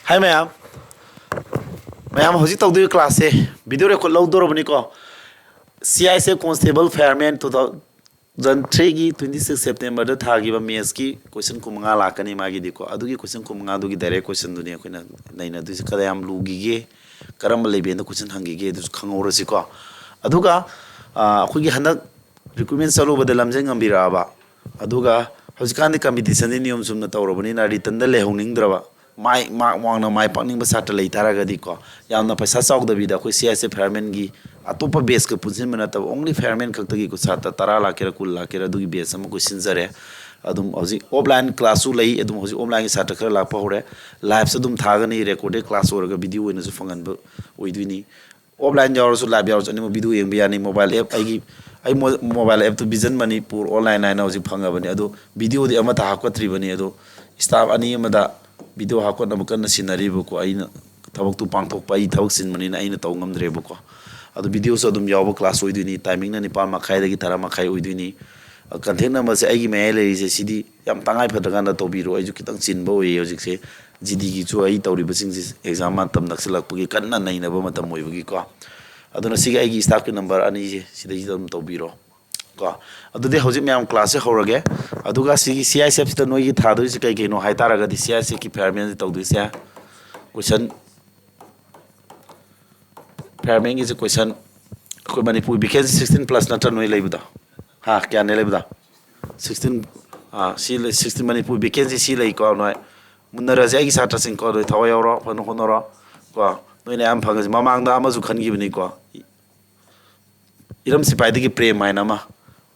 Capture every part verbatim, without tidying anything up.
ꯍꯥꯏ ꯃꯌꯥꯝ, ꯃꯌꯥꯝ ꯍꯧꯖꯤꯛ ꯇꯧꯗꯣꯏꯕ class say video record ꯂꯧꯗꯣꯔꯕꯅꯤꯀꯣ꯫ C I S F constable fireman two thousand three ꯒꯤ twenty six September ꯗ ꯊꯥꯈꯤꯕ maths ꯀꯤ question ꯀꯨꯟꯃꯉꯥ ꯂꯥꯛꯀꯅꯤ ꯃꯥꯒꯤꯗꯤꯀꯣ꯫ ꯑꯗꯨꯒꯤ question ꯀꯨꯟꯃꯉꯥꯗꯨꯒꯤ direct question ꯗꯨꯅꯤ ꯑꯩꯈꯣꯏꯅ ꯅꯩꯅꯗꯣꯏꯁꯦ꯫ ꯀꯌꯥꯝ ꯂꯨꯈꯤꯒꯦ, ꯀꯔꯝꯕ level ꯗ question ꯍꯪꯈꯤꯒꯦ ꯑꯗꯨꯁꯨ ꯈꯪꯍꯧꯔꯁꯤꯀꯣ꯫ ꯑꯗꯨꯒ ꯑ, ꯑꯩꯈꯣꯏꯒꯤ ꯍꯟꯗꯛ recruitment ꯆꯠꯂꯨꯕꯗ ꯂꯝꯖꯦꯜ ꯉꯝꯕꯤꯔꯛꯑꯕ, ꯑꯗꯨꯒ ꯍꯧꯖꯤꯛꯀꯥꯟꯗꯤ competition ꯗꯤ ꯅꯤꯌꯣꯝ ꯆꯨꯝꯅ ꯇꯧꯔꯕꯅꯤꯅ written ꯗ ꯂꯩꯍꯧꯅꯤꯡꯗ꯭ꯔꯕ, ꯃꯥꯏ mark ꯋꯥꯡꯅ ꯃꯥꯏ ꯄꯥꯛꯅꯤꯡꯕ ꯁꯥꯇ꯭ꯔ ꯂꯩ ꯇꯥꯔꯒꯗꯤꯀꯣ, ꯌꯥꯝꯅ ꯄꯩꯁꯥ ꯆꯥꯎꯗꯕꯤꯗ ꯑꯩꯈꯣꯏ C I S F fireman ꯒꯤ ꯑꯇꯣꯞꯄ batch ꯀ ꯄꯨꯟꯁꯤꯟꯕ ꯅꯠꯇꯕ, only fireman ꯈꯛꯇꯒꯤ ꯁꯥꯇ꯭ꯔ ꯇꯔꯥ ꯂꯥꯛꯀꯦꯔꯥ ꯀꯨꯟ ꯂꯥꯛꯀꯦꯔꯥ ꯑꯗꯨꯒꯤ batch ꯑꯃ ꯑꯩꯈꯣꯏ ꯁꯤꯟꯖꯔꯦ꯫ ꯑꯗꯨꯝ ꯍꯧꯖꯤꯛ offline class ꯁꯨ ꯂꯩ, ꯑꯗꯨꯝ ꯍꯧꯖꯤꯛ online ꯒꯤ ꯁꯥꯇ꯭ꯔ ꯈꯔ ꯂꯥꯛꯄ ꯍꯧꯔꯦ꯫ Live ꯁꯨ ꯑꯗꯨꯝ ꯊꯥꯒꯅꯤ, recorded class ꯑꯣꯏꯔꯒ video ꯑꯣꯏꯅꯁꯨ ꯐꯪꯍꯟꯕ ꯑꯣꯏꯗꯣꯏꯅꯤ꯫ Offline ꯌꯥꯎꯔꯁꯨ live ꯌꯥꯎꯔꯁꯨ ꯑꯅꯤꯃꯛ video ꯌꯦꯡꯕ ꯌꯥꯅꯤ꯫ Mobile app ꯑꯩꯒꯤ, ꯑꯩ mo-, mobile app two Vision Manipur Online ꯍꯥꯏꯅ ꯍꯧꯖꯤꯛ ꯐꯪꯉꯕꯅꯤ, ꯑꯗꯨ video ꯗꯤ ꯑꯃꯠꯇ ꯍꯥꯞꯀꯠꯇ꯭ꯔꯤꯕꯅꯤ꯫ ꯑꯗꯨ staff ꯑꯅꯤ ꯑꯃꯗ video ꯍꯥꯞꯀꯠꯅꯕ ꯀꯟꯅ ꯁꯤꯟꯅꯔꯤꯕꯀꯣ꯫ ꯑꯩꯅ ꯊꯕꯛꯇꯨ ꯄꯥꯡꯊꯣꯛꯄ, ꯑꯩ ꯊꯕꯛ ꯆꯤꯟꯕꯅꯤꯅ ꯑꯩꯅ ꯇꯧ ꯉꯝꯗ꯭ꯔꯦꯕꯀꯣ꯫ ꯑꯗꯨ video ꯁꯨ ꯑꯗꯨꯝ ꯌꯥꯎꯕ class ꯑꯣꯏꯗꯣꯏꯅꯤ꯫ Timing ꯅ ꯅꯤꯄꯥꯜ ꯃꯈꯥꯏꯗꯒꯤ ꯇꯔꯥ ꯃꯈꯥꯏ ꯑꯣꯏꯗꯣꯏꯅꯤ꯫ ꯑ, contact number ꯁꯦ ꯑꯩꯒꯤ ꯃꯌꯥꯏ ꯂꯩꯔꯤꯁꯦ, ꯁꯤꯗꯤ ꯌꯥꯝ ꯇꯉꯥꯏ ꯐꯗ꯭ꯔꯀꯥꯟꯗ ꯇꯧꯕꯤꯔꯣ꯫ ꯑꯩꯁꯨ ꯈꯤꯇꯪ ꯆꯤꯟꯕ ꯑꯣꯏꯌꯦ ꯍꯧꯖꯤꯛꯁꯦ꯫ G D ꯒꯤꯁꯨ ꯑꯩ ꯇꯧꯔꯤꯕꯁꯤꯡꯁꯦ exam ꯃꯇꯝ ꯅꯛꯁꯤꯜꯂꯛꯄꯒꯤ ꯀꯟꯅ ꯅꯩꯅꯕ ꯃꯇꯝ ꯑꯣꯏꯕꯒꯤꯀꯣ꯫ ꯑꯗꯨꯅ ꯁꯤꯒꯤ ꯑꯩꯒꯤ staff ꯀꯤ number ꯑꯅꯤꯁꯦ ꯁꯤꯗꯩꯁꯤꯗ ꯑꯗꯨꯝ ꯇꯧꯕꯤꯔꯣ ꯀꯣ꯫ ꯑꯗꯨꯗꯤ ꯍꯧꯖꯤꯛ ꯃꯌꯥꯝ class ꯁꯦ ꯍꯧꯔꯒꯦ꯫ ꯑꯗꯨꯒ ꯁꯤꯒꯤ C I S F ꯁꯤꯗ ꯅꯣꯏꯒꯤ ꯊꯥꯗꯣꯏꯁꯦ ꯀꯩ ꯀꯩꯅꯣ ꯍꯥꯏ ꯇꯥꯔꯒꯗꯤ, C I S F ꯀꯤ fireman ꯁꯤ ꯇꯧꯗꯣꯏꯁꯦ question, fireman ꯒꯤꯁꯦ question, ꯑꯩꯈꯣꯏ ꯃꯅꯤꯄꯨꯔ vacancy sixteen plus ꯅꯠꯇ꯭ꯔ ꯅꯣꯏ ꯂꯩꯕꯗꯣ? ꯍꯥ, ꯀꯌꯥꯅꯦ ꯂꯩꯕꯗꯣ? Sixteen꯫ ꯑꯥ, ꯁꯤ ꯂꯩ, sixteen ꯃꯅꯤꯄꯨꯔ vacancy ꯁꯤ ꯂꯩꯀꯣ꯫ ꯅꯣꯏ ꯃꯨꯟꯅꯔꯁꯦ ꯑꯩꯒꯤ ꯁꯥꯇ꯭ꯔꯁꯤꯡꯀꯣ, ꯅꯣꯏ ꯊꯋꯥꯏ ꯌꯥꯎꯔꯣ, ꯐꯖꯅ ꯍꯣꯠꯅꯔꯣ ꯀꯣ꯫ ꯅꯣꯏꯅ ꯑꯌꯥꯝꯕ ꯐꯪꯉꯁꯤ꯫ ꯃꯃꯥꯡꯗ ꯑꯃꯁꯨ ꯈꯟꯈꯤꯕꯅꯤꯀꯣ, ꯏꯔꯝ ꯁꯤꯐꯥꯏꯗꯒꯤ ꯄ꯭ꯔꯦꯝ ꯍꯥꯏꯅ ꯑꯃ,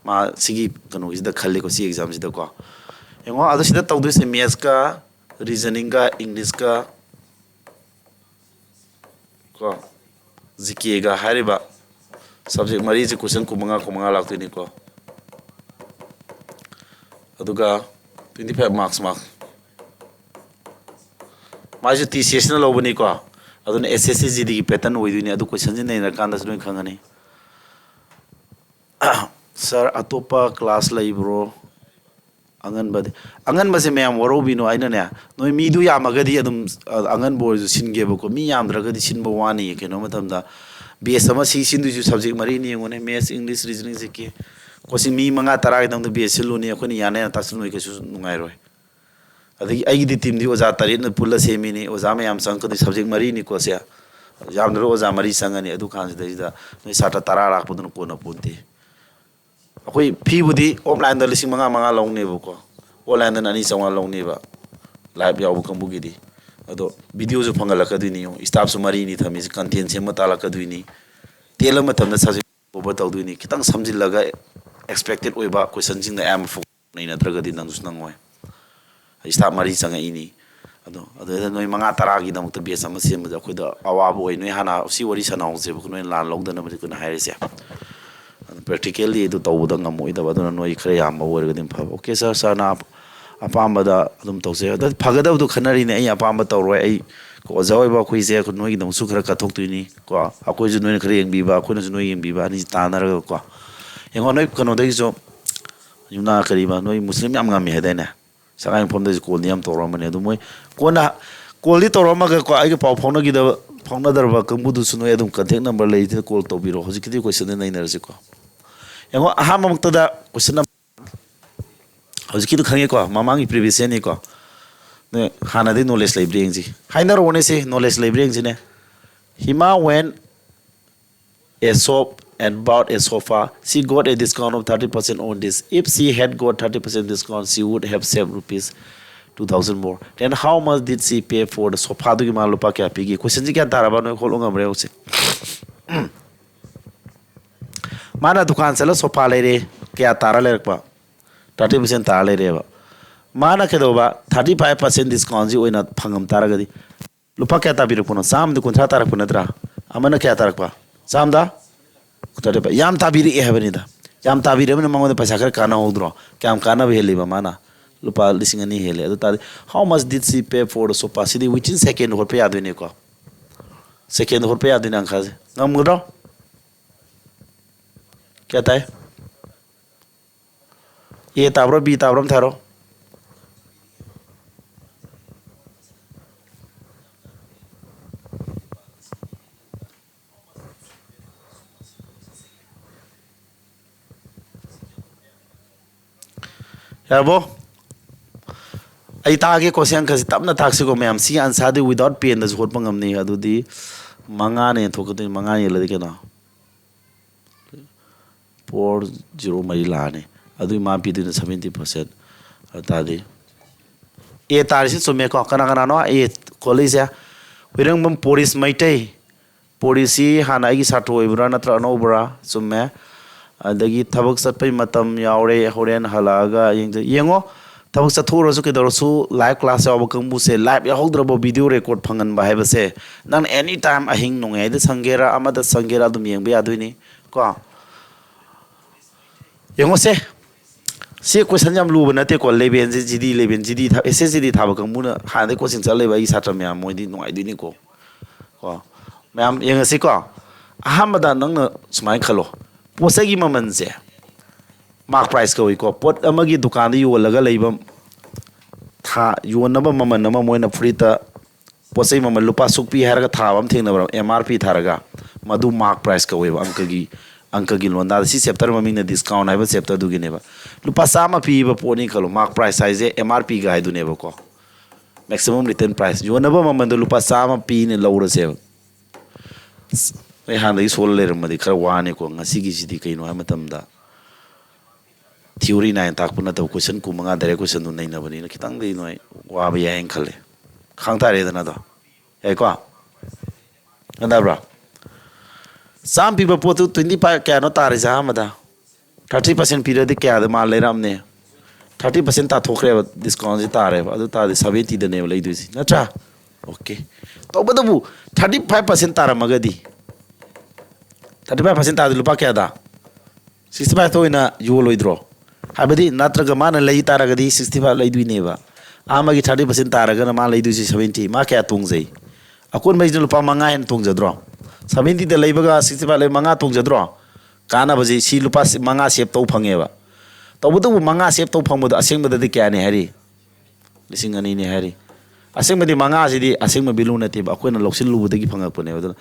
ꯃꯥ ꯁꯤꯒꯤ ꯀꯩꯅꯣꯒꯤꯁꯤꯗ ꯈꯜꯂꯤꯀꯣ, ꯁꯤ exam ꯁꯤꯗꯀꯣ꯫ ꯌꯦꯡꯉꯣ, ꯑꯗꯣ ꯁꯤꯗ ꯇꯧꯗꯣꯏꯁꯦ maths ꯀ, reasoning ꯒ, English ꯀ, ꯀꯣ, G K ꯒ ꯍꯥꯏꯔꯤꯕ subject ꯃꯔꯤꯁꯦ question ꯀꯨꯟꯃꯉꯥ, ꯀꯨꯟꯃꯉꯥ ꯂꯥꯛꯇꯣꯏꯅꯤꯀꯣ꯫ ꯑꯗꯨꯒ twenty five marks, mark꯫ ꯃꯥꯏꯁꯨ T C S ꯅ ꯂꯧꯕꯅꯤꯀꯣ꯫ ꯑꯗꯨꯅ S S C G D ꯒꯤ pattern ꯑꯣꯏꯗꯣꯏꯅꯤ꯫ ꯑꯗꯨ question ꯁꯤ ꯅꯩꯅꯔꯀꯥꯟꯗꯁꯨ ꯂꯣꯏ ꯈꯪꯉꯅꯤ꯫ Sir, ꯑꯇꯣꯞꯄ class ꯂꯩꯕ꯭ꯔꯣ? ꯑꯉꯟꯕꯗꯤ, ꯑꯉꯟꯕꯁꯦ ꯃꯌꯥꯝ ꯋꯥꯔꯧꯕꯤꯅꯣ꯫ ꯑꯩꯅꯅꯦ, ꯅꯣꯏ ꯃꯤꯗꯨ ꯌꯥꯝꯃꯒꯗꯤ ꯑꯗꯨꯝ, ꯑ, ꯑꯉꯟꯕ ꯑꯣꯏꯔꯁꯨ ꯁꯤꯟꯒꯦꯕꯀꯣ꯫ ꯃꯤ ꯌꯥꯝꯗ꯭ꯔꯒꯗꯤ ꯁꯤꯟꯕ ꯋꯥꯅꯤ꯫ ꯀꯩꯅꯣ ꯃꯇꯝꯗ batch ꯑꯃ ꯁꯤ ꯁꯤꯟꯗꯣꯏꯁꯨ subject ꯃꯔꯤꯅꯤ ꯌꯦꯡꯉꯨꯅꯦ, maths, English, reasoning, GK꯫ Coaching ꯃꯤ ꯃꯉꯥ ꯇꯔꯥꯒꯤꯗꯃꯛꯇ batch ꯁꯤꯜꯂꯨꯅꯤ, ꯑꯩꯈꯣꯏꯅ ꯌꯥꯅ ꯌꯥꯅ ꯇꯥꯛꯁꯤꯜꯂꯣꯏ ꯀꯩꯁꯨ ꯅꯨꯡꯉꯥꯏꯔꯣꯏ꯫ ꯑꯗꯒꯤ ꯑꯩꯒꯤꯗꯤ teamꯗꯤ ꯑꯣꯖꯥ ꯇꯔꯦꯠꯅ ꯄꯨꯜꯂ ꯁꯦꯝꯃꯤꯅꯤ꯫ ꯑꯣꯖꯥ ꯃꯌꯥꯝ ꯆꯪꯉꯛꯀꯗꯣꯏ subject ꯃꯔꯤꯅꯤꯀꯣ ꯁꯦ꯫ ꯌꯥꯝꯗ꯭ꯔꯕ ꯑꯣꯖꯥ ꯃꯔꯤ ꯆꯪꯉꯅꯤ꯫ ꯑꯗꯨ ꯀꯥꯟꯁꯤꯗꯩꯁꯤꯗ ꯅꯣꯏ ꯁꯥꯇ꯭ꯔ ꯇꯔꯥ ꯂꯥꯛꯄꯗꯨꯅ ꯀꯣꯟꯅ ꯄꯣꯟꯇꯦ꯫ ꯑꯩꯈꯣꯏ feeꯕꯨꯗꯤ offlineꯗ ꯂꯤꯁꯤꯡ ꯃꯉꯥ ꯃꯉꯥ ꯂꯧꯅꯦꯕꯀꯣ, onlineꯗꯅ ꯑꯅꯤ ꯆꯥꯝꯃꯉꯥ ꯂꯧꯅꯦꯕ, live ꯌꯥꯎꯕ ꯀꯥꯡꯕꯨꯒꯤꯗꯤ꯫ ꯑꯗꯣ videoꯁꯨ ꯐꯪꯍꯜꯂꯛꯀꯗꯣꯏꯅꯤ, ꯌꯦꯡꯉꯣ, staffꯁꯨ ꯃꯔꯤꯅꯤ ꯊꯝꯃꯤꯁꯦ, content ꯁꯦꯝꯕ ꯇꯥꯜꯂꯛꯀꯗꯣꯏꯅꯤ꯫ ꯇꯦꯜꯂ ꯃꯇꯝꯗ subject cover ꯇꯧꯗꯣꯏꯅꯤ꯫ ꯈꯤꯇꯪ ꯁꯝꯖꯤꯜꯂꯒ expected ꯑꯣꯏꯕ questionꯁꯤꯡꯗ ꯑꯌꯥꯝꯕ focus ꯅꯩꯅꯗ꯭ꯔꯒꯗꯤ ꯅꯪꯁꯨ ꯅꯪꯉꯣꯏ꯫ Staff ꯃꯔꯤ ꯆꯪꯉꯛꯏꯅꯤ꯫ ꯑꯗꯣ ꯑꯗꯨꯗ ꯅꯣꯏ ꯃꯉꯥ ꯇꯔꯥꯒꯤꯗꯃꯛꯇ batch ꯑꯃ ꯁꯦꯝꯕꯗ ꯑꯩꯈꯣꯏꯗ ꯑꯋꯥꯕ ꯑꯣꯏ꯫ ꯅꯣꯏ ꯍꯥꯟꯅ ꯁꯤ ꯋꯥꯔꯤ ꯁꯥꯟꯅꯍꯧꯁꯦꯕꯀꯣ, ꯅꯣꯏ ꯂꯥꯟ ꯂꯧꯗꯅꯕꯗꯤ ꯑꯩꯈꯣꯏꯅ ꯍꯥꯏꯔꯤꯁꯦ꯫ ꯑꯗꯣ practically ꯑꯗꯨ ꯇꯧꯕꯗ ꯉꯝꯃꯣꯏꯗꯕ, ꯑꯗꯨꯅ ꯅꯣꯏ ꯈꯔ ꯌꯥꯝꯕ ꯑꯣꯏꯔꯒꯗꯤ ꯐꯕ꯫ Okay sir, sirꯅ ꯑꯄꯥꯝꯕꯗ ꯑꯗꯨꯝ ꯇꯧꯖꯩ꯫ ꯑꯗ ꯐꯒꯗꯕꯗꯣ ꯈꯟꯅꯔꯤꯅꯦ꯫ ꯑꯩ ꯑꯄꯥꯝꯕ ꯇꯧꯔꯣꯏ꯫ ꯑꯩ ꯑꯣꯖꯥ ꯑꯣꯏꯕ ꯑꯩꯈꯣꯏꯁꯦ ꯅꯣꯏꯒꯤꯗꯃꯛꯁꯨ ꯈꯔ ꯀꯠꯊꯣꯛꯇꯣꯏꯅꯤ ꯀꯣ꯫ ꯑꯩꯈꯣꯏꯁꯨ ꯅꯣꯏꯅ ꯈꯔ ꯌꯦꯡꯕꯤꯕ, ꯑꯩꯈꯣꯏꯅꯁꯨ ꯅꯣꯏ ꯌꯦꯡꯕꯤꯕ, ꯑꯅꯤꯁꯤ ꯇꯥꯟꯅꯔꯒ ꯀꯣ꯫ ꯌꯦꯡꯉꯣ, ꯅꯣꯏ ꯀꯩꯅꯣꯗꯒꯤꯁꯨ, ꯌꯨꯝꯅꯥ ꯀꯔꯤꯕ, ꯅꯣꯏ ꯃꯨꯁꯂꯤꯝ ꯌꯥꯝ ꯉꯝꯃꯤ ꯍꯥꯏꯗꯥꯏꯅꯦ? ꯁꯉꯥꯏꯌꯨꯝꯐꯝꯗꯒꯤꯁꯨ callꯗꯤ ꯌꯥꯝ ꯇꯧꯔꯛꯑꯝꯕꯅꯦ꯫ ꯑꯗꯨ ꯃꯣꯏ ꯀꯣꯟꯅ callꯗꯤ ꯇꯧꯔꯛꯑꯝꯃꯒꯀꯣ, ꯑꯩꯒ ꯄꯥꯎ ꯐꯥꯎꯅꯈꯤꯗꯕ, ꯐꯥꯎꯅꯗ꯭ꯔꯕ ꯀꯥꯡꯕꯨꯗꯨꯁꯨ ꯅꯣꯏ ꯑꯗꯨꯝ contact number ꯂꯩꯔꯤꯗꯨꯅ call ꯇꯧꯕꯤꯔꯣ꯫ ꯍꯧꯖꯤꯛꯀꯤꯗꯤ questionꯗ ꯅꯩꯅꯔꯁꯤꯀꯣ꯫ ꯌꯦꯡꯉꯣ, ꯑꯍꯥꯟꯕꯃꯛꯇꯗ question number, ꯍꯧꯖꯤꯛꯀꯤꯗꯨ ꯈꯪꯉꯦꯀꯣ, ꯃꯃꯥꯡꯒꯤ previous yearꯅꯤꯀꯣ꯫ ꯅꯣꯏ ꯍꯥꯟꯅꯗꯤ knowledge ꯂꯩꯕ꯭ꯔꯥ ꯌꯦꯡꯁꯤ꯫ ꯍꯥꯏꯅꯔꯛꯑꯣꯅꯦ ꯁꯤ, knowledge ꯂꯩꯕ꯭ꯔꯥ ꯌꯦꯡꯁꯤꯅꯦ꯫ Hima went a shop and bought a sofa. She got a discount of thirty percent on this. If she had got thirty percent discount, she would have saved rupees two thousand more. Then how much did she pay for the sofaꯗꯨꯒꯤ ꯃꯥ ꯂꯨꯄꯥ ꯀꯌꯥ ꯄꯤꯒꯦ? Questionꯁꯤ ꯒ꯭ꯌꯥꯟ ꯇꯥꯔꯕ? ꯅꯣꯏ ꯍꯣꯠꯂꯣ ꯉꯝꯕ꯭ꯔꯥ ꯌꯦꯡꯉꯨꯁꯦ꯫ ꯃꯥꯅ ꯗꯨꯀꯥꯟ ꯆꯠꯂ sofa ꯂꯩꯔꯦ꯫ ꯀꯌꯥ ꯇꯥꯔ ꯂꯩꯔꯛꯄ? Thirty percent ꯇꯥꯔ ꯂꯩꯔꯦꯕ꯫ ꯃꯥꯅ ꯀꯩꯗꯧꯕ? Thirty five percent discountꯁꯤ ꯑꯣꯏꯅ ꯐꯪꯉꯝ ꯇꯥꯔꯒꯗꯤ ꯂꯨꯄꯥ ꯀꯌꯥ ꯇꯥꯕꯤꯔꯛꯄꯅꯣ? ꯆꯥꯝꯃꯗ ꯀꯨꯟꯊ꯭ꯔꯥ ꯇꯥꯔꯛꯄ ꯅꯠꯇ꯭ꯔꯥ? ꯑꯃꯅ ꯀꯌꯥ ꯇꯥꯔꯛꯄ? ꯆꯥꯝꯃꯗ ꯀꯨꯟꯊ꯭ꯔꯥ ꯇꯥꯔꯛꯄ꯫ ꯌꯥꯝ ꯇꯥꯕꯤꯔꯛꯑꯦ ꯍꯥꯏꯕꯅꯤꯗ꯫ ꯌꯥꯝ ꯇꯥꯕꯤꯔꯕꯅꯤꯅ ꯃꯉꯣꯟꯗ ꯄꯩꯁꯥ ꯈꯔ ꯀꯥꯟꯅꯍꯧꯗ꯭ꯔꯣ? ꯀꯌꯥꯝ ꯀꯥꯟꯅꯕ ꯍꯦꯜꯂꯤꯕ ꯃꯥꯅ? ꯂꯨꯄꯥ ꯂꯤꯁꯤꯡ ꯑꯅꯤ ꯍꯦꯜꯂꯦ꯫ ꯑꯗꯨ ꯇꯥꯔꯗꯤ, how much did she pay for the sofa? CD within second ꯍꯣꯠꯄ ꯌꯥꯗꯣꯏꯅꯦꯀꯣ꯫ Second ꯍꯣꯠꯄ ꯌꯥꯗꯣꯏꯅꯦ ꯑꯪꯀꯁꯦ꯫ ꯉꯝꯒꯗ꯭ꯔꯣ? ꯀꯌꯥ ꯇꯥꯏ? ꯑꯦ ꯇꯥꯕ꯭ꯔꯣ, ꯕꯤ ꯇꯥꯕ꯭ꯔꯣ ꯑꯝꯇ ꯍꯥꯏꯔꯣ꯫ ꯌꯥꯔꯕꯣ? ꯑꯩ ꯇꯥꯛꯑꯒꯦꯀꯣ, ꯁꯤ ꯑꯪꯀꯁꯤ ꯇꯞꯅ ꯇꯥꯛꯁꯤꯀꯣ ꯃꯌꯥꯝ꯫ ꯁꯤ ꯑꯟꯁꯥꯔꯗꯤ without ꯄꯦꯟꯗꯁꯨ ꯍꯣꯠꯄ ꯉꯝꯅꯤ꯫ ꯑꯗꯨꯗꯤ ꯃꯉꯥꯅ ꯌꯦꯟꯊꯣꯛꯀꯗꯣꯏꯅꯤ꯫ ꯃꯉꯥ ꯌꯦꯜꯂꯗꯤ ꯀꯩꯅꯣ? ꯐꯣꯔ ꯖꯤꯔꯣ ꯃꯔꯤ ꯂꯥꯛꯑꯅꯤ꯫ ꯑꯗꯨꯏ ꯃꯥ ꯄꯤꯗꯣꯏꯅ ꯁꯚꯦꯟꯇꯤ ꯄꯥꯔꯁꯦꯟ꯫ ꯑꯗꯨ ꯇꯥꯔꯗꯤ ꯑꯦ ꯇꯥꯔꯤꯁꯤ ꯆꯨꯝꯃꯦꯀꯣ꯫ ꯀꯅꯥ ꯀꯅꯥꯅꯣ ꯑꯦ ꯈꯣꯠꯂꯤꯁꯦ? ꯍꯨꯏꯔꯪꯕꯝ ꯄꯣꯔꯤꯁ ꯃꯩꯇꯩ꯫ ꯄꯣꯔꯤꯁꯁꯤ ꯍꯥꯟꯅ ꯑꯩꯒꯤ ꯁꯥꯇ꯭ꯔ ꯑꯣꯏꯕ꯭ꯔꯥ ꯅꯠꯇ꯭ꯔ ꯑꯅꯧꯕꯔꯥ? ꯆꯨꯝꯃꯦ꯫ ꯑꯗꯒꯤ ꯊꯕꯛ ꯆꯠꯄꯩ ꯃꯇꯝ ꯌꯥꯎꯔꯦ, ꯍꯣꯔꯦꯟ ꯍꯜꯂꯛꯑꯒ ꯌꯦꯡꯖ-, ꯌꯦꯡꯉꯣ, ꯊꯕꯛ ꯆꯠꯊꯣꯛꯎꯔꯁꯨ ꯀꯩꯗꯧꯔꯁꯨ live class ꯌꯥꯎꯕ ꯀꯥꯡꯕꯨꯁꯦ, live ꯌꯥꯎꯍꯧꯗ꯭ꯔꯕ video record ꯐꯪꯍꯟꯕ ꯍꯥꯏꯕꯁꯦ, ꯅꯪꯅ any time ꯑꯍꯤꯡ ꯅꯣꯡꯌꯥꯏꯗ ꯁꯪꯒꯦꯔꯥ ꯑꯃꯗ ꯁꯪꯒꯦꯔꯥ ꯑꯗꯨꯝ ꯌꯦꯡꯕ ꯌꯥꯗꯣꯏꯅꯤ ꯀꯣ꯫ ꯌꯦꯡꯉꯣꯁꯦ, ꯁꯤ question ꯌꯥꯝ ꯂꯨꯕ ꯅꯠꯇꯦꯀꯣ꯫ eleven ꯁꯤ, ꯖꯤ ꯗꯤ eleven, ꯖꯤ ꯗꯤ ꯊꯥ-, ꯑꯦꯁ ꯑꯦꯁ ꯖꯤ ꯗꯤ ꯊꯥꯕ ꯀꯥꯡꯕꯨꯅ ꯍꯥꯟꯅꯗꯩ coaching ꯆꯠ ꯂꯩꯕ ꯑꯩꯒꯤ ꯁꯥꯇ꯭ꯔ ꯃꯌꯥꯝ, ꯃꯣꯏꯗꯤ ꯅꯨꯡꯉꯥꯏꯗꯣꯏꯅꯤꯀꯣ꯫ ꯀꯣ, ꯃꯌꯥꯝ ꯌꯦꯡꯉꯁꯤꯀꯣ꯫ ꯑꯍꯥꯟꯕꯗ ꯅꯪꯅ ꯁꯨꯃꯥꯏꯅ ꯈꯜꯂꯣ, ꯄꯣꯠ ꯆꯩꯒꯤ ꯃꯃꯜꯁꯦ mark price ꯀꯧꯏꯀꯣ꯫ ꯄꯣꯠ ꯑꯃꯒꯤ ꯗꯨꯀꯥꯟꯗ ꯌꯣꯜꯂꯒ ꯂꯩꯕ ꯊꯥ-, ꯌꯣꯟꯅꯕ ꯃꯃꯜ ꯑꯃ ꯃꯣꯏꯅ ꯐꯨꯔꯤꯠꯇ ꯄꯣꯠ ꯆꯩ ꯃꯃꯜ ꯂꯨꯄꯥ ꯁꯨꯛ ꯄꯤ ꯍꯥꯏꯔꯒ ꯊꯥꯕ ꯑꯃ ꯊꯦꯡꯅꯕ꯭ꯔꯥ? ꯑꯦꯝ ꯑꯥꯔ ꯄꯤ ꯊꯥꯔꯒ꯫ ꯃꯗꯨ mark price ꯀꯧꯋꯦꯕ ꯑꯪꯀꯒꯤ, ꯑꯪꯀꯒꯤ ꯂꯣꯟꯗꯥꯗ꯫ ꯁꯤ chapter ꯃꯃꯤꯡꯅ discount ꯍꯥꯏꯕ chapter ꯗꯨꯒꯤꯅꯦꯕ꯫ ꯂꯨꯄꯥ ꯆꯥꯝꯃ ꯄꯤꯕ ꯄꯣꯠꯅꯤ ꯈꯜꯂꯣ, mark price ꯍꯥꯏꯁꯦ ꯑꯦꯝ ꯑꯥꯔ ꯄꯤꯒ ꯍꯥꯏꯗꯨꯅꯦꯕꯀꯣ, maximum retail price꯫ ꯌꯣꯟꯅꯕ ꯃꯃꯜꯗꯣ ꯂꯨꯄꯥ ꯆꯥꯝꯃ ꯄꯤꯅ ꯂꯧꯔꯁꯦꯕ꯫ ꯑꯁ, ꯑꯩ ꯍꯥꯟꯅꯗꯒꯤ ꯁꯣꯜꯂ ꯂꯩꯔꯝꯃꯗꯤ ꯈꯔ ꯋꯥꯅꯤꯀꯣ꯫ ꯉꯁꯤꯒꯤꯁꯤꯗꯤ ꯀꯩꯅꯣ ꯍꯥꯏꯕ ꯃꯇꯝꯗ, theory nine ꯇꯥꯛꯄ ꯅꯠꯇꯕ, question ꯀꯨꯟꯃꯉꯥ direct question ꯗꯨ ꯅꯩꯅꯕꯅꯤꯅ ꯈꯤꯇꯪꯗꯤ ꯅꯣꯏ ꯋꯥꯕ ꯌꯥꯏꯅ ꯈꯜꯂꯦ꯫ ꯈꯪ ꯇꯥꯔꯦꯗꯅ ꯑꯗꯣ꯫ ꯌꯥꯏꯀꯣ? ꯒ꯭ꯌꯥꯟ ꯇꯥꯕ꯭ꯔꯥ? ꯆꯥꯝꯃ ꯄꯤꯕ ꯄꯣꯠꯇꯨ twenty five ꯀꯌꯥꯅꯣ ꯇꯥꯔꯤꯁꯦ ꯑꯍꯥꯟꯕꯗ? Thirty percent ꯄꯤꯔꯗꯤ ꯀꯌꯥꯗ ꯃꯥ ꯂꯩꯔꯛꯑꯝꯅꯤ? Thirty percent ꯇꯥꯊꯣꯛꯈ꯭ꯔꯦꯕ, discount ꯁꯤ ꯇꯥꯔꯦꯕ꯫ ꯑꯗꯨ ꯇꯥꯔꯗꯤ seventy ꯗꯅꯦꯕ ꯂꯩꯗꯣꯏꯁꯤ, ꯅꯠꯇ꯭ꯔꯥ? Okay꯫ ꯇꯧꯕꯇꯕꯨ thirty five percent ꯇꯥꯔꯝꯃꯒꯗꯤ, thirty five percent ꯇꯥꯔꯗꯤ ꯂꯨꯄꯥ ꯀꯌꯥꯗ? Sixty five ꯇ ꯑꯣꯏꯅ ꯌꯣꯜꯂꯣꯏꯗ꯭ꯔꯣ? ꯍꯥꯏꯕꯗꯤ ꯅꯠꯇ꯭ꯔꯒ ꯃꯥꯅ ꯂꯩ ꯇꯥꯔꯒꯗꯤ sixty five ꯂꯩꯗꯣꯏꯅꯦꯕ꯫ ꯑꯥ, ꯃꯥꯒꯤ thirty percent ꯇꯥꯔꯒꯅ ꯃꯥ ꯂꯩꯗꯣꯏꯁꯤ seventy꯫ ꯃꯥ ꯀꯌꯥ ꯇꯣꯡꯖꯩ? ꯑꯀꯣꯟꯕꯩꯁꯤꯅ ꯂꯨꯄꯥ ꯃꯉꯥ ꯍꯦꯟꯅ ꯇꯣꯡꯖꯗ꯭ꯔꯣ? Seventy ꯗ ꯂꯩꯕꯒ sixty five ꯂꯩ, ꯃꯉꯥ ꯇꯣꯡꯖꯗ꯭ꯔꯣ? ꯀꯥꯟꯅꯕꯁꯤ ꯁꯤ ꯂꯨꯄꯥ ꯃꯉꯥ save ꯇꯧ ꯐꯪꯉꯦꯕ꯫ ꯇꯧꯕꯇꯕꯨ ꯃꯉꯥ save ꯇꯧ ꯐꯪꯕꯗꯣ ꯑꯁꯦꯡꯕꯗꯗꯤ ꯀꯌꯥꯅꯤ ꯍꯥꯏꯔꯤ? ꯂꯤꯁꯤꯡ ꯑꯅꯤꯅꯤ ꯍꯥꯏꯔꯤ꯫ ꯑꯁꯦꯡꯕꯗꯤ ꯃꯉꯥꯁꯤꯗꯤ ꯑꯁꯦꯡꯕ value ꯅꯠꯇꯦꯕ, ꯑꯩꯈꯣꯏꯅ ꯂꯧꯁꯤꯜꯂꯨꯕꯗꯒꯤ ꯐꯪꯉꯛꯄꯅꯦꯕ꯫ ꯑꯗꯨꯅ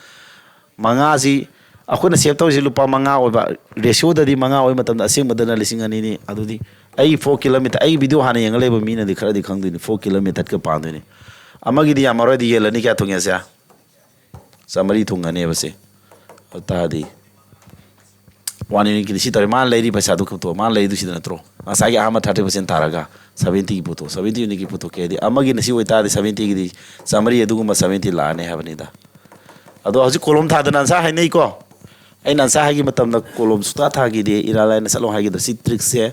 ꯃꯉꯥꯁꯤ ꯑꯩꯈꯣꯏꯅ save ꯇꯧꯔꯤꯁꯤ ꯂꯨꯄꯥ ꯃꯉꯥ ꯑꯣꯏꯕ, ratio ꯗꯗꯤ ꯃꯉꯥ ꯑꯣꯏꯕ ꯃꯇꯝꯗ ꯑꯁꯦꯡꯕꯗꯅ ꯂꯤꯁꯤꯡ ꯑꯅꯤꯅꯤ꯫ ꯑꯗꯨꯗꯤ ꯑꯩ four kilometer, ꯑꯩ video ꯍꯥꯟꯅ ꯌꯦꯡꯉ ꯂꯩꯕ ꯃꯤꯅꯗꯤ ꯈꯔꯗꯤ ꯈꯪꯗꯣꯏꯅꯤ, four kilometer ꯀ ꯄꯥꯟꯗꯣꯏꯅꯤ꯫ ꯑꯃꯒꯤꯗꯤ ꯌꯥꯝꯃꯔꯣꯏꯗꯤ, ꯌꯦꯜꯂꯅꯤ ꯀꯌꯥ ꯊꯨꯡꯉꯦꯁꯦ? ꯆꯥꯃꯔꯤ ꯊꯨꯡꯉꯅꯦꯕ ꯁꯦ꯫ ꯑꯗꯨ ꯇꯥꯔꯗꯤ one unit ꯀꯤꯗꯤ ꯁꯤ ꯇꯧꯔꯦ, ꯃꯥꯅ ꯂꯩꯔꯤ ꯄꯩꯁꯥꯗꯨ ꯄꯨꯊꯣꯛꯑꯣ, ꯃꯥꯅ ꯂꯩꯔꯤꯗꯨ ꯁꯤꯗ ꯅꯠꯇ꯭ꯔꯣ? ꯉꯁꯥꯏꯒꯤ ꯑꯍꯥꯟꯕ thirty percent ꯇꯥꯔꯒ seventy ꯒꯤ ꯄꯨꯊꯣꯛ, seventy unit ꯀꯤ ꯄꯨꯊꯣꯛꯀꯦ ꯍꯥꯏꯗꯤ, ꯑꯃꯒꯤꯅ ꯁꯤ ꯑꯣꯏꯇꯥꯔꯗꯤ seventy ꯒꯤꯗꯤ ꯆꯥꯃꯔꯤ ꯑꯗꯨꯒꯨꯝꯕ seventy ꯂꯥꯛꯑꯅꯤ ꯍꯥꯏꯕꯅꯤꯗ꯫ ꯑꯗꯣ ꯍꯧꯖꯤꯛ column ꯊꯥꯗꯅ ꯑꯟꯁꯥ ꯍꯥꯏꯅꯩꯀꯣ꯫ ꯑꯩꯅ ꯑꯟꯁꯥ ꯍꯥꯏꯒꯤ ꯃꯇꯝꯗ column ꯁꯨꯡꯊꯥ ꯊꯥꯈꯤꯗꯦ, ꯏꯔꯥ ꯂꯥꯏꯅ ꯆꯠꯂꯣ ꯍꯥꯏꯒꯗꯕ꯫ ꯁꯤ trick ꯁꯦ,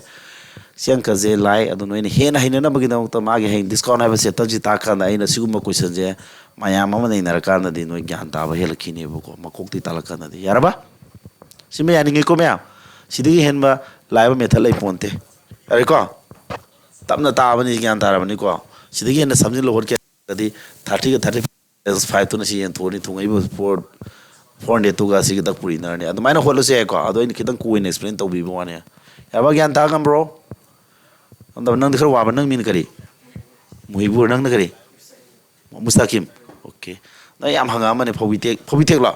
ꯁꯤ ꯑꯪꯀꯁꯦ ꯂꯥꯏ꯫ ꯑꯗꯣ ꯅꯣꯏꯅ ꯍꯦꯟꯅ ꯍꯩꯅꯅꯕꯒꯤꯗꯃꯛꯇ ꯃꯥꯒꯤ ꯍꯌꯦꯡ discount ꯍꯥꯏꯕ chapter ꯁꯤ ꯇꯥꯛꯀꯥꯟꯗ ꯑꯩꯅ ꯁꯤꯒꯨꯝꯕ question ꯁꯦ ꯃꯌꯥꯝ ꯑꯃ ꯅꯩꯅꯔꯀꯥꯟꯗꯗꯤ ꯅꯣꯏ ꯒ꯭ꯌꯥꯟ ꯇꯥꯕ ꯍꯦꯜꯂꯛꯈꯤꯅꯦꯕꯀꯣ, ꯃꯀꯣꯛꯇꯤ ꯇꯥꯜꯂꯛꯀꯥꯟꯗꯗꯤ꯫ ꯌꯥꯔꯕ? ꯁꯤꯃ ꯌꯥꯅꯤꯡꯉꯤꯀꯣ ꯃꯌꯥꯝ? ꯁꯤꯗꯒꯤ ꯍꯦꯟꯕ ꯂꯥꯏꯕ method ꯂꯩ ꯄꯣꯟꯇꯦ꯫ ꯌꯥꯔꯦꯀꯣ? ꯇꯞꯅ ꯇꯥꯕꯅꯤ, ꯒ꯭ꯌꯥꯟ ꯇꯥꯔꯕꯅꯤꯀꯣ? ꯁꯤꯗꯒꯤ ꯍꯦꯟꯅ ꯁꯝꯖꯤꯜꯂ ꯍꯣꯠꯀꯦ ꯍꯥꯏꯔꯒꯗꯤ thirty ꯒ thirty plus five ꯇꯨꯅ ꯁꯤ ꯌꯦꯟꯊꯣꯛꯑꯅꯤ, ꯊꯨꯡꯉꯛꯏꯕ four, four hundred ꯇꯨꯒ ꯁꯤꯒ ꯇꯛ ꯄꯨꯔꯤꯅꯔꯅꯤ꯫ ꯑꯗꯨꯃꯥꯏꯅ ꯍꯣꯠꯂꯁꯨ ꯌꯥꯏꯀꯣ, ꯑꯗꯣ ꯑꯩꯅ ꯈꯤꯇꯪ ꯀꯨꯏꯅ explain ꯇꯧꯕꯤꯕ ꯋꯥꯅꯤ꯫ ꯌꯥꯔꯕ? ꯒ꯭ꯌꯥꯟ ꯇꯥ ꯉꯝꯕ꯭ꯔꯣ? ꯑꯗꯣ ꯅꯪꯗꯤ ꯈꯔ ꯋꯥꯕ, ꯅꯪ ꯃꯤꯡ ꯀꯔꯤ? ꯃꯨꯍꯤꯕꯨꯔ, ꯅꯪꯅ ꯀꯔꯤ? ꯃꯨꯁꯇꯥꯀꯤꯝ꯫ Okay꯫ ꯅꯪ ꯌꯥꯝ ꯍꯪꯉꯛꯑꯝꯕꯅꯦ, ꯐꯧꯕꯤ ꯇꯦꯛ, ꯐꯧꯕꯤ ꯇꯦꯛꯂꯣ?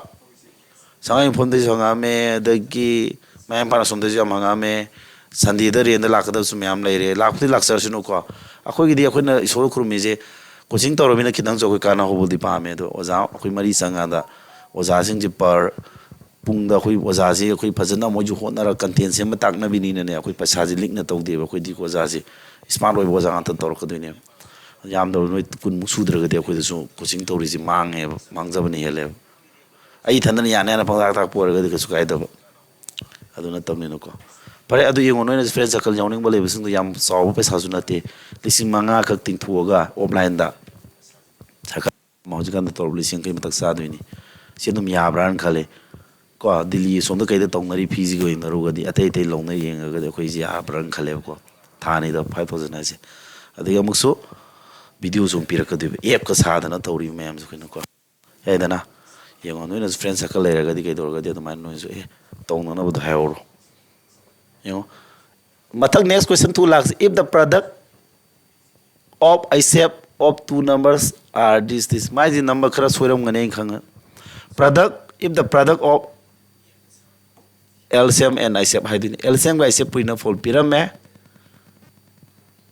ꯁꯉꯥꯏꯌꯨꯝꯐꯝꯗꯩꯁꯨ ꯍꯪꯉꯛꯑꯝꯃꯦ, ꯑꯗꯒꯤ ꯃꯌꯥꯡ ꯏꯝꯐꯥꯜ ꯑꯁꯣꯝꯗꯩꯁꯨ ꯌꯥꯝ ꯍꯪꯉꯛꯑꯝꯃꯦ꯫ Sunday ꯗ ꯔꯦꯟꯗ ꯂꯥꯛꯀꯗꯕꯁꯨ ꯃꯌꯥꯝ ꯂꯩꯔꯦ, ꯂꯥꯛꯄꯨꯗꯤ ꯂꯥꯛꯆꯔꯁꯅꯨꯀꯣ꯫ ꯑꯩꯈꯣꯏꯒꯤꯗꯤ ꯑꯩꯈꯣꯏꯅ ꯏꯁꯣꯔ ꯈꯨꯔꯨꯝꯃꯤꯁꯦ, coaching ꯇꯧꯔꯃꯤꯅ ꯈꯤꯇꯪꯁꯨ ꯑꯩꯈꯣꯏ ꯀꯥꯟꯅꯍꯧꯕꯗꯤ ꯄꯥꯝꯃꯦ꯫ ꯑꯗꯣ ꯑꯣꯖꯥ ꯑꯩꯈꯣꯏ ꯃꯔꯤ ꯆꯪꯉꯀꯥꯟꯗ ꯑꯣꯖꯥꯁꯤꯡꯁꯦ per ꯄꯨꯡꯗ ꯑꯩꯈꯣꯏ ꯑꯣꯖꯥꯁꯦ ꯑꯩꯈꯣꯏ ꯐꯖꯅ ꯃꯣꯏꯁꯨ ꯍꯣꯠꯅꯔꯒ content ꯁꯦꯝꯕ ꯇꯥꯛꯅꯕꯤꯅꯤꯅꯅꯦ, ꯑꯩꯈꯣꯏ ꯄꯩꯁꯥꯁꯦ ꯂꯤꯛꯅ ꯇꯧꯗꯦꯕ꯫ ꯑꯩꯈꯣꯏꯗꯤ ꯑꯣꯖꯥꯁꯦ smart ꯑꯣꯏꯕ ꯑꯣꯖꯥ ꯉꯥꯛꯇ ꯇꯧꯔꯛꯀꯗꯣꯏꯅꯦꯕ꯫ ꯌꯥꯝꯗꯕ ꯅꯣꯏ ꯀꯨꯟꯃꯨꯛ ꯁꯨꯗ꯭ꯔꯒꯗꯤ ꯑꯩꯈꯣꯏꯗꯁꯨ coaching ꯇꯧꯔꯤꯁꯦ ꯃꯥꯡꯉꯦꯕ, ꯃꯥꯡꯖꯕꯅ ꯍꯦꯜꯂꯦꯕ꯫ ꯑꯩ ꯏꯊꯟꯗꯅ ꯌꯥꯅ ꯌꯥꯅ ꯄꯪꯇꯥꯛ ꯇꯥꯛꯄ ꯑꯣꯏꯔꯒꯗꯤ ꯀꯩꯁꯨ ꯀꯥꯏꯗꯕ꯫ ꯑꯗꯨ ꯅꯠꯇꯕꯅꯤꯅꯀꯣ꯫ ꯐꯔꯦ, ꯑꯗꯨ ꯌꯦꯡꯉꯣ, ꯅꯣꯏꯅꯁꯨ friend circle ꯌꯥꯎꯅꯤꯡꯕ ꯂꯩꯕꯁꯤꯡꯗꯣ, ꯌꯥꯝ ꯆꯥꯎꯕ ꯄꯩꯁꯥꯁꯨ ꯅꯠꯇꯦ, ꯂꯤꯁꯤꯡ ꯃꯉꯥ ꯈꯛ ꯇꯤꯡꯊꯣꯛꯑꯒ offline ꯗ ꯁꯔꯀꯥꯔ ꯍꯧꯖꯤꯛꯀꯥꯟꯗ ꯇꯧꯔꯕ ꯂꯤꯁꯤꯡ ꯌꯥꯡꯈꯩ ꯃꯊꯛ ꯆꯥꯗꯣꯏꯅꯤ꯫ ꯁꯤ ꯑꯗꯨꯝ ꯌꯥꯕ꯭ꯔꯥꯅ ꯈꯜꯂꯦ ꯀꯣ꯫ ꯗꯤꯜꯂꯤ ꯑꯁꯣꯝꯗ ꯀꯩꯗ ꯇꯧꯅꯔꯤ ꯐꯤꯁꯤꯒ ꯌꯦꯡꯅꯔꯨꯔꯒꯗꯤ, ꯑꯇꯩ ꯑꯇꯩ ꯂꯧꯅ ꯌꯦꯡꯉꯒꯗꯤ ꯑꯩꯈꯣꯏꯁꯦ ꯌꯥꯕ꯭ꯔꯥꯅ ꯈꯜꯂꯦꯕꯀꯣ꯫ ꯊꯥ ꯑꯅꯤꯗ five thousand ꯍꯥꯏꯁꯦ꯫ ꯑꯗꯒꯤ ꯑꯃꯨꯛꯁꯨ video ꯁꯨ ꯑꯃꯨꯛ ꯄꯤꯔꯛꯀꯗꯣꯏꯕ, app ꯀ ꯁꯥꯗꯅ ꯇꯧꯔꯤꯕ ꯃꯌꯥꯝꯁꯦ ꯑꯩꯈꯣꯏꯅꯀꯣ꯫ ꯌꯥꯏꯗꯅ? ꯌꯦꯡꯉꯣ, ꯅꯣꯏꯅꯁꯨ friend circle ꯂꯩꯔꯒꯗꯤ ꯀꯩꯗꯧꯔꯒꯗꯤ ꯑꯗꯨꯃꯥꯏꯅ ꯅꯣꯏꯁꯨ, "ꯑꯦ, ꯇꯧꯅꯅꯕꯗꯣ ꯍꯥꯏꯍꯧꯔꯣ"꯫ ꯌꯦꯡꯉꯣ, ꯃꯊꯪ next question two ꯂꯥꯛꯁꯤ. If the product of I C F of two numbers are this, this. ꯃꯥꯏꯁꯤ number ꯈꯔ ꯁꯣꯏꯔꯝꯒꯅꯤ ꯑꯩꯅ ꯈꯪꯉꯦ. Product, if the product of L C M and I C F ꯍꯥꯏꯗꯣꯏꯅꯤ. L C M ꯒ I C F ꯄꯨꯔꯤꯅ phone ꯄꯤꯔꯝꯃꯦ.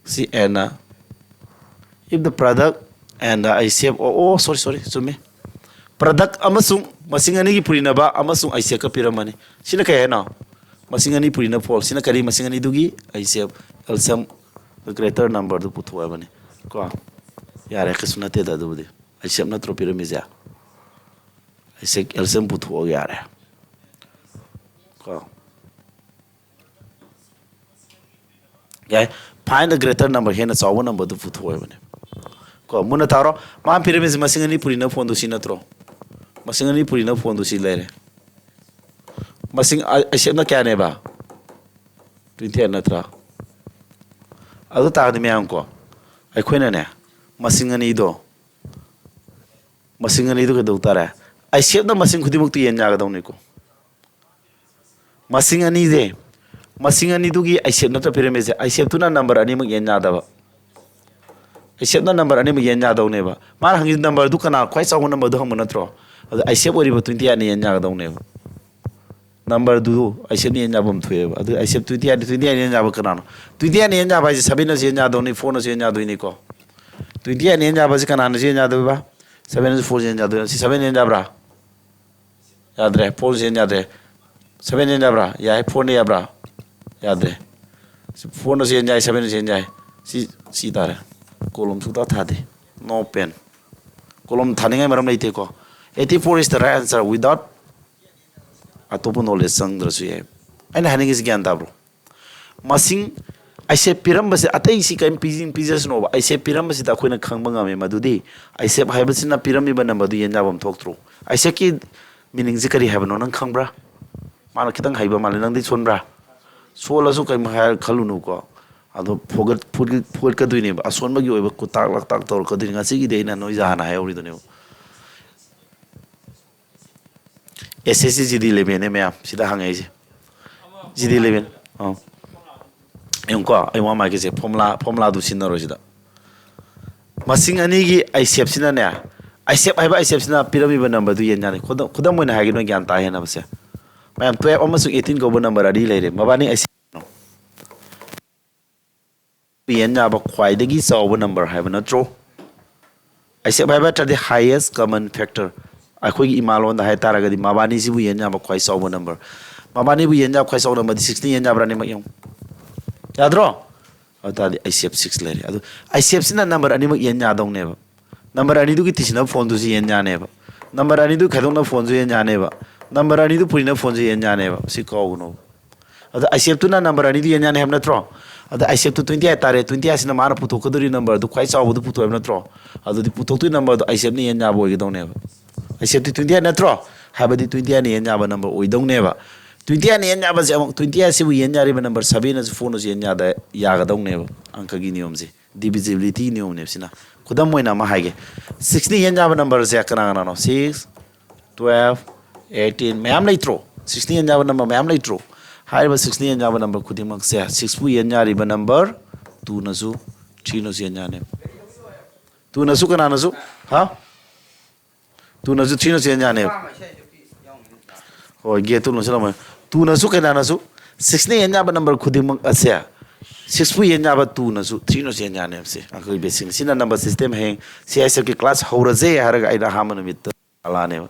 ꯁꯤ N ꯅ. If the product and the I C F, oh, oh, sorry, sorry, ꯆꯨꯝꯃꯤ. Product ꯑꯃꯁꯨꯡ ꯃꯁꯤꯡ ꯑꯅꯤꯒꯤ ꯄꯨꯔꯤꯅꯕ ꯑꯃꯁꯨꯡ I C F ꯀ ꯄꯤꯔꯝꯃꯅꯤ. ꯁꯤꯅ ꯀꯩ ꯍꯥꯏꯅꯣ? ꯃꯁꯤꯡ ꯑꯅꯤ ꯄꯨꯔꯤꯅ ꯐꯣꯜ. ꯁꯤꯅ ꯀꯔꯤ? ꯃꯁꯤꯡ ꯑꯅꯤꯗꯨꯒꯤ I C F, L C M, greater number ꯗꯨ ꯄꯨꯊꯣꯛꯑꯕꯅꯤ. ꯀꯣ? ꯌꯥꯔꯦ, ꯀꯩꯁꯨ ꯅꯠꯇꯦꯗ ꯑꯗꯨꯕꯨꯗꯤ. I C F ꯅꯠꯇ꯭ꯔꯣ ꯄꯤꯔꯝꯃꯤꯁꯦ? I C F, L C M ꯄꯨꯊꯣꯛꯑꯒ ꯌꯥꯔꯦ. ꯀꯣ? ꯌꯥꯏ. Find the greater number, ꯍꯦꯟꯅ ꯆꯥꯎꯕ number ꯗꯨ ꯄꯨꯊꯣꯛꯑꯣ ꯍꯥꯏꯕꯅꯦ. ꯀꯣ, ꯃꯨꯟꯅ ꯇꯥꯔꯣ. ꯃꯥꯅ ꯄꯤꯔꯝꯃꯤꯁꯦ ꯃꯁꯤꯡ ꯑꯅꯤ ꯄꯨꯔꯤꯅ ꯐꯣꯟꯗꯨ ꯁꯤ ꯅꯠꯇ꯭ꯔꯣ? ꯃꯁꯤꯡ ꯑꯅꯤ ꯄꯨꯔꯤꯅ ꯐꯣꯟꯗꯨ ꯁꯤ ꯂꯩꯔꯦ. ꯃꯁꯤꯡ ꯑ-, I C F ꯅ ꯀꯌꯥꯅꯦꯕ? Twenty eight ꯅꯠꯇ꯭ꯔꯥ? ꯑꯗꯨ ꯇꯥꯔꯗꯤ ꯃꯌꯥꯝ ꯀꯣ, ꯑꯩꯈꯣꯏꯅꯅꯦ, ꯃꯁꯤꯡ ꯑꯅꯤꯗꯣ, ꯃꯁꯤꯡ ꯑꯅꯤꯗꯨ ꯀꯩꯗꯧ ꯇꯥꯔꯦ? I C F ꯅ ꯃꯁꯤꯡ ꯈꯨꯗꯤꯡꯃꯛꯇꯨ ꯌꯦꯟ ꯌꯥꯒꯗꯧꯅꯤꯀꯣ. ꯃꯁꯤꯡ ꯑꯅꯤꯁꯦ, ꯃꯁꯤꯡ ꯑꯅꯤꯗꯨꯒꯤ I C F ꯅꯠꯇ꯭ꯔ ꯄꯤꯔꯝꯃꯤꯁꯦ, I C F ꯇꯨꯅ number ꯑꯅꯤꯃꯛ ꯌꯦꯟ ꯌꯥꯗꯕ. I C F ꯅ number ꯑꯅꯤꯃꯛ ꯌꯦꯟ ꯌꯥꯗꯧꯅꯦꯕ. ꯃꯥꯅ ꯍꯪꯉꯤꯁꯦ number ꯗꯨ ꯀꯅꯥ ꯈ꯭ꯋꯥꯏ ꯆꯥꯎꯕ number ꯗꯨ ꯍꯪꯕ ꯅꯠꯇ꯭ꯔꯣ? ꯑꯗꯨ I C F ꯑꯣꯏꯔꯤꯕ twenty eight ꯅ ꯌꯦꯟ ꯌꯥꯒꯗꯧꯅꯦꯕ. Number do I C F ꯅ ꯌꯦꯟ ꯌꯥꯐꯝ ꯊꯣꯛꯑꯦꯕ꯫ ꯑꯗꯨ I C F twenty eight, twenty eight ꯅ ꯌꯦꯟ ꯌꯥꯕ ꯀꯅꯥꯅꯣ? Twenty eight ꯅ ꯌꯦꯟ ꯌꯥꯕ ꯍꯥꯏꯁꯦ seven ꯅꯁꯨ ꯌꯦꯟ ꯌꯥꯗꯧꯅꯤ, four ꯅꯁꯨ ꯌꯦꯟ ꯌꯥꯗꯣꯏꯅꯤꯀꯣ꯫ Twenty eight ꯅ ꯌꯦꯟ ꯌꯥꯕ ꯍꯥꯏꯁꯦ ꯀꯅꯥꯅꯁꯨ ꯌꯦꯟ ꯌꯥꯗꯣꯏꯕ? Seven ꯅꯁꯨ four ꯁꯨ ꯌꯦꯟ ꯌꯥꯗꯣꯏꯅꯤ꯫ ꯁꯤ seven ꯌꯦꯟ ꯌꯥꯕ꯭ꯔꯥ? ꯌꯥꯗ꯭ꯔꯦ꯫ Four ꯁꯨ ꯌꯦꯟ ꯌꯥꯗ꯭ꯔꯦ꯫ Seven ꯌꯦꯟ ꯌꯥꯕ꯭ꯔꯥ? ꯌꯥꯏ꯫ Four ꯅ ꯌꯥꯕ꯭ꯔꯥ? ꯌꯥꯗ꯭ꯔꯦ꯫ Four ꯅꯁꯨ ꯌꯦꯟ ꯌꯥꯏ, seven ꯅꯁꯨ ꯌꯦꯟ ꯌꯥꯏ꯫ ꯁꯤ, ꯁꯤ ꯇꯥꯔꯦ꯫ Column ꯁꯨꯡꯊꯥ ꯊꯥꯗꯦ꯫ No pen꯫ Column ꯊꯥꯅꯤꯡꯉꯥꯏ ꯃꯔꯝ ꯂꯩꯇꯦꯀꯣ꯫ Eighty four is the right answer without ꯑꯇꯣꯞꯄ knowledge ꯆꯪꯗ꯭ꯔꯁꯨ ꯌꯥꯏ꯫ ꯑꯩꯅ ꯍꯥꯏꯅꯤꯡꯉꯤꯁꯤ ꯒ꯭ꯌꯥꯟ ꯇꯥꯕ꯭ꯔꯣ? ꯃꯁꯤꯡ I C F ꯄꯤꯔꯝꯕꯁꯦ, ꯑꯇꯩꯁꯤ ꯀꯔꯤꯝ ꯄꯤꯖ-, ꯄꯤꯖꯁꯅꯣꯕ, I C F ꯄꯤꯔꯝꯕꯁꯤꯗ ꯑꯩꯈꯣꯏꯅ ꯈꯪꯕ ꯉꯝꯃꯦ꯫ ꯃꯗꯨꯗꯤ I C F ꯍꯥꯏꯕꯁꯤꯅ ꯄꯤꯔꯝꯃꯤꯕ number ꯗꯨ ꯌꯦꯟ ꯌꯥꯐꯝ ꯊꯣꯛꯇ꯭ꯔꯣ? I C F ꯀꯤ meaning ꯁꯦ ꯀꯔꯤ ꯍꯥꯏꯕꯅꯣ ꯅꯪ ꯈꯪꯕ꯭ꯔꯥ? ꯃꯥꯅ ꯈꯤꯇꯪ ꯍꯩꯕ ꯃꯥꯜꯂꯦ꯫ ꯅꯪꯗꯤ ꯁꯣꯟꯕ꯭ꯔꯥ? ꯁꯣꯜꯂꯁꯨ ꯀꯔꯤꯝ ꯍꯥꯏ ꯈꯜꯂꯨꯅꯨꯀꯣ꯫ ꯑꯗꯣ ꯐꯨꯒꯠ-, ꯐꯨꯒꯠ-, ꯐꯨꯒꯠꯀꯗꯣꯏꯅꯦꯕ꯫ ꯑꯁꯣꯟꯕꯒꯤ ꯑꯣꯏꯕ ꯀꯨꯇꯥꯛ ꯂꯥꯛꯇꯥꯛ ꯇꯧꯔꯛꯀꯗꯣꯏꯅꯤ꯫ ꯉꯁꯤꯒꯤꯗꯤ ꯑꯩꯅ ꯅꯣꯏꯗ ꯍꯥꯟꯅ ꯍꯥꯏꯍꯧꯔꯤꯗꯨꯅꯦꯕ꯫ S S C G D eleven ꯅꯦ ꯃꯌꯥꯝ ꯁꯤꯗ ꯍꯪꯉꯛꯏꯁꯦ꯫ G D eleven꯫ ꯑꯥ꯫ ꯌꯦꯡꯉꯨꯀꯣ, ꯑꯩ ꯋꯥ ꯍꯥꯏꯒꯦꯁꯦ, ꯐꯣꯔꯃꯨꯂꯥ ꯐꯣꯔꯃꯨꯂꯥꯗꯨ ꯁꯤꯖꯤꯟꯅꯔꯣꯏꯁꯤꯗ꯫ ꯃꯁꯤꯡ ꯑꯅꯤꯒꯤ ꯑꯥꯏꯁꯦꯞꯁꯤꯅꯅꯦ, ꯑꯥꯏꯁꯦꯞ ꯍꯥꯏꯕ ꯑꯥꯏꯁꯦꯞꯁꯤꯅ ꯄꯤꯔꯝꯃꯤꯕ ꯅꯝꯕꯔꯗꯨ ꯌꯦꯟ ꯌꯥꯅꯤ꯫ ꯈꯨꯗꯝ ꯈꯨꯗꯝ ꯑꯣꯏꯅ ꯍꯥꯏꯒꯦ, ꯅꯣꯏ ꯒ꯭ꯌꯥꯟ ꯇꯥ ꯍꯦꯟꯅꯕꯁꯦ꯫ ꯃꯌꯥꯝ, ꯇꯨꯌꯦꯜꯞ ꯑꯃꯁꯨꯡ ꯑꯩꯠꯇꯤꯟ ꯀꯧꯕ ꯅꯝꯕꯔ ꯑꯅꯤ ꯂꯩꯔꯦ, ꯃꯕꯥꯅꯤ ꯑꯥꯏꯁꯦꯞ ꯌꯦꯟ ꯌꯥꯕ ꯈ꯭ꯋꯥꯏꯗꯒꯤ ꯆꯥꯎꯕ ꯅꯝꯕꯔ ꯍꯥꯏꯕ ꯅꯠꯇ꯭ꯔꯣ? ꯑꯥꯏꯁꯦꯞ ꯍꯥꯏꯕ ꯅꯠꯇ꯭ꯔꯗꯤ highest common factor꯫ ꯑꯩꯈꯣꯏꯒꯤ ꯏꯃꯥꯂꯣꯟꯗ ꯍꯥꯏ ꯇꯥꯔꯒꯗꯤ ꯃꯕꯥꯅꯤꯁꯤꯕꯨ ꯌꯦꯟ ꯌꯥꯕ ꯈ꯭ꯋꯥꯏ ꯆꯥꯎꯕ ꯅꯝꯕꯔ꯫ ꯃꯕꯥꯅꯤꯕꯨ ꯌꯦꯟ ꯌꯥꯕ ꯈ꯭ꯋꯥꯏ ꯆꯥꯎꯕ ꯅꯝꯕꯔꯗꯤ ꯁꯤꯛꯁꯅ ꯌꯦꯟ ꯌꯥꯕ꯭ꯔꯥ? ꯑꯅꯤꯃꯛ ꯌꯦꯡꯉꯨ꯫ ꯌꯥꯗ꯭ꯔꯣ? ꯑꯗꯨ ꯇꯥꯔꯗꯤ ꯑꯥꯏꯁꯦꯞ ꯁꯤꯛꯁ ꯂꯩꯔꯦ꯫ ꯑꯗꯨ ꯑꯥꯏꯁꯦꯞꯁꯤꯅ ꯅꯝꯕꯔ ꯑꯅꯤꯃꯛ ꯌꯦꯟ ꯌꯥꯗꯧꯅꯦꯕ꯫ ꯅꯝꯕꯔ ꯑꯅꯤꯗꯨꯒꯤ ꯇꯤꯁꯤꯟꯅꯕ ꯐꯣꯟꯗꯨꯁꯨ ꯌꯦꯟ ꯌꯥꯅꯦꯕ꯫ ꯅꯝꯕꯔ ꯑꯅꯤꯗꯨ ꯈꯥꯏꯗꯣꯛꯅꯕ ꯐꯣꯟꯁꯨ ꯌꯦꯟ ꯌꯥꯅꯦꯕ꯫ ꯅꯝꯕꯔ ꯑꯅꯤꯗꯨ ꯄꯨꯔꯤꯅꯕ ꯐꯣꯟꯁꯨ ꯌꯦꯟ ꯌꯥꯅꯦꯕ꯫ ꯁꯤ ꯀꯥꯎꯒꯅꯣ꯫ ꯑꯗ ꯑꯥꯏꯁꯦꯞꯇꯨꯅ ꯅꯝꯕꯔ ꯑꯅꯤꯗꯨ ꯌꯦꯟ ꯌꯥꯅꯤ ꯍꯥꯏꯕ ꯅꯠꯇ꯭ꯔꯣ? ꯑꯗ ꯑꯥꯏꯁꯦꯞꯇꯨ ꯇ꯭ꯋꯦꯟꯇꯤ ꯍꯥꯏꯇꯥꯔꯦ꯫ ꯇ꯭ꯋꯦꯟꯇꯤ ꯍꯥꯏꯁꯤꯅ ꯃꯥꯅ ꯄꯨꯊꯣꯛꯀꯗꯧꯔꯤ ꯅꯝꯕꯔꯗꯨ ꯈ꯭ꯋꯥꯏ ꯆꯥꯎꯕꯗꯨ ꯄꯨꯊꯣꯛꯑꯦꯕ ꯅꯠꯇ꯭ꯔꯣ? ꯑꯗꯨꯗꯤ ꯄꯨꯊꯣꯛꯇꯣꯏ ꯅꯝꯕꯔꯗꯣ ꯑꯥꯏꯁꯦꯞꯅ ꯌꯦꯟ ꯌꯥꯕ ꯑꯣꯏꯒꯗꯧꯅꯦꯕ꯫ ꯑꯥꯏꯁꯦꯞꯇꯤ ꯇ꯭ꯋꯦꯟꯇꯤ ꯍꯥꯏ ꯅꯠꯇ꯭ꯔꯣ? ꯍꯥꯏꯕꯗꯤ ꯇ꯭ꯋꯦꯟꯇꯤ ꯍꯥꯏꯅ ꯌꯦꯟ ꯌꯥꯕ ꯅꯝꯕꯔ ꯑꯣꯏꯗꯧꯅꯦꯕ꯫ ꯇ꯭ꯋꯦꯟꯇꯤ ꯍꯥꯏꯅ ꯌꯦꯟ ꯌꯥꯕꯁꯦ ꯑꯃꯨꯛ, ꯇ꯭ꯋꯦꯟꯇꯤ ꯍꯥꯏꯁꯤꯕꯨ ꯌꯦꯟ ꯌꯥꯔꯤꯕ ꯅꯝꯕꯔ ꯁꯕꯦꯟꯅꯁꯨ ꯐꯣꯔꯅꯁꯨ ꯌꯦꯟ ꯌꯥꯗ ꯌꯥꯒꯗꯧꯅꯦꯕ꯫ ꯑꯪꯀꯒꯤ ꯅꯤꯌꯣꯝꯁꯦ, divisibility ꯅꯤꯌꯣꯝꯅꯦꯕ ꯁꯤꯅ꯫ ꯈꯨꯗꯝ ꯑꯣꯏꯅ ꯑꯃ ꯍꯥꯏꯒꯦ, ꯁꯤꯛꯁꯅ ꯌꯦꯟ ꯌꯥꯕ ꯅꯝꯕꯔꯁꯦ ꯀꯅꯥ ꯀꯅꯥꯅꯣ? ꯁꯤꯛꯁ, ꯇꯨꯌꯦꯜꯞ, ꯑꯩꯠꯇꯤꯟ ꯃꯌꯥꯝ ꯂꯩꯇ꯭ꯔꯣ? ꯁꯤꯛꯁꯅ ꯌꯦꯟ ꯌꯥꯕ ꯅꯝꯕꯔ ꯃꯌꯥꯝ ꯂꯩꯇ꯭ꯔꯣ? ꯍꯥꯏꯔꯤꯕ ꯁꯤꯛꯁꯅ ꯌꯦꯟ ꯌꯥꯕ ꯅꯝꯕꯔ ꯈꯨꯗꯤꯡꯃꯛꯁꯦ, ꯁꯤꯛꯁꯄꯨ ꯌꯦꯟ ꯌꯥꯔꯤꯕ ꯅꯝꯕꯔ ꯇꯨꯅꯁꯨ, ꯊ꯭ꯔꯤꯅꯁꯨ ꯌꯦꯟ ꯌꯥꯅꯦꯕ꯫ ꯇꯨꯅꯁꯨ ꯀꯅꯥꯅꯁꯨ? ꯍꯥ? ꯇꯨꯅꯁꯨ ꯊ꯭ꯔꯤꯅꯁꯨ ꯌꯦꯟ ꯌꯥꯅꯦꯕ꯫ ꯍꯣꯏ, ꯒꯦꯠꯇꯨ ꯂꯣꯟꯁꯤꯜꯂꯝꯃꯣ꯫ ꯇꯨꯅꯁꯨ ꯀꯅꯥꯅꯁꯨ? ꯁꯤꯛꯁꯅ ꯌꯦꯟ ꯌꯥꯕ ꯅꯝꯕꯔ ꯈꯨꯗꯤꯡꯃꯛ ꯑꯁꯦ, ꯁꯤꯛꯁꯄꯨ ꯌꯦꯟ ꯌꯥꯕ ꯇꯨꯅꯁꯨ, ꯊ꯭ꯔꯤꯅꯁꯨ ꯌꯦꯟ ꯌꯥꯅꯦꯕ꯫ ꯁꯤ ꯑꯪꯀꯒꯤ basic ꯁꯤꯅ ꯅꯝꯕꯔ system꯫ ꯍꯌꯦꯡ ꯁꯤ ꯑꯥꯏ ꯑꯦꯁ ꯑꯦꯐꯀꯤ class ꯍꯧꯔꯁꯦ ꯍꯥꯏꯔꯒ ꯑꯩꯅ ꯑꯍꯥꯟꯕ ꯅꯨꯃꯤꯠꯇ ꯂꯥꯛꯑꯅꯦꯕ꯫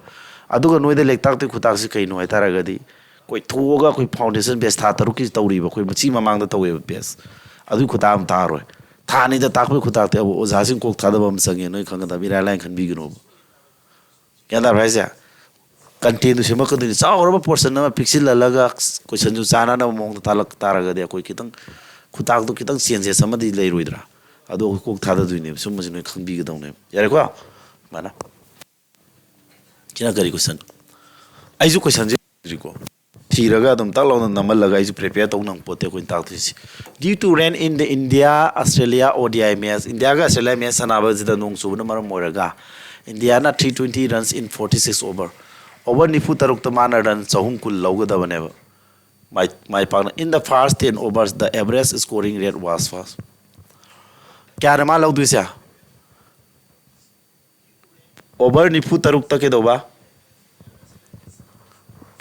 ꯑꯗꯨꯒ ꯅꯣꯏꯗ ꯂꯦꯛꯇꯥꯛꯇꯣꯏ ꯈꯨꯇꯥꯛꯁꯤ ꯀꯩꯅꯣ ꯍꯥꯏꯇꯥꯔꯒꯗꯤ, ꯀꯣꯏꯊꯣꯛꯑꯒ ꯑꯩꯈꯣꯏ foundation batch ꯊꯥ ꯇꯔꯨꯛꯀꯤ ꯇꯧꯔꯤꯕ, ꯑꯩꯈꯣꯏ ꯃꯆꯤ ꯃꯃꯥꯡꯗ ꯇꯧꯋꯦꯕ batch꯫ ꯑꯗꯨꯒꯤ ꯈꯨꯇꯥꯛ ꯑꯃ ꯇꯥꯔꯣꯏ꯫ ꯊꯥ ꯑꯅꯤꯗ ꯇꯥꯛꯄꯒꯤ ꯈꯨꯇꯥꯛꯇꯤ ꯑꯃꯨꯛ ꯑꯣꯖꯥꯁꯤꯡ ꯀꯣꯛ ꯊꯥꯗꯕ ꯑꯃ ꯆꯪꯉꯦ, ꯅꯣꯏ ꯈꯪꯒꯗꯕ, ꯏꯔꯥꯏ ꯂꯥꯏꯅ ꯈꯟꯕꯤꯒꯅꯣꯕ꯫ ꯒ꯭ꯌꯥꯟ ꯇꯥꯕ꯭ꯔꯥ ꯍꯥꯏꯁꯦ? Contentꯗꯨ ꯁꯦꯝꯃꯛꯀꯗꯣꯏꯅꯤ꯫ ꯆꯥꯎꯔꯕ portion ꯑꯃ ꯄꯤꯛꯁꯤꯜꯍꯜꯂꯒ questionꯁꯨ ꯆꯥꯟꯅꯅꯕ ꯃꯑꯣꯡꯗ ꯇꯥꯛꯂꯛ ꯇꯥꯔꯒꯗꯤ ꯑꯩꯈꯣꯏ ꯈꯤꯇꯪ ꯈꯨꯇꯥꯛꯇꯣ ꯈꯤꯇꯪ changes ꯑꯃꯗꯤ ꯂꯩꯔꯣꯏꯗ꯭ꯔꯥ? ꯑꯗꯣ ꯑꯩꯈꯣꯏ ꯀꯣꯛ ꯊꯥꯗꯗꯣꯏꯅꯦꯕ꯫ ꯁꯨꯝꯕꯁꯤ ꯅꯣꯏ ꯈꯪꯕꯤꯒꯗꯧꯅꯦꯕ꯫ ꯌꯥꯔꯦꯀꯣ? ꯑꯗꯨꯃꯥꯏꯅ꯫ ꯁꯤꯅ ꯀꯔꯤ question? ꯑꯩꯁꯨ questionꯁꯦ ꯊꯤꯗ꯭ꯔꯤꯀꯣ꯫ ꯊꯤꯔꯒ ꯑꯗꯨꯝ ꯇꯛ ꯂꯥꯎꯅ ꯅꯝꯍꯜꯂꯒ ꯑꯩꯁꯨ prepare ꯇꯧ ꯅꯪ ꯄꯣꯠꯇꯦ ꯑꯩꯈꯣꯏꯅ ꯇꯥꯛꯇꯣꯏꯁꯤ꯫ Due to rain in the India Australia O D I match, ꯏꯟꯗꯤꯌꯥꯒ ꯑꯁꯇ꯭ꯔꯦꯂꯤꯌꯥ match ꯁꯥꯟꯅꯕꯁꯤꯗ ꯅꯣꯡ ꯆꯨꯕꯅ ꯃꯔꯝ ꯑꯣꯏꯔꯒ ꯏꯟꯗꯤꯌꯥꯅ three twenty runs in forty six over, over ꯅꯤꯐꯨ ꯇꯔꯨꯛꯇ ꯃꯥꯅ run ꯆꯍꯨꯝ ꯀꯨꯟ ꯂꯧꯒꯗꯕꯅꯦꯕ꯫ ꯃꯥꯏ ꯃꯥꯏ ꯄꯥꯛꯅ꯫ In the first ten overs, the average scoring rate was first. ꯀꯌꯥꯅ ꯃꯥ ꯂꯧꯗꯣꯏꯁꯦ? ꯑꯣꯚꯔ ꯅꯤꯐꯨ ꯇꯔꯨꯛꯇ ꯀꯩꯗꯧꯕ?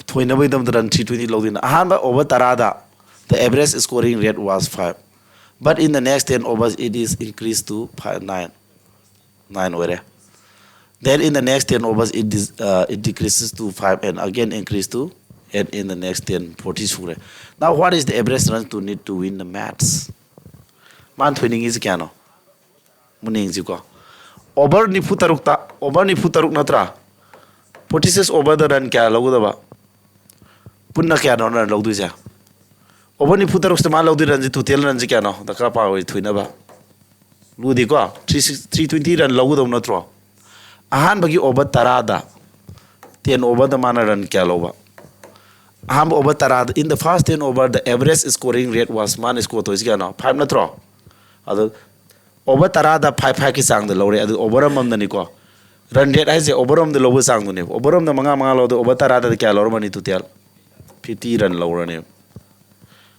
ꯊꯣꯏꯅꯕꯒꯤꯗꯃꯛꯇ ꯔꯟ ꯊ꯭ꯔꯤ ꯇ꯭ꯋꯦꯟꯇꯤ ꯂꯧꯗꯣꯏꯅ꯫ ꯑꯍꯥꯟꯕ ꯑꯣꯚꯔ ꯇꯔꯥꯗ the average scoring rate was five, but in the next ten overs it is increased to five, nine, nine ꯑꯣꯏꯔꯦ꯫ Then in the next ten overs it is, uh, it decreases to five and again increase to eight, in the next ten forty ꯁꯨꯔꯦ꯫ Now what is the average run to need to win the match? ꯃꯥꯅ ꯊꯣꯏꯅꯤꯡꯉꯤꯁꯤ ꯀꯌꯥꯅꯣ? ꯃꯨꯟꯅ ꯌꯦꯡꯁꯤꯀꯣ꯫ Over ꯅꯤꯐꯨ ꯇꯔꯨꯛꯇ, over ꯅꯤꯐꯨ ꯇꯔꯨꯛ ꯅꯠꯇ꯭ꯔꯥ? Forty six ꯑꯣꯚꯔꯗ run ꯀꯌꯥ ꯂꯧꯒꯗꯕ? ꯄꯨꯟꯅ ꯀꯌꯥꯅꯣ ꯔꯟ ꯂꯧꯗꯣꯏꯁꯦ? ꯑꯣꯚꯔ ꯅꯤꯐꯨ ꯇꯔꯨꯛꯁꯤꯗ ꯃꯥ ꯂꯧꯗꯣꯏ ꯔꯟꯁꯤ, ꯇꯣꯇꯦꯜ ꯔꯟꯁꯤ ꯀꯌꯥꯅꯣ? ꯗꯔꯀꯥꯔ ꯄꯥ ꯑꯣꯏ ꯊꯣꯏꯅꯕ꯫ ꯂꯨꯗꯦꯀꯣ? Three six, three twenty run ꯂꯧꯒꯗꯧ ꯅꯠꯇ꯭ꯔꯣ? ꯑꯍꯥꯟꯕꯒꯤ ꯑꯣꯚꯔ ꯇꯔꯥꯗ, ꯇꯦꯟ ꯑꯣꯚꯔꯗ ꯃꯥꯅ ꯔꯟ ꯀꯌꯥ ꯂꯧꯕ? ꯑꯍꯥꯟꯕ ꯑꯣꯚꯔ ꯇꯔꯥꯗ, in the first ten over, the average scoring rate was, ꯃꯥꯅ ꯁ꯭ꯀꯣꯔ ꯇꯧꯔꯤꯁꯤ ꯀꯌꯥꯅꯣ? ꯐꯥꯏꯚ ꯅꯠꯇ꯭ꯔꯣ? ꯑꯗꯣ ꯑꯣꯚꯔ ꯇꯔꯥꯗ ꯐꯥꯏꯚ ꯐꯥꯏꯚꯀꯤ ꯆꯥꯡꯗ ꯂꯧꯔꯦ꯫ ꯑꯗꯨ ꯑꯣꯚꯔ ꯑꯃꯃꯝꯗꯅꯤꯀꯣ꯫ ꯔꯟ ꯔꯦꯠ ꯍꯥꯏꯁꯦ ꯑꯣꯚꯔ ꯑꯃꯗ ꯂꯧꯕ ꯆꯥꯡꯗꯨꯅꯦꯕ꯫ ꯑꯣꯚꯔ ꯑꯃꯗ ꯃꯉꯥ ꯃꯉꯥ ꯂꯧꯗꯣ ꯑꯣꯚꯔ ꯇꯔꯥꯗꯗꯤ ꯀꯌꯥ ꯂꯧꯔꯝꯃꯅꯤ ꯇꯣꯇꯦꯜ? ꯐꯤꯐꯇꯤ ꯔꯟ ꯂꯧꯔꯅꯦꯕ꯫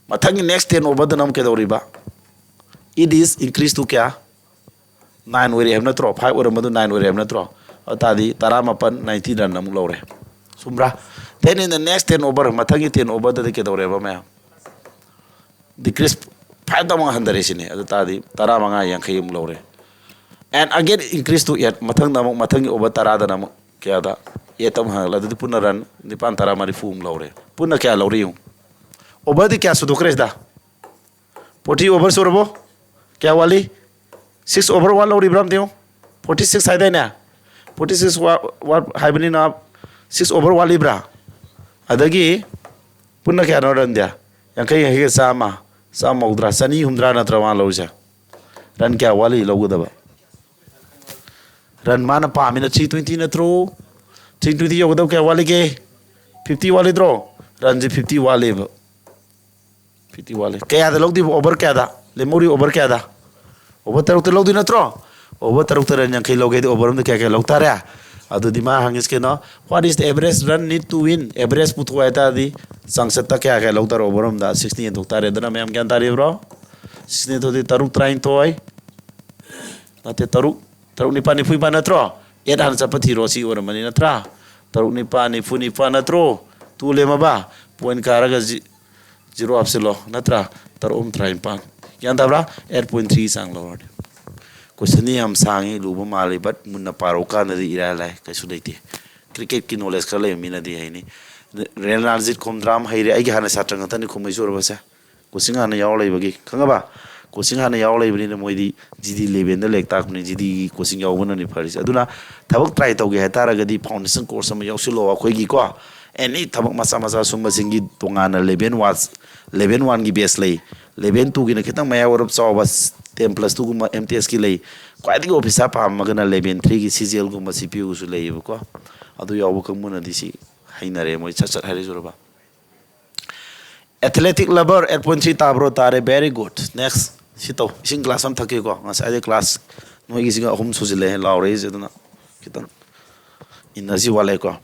ꯃꯊꯪꯒꯤ ꯅꯦꯛꯁ ꯇꯦꯟ ꯑꯣꯚꯔꯗꯅ ꯑꯃꯨꯛ ꯀꯩꯗꯧꯔꯤꯕ? It is increase to ꯀꯌꯥ? ꯅꯥꯏꯟ ꯑꯣꯏꯔꯦ ꯍꯥꯏꯕ ꯅꯠꯇ꯭ꯔꯣ? ꯐꯥꯏꯚ ꯑꯣꯏꯔꯝꯕꯗꯨ ꯅꯥꯏꯟ ꯑꯣꯏꯔꯦ ꯍꯥꯏꯕ ꯅꯠꯇ꯭ꯔꯣ? ꯑꯗꯨ ꯇꯥꯔꯗꯤ ꯇꯔꯥꯃꯥꯄꯟ, ꯅꯥꯏꯟꯇꯤ ꯔꯟ ꯑꯃꯨꯛ ꯂꯧꯔꯦ꯫ ꯆꯨꯝꯕ꯭ꯔꯥ? Then in the next ten over, ꯃꯊꯪꯒꯤ ꯇꯦꯟ ꯑꯣꯚꯔꯗꯗꯤ ꯀꯩꯗꯧꯔꯦꯕ ꯃꯌꯥꯝ? ꯗꯤꯀ꯭ꯔꯤꯁ ꯐꯥꯏꯚꯇ ꯑꯃꯨꯛ ꯍꯟꯊꯔꯦ ꯁꯤꯅꯦ꯫ ꯑꯗꯨ ꯇꯥꯔꯗꯤ ꯇꯔꯥꯃꯉꯥ, ꯌꯥꯡꯈꯩ ꯑꯃꯨꯛ ꯂꯧꯔꯦ꯫ And again increase to eight, ꯃꯊꯪꯗ ꯑꯃꯨꯛ, ꯃꯊꯪꯒꯤ ꯑꯣꯚꯔ ꯇꯔꯥꯗꯅ ꯑꯃꯨꯛ ꯀꯌꯥꯗ? ꯑꯦꯠꯇ ꯑꯃꯨꯛ ꯍꯟꯒꯠꯂꯦ꯫ ꯑꯗꯨꯗꯤ ꯄꯨꯟꯅ ꯔꯟ ꯅꯤꯄꯥꯟ, ꯇꯔꯥ, ꯃꯔꯤꯐꯨ ꯑꯃꯨꯛ ꯂꯧꯔꯦ꯫ ꯄꯨꯟꯅ ꯀꯌꯥ ꯂꯧꯔꯦ ꯌꯦꯡꯉꯨ꯫ ꯑꯣꯚꯔꯗꯤ ꯀꯌꯥ ꯁꯨꯗꯣꯛꯈ꯭ꯔꯦ ꯁꯤꯗ? ꯐꯣꯔꯇꯤ ꯑꯣꯚꯔ ꯁꯨꯔꯕꯣ? ꯀꯌꯥ ꯋꯥꯠꯂꯤ? ꯁꯤꯛꯁ ꯑꯣꯚꯔ ꯋꯥꯠ ꯂꯧꯔꯤꯕ꯭ꯔꯥ ꯑꯝꯇ ꯌꯦꯡꯉꯨ꯫ ꯐꯣꯔꯇꯤ ꯁꯤꯛꯁ ꯍꯥꯏꯗꯥꯏꯅꯦ? ꯐꯣꯔꯇꯤ ꯁꯤꯛꯁ ꯋꯥꯠ, ꯋꯥꯠ ꯍꯥꯏꯕꯅꯤꯅ ꯁꯤꯛꯁ ꯑꯣꯚꯔ ꯋꯥꯠꯂꯤꯕ꯭ꯔꯥ? ꯑꯗꯒꯤ ꯄꯨꯟꯅ ꯀꯌꯥꯅꯣ ꯔꯟꯗꯤ? ꯌꯥꯡꯈꯩ, ꯌꯥꯡꯈꯩꯒ ꯆꯥꯝꯃ, ꯆꯥꯝꯃ ꯃꯧꯗ꯭ꯔꯥ, ꯆꯅꯤ ꯍꯨꯝꯗ꯭ꯔꯥ ꯅꯠꯇ꯭ꯔꯥ ꯃꯥ ꯂꯧꯔꯤꯁꯦ? ꯔꯟ ꯀꯌꯥ ꯋꯥꯠꯂꯤ ꯂꯧꯒꯗꯕ? ꯔꯟ ꯃꯥꯅ ꯄꯥꯝꯃꯤꯅ ꯊ꯭ꯔꯤ ꯇ꯭ꯋꯦꯟꯇꯤ ꯅꯠꯇ꯭ꯔꯣ? ꯊ꯭ꯔꯤ ꯇ꯭ꯋꯦꯟꯇꯤ ꯌꯧꯒꯗꯕ ꯀꯌꯥ ꯋꯥꯠꯂꯤꯒꯦ? ꯐꯤꯐꯇꯤ ꯋꯥꯠꯂꯤꯗ꯭ꯔꯣ? ꯔꯟꯁꯦ ꯐꯤꯐꯇꯤ ꯋꯥꯠꯂꯦꯕ꯫ ꯐꯤꯐꯇꯤ ꯋꯥꯠꯂꯤ꯫ ꯀꯌꯥꯗ ꯂꯧꯗꯣꯏꯕ? ꯑꯣꯚꯔ ꯀꯌꯥꯗ? ꯂꯦꯝꯍꯧꯔꯤ ꯑꯣꯚꯔ ꯀꯌꯥꯗ? ꯑꯣꯚꯔ ꯇꯔꯨꯛꯇ ꯂꯧꯗꯣꯏ ꯅꯠꯇ꯭ꯔꯣ? ꯑꯣꯚꯔ ꯇꯔꯨꯛꯇ ꯔꯟ ꯌꯥꯡꯈꯩ ꯂꯧꯒꯦꯗꯤ ꯑꯣꯚꯔ ꯑꯃꯗ ꯀꯌꯥ ꯀꯌꯥ ꯂꯧ ꯇꯥꯔꯦ? ꯑꯗꯨꯗꯤ ꯃꯥ ꯍꯪꯉꯤꯁꯤ ꯀꯩꯅꯣ? What is the average run need to win? Average ꯄꯨꯊꯣꯛ ꯍꯥꯏ ꯇꯥꯔꯗꯤ ꯆꯥꯡꯆꯠꯇ ꯀꯌꯥ ꯀꯌꯥ ꯂꯧꯗꯔꯛꯑꯣ ꯑꯃꯔꯣꯝꯗ? Sixteen ꯌꯦꯟꯊꯣꯛ ꯇꯥꯔꯦ꯫ ꯑꯗꯨꯅ ꯃꯌꯥꯝ ꯒ꯭ꯌꯥꯟ ꯇꯥꯔꯤꯕ꯭ꯔꯣ? Sixteen ꯌꯦꯟꯊꯣꯛꯇꯤ ꯇꯔꯨꯛ ꯇꯔꯥꯅꯤꯊꯣꯏ, ꯅꯠꯇꯦ, ꯇꯔꯨꯛ, ꯇꯔꯨꯛ ꯅꯤꯄꯥꯜ ꯅꯤꯐꯨ ꯅꯤꯄꯥꯜ ꯅꯠꯇ꯭ꯔꯣ? Eight ꯍꯥꯟꯅ ꯆꯠꯄ ꯊꯤꯔꯣ꯫ ꯁꯤ ꯑꯣꯏꯔꯝꯃꯅꯤ ꯅꯠꯇ꯭ꯔꯥ? ꯇꯔꯨꯛ ꯅꯤꯄꯥꯜ ꯅꯤꯐꯨ ꯅꯤꯄꯥꯜ ꯅꯠꯇ꯭ꯔꯣ? Two ꯂꯦꯝꯃꯕ? Point ꯀꯥꯔꯒ ꯖꯤ-, zero ꯍꯥꯞꯆꯤꯜꯂꯣ ꯅꯠꯇ꯭ꯔꯥ? ꯇꯔꯨꯛ ꯑꯍꯨꯝ ꯇꯔꯥꯅꯤꯄꯥꯜ꯫ ꯒ꯭ꯌꯥꯟ ꯇꯥꯕ꯭ꯔꯥ? Eight point three ꯆꯥꯡ ꯂꯧꯔꯅꯤ꯫ Questionꯗꯤ ꯌꯥꯝ ꯁꯥꯡꯉꯤ, ꯂꯨꯕ ꯃꯥꯜꯂꯤ, but ꯃꯨꯟꯅ ꯄꯥꯔꯨ ꯀꯥꯟꯗꯗꯤ ꯏꯔꯥꯏ ꯂꯥꯏ, ꯀꯩꯁꯨ ꯂꯩꯇꯦ꯫ Cricketꯀꯤ knowledge ꯈꯔ ꯂꯩꯕ ꯃꯤꯅꯗꯤ ꯍꯩꯅꯤ꯫ ꯔꯦꯅꯥꯜꯖꯤꯠ ꯈꯣꯝꯗ꯭ꯔꯥꯝ ꯍꯩꯔꯦ꯫ ꯑꯩꯒꯤ ꯍꯥꯟꯅ ꯁꯥꯇ꯭ꯔ ꯉꯥꯛꯇꯅꯤ ꯈꯨꯝꯃꯩ ꯁꯨꯔꯕꯁꯦ꯫ Coaching ꯍꯥꯟꯅ ꯌꯥꯎꯔ ꯂꯩꯕꯒꯤ, ꯈꯪꯉꯕ? Coaching ꯍꯥꯟꯅ ꯌꯥꯎꯔ ꯂꯩꯕꯅꯤꯅ ꯃꯣꯏꯗꯤ G D levelꯗ ꯂꯩ ꯇꯥꯛꯄꯅꯤ꯫ G Dꯒꯤ coaching ꯌꯥꯎꯕꯅꯅꯤ ꯐꯔꯤꯁꯦ꯫ ꯑꯗꯨꯅ ꯊꯕꯛ try ꯇꯧꯒꯦ ꯍꯥꯏꯇꯥꯔꯒꯗꯤ foundation course ꯑꯃ ꯌꯥꯎꯁꯤꯜꯂꯣ꯫ ꯑꯩꯈꯣꯏꯒꯤꯀꯣ, any ꯊꯕꯛ ꯃꯆꯥ ꯃꯆꯥ ꯁꯨꯝꯕꯁꯤꯡꯒꯤ ꯇꯣꯉꯥꯟꯅ level one, level oneꯒꯤ batch ꯂꯩ꯫ Level twoꯒꯤꯅ ꯈꯤꯇꯪ ꯃꯌꯥꯏ ꯑꯣꯏꯔꯞ ꯆꯥꯎꯕ, ten plus twoꯒꯨꯝꯕ M T Sꯀꯤ ꯂꯩ꯫ ꯈ꯭ꯋꯥꯏꯗꯒꯤ officer ꯄꯥꯝꯃꯒꯅ level threeꯒꯤ CGLꯒꯨꯝꯕ CPUꯒꯁꯨ ꯂꯩꯌꯦꯕꯀꯣ꯫ ꯑꯗꯨ ꯌꯥꯎꯕ ꯀꯥꯡꯕꯨꯅꯗꯤ ꯁꯤ ꯍꯩꯅꯔꯦ, ꯃꯣꯏ ꯁꯠ ꯁꯠ ꯍꯥꯏꯔꯤꯁꯨꯔꯕ꯫ Athletic lover, eight point three ꯇꯥꯕ꯭ꯔꯣ? ꯇꯥꯔꯦ, very good. Next, ꯁꯤ ꯇꯧ, ꯏꯁꯤꯡ glass ꯑꯃ ꯊꯛꯀꯦꯀꯣ꯫ ꯉꯁꯥꯏꯗꯩ glass ꯅꯣꯏꯒꯤꯁꯤꯒ ꯑꯍꯨꯝ ꯁꯨꯖꯤꯜꯂꯛꯑꯦ ꯂꯥꯎꯔꯛꯏꯁꯦ, ꯑꯗꯨꯅ ꯈꯤꯇꯪ energy ꯋꯥꯠꯂꯦꯀꯣ꯫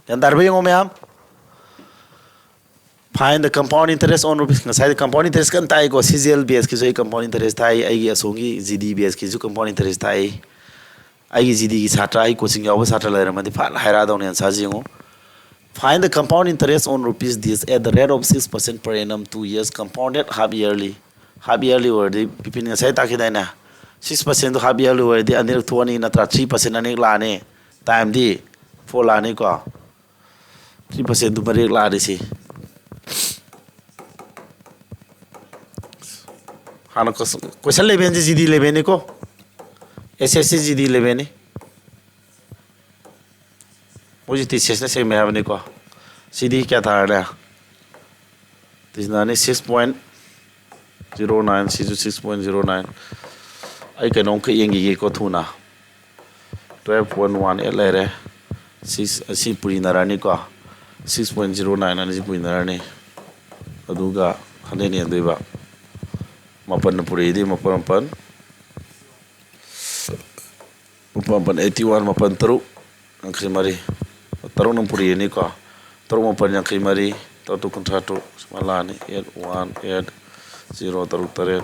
ꯒ꯭ꯌꯥꯟ ꯇꯥꯔꯕ ꯌꯦꯡꯉꯣ ꯃꯌꯥꯝ꯫ Find the compound interest on rupees. ꯉꯁꯥꯏꯗꯤ compound interest ꯀꯟꯅ ꯇꯥꯛꯏꯀꯣ꯫ CGL batchꯀꯤꯁꯨ ꯑꯩ compound interest ꯇꯥꯛꯏ, ꯑꯩꯒꯤ ꯑꯁꯣꯝꯒꯤ GD batchꯀꯤꯁꯨ compound interest ꯇꯥꯛꯏ꯫ ꯑꯩꯒꯤ GDꯒꯤ ꯁꯥꯇ꯭ꯔ, ꯑꯩ coaching ꯌꯥꯎꯕ ꯁꯥꯇ꯭ꯔ ꯂꯩꯔꯝꯃꯗꯤ ꯐꯠ ꯍꯥꯏꯔꯛꯑꯗꯧꯅꯦ answerꯁꯤ ꯌꯦꯡꯉꯨ꯫ Find the compound interest on rupees this at the rate of six percent per annum, two years, compounded half yearly. Half yearly ꯑꯣꯏꯔꯗꯤ ꯕꯤꯄꯤꯟ ꯉꯁꯥꯏ ꯇꯥꯛꯈꯤꯗꯥꯏꯅꯦ? Six percentꯗꯣ half yearly ꯑꯣꯏꯔꯗꯤ ꯑꯅꯤꯔꯛ ꯊꯣꯛꯑꯅꯤ ꯅꯠꯇ꯭ꯔꯥ? Three percent ꯑꯅꯤꯔꯛ ꯂꯥꯛꯑꯅꯤ꯫ Timeꯗꯤ four ꯂꯥꯛꯑꯅꯤꯀꯣ꯫ Three percentꯗꯨ ꯃꯔꯤꯔꯛ ꯂꯥꯛꯑꯗꯤ ꯁꯤ꯫ ꯍꯥꯟꯅ ꯀꯣꯏꯁꯟ ꯂꯦꯕꯦꯜꯁꯤ GD ꯂꯦꯕꯦꯜꯅꯤꯀꯣ꯫ SSC GD ꯂꯦꯕꯦꯜꯅꯤ꯫ ꯃꯣꯏꯁꯤ TCSꯅ ꯁꯦꯝꯃꯦ ꯍꯥꯏꯕꯅꯤꯀꯣ꯫ ꯁꯤꯗꯤ ꯀꯌꯥ ꯇꯥꯔꯦ? ꯇꯤꯁꯅꯥꯅꯤ six point zero nine, ꯁꯤꯁꯨ six point zero nine꯫ ꯑꯩ ꯀꯩꯅꯣꯝꯈꯛ ꯌꯦꯡꯈꯤꯒꯦꯀꯣ ꯊꯨꯅ꯫ Twelve point one eight ꯂꯩꯔꯦ꯫ Six ꯑꯁꯤ ꯄꯨꯔꯤꯅꯔꯅꯤꯀꯣ꯫ Six point zero nine ꯑꯅꯤꯁꯤ ꯄꯨꯔꯤꯅꯔꯅꯤ꯫ ꯑꯗꯨꯒ hundred ꯌꯦꯟꯗꯣꯏꯕ꯫ ꯃꯥꯄꯟꯅ ꯄꯨꯔꯛꯏꯗꯤ ꯃꯥꯄꯟ ꯃꯥꯄꯟ, ꯃꯥꯄꯟ ꯃꯥꯄꯟ eighty one, ꯃꯥꯄꯟ ꯇꯔꯨꯛ ꯌꯥꯡꯈꯩ ꯃꯔꯤ, ꯇꯔꯨꯛꯅ ꯄꯨꯔꯛꯏꯅꯤꯀꯣ꯫ ꯇꯔꯨꯛ ꯃꯥꯄꯟ ꯌꯥꯡꯈꯩ ꯃꯔꯤ, ꯇꯔꯨꯛ ꯇꯔꯨꯛ ꯀꯨꯟꯊ꯭ꯔꯥ ꯇꯔꯨꯛ, ꯁꯨꯃꯥꯏꯅ ꯂꯥꯛꯑꯅꯤ꯫ Eight one eight zero, ꯇꯔꯨꯛ ꯇꯔꯦꯠ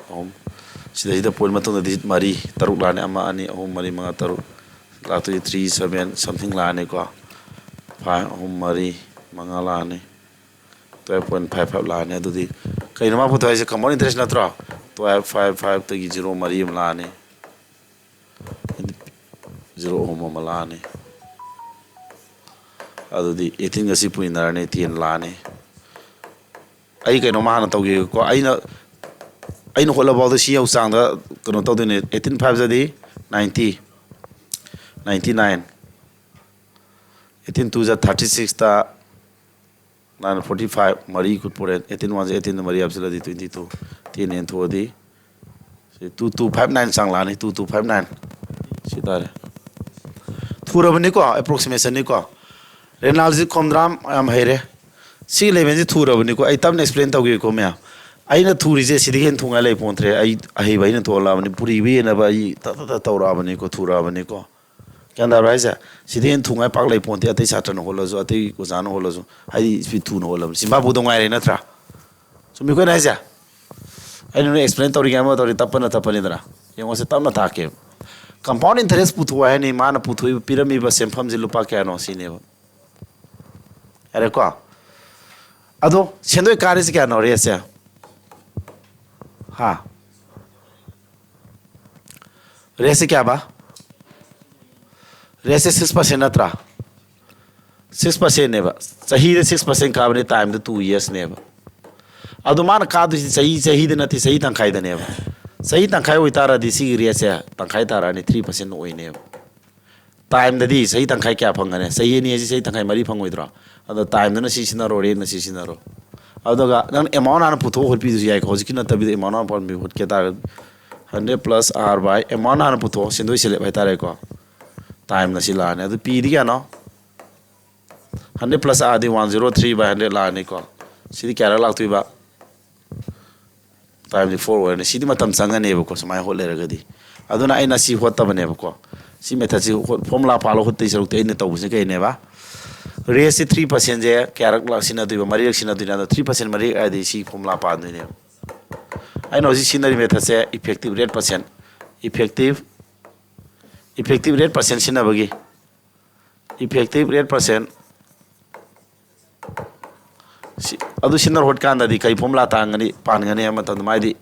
ꯑꯍꯨꯝ꯫ ꯁꯤꯗꯩꯁꯤꯗ point ꯃꯇꯨꯡꯗ digit ꯃꯔꯤ, ꯇꯔꯨꯛ ꯂꯥꯛꯑꯅꯤ꯫ ꯑꯃ, ꯑꯅꯤ, ꯑꯍꯨꯝ, ꯃꯔꯤ, ꯃꯉꯥ, ꯇꯔꯨꯛ ꯂꯥꯛꯇꯣꯏꯁꯦ꯫ Three seven something ꯂꯥꯛꯑꯅꯤꯀꯣ꯫ Five, ꯑꯍꯨꯝ, ꯃꯔꯤ, ꯃꯉꯥ ꯂꯥꯛꯑꯅꯤ꯫ Twelve point five five ꯂꯥꯛꯑꯅꯤ꯫ ꯑꯗꯨꯗꯤ ꯀꯩꯅꯣ ꯃꯥ ꯄꯨꯊꯣꯛ ꯍꯥꯏꯁꯦ? Compound interest ꯅꯠꯇ꯭ꯔꯣ? Twelve five five ꯇꯒꯤ zero ꯃꯔꯤ ꯑꯃ ꯂꯥꯛꯑꯅꯤ, zero ꯑꯍꯨꯝ ꯑꯃ ꯂꯥꯛꯑꯅꯤ꯫ ꯑꯗꯨꯗꯤ eighteen ꯒ ꯁꯤ ꯄꯨꯏꯅꯔꯅꯤ, ten ꯂꯥꯛꯑꯅꯤ꯫ ꯑꯩ ꯀꯩꯅꯣꯝꯃ ꯍꯥꯟꯅ ꯇꯧꯒꯦꯀꯣ꯫ ꯑꯩꯅ, ꯑꯩꯅ ꯍꯣꯠꯂꯐꯥꯎꯗ ꯁꯤ ꯌꯧ ꯆꯥꯡꯗ ꯀꯩꯅꯣ ꯇꯧꯗꯣꯏꯅꯦ꯫ Eighteen five ꯖꯗꯤ ninety, ninety nine, eighteen two ꯖ thirty six ꯇ, nine forty five, ꯃꯔꯤ ꯈꯨꯠ ꯄꯨꯔꯦ꯫ Eighteen one ꯖ eighteen ꯗ ꯃꯔꯤ ꯍꯥꯞꯆꯤꯜꯂꯗꯤ twenty two, ten ꯌꯦꯟꯊꯣꯛꯑꯗꯤ ꯁꯤ two two five nine ꯆꯥꯡ ꯂꯥꯛꯑꯅꯤ꯫ Two two five nine ꯁꯤ ꯇꯥꯔꯦ꯫ ꯊꯨꯔꯕꯅꯤꯀꯣ, approximation ꯅꯤꯀꯣ꯫ ꯔꯦꯅꯥꯜꯁꯤ ꯈꯣꯝꯗ꯭ꯔꯥꯝ ꯌꯥꯝ ꯍꯩꯔꯦ꯫ ꯁꯤꯒꯤ level ꯁꯤ ꯊꯨꯔꯕꯅꯤꯀꯣ꯫ ꯑꯩ ꯇꯞꯅ explain ꯇꯧꯒꯦꯀꯣ ꯃꯌꯥꯝ꯫ ꯑꯩꯅ ꯊꯨꯔꯤꯁꯦ ꯁꯤꯗꯒꯤ ꯍꯦꯟꯅ ꯊꯨꯉꯥꯏ ꯂꯩ ꯄꯣꯟꯇ꯭ꯔꯦ꯫ ꯑꯩ ꯑꯍꯩꯕ ꯑꯩꯅ ꯊꯣꯛꯍꯜꯂꯛꯑꯕꯅꯤ꯫ ꯄꯨꯔꯤꯕ ꯌꯦꯟꯅꯕ ꯑꯩ ꯇ ꯇ ꯇ ꯇꯧꯔꯛꯑꯕꯅꯤꯀꯣ, ꯊꯨꯔꯛꯑꯕꯅꯤꯀꯣ꯫ ꯒ꯭ꯌꯥꯟ ꯇꯥꯕ꯭ꯔꯥ ꯍꯥꯏꯁꯦ? ꯁꯤꯗꯩ ꯍꯦꯟꯅ ꯊꯨꯉꯥꯏ ꯄꯥꯛ ꯂꯩ ꯄꯣꯟꯇꯦ꯫ ꯑꯇꯩ ꯁꯥꯇ꯭ꯔꯅ ꯍꯣꯠꯂꯁꯨ, ꯑꯇꯩ ꯑꯣꯖꯥꯅ ꯍꯣꯠꯂꯁꯨ, ꯍꯥꯏꯗꯤ speed ꯊꯨꯅ ꯍꯣꯠꯂꯕꯅꯤ꯫ ꯆꯤꯝꯕꯥꯕꯨꯗꯣ ꯉꯥꯏꯔꯦ ꯅꯠꯇ꯭ꯔꯥ? ꯆꯨꯝꯃꯤꯀꯣ ꯑꯩꯅ ꯍꯥꯏꯁꯦ? ꯑꯩꯅ ꯅꯣꯏ explain ꯇꯧꯔꯤꯉꯩ ꯑꯃ ꯇꯧꯔꯤ, ꯇꯞꯄꯅ ꯇꯞꯄꯅꯤꯗꯅ꯫ ꯌꯦꯡꯉꯣꯁꯦ, ꯇꯞꯅ ꯇꯥꯛꯀꯦꯕ꯫ Compound interest ꯄꯨꯊꯣꯛꯑꯣ ꯍꯥꯏꯅꯤ, ꯃꯥꯅ ꯄꯨꯊꯣꯛꯏꯕ, ꯄꯤꯔꯝꯃꯤꯕ ꯁꯦꯟꯐꯝꯁꯦ ꯂꯨꯄꯥ ꯀꯌꯥꯅꯣ ꯁꯤꯅꯦꯕ꯫ ꯌꯥꯔꯦꯀꯣ? ꯑꯗꯣ ꯁꯦꯟꯗꯣꯏ ꯀꯥꯔꯤꯁꯦ ꯀꯌꯥꯅꯣ, rate ꯁꯦ? ꯍꯥ? Rate ꯁꯦ ꯀꯌꯥꯕ? Rate ꯁꯦ six percent ꯅꯠꯇ꯭ꯔꯥ? Six percent ꯅꯦꯕ꯫ ꯆꯍꯤꯗ six percent ꯀꯥꯕꯅꯦ, time ꯗ two years ꯅꯦꯕ꯫ ꯑꯗꯣ ꯃꯥꯅ ꯀꯥꯗꯣꯏꯁꯤ ꯆꯍꯤ, ꯆꯍꯤꯗ ꯅꯠꯇꯦ, ꯆꯍꯤ ꯇꯪꯈꯥꯏꯗꯅꯦꯕ꯫ ꯆꯍꯤ ꯇꯪꯈꯥꯏ ꯑꯣꯏꯇꯥꯔꯗꯤ ꯁꯤꯒꯤ rate ꯁꯦ ꯇꯪꯈꯥꯏ ꯇꯥꯔꯛꯑꯅꯤ, three percent ꯑꯣꯏꯅꯦꯕ꯫ Time ꯗꯗꯤ ꯆꯍꯤ ꯇꯪꯈꯥꯏ ꯀꯌꯥ ꯐꯪꯒꯅꯤ? ꯆꯍꯤ ꯑꯅꯤ ꯍꯥꯏꯁꯤ ꯆꯍꯤ ꯇꯪꯈꯥꯏ ꯃꯔꯤ ꯐꯪꯉꯣꯏꯗ꯭ꯔꯣ? ꯑꯗꯣ time ꯗꯨꯅ ꯁꯤ ꯁꯤꯖꯤꯟꯅꯔꯣ, rate ꯅ ꯁꯤ ꯁꯤꯖꯤꯟꯅꯔꯣ꯫ ꯑꯗꯨꯒ ꯅꯪ amount ꯍꯥꯟꯅ ꯄꯨꯊꯣꯛꯑ ꯍꯣꯠꯄꯤꯗꯨꯁꯨ ꯌꯥꯏꯀꯣ꯫ ꯍꯧꯖꯤꯛꯀꯤ ꯅꯠꯇꯕꯤꯗ amount ꯍꯥꯟꯅ ꯄꯨꯊꯣꯛꯀꯦ ꯇꯥꯔꯒꯗꯤ, hundred plus R by amount ꯍꯥꯟꯅ ꯄꯨꯊꯣꯛꯑꯣ, ꯁꯦꯟꯗꯣꯏ ꯁꯦꯂꯦꯞ ꯍꯥꯏꯇꯥꯔꯦꯀꯣ꯫ Time ꯅ ꯁꯤ ꯂꯥꯛꯑꯅꯤ꯫ ꯑꯗꯨ P ꯗꯤ ꯀꯌꯥꯅꯣ? Hundred plus R D one zero three by hundred ꯂꯥꯛꯑꯅꯤꯀꯣ꯫ ꯁꯤꯗꯤ ꯀꯌꯥꯔꯛ ꯂꯥꯛꯇꯣꯏꯕ? ꯇꯥꯏꯝꯗꯤ ꯐꯣꯔ ꯑꯣꯏꯔꯅꯤ꯫ ꯁꯤꯗꯤ ꯃꯇꯝ ꯆꯪꯒꯅꯦꯕꯀꯣ, ꯁꯨꯃꯥꯏꯅ ꯍꯣꯠ ꯂꯩꯔꯒꯗꯤ꯫ ꯑꯗꯨꯅ ꯑꯩꯅ ꯁꯤ ꯍꯣꯠꯇꯕꯅꯦꯕꯀꯣ꯫ ꯁꯤ ꯃꯦꯊꯠꯁꯤ ꯍꯣꯠ-, ꯐꯣꯔꯃꯨꯂꯥ ꯄꯥꯜꯂ ꯍꯣꯠꯇꯣꯏ ꯁꯔꯨꯛꯇꯤ ꯑꯩꯅ ꯇꯧꯕꯁꯤ ꯀꯩꯅꯦꯕ? ꯔꯦꯁꯁꯤ ꯊ꯭ꯔꯤ ꯄꯥꯔꯁꯦꯟꯁꯦ ꯀꯌꯥꯔꯛ ꯂꯥꯛ ꯁꯤꯟꯅꯗꯣꯏꯕ? ꯃꯔꯤꯔꯛ ꯁꯤꯟꯅꯗꯣꯏꯅꯦ꯫ ꯑꯗꯣ ꯊ꯭ꯔꯤ ꯄꯥꯔꯁꯦꯟ ꯃꯔꯤꯔꯛ ꯍꯥꯏꯔꯗꯤ ꯁꯤ ꯐꯣꯔꯃꯨꯂꯥ ꯄꯥꯟꯗꯣꯏꯅꯦꯕ꯫ ꯑꯩꯅ ꯍꯧꯖꯤꯛ ꯁꯤꯖꯤꯟꯅꯔꯤ ꯃꯦꯊꯠꯁꯦ effective rate percent, effective, effective rate percent ꯁꯤꯖꯤꯟꯅꯕꯒꯤ, effective rate percent꯫ ꯁꯤ, ꯑꯗꯨ ꯁꯤꯖꯤꯟꯅꯔ ꯍꯣꯠꯀꯥꯟꯗꯗꯤ ꯀꯩ ꯐꯣꯔꯃꯨꯂꯥ ꯇꯥꯡꯒꯅꯤ, ꯄꯥꯟꯒꯅꯤ ꯍꯥꯏꯕ ꯃꯇꯝꯗ ꯃꯥꯏꯗꯤ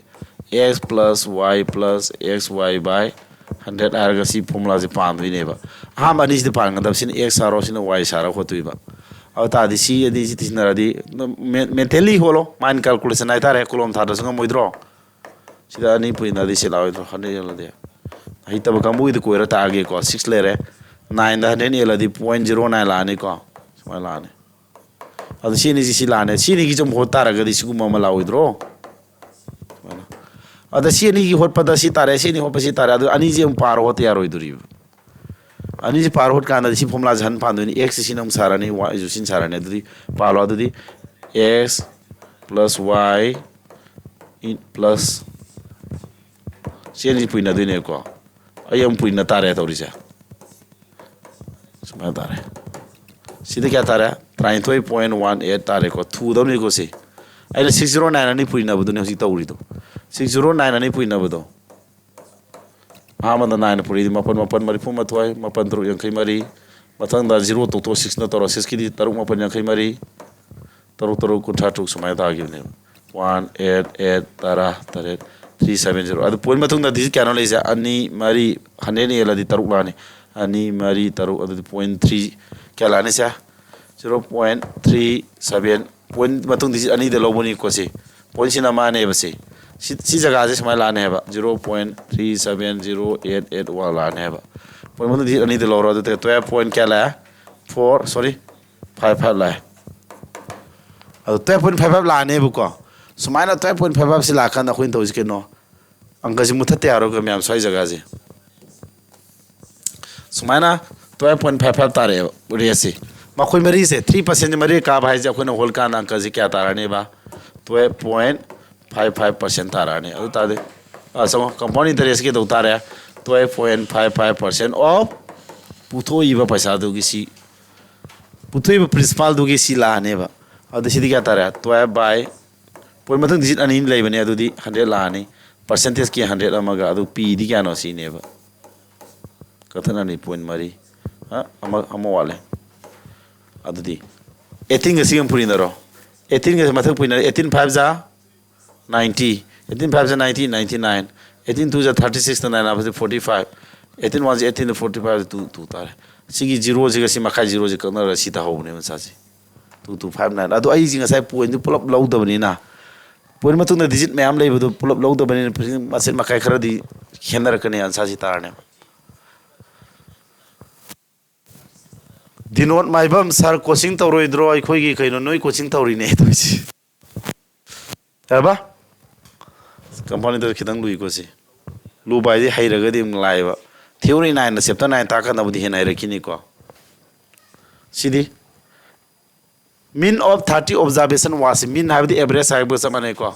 x plus y plus x y by hundred ꯍꯥꯏꯔꯒ ꯁꯤ ꯐꯣꯔꯃꯨꯂꯥꯁꯦ ꯄꯥꯟꯗꯣꯏꯅꯦꯕ꯫ ꯑꯍꯥꯟꯕ ꯑꯅꯤꯁꯤꯗꯤ ꯄꯥꯟꯒꯗꯕ, ꯁꯤꯅ x ꯁꯥꯔꯣ, ꯁꯤꯅ y ꯁꯥꯔꯣ ꯈꯣꯠꯇꯣꯏꯕ꯫ ꯑꯗꯨ ꯇꯥꯔꯗꯤ ꯁꯤ ꯑꯅꯤꯁꯤ ꯁꯤꯖꯤꯟꯅꯔꯗꯤ ꯃꯦꯟꯇꯦꯜꯂꯤ ꯍꯣꯠꯂꯣ, ꯃꯥꯏꯟ ꯀꯥꯜꯀꯨꯂꯦꯁꯟ ꯍꯥꯏꯇꯥꯔꯦ, ꯀꯣꯂꯣꯝ ꯊꯥꯗ꯭ꯔꯁꯨ ꯉꯝꯃꯣꯏꯗ꯭ꯔꯣ? ꯁꯤꯗ ꯑꯅꯤ ꯄꯨꯏꯅꯗꯤ ꯁꯤ ꯂꯥꯛꯑꯣꯏꯗ꯭ꯔꯣ? ꯍꯟꯗ꯭ꯔꯦꯠ ꯌꯦꯜꯂꯗꯤ꯫ ꯍꯩꯇꯕ ꯀꯥꯡꯕꯨꯒꯤꯗꯤ ꯀꯣꯏꯔ ꯇꯥꯛꯑꯒꯦꯀꯣ꯫ ꯁꯤꯛꯁ ꯂꯩꯔꯦ, ꯅꯥꯏꯟꯗ ꯍꯟꯗ꯭ꯔꯦꯠ ꯌꯦꯜꯂꯗꯤ ꯄꯣꯏꯟ ꯖꯤꯔꯣ ꯅꯥꯏꯟ ꯂꯥꯛꯑꯅꯤꯀꯣ꯫ ꯁꯨꯃꯥꯏꯅ ꯂꯥꯛꯑꯅꯤ꯫ ꯑꯗꯨ ꯁꯤ ꯑꯅꯤꯁꯤ ꯁꯤ ꯂꯥꯛꯑꯅꯤ꯫ ꯁꯤ ꯑꯅꯤꯒꯤ ꯁꯨꯝ ꯍꯣꯠ ꯇꯥꯔꯒꯗꯤ ꯁꯤꯒꯨꯝꯕ ꯑꯃ ꯂꯥꯛꯑꯣꯏꯗ꯭ꯔꯣ? ꯁꯨꯃꯥꯏꯅ꯫ ꯑꯗ ꯁꯤ ꯑꯅꯤꯒꯤ ꯍꯣꯠꯄꯗ ꯁꯤ ꯇꯥꯔꯦ, ꯁꯤ ꯑꯅꯤ ꯍꯣꯠꯄ ꯁꯤ ꯇꯥꯔꯦ꯫ ꯑꯗꯨ ꯑꯅꯤꯁꯤ ꯑꯃꯨꯛ ꯄꯥꯔ ꯍꯣꯠꯇ ꯌꯥꯔꯣꯏꯗꯣꯔꯤꯕ꯫ ꯑꯅꯤꯁꯤ ꯄꯥꯔ ꯍꯣꯠꯀꯥꯟꯗꯗꯤ ꯁꯤ ꯐꯣꯔꯃꯨꯂꯥꯁꯦ ꯍꯟ ꯄꯥꯟꯗꯣꯏꯅꯤ꯫ X ꯁꯤꯅ ꯑꯃꯨꯛ ꯁꯥꯔꯅꯤ, Y ꯁꯨ ꯁꯤꯅ ꯁꯥꯔꯅꯤ꯫ ꯑꯗꯨꯗꯤ ꯄꯥꯜꯂꯣ꯫ ꯑꯗꯨꯗꯤ x plus y in plus ꯁꯤ ꯑꯅꯤꯁꯤ ꯄꯨꯏꯅꯗꯣꯏꯅꯦꯕꯀꯣ꯫ ꯑꯩ ꯑꯃꯨꯛ ꯄꯨꯏꯅ ꯇꯥꯔꯦ ꯇꯧꯔꯤꯁꯦ꯫ ꯁꯨꯃꯥꯏꯅ ꯇꯥꯔꯦ꯫ ꯁꯤꯗ ꯀꯌꯥ ꯇꯥꯔꯦ? ꯇꯔꯥꯅꯤꯊꯣꯏ point one eight ꯇꯥꯔꯦꯀꯣ꯫ ꯊꯨꯗꯕꯅꯤꯀꯣ ꯁꯤ꯫ ꯑꯩꯅ six zero nine ꯑꯅꯤ ꯄꯨꯏꯅꯕꯗꯨꯅꯦ ꯍꯧꯖꯤꯛ ꯇꯧꯔꯤꯗꯣ꯫ Six zero nine ꯑꯅꯤ ꯄꯨꯏꯅꯕꯗꯣ꯫ ꯑꯍꯥꯟꯕꯗ nine ꯄꯨꯔꯤꯗꯤ ꯃꯥꯄꯟ ꯃꯥꯄꯟ ꯃꯔꯤꯐꯨ ꯃꯥꯊꯣꯏ, ꯃꯥꯄꯟ ꯇꯔꯨꯛ ꯌꯥꯡꯈꯩ ꯃꯔꯤ꯫ ꯃꯊꯪꯗ zero ꯇꯣꯛꯊꯣꯛ, sixꯅ ꯇꯧꯔꯣ꯫ Sixꯀꯤꯗꯤ ꯇꯔꯨꯛ ꯃꯥꯄꯟ ꯌꯥꯡꯈꯩ ꯃꯔꯤ, ꯇꯔꯨꯛ ꯇꯔꯨꯛ ꯀꯨꯟꯊ꯭ꯔꯥ ꯇꯔꯨꯛ ꯁꯨꯃꯥꯏꯅ ꯇꯥꯈꯤꯕꯅꯦꯕ꯫ One, eight, eight, ꯇꯔꯥ, ꯇꯔꯦꯠ, three seven zero꯫ ꯑꯗꯨ ꯄꯣꯏꯟ ꯃꯇꯨꯡꯗ ꯗꯤꯖꯤꯠ ꯀꯌꯥꯅꯣ ꯂꯩꯔꯤꯁꯦ? ꯑꯅꯤ, ꯃꯔꯤ, ꯍꯟꯗ꯭ꯔꯦꯠꯅ ꯌꯦꯜꯂꯗꯤ ꯇꯔꯨꯛ ꯂꯥꯛꯑꯅꯤ꯫ ꯑꯅꯤ, ꯃꯔꯤ, ꯇꯔꯨꯛ, ꯑꯗꯨꯗꯤ ꯄꯣꯏꯟ ꯊ꯭ꯔꯤ ꯀꯌꯥ ꯂꯥꯛꯑꯅꯤ ꯁꯦ? Zero point three seven꯫ Point ꯃꯇꯨꯡꯗꯤ ꯑꯅꯤꯗ ꯂꯧꯕꯅꯤꯀꯣ ꯁꯤ꯫ ꯄꯣꯏꯟꯁꯤꯅ ꯃꯥꯅꯦꯕ ꯁꯤ꯫ ꯁꯤ, ꯁꯤ ꯖꯒꯥꯁꯦ ꯁꯨꯃꯥꯏꯅ ꯂꯥꯛꯑꯅꯤ ꯍꯥꯏꯕ꯫ Zero point three seven zero eight eight one ꯂꯥꯛꯑꯅꯤ ꯍꯥꯏꯕ꯫ ꯄꯣꯏꯟ ꯃꯇꯨꯡꯗꯤ ꯑꯅꯤꯗ ꯂꯧꯔꯣ꯫ ꯑꯗꯨꯗꯤ twelve point ꯀꯌꯥ ꯂꯥꯛꯑꯦ? Four, sorry, five five ꯂꯥꯛꯑꯦ꯫ ꯑꯗꯣ twelve point five five ꯂꯥꯛꯑꯅꯦꯕꯀꯣ꯫ ꯁꯨꯃꯥꯏꯅ twelve point five five ꯁꯤ ꯂꯥꯛꯑꯀꯥꯟꯗ ꯑꯩꯈꯣꯏꯅ ꯇꯧꯔꯤꯁꯤ ꯀꯩꯅꯣ? ꯑꯪꯀꯁꯤ ꯃꯨꯊꯠꯇ ꯌꯥꯔꯣꯏ ꯃꯌꯥꯝ, ꯁ꯭ꯋꯥꯏ ꯖꯒꯥꯁꯦ꯫ ꯁꯨꯃꯥꯏꯅ twelve point five five ꯇꯥꯔꯛꯑꯦꯕ ꯔꯦꯠꯁꯦ꯫ ꯃꯈꯣꯏ ꯃꯔꯤꯁꯦ, three percent ꯃꯔꯤ ꯀꯥꯕ ꯍꯥꯏꯁꯦ ꯑꯩꯈꯣꯏꯅ ꯍꯣꯜꯀꯥꯟꯗ ꯑꯪꯀꯁꯦ ꯀꯌꯥ ꯇꯥꯔꯅꯦꯕ? Twelve point five five percent ꯇꯥꯔꯛꯑꯅꯤ꯫ ꯑꯗꯨ ꯇꯥꯔꯗꯤ ꯆꯪꯉꯣ, compound interest ꯀꯩꯗꯧ ꯇꯥꯔꯦ? Twelve point five five percent of ꯄꯨꯊꯣꯛꯏꯕ ꯄꯩꯁꯥꯗꯨꯒꯤ ꯁꯤ, ꯄꯨꯊꯣꯛꯏꯕ principalꯗꯨꯒꯤ ꯁꯤ ꯂꯥꯛꯑꯅꯦꯕ꯫ ꯑꯗꯨ ꯁꯤꯗꯤ ꯀꯌꯥ ꯇꯥꯔꯦ? Twelve by point ꯃꯊꯪ digit ꯑꯅꯤ ꯂꯩꯕꯅꯦ, ꯑꯗꯨꯗꯤ hundred ꯂꯥꯛꯑꯅꯤ꯫ Percentageꯀꯤ hundred ꯑꯃꯒ, ꯑꯗꯨ Pꯗꯤ ꯀꯌꯥꯅꯣ ꯁꯤꯅꯦꯕ꯫ ꯀꯛꯊꯠꯅꯔꯤ point ꯃꯔꯤ꯫ ꯑ, ꯑꯃ, ꯑꯃ ꯋꯥꯠꯂꯦ꯫ ꯑꯗꯨꯗꯤ eighteenꯒ ꯁꯤꯒ ꯄꯨꯔꯤꯅꯔꯣ꯫ Eighteenꯒ ꯃꯊꯛ ꯄꯨꯔꯤꯅꯔꯦ꯫ Eighteen five ꯖꯥ ninety꯫ Eighteen five ꯖꯥ ninety, ninety nine꯫ Eighteen two ꯖꯥ thirty six, nine ꯍꯥꯞꯄꯁꯤ forty five꯫ Eighteen one ꯖꯥ eighteen, forty five two, two ꯇꯥꯔꯦ꯫ ꯁꯤꯒꯤ zeroꯁꯤꯒ ꯁꯤ ꯃꯈꯥꯏ zeroꯁꯤ ꯀꯛꯅꯔꯒ ꯁꯤ ꯇꯥꯍꯧꯕꯅꯦ answerꯁꯤ꯫ Two two five nine꯫ ꯑꯗꯣ ꯑꯩꯁꯤ ꯉꯁꯥꯏ pointꯗꯨ ꯄꯨꯂꯞ ꯂꯧꯗꯕꯅꯤꯅ, point ꯃꯇꯨꯡꯗ digit ꯃꯌꯥꯝ ꯂꯩꯕꯗꯨ ꯄꯨꯂꯞ ꯂꯧꯗꯕꯅꯤꯅ ꯃꯆꯦꯠ ꯃꯈꯥꯏ ꯈꯔꯗꯤ ꯈꯦꯠꯅꯔꯛꯀꯅꯤ, answerꯁꯤ ꯇꯥꯔꯅꯦꯕ꯫ ꯗꯤꯅꯣꯠ ꯃꯥꯏꯕꯝ, "Sir, coaching ꯇꯧꯔꯣꯏꯗ꯭ꯔꯣ?" ꯑꯩꯈꯣꯏꯒꯤ ꯀꯩꯅꯣ, ꯅꯣꯏ coaching ꯇꯧꯔꯤꯅꯦ ꯇꯧꯔꯤꯁꯤ꯫ ꯀꯩ ꯍꯥꯏꯕ? Compound interest ꯈꯤꯇꯪ ꯂꯨꯏꯀꯣ ꯁꯤ꯫ ꯂꯨꯕ ꯍꯥꯏꯗꯤ ꯍꯩꯔꯒꯗꯤ ꯑꯃꯨꯛ ꯂꯥꯏꯕ꯫ Theory nineꯅ chapter nine ꯇꯥꯛꯀꯥꯟꯗꯕꯨꯗꯤ ꯍꯦꯟꯅ ꯍꯩꯔꯛꯈꯤꯅꯤꯀꯣ꯫ ꯁꯤꯗꯤ mean of thirty observation was, mean ꯍꯥꯏꯕꯗꯤ average ꯍꯥꯏꯕꯒ ꯆꯞ ꯃꯥꯟꯅꯩꯀꯣ꯫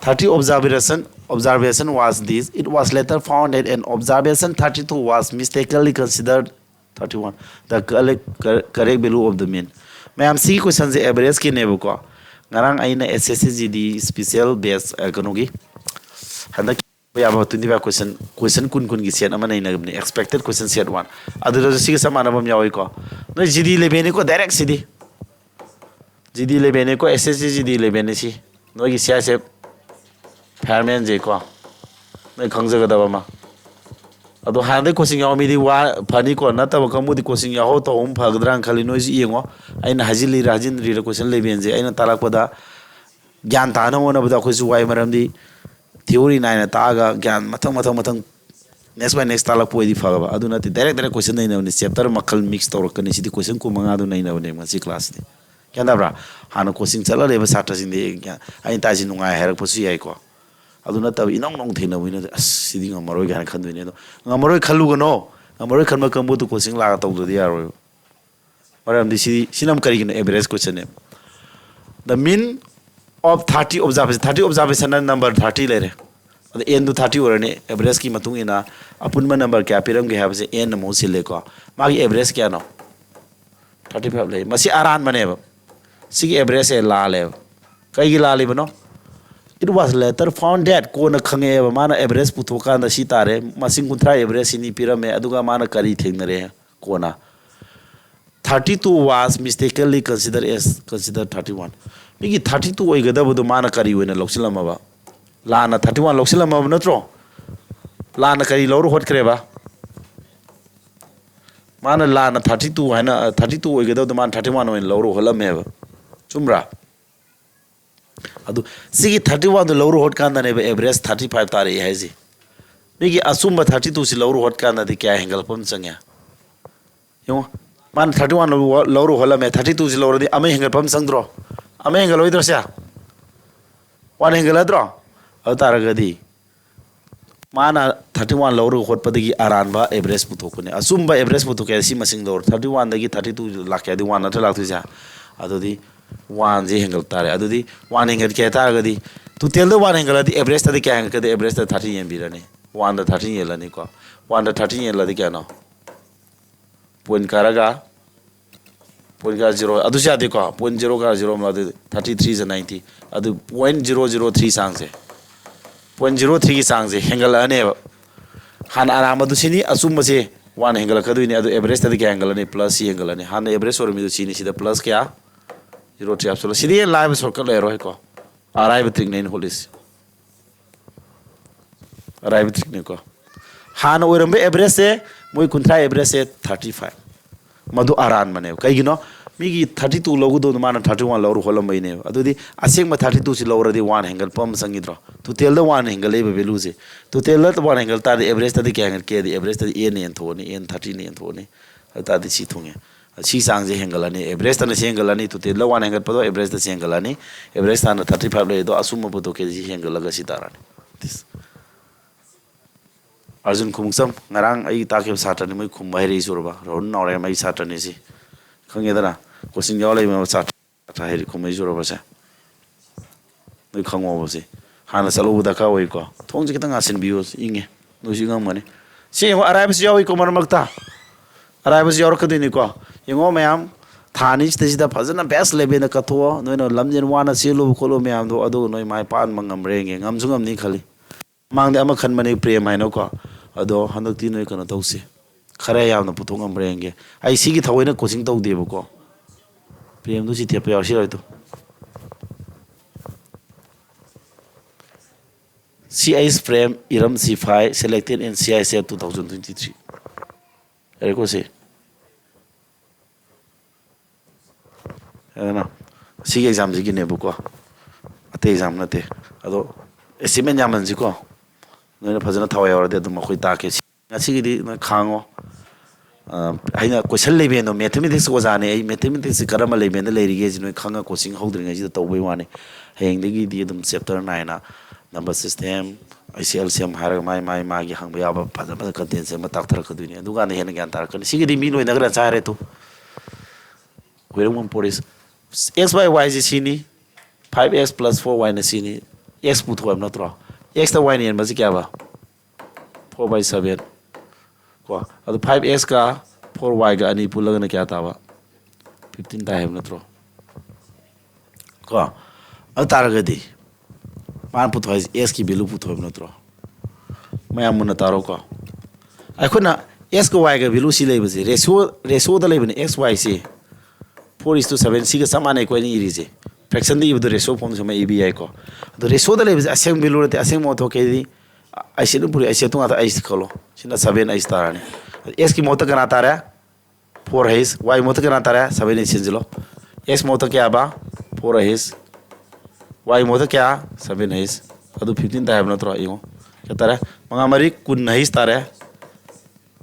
Thirty observation, observation was this. It was later found that an observation thirty two was mistakenly considered thirty one, the correct, correct value of the mean. ꯃꯌꯥꯝ, ꯁꯤꯒꯤ questionꯁꯦ averageꯀꯤꯅꯦꯕꯀꯣ꯫ ꯉꯔꯥꯡ ꯑꯩꯅ S S C G D special batch, ꯑ, ꯀꯩꯅꯣꯒꯤ ꯍꯟꯗꯛ ꯌꯥꯕ twenty five question, question ꯀꯨꯟ ꯀꯨꯟꯒꯤ set ꯑꯃ ꯅꯩꯅꯕꯅꯦ, expected question set one꯫ ꯑꯗꯨꯗꯁꯨ ꯁꯤꯒ ꯆꯞ ꯃꯥꯟꯅꯕ ꯑꯃ ꯌꯥꯎꯏꯀꯣ꯫ ꯅꯣꯏ G D levelꯅꯤꯀꯣ, direct ꯁꯤꯗꯤ꯫ G D levelꯅꯤꯀꯣ, S S C G D levelꯅꯤ ꯁꯤ꯫ ꯅꯣꯏꯒꯤ C I S F firemanꯁꯦꯀꯣ, ꯅꯣꯏ ꯈꯪꯖꯒꯗꯕ ꯑꯃ꯫ ꯑꯗꯣ ꯍꯥꯟꯅꯗꯩ coaching ꯌꯥꯎꯕ ꯃꯤꯗꯤ ꯋꯥ ꯐꯅꯤꯀꯣ, ꯅꯠꯇꯕ ꯀꯥꯡꯕꯨꯗꯤ coaching ꯌꯥꯎꯍꯧ ꯇꯧꯍꯧꯕꯅ ꯐꯒꯗ꯭ꯔꯥꯅ ꯈꯜꯂꯤ꯫ ꯅꯣꯏꯁꯨ ꯌꯦꯡꯉꯣ, ꯑꯩꯅ ꯍꯥꯏꯖꯤꯜꯂꯤꯔ ꯍꯥꯏꯖꯤꯟꯗ꯭ꯔꯤꯔ question levelꯁꯦ ꯑꯩꯅ ꯇꯥꯛꯂꯛꯄꯗ ꯒ꯭ꯌꯥꯟ ꯇꯥꯅ ꯍꯣꯠꯅꯕꯗ ꯑꯩꯈꯣꯏꯁꯨ ꯋꯥꯏ, ꯃꯔꯝꯗꯤ theory nineꯅ ꯇꯥꯛꯑꯒ ꯒ꯭ꯌꯥꯟ ꯃꯊꯪ ꯃꯊꯪ ꯃꯊꯪ next by next ꯇꯥꯛꯂꯛꯄ ꯑꯣꯏꯗꯤ ꯐꯒꯗꯕ꯫ ꯑꯗꯨ ꯅꯠꯇꯦ, direct direct question ꯅꯩꯅꯕꯅꯤ, chapter ꯃꯈꯜ mix ꯇꯧꯔꯛꯀꯅꯤ꯫ ꯁꯤꯗꯤ question ꯀꯨꯟꯃꯉꯥꯗꯨ ꯅꯩꯅꯕꯅꯦ ꯉꯁꯤ classꯁꯤꯗꯤ꯫ ꯒ꯭ꯌꯥꯟ ꯇꯥꯕ꯭ꯔꯥ? ꯍꯥꯟꯅ coaching ꯆꯠꯂ ꯂꯩꯕ ꯁꯥꯇ꯭ꯔꯁꯤꯡꯗꯤ ꯒ꯭ꯌꯥꯟ, ꯑꯩꯅ ꯇꯥꯛꯏꯁꯤ ꯅꯨꯡꯉꯥꯏ ꯍꯥꯏꯔꯛꯄꯁꯨ ꯌꯥꯏꯀꯣ꯫ ꯑꯗꯨ ꯅꯠꯇꯕ ꯏꯅꯧ ꯅꯧꯅ ꯊꯦꯡꯅꯕ ꯃꯤꯅꯗꯤ, "ꯑꯁ, ꯁꯤꯗꯤ ꯉꯝꯃꯔꯣꯏ" ꯀꯥꯏꯅ ꯈꯟꯗꯣꯏꯅꯦ꯫ ꯑꯗꯣ ꯉꯝꯃꯔꯣꯏ ꯈꯜꯂꯨꯒꯅꯣ꯫ ꯉꯝꯃꯔꯣꯏ ꯈꯟꯕ ꯀꯥꯡꯕꯨꯗꯨ coaching ꯂꯥꯛꯑꯒ ꯇꯧꯗ꯭ꯔꯗꯤ ꯌꯥꯔꯣꯏꯕ꯫ ꯃꯔꯝꯗꯤ ꯁꯤ, ꯁꯤꯅ ꯑꯃꯨꯛ ꯀꯔꯤꯒꯤꯅꯣ? Average questionꯅꯦꯕ꯫ The mean of thirty observation, thirty observationꯅ number thirty ꯂꯩꯔꯦ꯫ ꯑꯗ n ꯗꯨ thirty ꯑꯣꯏꯔꯅꯤ, average ꯀꯤ ꯃꯇꯨꯡ ꯏꯟꯅ ꯑꯄꯨꯟꯕ number ꯀꯌꯥ ꯄꯤꯔꯝꯒꯦ ꯍꯥꯏꯕꯁꯦ n ꯅ ꯃꯍꯨꯠ ꯁꯤꯜꯂꯦꯀꯣ꯫ ꯃꯥꯒꯤ average ꯀꯌꯥꯅꯣ? Thirty five ꯂꯩ꯫ ꯃꯁꯤ ꯑꯔꯥꯟꯕꯅꯦꯕ꯫ ꯁꯤꯒꯤ average ꯁꯦ ꯂꯥꯜꯂꯦꯕ꯫ ꯀꯩꯒꯤ ꯂꯥꯜꯂꯤꯕꯅꯣ? It was later found that, ꯀꯣꯟꯅ ꯈꯪꯉꯛꯑꯦꯕ, ꯃꯥꯅ average ꯄꯨꯊꯣꯛꯀꯥꯟꯗ ꯁꯤ ꯇꯥꯔꯦ, ꯃꯁꯤꯡ ꯀꯨꯟꯊ꯭ꯔꯥ average ꯁꯤꯅꯤ ꯄꯤꯔꯝꯃꯦ, ꯑꯗꯨꯒ ꯃꯥꯅ ꯀꯔꯤ ꯊꯦꯡꯅꯔꯦ ꯀꯣꯟꯅ? Thirty two was mistakenly considered as considered thirty one꯫ ꯃꯤꯒꯤ thirty two ꯑꯣꯏꯒꯗꯕꯗꯣ ꯃꯥꯅ ꯀꯔꯤ ꯑꯣꯏꯅ ꯂꯧꯁꯤꯜꯂꯝꯃꯕ? ꯂꯥꯟꯅ thirty one ꯂꯧꯁꯤꯜꯂꯝꯃꯕ ꯅꯠꯇ꯭ꯔꯣ? ꯂꯥꯟꯅ ꯀꯔꯤ ꯂꯧꯔ ꯍꯣꯠꯈ꯭ꯔꯦꯕ? ꯃꯥꯅ ꯂꯥꯟꯅ thirty two ꯍꯥꯏꯅ, thirty two ꯑꯣꯏꯒꯗꯕꯗꯣ ꯃꯥꯅ thirty one ꯑꯣꯏꯅ ꯂꯧꯔ ꯍꯣꯠꯂꯝꯃꯦꯕ꯫ ꯆꯨꯝꯕ꯭ꯔꯥ? ꯑꯗꯨ ꯁꯤꯒꯤ thirty one ꯗꯨ ꯂꯧꯔ ꯍꯣꯠꯀꯥꯟꯗꯅꯦꯕ average thirty five ꯇꯥꯔꯛꯏ ꯍꯥꯏꯁꯦ꯫ ꯃꯤꯒꯤ ꯑꯆꯨꯝꯕ thirty two ꯁꯤ ꯂꯧꯔ ꯍꯣꯠꯀꯥꯟꯗꯗꯤ ꯀꯌꯥ ꯍꯦꯟꯒꯠꯂꯛꯄ ꯑꯃ ꯆꯪꯉꯦ? ꯌꯦꯡꯉꯣ, ꯃꯥꯅ thirty one ꯂꯧꯔ ꯍꯣꯠꯂꯝꯃꯦ, thirty two ꯁꯤ ꯂꯧꯔꯗꯤ ꯑꯃ ꯍꯦꯟꯒꯠꯄ ꯑꯃ ꯆꯪꯗ꯭ꯔꯣ? ꯑꯃ ꯍꯦꯟꯒꯠꯂꯣꯏꯗ꯭ꯔꯣ ꯁꯦ? One ꯍꯦꯟꯒꯠꯂꯗ꯭ꯔꯣ? ꯑꯗꯨ ꯇꯥꯔꯒꯗꯤ ꯃꯥꯅ thirty one ꯂꯧꯔꯒ ꯍꯣꯠꯄꯗꯒꯤ ꯑꯔꯥꯟꯕ average ꯄꯨꯊꯣꯛꯄꯅꯦ꯫ ꯑꯆꯨꯝꯕ average ꯄꯨꯊꯣꯛꯀꯦ ꯍꯥꯏꯔꯗꯤ ꯁꯤ ꯃꯁꯤꯡ ꯂꯧꯔꯣ꯫ Thirty one ꯗꯒꯤ thirty two ꯂꯥꯛꯀꯦ ꯍꯥꯏꯗꯤ one ꯅꯠꯇ꯭ꯔ ꯂꯥꯛꯇꯣꯏꯁꯦ? ꯑꯗꯨꯗꯤ one ꯁꯦ ꯍꯦꯟꯒꯠ ꯇꯥꯔꯦ꯫ ꯑꯗꯨꯗꯤ one ꯍꯦꯟꯒꯠꯀꯦ ꯍꯥꯏꯇꯥꯔꯒꯗꯤ total ꯗ one ꯍꯦꯟꯒꯠꯂꯗꯤ average ꯇꯗꯤ ꯀꯌꯥ ꯍꯦꯟꯒꯠꯀꯗꯦ? Average ꯇ thirty ꯌꯦꯟꯕꯤꯔꯅꯤ꯫ One ꯗ thirty ꯌꯦꯜꯂꯅꯤꯀꯣ꯫ One ꯗ thirty ꯌꯦꯜꯂꯗꯤ ꯀꯌꯥꯅꯣ? Point ꯀꯥꯔꯒ point ꯀꯥꯔ zero, ꯑꯗꯨꯁꯨ ꯌꯥꯗꯦꯀꯣ꯫ Point zero ꯀꯥꯔ zero ꯑꯃ, ꯑꯗꯨ thirty three is ninety꯫ ꯑꯗꯨ point zero zero three ꯆꯥꯡꯁꯦ, point zero three ꯒꯤ ꯆꯥꯡꯁꯦ ꯍꯦꯟꯒꯠꯂꯛꯑꯅꯦꯕ꯫ ꯍꯥꯟꯅ ꯑꯔꯥꯟꯕꯗꯨ ꯁꯤꯅꯤ, ꯑꯆꯨꯝꯕꯁꯦ one ꯍꯦꯟꯒꯠꯂꯛꯀꯗꯣꯏꯅꯤ꯫ ꯑꯗꯨ average ꯇꯗꯤ ꯀꯌꯥ ꯍꯦꯟꯒꯠꯂꯅꯤ? Plus C ꯍꯦꯟꯒꯠꯂꯅꯤ꯫ ꯍꯥꯟꯅ average ꯑꯣꯏꯔꯝꯃꯤꯗꯨ ꯁꯤꯅꯤ, ꯁꯤꯗ plus ꯀꯌꯥ? Zero three ꯍꯥꯞꯆꯤꯜꯂꯣ꯫ ꯁꯤꯗꯤ ꯍꯦꯟꯅ ꯂꯥꯏꯕ shortcut ꯂꯩꯔꯣꯏꯀꯣ꯫ ꯑꯔꯥꯏꯕ trick ꯅꯦ ꯑꯩꯅ ꯍꯣꯠꯂꯤꯁꯦ꯫ ꯑꯔꯥꯏꯕ trick ꯅꯤꯀꯣ꯫ ꯍꯥꯟꯅ ꯑꯣꯏꯔꯝꯕ average ꯁꯦ, ꯃꯣꯏ ꯀꯨꯟꯊ꯭ꯔꯥ average ꯁꯦ thirty five꯫ ꯃꯗꯨ ꯑꯔꯥꯟꯕꯅꯦꯕ꯫ ꯀꯩꯒꯤꯅꯣ? ꯃꯤꯒꯤ thirty two ꯂꯧꯒꯗꯧꯗꯣ ꯃꯥꯅ thirty one ꯂꯧꯔ ꯍꯣꯠꯂꯝꯕꯩꯅꯦꯕ꯫ ꯑꯗꯨꯗꯤ ꯑꯁꯦꯡꯕ thirty two ꯁꯤ ꯂꯧꯔꯗꯤ one ꯍꯦꯟꯒꯠꯄ ꯑꯃ ꯆꯪꯈꯤꯗ꯭ꯔꯣ? Total ꯗ one ꯍꯦꯟꯒꯠꯂꯛꯏꯕ value ꯁꯦ꯫ Total ꯗ one ꯍꯦꯟꯒꯠ ꯇꯥꯔꯗꯤ average ꯇꯗꯤ ꯀꯌꯥ ꯍꯦꯟꯒꯠꯀꯦ ꯍꯥꯏꯗꯤ, average ꯇꯗꯤ n ꯅ ꯌꯦꯟꯊꯣꯛꯑꯅꯤ, n thirty ꯅ ꯌꯦꯟꯊꯣꯛꯑꯅꯤ꯫ ꯑꯗꯨ ꯇꯥꯔꯗꯤ ꯁꯤ ꯊꯨꯡꯉꯦ꯫ ꯁꯤ ꯆꯥꯡꯁꯦ ꯍꯦꯟꯒꯠꯂꯅꯤ, average ꯇꯅ ꯁꯤ ꯍꯦꯟꯒꯠꯂꯅꯤ, total ꯗ one ꯍꯦꯟꯒꯠꯄꯗꯣ average ꯇ ꯁꯤ ꯍꯦꯟꯒꯠꯂꯅꯤ꯫ Average ꯇ ꯍꯥꯟꯅ thirty five ꯂꯩ, ꯑꯗꯣ ꯑꯆꯨꯝꯕ ꯄꯨꯊꯣꯛꯀꯦꯗꯤ ꯁꯤ ꯍꯦꯟꯒꯠꯂꯒ ꯁꯤ ꯇꯥꯔꯅꯤ꯫ This ꯑꯔꯖꯨꯟ ꯈꯨꯃꯨꯛꯆꯝ, ꯉꯔꯥꯡ ꯑꯩ ꯇꯥꯛꯈꯤꯕ ꯁꯥꯇ꯭ꯔꯅꯤ, ꯃꯣꯏ ꯈꯨꯝꯕ ꯍꯩꯔꯛꯏ ꯆꯨꯔꯕ? ꯔꯣꯍꯟ ꯅꯥꯎꯔꯦꯝ ꯑꯩ ꯁꯥꯇ꯭ꯔꯅꯤ ꯁꯤ꯫ ꯈꯪꯉꯦꯗꯅ? Coaching ꯌꯥꯎꯔ ꯂꯩꯕ ꯁꯥꯇ꯭ꯔ, ꯁꯥꯇ꯭ꯔ ꯍꯩꯔꯛꯏ ꯈꯨꯝꯕ ꯍꯩ ꯆꯨꯔꯕꯁꯦ꯫ ꯅꯣꯏ ꯈꯪꯉꯣꯕ ꯁꯤ꯫ ꯍꯥꯟꯅ ꯆꯠꯍꯧꯕ ꯗꯔꯀꯥꯔ ꯑꯣꯏꯀꯣ꯫ ꯊꯣꯡꯁꯦ ꯈꯤꯇꯪ ꯉꯥꯁꯤꯟꯕꯤꯌꯨ, ꯏꯪꯉꯦ꯫ ꯅꯣꯏꯁꯨ ꯏꯪꯉꯝꯒꯅꯤ꯫ ꯁꯤ ꯌꯦꯡꯉꯣ, ꯑꯔꯥꯏꯕꯁꯨ ꯌꯥꯎꯏꯀꯣ ꯃꯔꯛ ꯃꯔꯛꯇ꯫ ꯑꯔꯥꯏꯕꯁꯨ ꯌꯥꯎꯔꯛꯀꯗꯣꯏꯅꯤꯀꯣ꯫ ꯌꯦꯡꯉꯣ ꯃꯌꯥꯝ, ꯊꯥ ꯑꯅꯤꯁꯤꯗꯩꯁꯤꯗ ꯐꯖꯅ best levelꯗ ꯀꯠꯊꯣꯛꯑꯣ꯫ ꯅꯣꯏꯅ ꯂꯝꯖꯦꯟ ꯋꯥꯅ ꯆꯦꯜꯂꯨꯕ ꯈꯣꯠꯂꯨꯕ ꯃꯌꯥꯝꯗꯣ, ꯑꯗꯨꯒ ꯅꯣꯏ ꯃꯥꯏ ꯄꯥꯛꯍꯟꯕ ꯉꯝꯕ꯭ꯔꯥ ꯌꯦꯡꯒꯦ꯫ ꯉꯝꯁꯨ ꯉꯝꯅꯤ ꯈꯜꯂꯤ꯫ ꯃꯃꯥꯡꯗ ꯑꯃ ꯈꯟꯕꯅꯤ ꯄ꯭ꯔꯦꯝ ꯍꯥꯏꯅꯀꯣ, ꯑꯗꯣ ꯍꯟꯗꯛꯇꯤ ꯅꯣꯏ ꯀꯩꯅꯣ ꯇꯧꯁꯤ, ꯈꯔ ꯌꯥꯝꯅ ꯄꯨꯊꯣꯛ ꯉꯝꯕ꯭ꯔꯥ ꯌꯦꯡꯒꯦ꯫ ꯑꯩ ꯁꯤꯒꯤ ꯊꯑꯣꯏꯅ coaching ꯇꯧꯗꯦꯕꯀꯣ꯫ ꯄ꯭ꯔꯦꯝꯗꯨ ꯁꯤ ꯊꯦꯠꯄ ꯌꯥꯎꯔꯁꯤ ꯂꯣꯏꯗꯣ꯫ C H Prem, ꯏꯔꯝ ꯁꯤꯐꯥꯏ, selected in C I S F two thousand twenty three꯫ ꯌꯥꯔꯦꯀꯣ ꯁꯤ꯫ ꯑꯗꯨꯅ ꯁꯤꯒꯤ examꯁꯤꯒꯤꯅꯦꯕꯀꯣ, ꯑꯇꯩ exam ꯅꯠꯇꯦ꯫ ꯑꯗꯣ achievement ꯌꯥꯝꯃꯟꯁꯤꯀꯣ, ꯅꯣꯏꯅ ꯐꯖꯅ ꯊꯋꯥꯏ ꯌꯥꯎꯔꯗꯤ ꯑꯗꯨꯝ ꯑꯩꯈꯣꯏ ꯇꯥꯛꯀꯦ꯫ ꯁꯤ-, ꯉꯁꯤꯒꯤꯗꯤ ꯅꯣꯏ ꯈꯥꯡꯉꯣ꯫ ꯑ, ꯑꯩꯅ question levelꯗꯣ, mathematics ꯑꯣꯖꯥꯅꯦ ꯑꯩ, mathematicsꯁꯤ ꯀꯔꯝꯕ levelꯗ ꯂꯩꯔꯤꯒꯦꯁꯤ ꯅꯣꯏ ꯈꯪꯉ coaching ꯍꯧꯗ꯭ꯔꯤꯉꯩꯁꯤꯗ ꯇꯧꯕꯩ ꯋꯥꯅꯤ꯫ ꯍꯌꯦꯡꯗꯒꯤꯗꯤ ꯑꯗꯨꯝ chapter nine number system, ꯑꯩꯁꯤ L C M ꯍꯥꯏꯔꯒ ꯃꯥꯏ, ꯃꯥꯏ, ꯃꯥꯒꯤ ꯍꯪꯕ ꯌꯥꯕ ꯐꯖ ꯐꯖ content ꯑꯃ ꯇꯥꯛꯊꯔꯛꯀꯗꯣꯏꯅꯤ꯫ ꯑꯗꯨꯀꯥꯟꯗ ꯍꯦꯟꯅ ꯒ꯭ꯌꯥꯟ ꯇꯥꯔꯛꯀꯅꯤ꯫ ꯁꯤꯒꯤꯗꯤ ꯃꯤ ꯂꯣꯏꯅꯈ꯭ꯔꯦ, ꯆꯥꯏꯔꯦ ꯇꯨ꯫ ꯈꯣꯏꯔꯝꯕꯝ ꯄꯣꯔꯤꯁ꯫ X by Y ꯁꯤ ꯁꯤꯅꯤ, five X plus four Y ꯅ ꯁꯤꯅꯤ꯫ X ꯄꯨꯊꯣꯛꯑꯕ ꯅꯠꯇ꯭ꯔꯣ? X ꯇ Y ꯅ ꯌꯦꯟꯕꯁꯤ ꯀꯌꯥꯕ? Four by seven꯫ ꯀꯣ, ꯑꯗꯨ five X ꯀ four Y ꯒ ꯑꯅꯤ ꯄꯨꯜꯂꯒꯅ ꯀꯌꯥ ꯇꯥꯕ? Fifteen ꯇꯥꯏ ꯍꯥꯏꯕ ꯅꯠꯇ꯭ꯔꯣ? ꯀꯣ, ꯑꯗꯨ ꯇꯥꯔꯒꯗꯤ ꯃꯥꯅ ꯄꯨꯊꯣꯛ ꯍꯥꯏꯁꯦ X ꯀꯤ value ꯄꯨꯊꯣꯛ ꯍꯥꯏꯕ ꯅꯠꯇ꯭ꯔꯣ? ꯃꯌꯥꯝ ꯃꯨꯟꯅ ꯇꯥꯔꯣꯀꯣ꯫ ꯑꯩꯈꯣꯏꯅ X ꯀ Y ꯒ value ꯁꯤ ꯂꯩꯕꯁꯦ, ratio, ratio ꯗ ꯂꯩꯕꯅꯦ꯫ X Y ꯁꯤ four is to seven, ꯁꯤꯒ ꯆꯞ ꯃꯥꯟꯅꯩꯀꯣ ꯑꯩꯅ ꯏꯔꯤꯁꯦ꯫ Fraction ꯗ ꯏꯕꯗꯣ ratio form ꯁꯨꯃꯥꯏꯅ ꯏꯕ ꯌꯥꯏꯀꯣ꯫ ꯑꯗꯣ ratio ꯗ ꯂꯩꯕꯁꯦ ꯑꯁꯦꯡꯕ value ꯅꯠꯇꯦ, ꯑꯁꯦꯡꯕ ꯑꯣꯟꯊꯣꯛꯀꯦꯗꯤ ꯑꯩꯁꯦ ꯑꯗꯨꯝ ꯄꯨꯔꯛꯑꯦ, ꯑꯩꯁꯦ ꯑꯗꯨꯝ ꯉꯥꯛꯇ ꯑꯩꯁꯦ ꯈꯜꯂꯣ꯫ ꯁꯤꯅ seven X ꯇꯥꯔꯅꯤ꯫ X ꯀꯤ ꯃꯍꯨꯠꯇ ꯀꯅꯥ ꯇꯥꯔꯦ? Four H꯫ Y ꯃꯍꯨꯠꯇ ꯀꯅꯥ ꯇꯥꯔꯦ? Seven H ꯁꯤꯟꯁꯤꯜꯂꯣ꯫ X ꯃꯍꯨꯠꯇ ꯀꯌꯥꯕ? Four H꯫ Y ꯃꯍꯨꯠꯇ ꯀꯌꯥ? Seven H꯫ ꯑꯗꯨ fifteen ꯇꯥꯏ ꯍꯥꯏꯕ ꯅꯠꯇ꯭ꯔꯣ? ꯌꯦꯡꯉꯣ꯫ ꯀꯌꯥ ꯇꯥꯔꯦ? ꯃꯉꯥ ꯃꯔꯤ ꯀꯨꯟ H ꯇꯥꯔꯦ꯫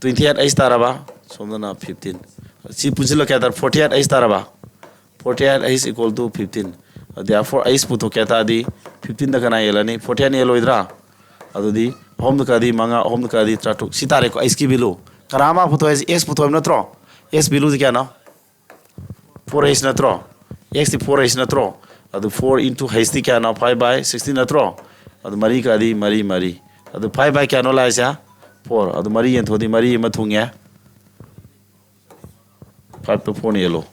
Twenty eight H ꯇꯥꯔꯕ? ꯁꯣꯝꯗꯅ fifteen꯫ ꯁꯤ ꯄꯨꯟꯁꯤꯜꯂ ꯀꯌꯥ ꯇꯥꯔꯦ? Forty eight H ꯇꯥꯔꯕ? Forty eight H equal to fifteen꯫ Therefore H ꯄꯨꯊꯣꯛꯀꯦ ꯍꯥꯏ ꯇꯥꯔꯗꯤ fifteen ꯗ ꯀꯅꯥ ꯌꯦꯜꯂꯅꯤ? Forty eight ꯌꯦꯜꯂꯣꯏꯗ꯭ꯔꯥ? ꯑꯗꯨꯗꯤ ꯑꯍꯨꯝꯗ ꯀꯛꯑꯗꯤ ꯃꯉꯥ, ꯑꯍꯨꯝꯗ ꯀꯛꯑꯗꯤ ꯇꯔꯥꯇꯔꯨꯛ꯫ ꯁꯤ ꯇꯥꯔꯦꯀꯣ, H ꯀꯤ value꯫ ꯀꯅꯥ ꯑꯃ ꯄꯨꯊꯣꯛꯑꯦ ꯍꯥꯏꯁꯦ? X ꯄꯨꯊꯣꯛꯑꯦꯕ ꯅꯠꯇ꯭ꯔꯣ? X value ꯁꯤ ꯀꯌꯥꯅꯣ? Four H ꯅꯠꯇ꯭ꯔꯣ? X ꯇꯤ four H ꯅꯠꯇ꯭ꯔꯣ? ꯑꯗꯨ four into H ꯗꯤ ꯀꯌꯥꯅꯣ? Five by sixteen ꯅꯠꯇ꯭ꯔꯣ? ꯑꯗꯨ ꯃꯔꯤ ꯀꯛꯑꯗꯤ ꯃꯔꯤ, ꯃꯔꯤ꯫ ꯑꯗꯨ five by ꯀꯌꯥꯅꯣ ꯂꯥꯛꯏꯁꯦ? Four꯫ ꯑꯗꯨ ꯃꯔꯤ ꯌꯦꯟꯊꯣꯛꯑꯗꯤ ꯃꯔꯤ ꯑꯃ ꯊꯨꯡꯉꯦ꯫ Five ꯇꯣ fourꯅ ꯌꯦꯜꯂꯣ꯫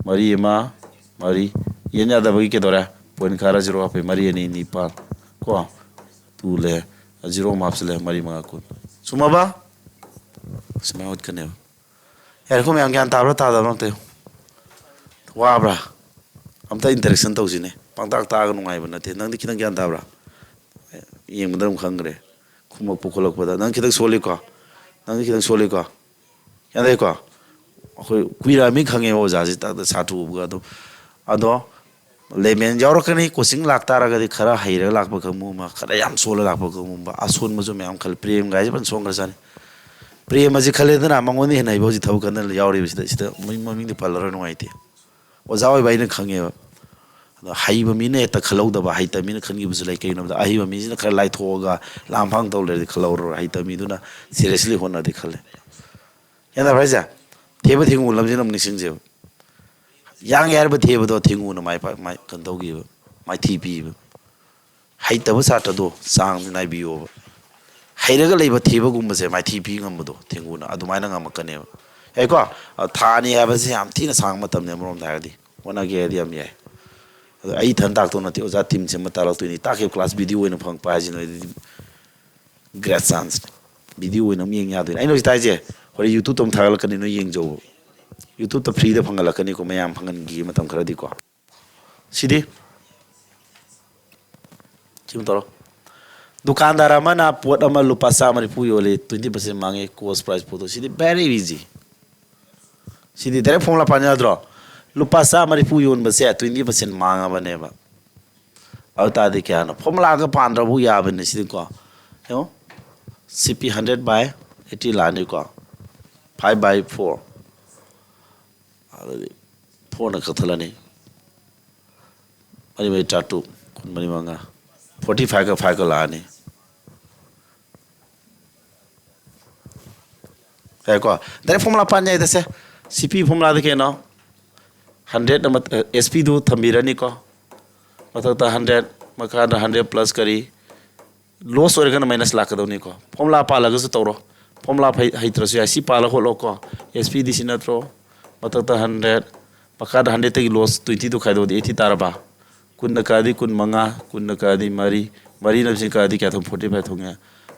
ꯃꯔꯤ ꯑꯃ, ꯃꯔꯤ꯫ ꯌꯦꯟ ꯌꯥꯗꯕꯒꯤ ꯀꯩꯗꯧꯔꯦ? Point ꯈꯔ zero ꯍꯥꯞꯄꯦ꯫ ꯃꯔꯤ ꯑꯅꯤ ꯅꯤꯄꯥꯟ꯫ ꯀꯣ? Two ꯂꯩ꯫ Zero ꯑꯃ ꯍꯥꯞꯆꯤꯜꯂꯦ꯫ ꯃꯔꯤ ꯃꯉꯥ ꯀꯨꯟ꯫ ꯆꯨꯝꯃꯕ? ꯁꯨꯃꯥꯏꯅ ꯎꯠꯀꯅꯦꯕ꯫ ꯌꯥꯔꯦꯀꯣ ꯃꯌꯥꯝ, ꯒ꯭ꯌꯥꯟ ꯇꯥꯕ꯭ꯔꯥ ꯇꯥꯗꯕ꯭ꯔꯥ ꯑꯝꯇ ꯌꯦꯡꯉꯨ꯫ ꯋꯥꯕ꯭ꯔꯥ? ꯑꯝꯇ interaction ꯇꯧꯁꯤꯅꯦ꯫ ꯄꯪꯇꯥꯛ ꯇꯥꯛꯑꯒ ꯅꯨꯡꯉꯥꯏꯕ ꯅꯠꯇꯦ꯫ ꯅꯪꯗꯤ ꯈꯤꯇꯪ ꯒ꯭ꯌꯥꯟ ꯇꯥꯕ꯭ꯔꯥ? ꯌꯦꯡꯕꯗ ꯑꯗꯨꯝ ꯈꯪꯈ꯭ꯔꯦ꯫ ꯈꯨꯝꯃꯛꯄ ꯈꯣꯠꯂꯛꯄꯗ꯫ ꯅꯪ ꯈꯤꯇꯪ ꯁꯣꯜꯂꯤꯀꯣ? ꯅꯪꯗꯤ ꯈꯤꯇꯪ ꯁꯣꯜꯂꯤꯀꯣ? ꯒ꯭ꯌꯥꯟ ꯇꯥꯏꯀꯣ? ꯑꯩꯈꯣꯏ ꯀꯨꯏꯔꯛꯑꯃꯤ ꯈꯪꯉꯦꯕ ꯑꯣꯖꯥꯁꯤ ꯇꯥꯛꯇ ꯁꯥꯇ꯭ꯔ ꯎꯕꯒ ꯑꯗꯨꯝ꯫ ꯑꯗꯣ ꯂꯦꯃꯦꯟ ꯌꯥꯎꯔꯛꯀꯅꯤ꯫ Coaching ꯂꯥꯛꯇꯥꯔꯒꯗꯤ ꯈꯔ ꯍꯩꯔꯒ ꯂꯥꯛꯄ ꯀꯥꯡꯕꯨ ꯑꯃ, ꯈꯔ ꯌꯥꯝ ꯁꯣꯜꯂ ꯂꯥꯛꯄ ꯀꯥꯡꯕꯨ ꯑꯃ, ꯑꯁꯣꯟꯕꯁꯨ ꯃꯌꯥꯝ ꯈꯜꯂꯤ꯫ ꯄ꯭ꯔꯦꯝꯒꯥꯏꯁꯦ ꯐꯖꯅ ꯁꯣꯟꯈ꯭ꯔꯖꯥꯠꯅꯤ꯫ ꯄ꯭ꯔꯦꯝ ꯑꯁꯤ ꯈꯜꯂꯦꯗꯅ, ꯃꯉꯣꯟꯗ ꯍꯦꯟꯅ ꯍꯩꯕ ꯍꯧꯖꯤꯛ ꯊꯕꯛ ꯀꯟꯅ ꯌꯥꯎꯔꯤꯕꯁꯤꯗ, ꯁꯤꯗ ꯃꯃꯤꯡ-, ꯃꯃꯤꯡꯗꯤ ꯄꯜꯂꯔꯣꯏ, ꯅꯨꯡꯉꯥꯏꯇꯦ꯫ ꯑꯣꯖꯥ ꯑꯣꯏꯕ ꯑꯩꯅ ꯈꯪꯉꯦꯕ꯫ ꯑꯗꯣ ꯍꯩꯕ ꯃꯤꯅ ꯍꯦꯛꯇ ꯈꯜꯍꯧꯗꯕ, ꯍꯩꯇꯕ ꯃꯤꯅ ꯈꯟꯈꯤꯕꯁꯨ ꯂꯩ꯫ ꯀꯩꯒꯤꯅꯣ ꯍꯥꯏꯕꯗ ꯑꯍꯩꯕ ꯃꯤꯁꯤꯅ ꯈꯔ ꯂꯥꯏꯊꯣꯛꯑꯒ ꯂꯥꯝꯐꯥꯡ ꯇꯧ ꯂꯩꯔꯗꯤ ꯈꯜꯍꯧꯔꯔꯣꯏ꯫ ꯍꯩꯇꯕ ꯃꯤꯗꯨꯅ seriously ꯍꯣꯠꯅꯔꯗꯤ ꯈꯜꯂꯦ꯫ ꯒ꯭ꯌꯥꯟ ꯇꯥꯕ꯭ꯔꯥ ꯍꯥꯏꯁꯦ? ꯊꯦꯕ ꯊꯦꯡꯒꯨ ꯂꯝꯖꯦꯜ ꯑꯃ ꯅꯤꯡꯁꯤꯡꯁꯦꯕ꯫ ꯌꯥꯡꯒꯦ ꯍꯥꯏꯔꯕ ꯊꯦꯕꯗꯣ ꯊꯦꯡꯒꯨꯅ ꯃꯥꯏ ꯄꯥꯛ-, ꯃꯥꯏ ꯀꯩꯅꯣ ꯇꯧꯈꯤꯕ, ꯃꯥꯏꯊꯤ ꯄꯤꯕ꯫ ꯍꯩꯇꯕ ꯁꯥꯇ꯭ꯔꯗꯣ ꯆꯥꯡ ꯅꯥꯏꯕꯤꯌꯣꯕ꯫ ꯍꯩꯔꯒ ꯂꯩꯕ ꯊꯦꯕꯒꯨꯝꯕꯁꯦ ꯃꯥꯏꯊꯤ ꯄꯤ ꯉꯝꯕꯗꯣ ꯊꯦꯡꯒꯨꯅ ꯑꯗꯨꯃꯥꯏꯅ ꯉꯝꯃꯛꯀꯅꯦꯕ꯫ ꯌꯥꯏꯀꯣ? ꯑ, ꯊꯥ ꯑꯅꯤ ꯍꯥꯏꯕꯁꯦ ꯌꯥꯝ ꯊꯤꯅ ꯁꯥꯡꯕ ꯃꯇꯝꯅꯤ ꯑꯃꯔꯣꯝꯗ ꯍꯥꯏꯔꯗꯤ꯫ ꯍꯣꯠꯅꯒꯦ ꯍꯥꯏꯔꯗꯤ ꯌꯥꯝ ꯌꯥꯏ꯫ ꯑꯗꯣ ꯑꯩ ꯏꯊꯟ ꯇꯥꯛꯇꯧ ꯅꯠꯇꯦ, ꯑꯣꯖꯥ team ꯁꯦꯝꯃ ꯇꯥꯛꯂꯛꯇꯣꯏꯅꯤ꯫ ꯇꯥꯛꯈꯤꯕ class video ꯑꯣꯏꯅ ꯐꯪꯉꯛꯄ ꯍꯥꯏꯁꯤꯅ ꯑꯩꯗꯤ great chance꯫ Video ꯑꯣꯏꯅ ꯑꯃ ꯌꯦꯡ ꯌꯥꯗꯣꯏꯅꯤ꯫ ꯑꯩꯅ ꯍꯧꯖꯤꯛ ꯇꯥꯏꯁꯦ ꯍꯣꯔꯦꯟ YouTube-ꯇ ꯑꯃꯨꯛ ꯊꯥꯒꯠꯂꯛꯀꯅꯤ, ꯅꯣꯏ ꯌꯦꯡꯖꯧꯕ꯫ YouTube-ꯇ free-ꯗ ꯐꯪꯍꯜꯂꯛꯀꯅꯤꯀꯣ, ꯃꯌꯥꯝ ꯐꯪꯍꯟꯈꯤꯒꯦ ꯃꯇꯝ ꯈꯔꯗꯤꯀꯣ꯫ ꯁꯤꯗꯤ ꯁꯤꯃ ꯇꯧꯔꯣ꯫ ꯗꯨꯀꯥꯟꯗꯥꯔ ꯑꯃꯅ ꯄꯣꯠ ꯑꯃ ꯂꯨꯄꯥ ꯆꯥꯝꯃ ꯅꯤꯐꯨ ꯌꯣꯜꯂꯤ, twenty percent ꯃꯥꯡꯉꯦ, cost price ꯄꯨꯊꯣꯛ꯫ ꯁꯤꯗꯤ very easy꯫ ꯁꯤꯗꯤ direct formula ꯄꯥꯟ ꯌꯥꯗ꯭ꯔꯣ? ꯂꯨꯄꯥ ꯆꯥꯝꯃ ꯅꯤꯐꯨ ꯌꯣꯟꯕꯁꯦ twenty percent ꯃꯥꯡꯉꯕꯅꯦꯕ꯫ ꯑꯗꯨ ꯇꯥꯔꯗꯤ ꯀꯌꯥꯅꯣ? Formula-ꯒ ꯄꯥꯟꯗ꯭ꯔꯕꯨ ꯌꯥꯕꯅꯤ ꯁꯤꯗꯤꯀꯣ꯫ ꯌꯦꯡꯉꯣ, C P hundred by eighty ꯂꯥꯛꯑꯅꯤꯀꯣ, five by four꯫ ꯑꯗꯨꯗꯤ four-ꯅ ꯀꯛꯊꯠꯂꯅꯤ꯫ ꯃꯔꯤ ꯃꯔꯤ ꯇꯔꯥꯇꯔꯨꯛ, ꯀꯨꯟ ꯃꯔꯤ ꯃꯉꯥ, forty five-ꯒ five-ꯀ ꯂꯥꯛꯑꯅꯤ꯫ ꯌꯥꯏꯀꯣ? Direct formula ꯄꯥꯟ ꯌꯥꯏꯗ ꯁꯦ꯫ C P formula-ꯗ ꯀꯩꯅꯣ? Hundred ꯑꯃ, S P-ꯗꯨ ꯊꯝꯕꯤꯔꯅꯤꯀꯣ꯫ ꯃꯊꯛꯇ ꯍꯟꯗ꯭ꯔꯦꯠ, ꯃꯈꯥꯗ ꯍꯟꯗ꯭ꯔꯦꯠ ꯄ꯭ꯂꯁ ꯀꯔꯤ, ꯂꯣꯁ ꯑꯣꯏꯔꯒꯅ ꯃꯥꯏꯅꯁ ꯂꯥꯛꯀꯗꯧꯅꯤꯀꯣ꯫ ꯐꯣꯔꯃꯨꯂꯥ ꯄꯥꯜꯂꯒꯁꯨ ꯇꯧꯔꯣ, ꯐꯣꯔꯃꯨꯂꯥ ꯍꯩ- ꯍꯩꯇ꯭ꯔꯁꯨ ꯌꯥꯏ꯫ ꯁꯤ ꯄꯥꯜꯂꯒ ꯍꯣꯠꯂꯣꯀꯣ꯫ ꯑꯦꯁ ꯄꯤ ꯗꯤ ꯁꯤ ꯅꯠꯇ꯭ꯔꯣ? ꯃꯊꯛꯇ ꯍꯟꯗ꯭ꯔꯦꯠ, ꯃꯈꯥꯗ ꯍꯟꯗ꯭ꯔꯦꯠꯇꯒꯤ ꯂꯣꯁ ꯇ꯭ꯋꯦꯟꯇꯤꯗꯨ ꯈꯥꯏꯗꯣꯛꯑꯗꯤ ꯑꯩꯠꯇꯤ ꯇꯥꯔꯕ? ꯀꯨꯟꯅ ꯀꯛꯑꯗꯤ ꯀꯨꯟ ꯃꯉꯥ, ꯀꯨꯟꯅ ꯀꯛꯑꯗꯤ ꯃꯔꯤ, ꯃꯔꯤꯅ ꯁꯤ ꯀꯛꯑꯗꯤ ꯀꯌꯥ ꯊꯣꯛ? ꯐꯣꯔꯇꯤ ꯐꯥꯏꯚ ꯊꯣꯛꯉꯦ꯫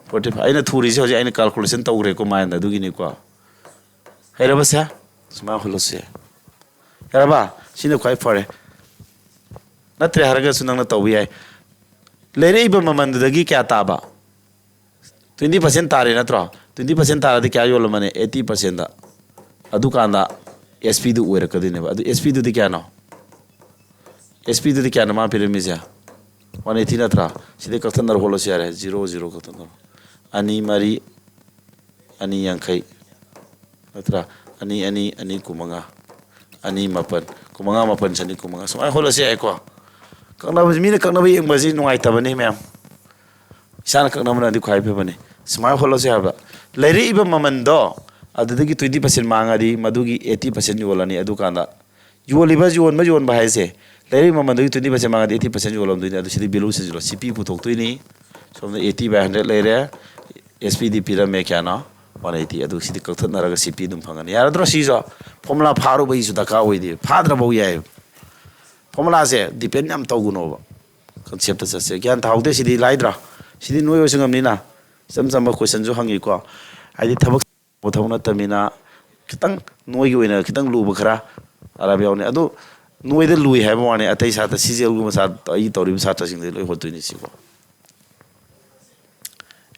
ꯐꯣꯔꯇꯤ ꯐꯥꯏꯚ ꯑꯩꯅ ꯊꯨꯔꯤꯁꯦ ꯍꯧꯖꯤꯛ ꯑꯩꯅ ꯀꯥꯜꯀꯨꯂꯦꯁꯟ ꯇꯧꯈ꯭ꯔꯦꯀꯣ ꯃꯥꯏꯟꯗ, ꯑꯗꯨꯒꯤꯅꯤꯀꯣ꯫ ꯍꯩꯔꯕꯁꯦ? ꯁꯨꯃꯥꯏꯅ ꯍꯣꯠꯂꯁꯦ꯫ ꯌꯥꯔꯕ? ꯁꯤꯅ ꯈ꯭ꯋꯥꯏ ꯐꯔꯦ꯫ ꯅꯠꯇ꯭ꯔꯦ ꯍꯥꯏꯔꯒꯁꯨ ꯅꯪꯅ ꯇꯧꯕ ꯌꯥꯏ꯫ ꯂꯩꯔꯛꯏꯕ ꯃꯃꯜꯗꯨꯗꯒꯤ ꯀꯌꯥ ꯇꯥꯕ? ꯇ꯭ꯋꯦꯟꯇꯤ ꯄꯥꯔꯁꯦꯟ ꯇꯥꯔꯦ ꯅꯠꯇ꯭ꯔꯣ? ꯇ꯭ꯋꯦꯟꯇꯤ ꯄꯥꯔꯁꯦꯟ ꯇꯥꯔꯗꯤ ꯀꯌꯥ ꯌꯣꯜꯂꯝꯃꯅꯤ? ꯑꯩꯠꯇꯤ ꯄꯥꯔꯁꯦꯟꯗ꯫ ꯑꯗꯨꯀꯥꯟꯗ ꯑꯦꯁ ꯄꯤꯗꯨ ꯑꯣꯏꯔꯛꯀꯗꯣꯏꯅꯦꯕ꯫ ꯑꯗꯨ ꯑꯦꯁ ꯄꯤꯗꯨꯗꯤ ꯀꯌꯥꯅꯣ? ꯑꯦꯁ ꯄꯤꯗꯨꯗꯤ ꯀꯌꯥꯅꯣ ꯃꯥ ꯄꯤꯔꯝꯃꯤꯁꯦ? ꯋꯥꯟ ꯑꯩꯠꯇꯤ ꯅꯠꯇ꯭ꯔꯥ? ꯁꯤꯗꯩ ꯀꯛꯊꯠꯅꯔ ꯍꯣꯠꯂꯁꯨ ꯌꯥꯔꯦ꯫ ꯖꯤꯔꯣ, ꯖꯤꯔꯣ ꯀꯛꯊꯠꯅꯔꯣ꯫ ꯑꯅꯤ ꯃꯔꯤ, ꯑꯅꯤ ꯌꯥꯡꯈꯩ ꯅꯠꯇ꯭ꯔꯥ? ꯑꯅꯤ ꯑꯅꯤ, ꯑꯅꯤ ꯀꯨꯟꯃꯉꯥ, ꯑꯅꯤ ꯃꯥꯄꯟ, ꯀꯨꯟꯃꯉꯥ ꯃꯥꯄꯟ ꯆꯅꯤ ꯀꯨꯟꯃꯉꯥ, ꯁꯨꯃꯥꯏꯅ ꯍꯣꯠꯂꯁꯨ ꯌꯥꯏꯀꯣ꯫ ꯀꯛꯅꯕꯁꯤ, ꯃꯤꯅ ꯀꯛꯅꯕ ꯌꯦꯡꯕꯁꯤ ꯅꯨꯡꯉꯥꯏꯇꯕꯅꯤ ꯃꯌꯥꯝ꯫ ꯏꯁꯥꯅ ꯀꯛꯅꯕꯅꯗꯤ ꯈ꯭ꯋꯥꯏ ꯐꯕꯅꯤ꯫ ꯁꯨꯃꯥꯏꯅ ꯍꯣꯠꯂꯁꯦ ꯍꯥꯏꯕ꯫ ꯂꯩꯔꯛꯏꯕ ꯃꯃꯟꯗꯣ ꯑꯗꯨꯗꯒꯤ ꯇ꯭ꯋꯦꯟꯇꯤ ꯄꯥꯔꯁꯦꯟ ꯃꯥꯡꯉꯗꯤ ꯃꯗꯨꯒꯤ ꯑꯩꯠꯇꯤ ꯄꯥꯔꯁꯦꯟ ꯌꯣꯜꯂꯅꯤ꯫ ꯑꯗꯨꯀꯥꯟꯗ ꯌꯣꯜꯂꯤꯕ, ꯌꯣꯟꯕ, ꯌꯣꯟꯕ ꯍꯥꯏꯁꯦ ꯂꯩꯔꯛꯏꯕ ꯃꯃꯟꯗꯨꯒꯤ ꯇ꯭ꯋꯦꯟꯇꯤ ꯄꯥꯔꯁꯦꯟ ꯃꯥꯡꯉꯗꯤ ꯑꯩꯠꯇꯤ ꯄꯥꯔꯁꯦꯟ ꯌꯣꯜꯂꯝꯗꯣꯏꯅꯤ꯫ ꯑꯗꯨ ꯁꯤꯗꯤ ꯚꯦꯂꯨ ꯁꯤꯟꯁꯤꯜꯂꯣ꯫ ꯁꯤ ꯄꯤ ꯄꯨꯊꯣꯛꯇꯣꯏꯅꯤ꯫ ꯁꯣꯝꯗ ꯑꯩꯠꯇꯤ ꯕꯥꯏ ꯍꯟꯗ꯭ꯔꯦꯠ ꯂꯩꯔꯦ꯫ ꯑꯦꯁ ꯄꯤ ꯗꯤ ꯄꯤꯔꯝꯃꯦ ꯀꯌꯥꯅꯣ? One eighty. ꯑꯗꯨ ꯁꯤꯗꯤ ꯀꯛꯊꯠꯅꯔꯒ ꯁꯤ ꯄꯤ ꯑꯗꯨꯝ ꯐꯪꯒꯅꯤ꯫ ꯌꯥꯔꯗ꯭ꯔꯣ? ꯁꯤꯁꯨ ꯐꯣꯔꯃꯨꯂꯥ ꯐꯥꯔꯨꯕꯒꯤꯁꯨ ꯗꯔꯀꯥꯔ ꯑꯣꯏꯗꯦ꯫ ꯐꯥꯗ꯭ꯔꯐꯧ ꯌꯥꯏ꯫ ꯐꯣꯔꯃꯨꯂꯥꯁꯦ ꯗꯤꯄꯦꯟ ꯌꯥꯝ ꯇꯧꯒꯅꯣꯕ꯫ ꯀꯟꯁꯦꯞꯇ ꯆꯠꯁꯦ꯫ ꯒ꯭ꯌꯥꯟ ꯇꯥꯍꯧꯗꯦ꯫ ꯁꯤꯗꯤ ꯂꯥꯏꯗ꯭ꯔꯥ? ꯁꯤꯗꯤ ꯅꯣꯏ ꯑꯣꯏꯁꯨ ꯉꯝꯅꯤꯅ꯫ ꯏꯆꯝ ꯆꯝꯕ ꯀꯣꯏꯁꯟꯁꯨ ꯍꯪꯉꯤꯀꯣ꯫ ꯍꯥꯏꯗꯤ ꯊꯕꯛ ꯊꯕꯛ ꯅꯠꯇꯕꯅꯤꯅ ꯈꯤꯇꯪ ꯅꯣꯏꯒꯤ ꯑꯣꯏꯅ ꯈꯤꯇꯪ ꯂꯨꯕ ꯈꯔ ꯑꯔꯥꯏꯕ ꯌꯥꯎꯅꯤ꯫ ꯑꯗꯨ ꯅꯣꯏꯗ ꯂꯨꯏ ꯍꯥꯏꯕ ꯋꯥꯅꯤ꯫ ꯑꯇꯩ ꯁꯥꯇ꯭ꯔ ꯁꯤ ꯖꯤ ꯑꯦꯜꯒꯨꯝꯕ ꯁꯥꯇ꯭ꯔ ꯑꯩ ꯇꯧꯔꯤꯕ ꯁꯥꯇ꯭ꯔꯁꯤꯡꯗꯤ ꯂꯣꯏ ꯍꯣꯠꯇꯣꯏꯅꯤ ꯁꯤꯀꯣ꯫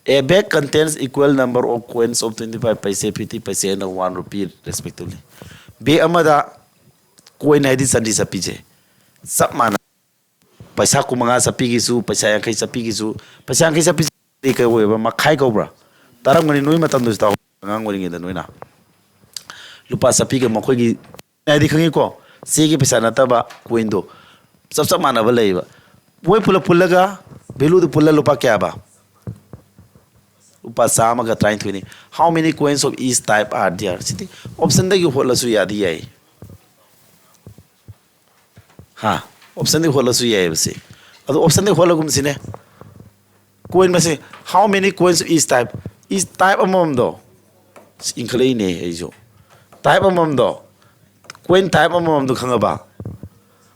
A bag contains equal number of coins of twenty five paise, fifty paise and one rupee respectively. Bag ꯑꯃꯗ ꯀꯣꯏꯟ ꯍꯥꯏꯗꯤ ꯆꯟꯗꯤ ꯆꯠꯄꯤꯁꯦ ꯆꯞ ꯃꯥꯟꯅ, ꯄꯩꯁꯥ ꯀꯨꯟꯃꯉꯥ ꯆꯠꯄꯤꯒꯤꯁꯨ, ꯄꯩꯁꯥ ꯌꯥꯡꯈꯩ ꯆꯠꯄꯤꯒꯤꯁꯨ, ꯄꯩꯁꯥ ꯌꯥꯡꯈꯩ ꯆꯠꯄꯤꯁꯦ ꯀꯩ ꯑꯣꯏꯕ? ꯃꯈꯥꯏ ꯀꯧꯕ꯭ꯔꯥ? ꯇꯥꯔꯝꯒꯅꯤ ꯅꯣꯏ ꯃꯇꯝꯗꯁꯨ ꯇꯥꯍꯧ-, ꯑꯉꯥꯡ ꯑꯣꯏꯔꯤꯉꯩꯗ ꯅꯣꯏꯅ꯫ ꯂꯨꯄꯥ ꯆꯠꯄꯤꯒ ꯃꯈꯣꯏꯒꯤ ꯍꯥꯏꯗꯤ ꯈꯪꯉꯤꯀꯣ? ꯆꯦꯒꯤ ꯄꯩꯁꯥ ꯅꯠꯇꯕ ꯀꯣꯏꯟꯗꯣ ꯆꯞ ꯆꯞ ꯃꯥꯟꯅꯕ ꯂꯩꯌꯦꯕ꯫ ꯃꯣꯏ ꯄꯨꯂꯞ ꯄꯨꯜꯂꯒ ꯚꯦꯂꯨꯗꯨ ꯄꯨꯜꯂ ꯂꯨꯄꯥ ꯀꯌꯥꯕ? ꯂꯨꯄꯥ ꯆꯥꯝꯃꯒ ꯇꯔꯥꯅꯤꯊꯣꯏꯅꯤ꯫ How many coins of each type are there? ꯁꯤꯗꯤ ꯑꯣꯞꯁꯟꯗꯒꯤ ꯍꯣꯠꯂꯁꯨ ꯌꯥꯗꯤ ꯌꯥꯏ꯫ ꯍꯥ? ꯑꯣꯞꯁꯟꯗꯤ ꯍꯣꯠꯂꯁꯨ ꯌꯥꯏꯑꯕ ꯁꯤ꯫ ꯑꯗꯣ ꯑꯣꯞꯁꯟꯗꯤ ꯍꯣꯠꯂꯒꯨꯝꯁꯤꯅꯦ꯫ ꯀꯣꯏꯟ ꯃꯁꯤꯡ, how many coins of each type? Each type ꯑꯃꯃꯝꯗꯣ꯫ ꯑꯁ, ꯏꯟꯈꯠꯂꯛꯏꯅꯦ ꯑꯩꯁꯨ꯫ ꯇꯥꯏꯞ ꯑꯃꯃꯝꯗꯣ, ꯀꯣꯏꯟ ꯇꯥꯏꯞ ꯑꯃꯃꯝꯗꯣ ꯈꯪꯉꯕ?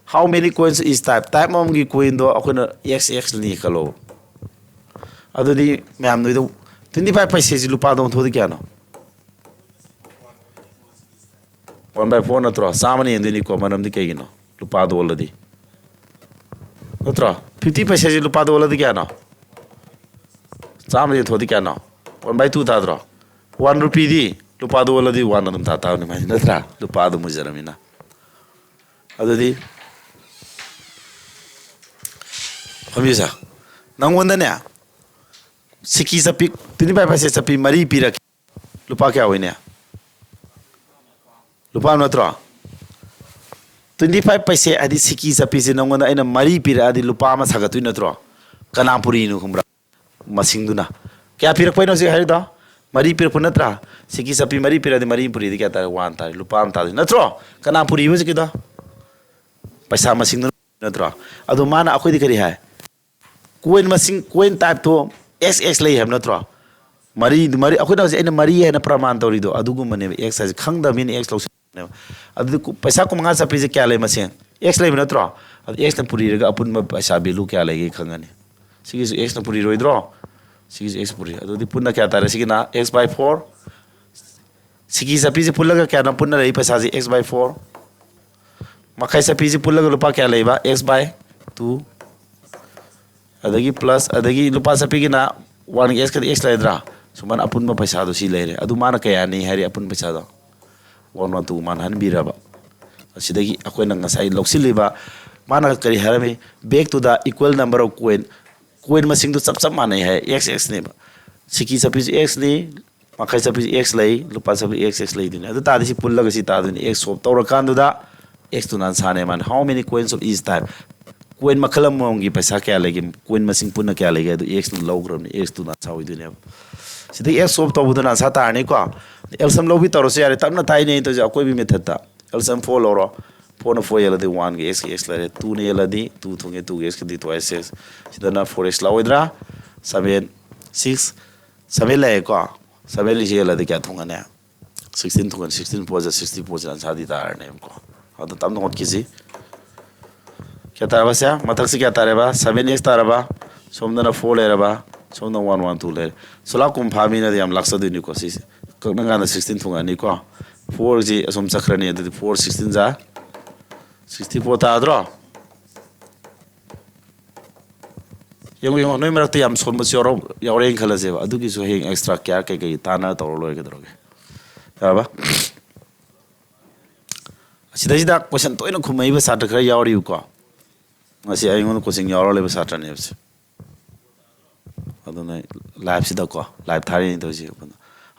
How many coins of each type? Type ꯑꯃꯃꯝꯒꯤ ꯀꯣꯏꯟꯗꯣ ꯑꯩꯈꯣꯏꯅ ꯑꯦꯛꯁ ꯑꯦꯛꯁꯅꯤ ꯈꯜꯂꯣ꯫ ꯑꯗꯨꯗꯤ ꯃꯌꯥꯝ ꯅꯣꯏꯗ ꯇ꯭ꯋꯦꯟꯇꯤ ꯐꯥꯏꯚ ꯄꯩꯁꯦꯁꯤ ꯂꯨꯄꯥꯗ ꯑꯣꯟꯊꯣꯛꯑꯗꯤ ꯀꯌꯥꯅꯣ? ꯋꯥꯟ ꯕꯥꯏ ꯐꯣꯔ ꯅꯠꯇ꯭ꯔꯣ? ꯆꯥꯝꯃꯅ ꯍꯦꯟꯗꯣꯏꯅꯤꯀꯣ꯫ ꯃꯔꯝꯗꯤ ꯀꯩꯒꯤꯅꯣ? ꯂꯨꯄꯥꯗ ꯑꯣꯜꯂꯗꯤ, ꯅꯠꯇ꯭ꯔꯣ? ꯐꯤꯐꯇꯤ ꯄꯩꯁꯦꯁꯤ ꯂꯨꯄꯥꯗ ꯑꯣꯜꯂꯗꯤ ꯀꯌꯥꯅꯣ? ꯆꯥꯝꯃꯗ ꯌꯦꯟꯊꯣꯛꯑꯗꯤ ꯀꯌꯥꯅꯣ? ꯋꯥꯟ ꯕꯥꯏ ꯇꯨ ꯇꯥꯗ꯭ꯔꯣ? ꯋꯥꯟ ꯔꯨꯄꯤꯗꯤ ꯂꯨꯄꯥꯗ ꯑꯣꯜꯂꯗꯤ ꯋꯥꯟ ꯑꯗꯨꯝ ꯇꯥ ꯇꯥꯕꯅꯤ ꯃꯥꯏꯁꯦ, ꯅꯠꯇ꯭ꯔꯥ? ꯂꯨꯄꯥ ꯑꯗꯨꯝ ꯑꯣꯏꯖꯔꯝꯅꯤꯅ꯫ ꯑꯗꯨꯗꯤ ꯐꯝꯕꯤꯁꯦ, ꯅꯪꯉꯣꯟꯗꯅꯦ ꯁꯤꯀꯤ ꯆꯠꯄꯤ, ꯇ꯭ꯋꯦꯟꯇꯤ ꯐꯥꯏꯚ ꯄꯩꯁꯦ ꯆꯠꯄꯤ ꯃꯔꯤ ꯄꯤꯔꯛꯀꯦ꯫ ꯂꯨꯄꯥ ꯀꯌꯥ ꯑꯣꯏꯅꯤ? ꯂꯨꯄꯥ ꯑꯃ ꯅꯠꯇ꯭ꯔꯣ? ꯇ꯭ꯋꯦꯟꯇꯤ ꯐꯥꯏꯚ ꯄꯩꯁꯦ ꯍꯥꯏꯗꯤ ꯁꯤꯀꯤ ꯆꯠꯄꯤꯁꯦ ꯅꯪꯉꯣꯟꯗ ꯑꯩꯅ ꯃꯔꯤ ꯄꯤꯔꯛꯑꯗꯤ ꯂꯨꯄꯥ ꯑꯃ ꯁꯥꯒꯠꯇꯣꯏ ꯅꯠꯇ꯭ꯔꯣ? ꯀꯅꯥꯝ ꯄꯨꯔꯤꯅꯣ ꯈꯪꯕ꯭ꯔꯥ? ꯃꯁꯤꯡꯗꯨꯅ꯫ ꯀꯌꯥ ꯄꯤꯔꯛꯄꯩꯅꯣ ꯍꯧꯖꯤꯛ ꯍꯥꯏꯔꯤꯗꯣ? ꯃꯔꯤ ꯄꯤꯔꯛꯄ ꯅꯠꯇ꯭ꯔꯥ? ꯁꯤꯀꯤ ꯆꯠꯄꯤ ꯃꯔꯤ ꯄꯤꯔꯛꯑꯗꯤ ꯃꯔꯤ ꯄꯨꯔꯤꯗꯤ ꯀꯌꯥ ꯇꯥꯔꯦ? ꯋꯥꯟ ꯇꯥꯔꯦ꯫ ꯂꯨꯄꯥ ꯑꯃ ꯇꯥꯗꯣꯏ ꯅꯠꯇ꯭ꯔꯣ? ꯀꯅꯥ ꯄꯨꯔꯤꯕ ꯍꯧꯖꯤꯛꯀꯤꯗꯣ? ꯄꯩꯁꯥ ꯃꯁꯤꯡꯗꯨꯅ ꯅꯠꯇ꯭ꯔꯣ? ꯑꯗꯣ ꯃꯥꯅ ꯑꯩꯈꯣꯏꯗꯤ ꯀꯔꯤ ꯍꯥꯏ? ꯀꯣꯏꯟ ꯃꯁꯤꯡ, ꯀꯣꯏꯟ ꯇꯥꯏꯞꯇꯣ ꯑꯦꯛꯁ ꯑꯦꯛꯁ ꯂꯩ ꯍꯥꯏꯕ ꯅꯠꯇ꯭ꯔꯣ? ꯃꯔꯤ, ꯃꯔꯤ, ꯑꯩꯈꯣꯏꯅ ꯍꯧꯖꯤꯛ ꯑꯩꯅ ꯃꯔꯤ ꯍꯥꯏꯅ ꯄ꯭ꯔꯃꯥꯟ ꯇꯧꯔꯤꯗꯣ ꯑꯗꯨꯒꯨꯝꯕꯅꯦꯕ꯫ ꯑꯦꯛꯁ ꯍꯥꯏꯁꯦ ꯈꯪꯗꯕ ꯃꯤꯅ ꯑꯦꯛꯁ ꯂꯧꯁꯤꯟꯕꯅꯦꯕ꯫ ꯑꯗꯨꯗꯤ ꯀꯨ-, ꯄꯩꯁꯥ ꯀꯨꯟꯃꯉꯥ ꯆꯠꯄꯤꯁꯦ ꯀꯌꯥ ꯂꯩ ꯃꯁꯤꯡ? ꯑꯦꯛꯁ ꯂꯩꯕ ꯅꯠꯇ꯭ꯔꯣ? ꯑꯗꯨ ꯑꯦꯛꯁꯅ ꯄꯨꯔꯤꯔꯒ ꯑꯄꯨꯟꯕ ꯄꯩꯁꯥ ꯚꯦꯂꯨ ꯀꯌꯥ ꯂꯩꯒꯦ ꯈꯪꯉꯅꯤ꯫ ꯁꯤꯒꯤꯁꯨ ꯑꯦꯛꯁꯅ ꯄꯨꯔꯤꯔꯣꯏꯗ꯭ꯔꯣ? ꯁꯤꯒꯤꯁꯨ ꯑꯦꯛꯁ ꯄꯨꯔꯤ꯫ ꯑꯗꯨꯗꯤ ꯄꯨꯟꯅ ꯀꯌꯥ ꯇꯥꯔꯦ? ꯁꯤꯒꯤꯅ ꯑꯦꯛꯁ ꯕꯥꯏ ꯐꯣꯔ, ꯁꯤꯀꯤ ꯆꯠꯄꯤꯁꯦ ꯄꯨꯜꯂꯒ ꯀꯌꯥꯅꯣ ꯄꯨꯟꯅ ꯂꯩ ꯄꯩꯁꯥꯁꯦ? X by four. ꯃꯈꯥꯏ ꯆꯠꯄꯤꯁꯦ ꯄꯨꯜꯂꯒ ꯂꯨꯄꯥ ꯀꯌꯥ ꯂꯩꯕ? X by two. ꯑꯗꯒꯤ ꯄ꯭ꯂꯁ, ꯑꯗꯒꯤ ꯂꯨꯄꯥ ꯆꯠꯄꯤꯒꯤꯅ ꯋꯥꯟ ꯑꯦꯛꯁ ꯀꯗꯤ ꯑꯦꯛꯁ ꯂꯩꯗ꯭ꯔꯥ? ꯁꯨꯃꯥꯏꯅ ꯑꯄꯨꯟꯕ ꯄꯩꯁꯥꯗꯣ ꯁꯤ ꯂꯩꯔꯦ꯫ ꯑꯗꯨ ꯃꯥꯅ ꯀꯌꯥꯅꯤ ꯍꯥꯏꯔꯤ ꯑꯄꯨꯟꯕ ꯄꯩꯁꯥꯗꯣ? ꯋꯥꯟ ꯋꯥꯟ ꯇꯨ ꯃꯥꯅ ꯍꯟꯕꯤꯔꯕ꯫ ꯑꯁꯤꯗꯒꯤ ꯑꯩꯈꯣꯏꯅ ꯉꯁꯥꯏ ꯂꯧꯁꯤꯜꯂꯤꯕ, ꯃꯥꯅ ꯀꯔꯤ ꯍꯥꯏꯔꯝꯃꯤ? Back to the equal number of coin꯫ Coin ꯃꯁꯤꯡꯗꯨ ꯆꯞ ꯆꯞ ꯃꯥꯟꯅꯩ ꯍꯥꯏ, ꯑꯦꯛꯁ ꯑꯦꯛꯁꯅꯦꯕ꯫ ꯁꯤꯀꯤ ꯆꯠꯄꯤꯁꯨ ꯑꯦꯛꯁꯅꯤ, ꯃꯈꯥꯏ ꯆꯠꯄꯤꯁꯨ ꯑꯦꯛꯁ ꯂꯩ, ꯂꯨꯄꯥ ꯆꯠꯄꯤ ꯑꯦꯛꯁ ꯑꯦꯛꯁ ꯂꯩꯗꯣꯏꯅꯤ꯫ ꯑꯗꯨ ꯇꯥꯔꯗꯤ ꯁꯤ ꯄꯨꯜꯂꯒ ꯁꯤ ꯇꯥꯗꯣꯏꯅꯤ꯫ ꯑꯦꯛꯁ ꯁꯣꯞ ꯇꯧꯔꯀꯥꯟꯗꯨꯗ ꯑꯦꯛꯁ ꯇꯨꯅ ꯑꯟꯁꯥꯔꯅꯦ ꯃꯥꯅ꯫ How many coins of each type? Coin ꯃꯈꯜ ꯑꯃꯃꯝꯒꯤ ꯄꯩꯁꯥ ꯀꯌꯥ ꯂꯩꯒꯦ? ꯀꯣꯏꯟ ꯃꯁꯤꯡ ꯄꯨꯟꯅ ꯀꯌꯥ ꯂꯩꯒꯦ? ꯑꯗꯨ ꯑꯦꯛꯁꯅ ꯂꯧꯈ꯭ꯔꯕꯅꯤ꯫ ꯑꯦꯛꯁ ꯇꯨꯅ ꯑꯟꯁꯥꯔ ꯑꯣꯏꯗꯣꯏꯅꯦꯕ꯫ ꯁꯤꯗꯒꯤ ꯑꯦꯛꯁ ꯁꯣꯞ ꯇꯧꯕꯗꯨꯅ ꯑꯟꯁꯥꯔ ꯇꯥꯔꯅꯤꯀꯣ꯫ ꯑꯦꯜꯁꯝ ꯂꯧꯕꯤ ꯇꯧꯔꯁꯨ ꯌꯥꯔꯦ꯫ ꯇꯞꯅ ꯇꯥꯏꯅꯦ ꯑꯩꯅ ꯇꯧꯔꯤꯁꯦ꯫ ꯑꯀꯣꯏꯕꯤ ꯃꯦꯊꯠꯇ ꯑꯦꯜꯁꯝ ꯐꯣꯔ ꯂꯧꯔꯣ꯫ Fourꯅ four ꯌꯦꯜꯂꯗꯤ oneꯒ xꯀ x ꯂꯩꯔꯦ, twoꯅ ꯌꯦꯜꯂꯗꯤ two ꯊꯨꯡꯉꯦ, twoꯒ xꯀꯗꯤ two x x꯫ ꯁꯤꯗꯅ four x ꯂꯥꯛꯑꯣꯏꯗ꯭ꯔꯥ? Seven, six, seven ꯂꯩꯔꯦꯀꯣ꯫ Seven ꯁꯤ ꯌꯦꯜꯂꯗꯤ ꯀꯌꯥ ꯊꯨꯡꯒꯅꯤ? Sixteen ꯊꯨꯡꯒꯅꯤ꯫ Sixteen four ꯖꯥ sixty four ꯁꯤꯅ answerꯗꯤ ꯇꯥꯔꯅꯦꯕꯀꯣ꯫ ꯑꯗꯣ ꯇꯞꯅ ꯍꯣꯠꯈꯤꯁꯤ꯫ ꯀꯌꯥ ꯇꯥꯔꯕ ꯁꯦ? ꯃꯊꯛꯁꯤ ꯀꯌꯥ ꯇꯥꯔꯦꯕ? Seven x ꯇꯥꯔꯕ꯫ ꯁꯣꯝꯗꯅ four ꯂꯩꯔꯕ꯫ ꯁꯣꯝꯗ one, one, two ꯂꯩꯔꯦ꯫ ꯁꯣꯂꯥ ꯀꯨꯟ ꯐꯥ ꯃꯤꯅꯗꯤ ꯌꯥꯝ ꯂꯥꯛꯆꯗꯣꯏꯅꯤꯀꯣ ꯁꯤꯁꯦ꯫ ꯀꯛꯅ ꯀꯥꯟꯗ sixteen ꯊꯨꯡꯉꯛꯑꯅꯤꯀꯣ꯫ Fourꯁꯤ ꯑꯁꯣꯝ ꯆꯠꯈ꯭ꯔꯅꯤ꯫ ꯑꯗꯨꯗꯤ four sixteen ꯖꯥ sixty four ꯇꯥꯗ꯭ꯔꯣ? ꯌꯦꯡꯉꯨ, ꯌꯦꯡꯉꯨ, ꯅꯣꯏ ꯃꯔꯛꯇ ꯌꯥꯝ ꯁꯣꯟꯕꯁꯨ ꯌꯥꯎꯔ-, ꯌꯥꯎꯔꯦꯅ ꯈꯜꯂꯁꯦꯕ꯫ ꯑꯗꯨꯒꯤꯁꯨ ꯍꯌꯦꯡ extra care ꯀꯩꯀꯩ ꯇꯥꯟꯅꯔ ꯇꯧꯔ ꯂꯣꯏꯔꯦ, ꯀꯩꯗꯧꯔꯒꯦ? ꯌꯥꯔꯕ? ꯑꯁꯤꯗꯩꯁꯤꯗ question ꯇꯣꯏꯅ ꯈꯨꯝꯃꯛꯏꯕ ꯁꯥꯇ꯭ꯔ ꯈꯔ ꯌꯥꯎꯔꯤꯕꯀꯣ꯫ ꯉꯁꯤ ꯑꯩꯉꯣꯟꯗ coaching ꯌꯥꯎꯔ ꯂꯩꯕ ꯁꯥꯇ꯭ꯔꯅꯦꯕ ꯁꯦ꯫ ꯑꯗꯨꯅ liveꯁꯤꯗꯀꯣ, live ꯊꯥꯔꯤꯅꯤ ꯇꯧꯔꯤꯁꯦ꯫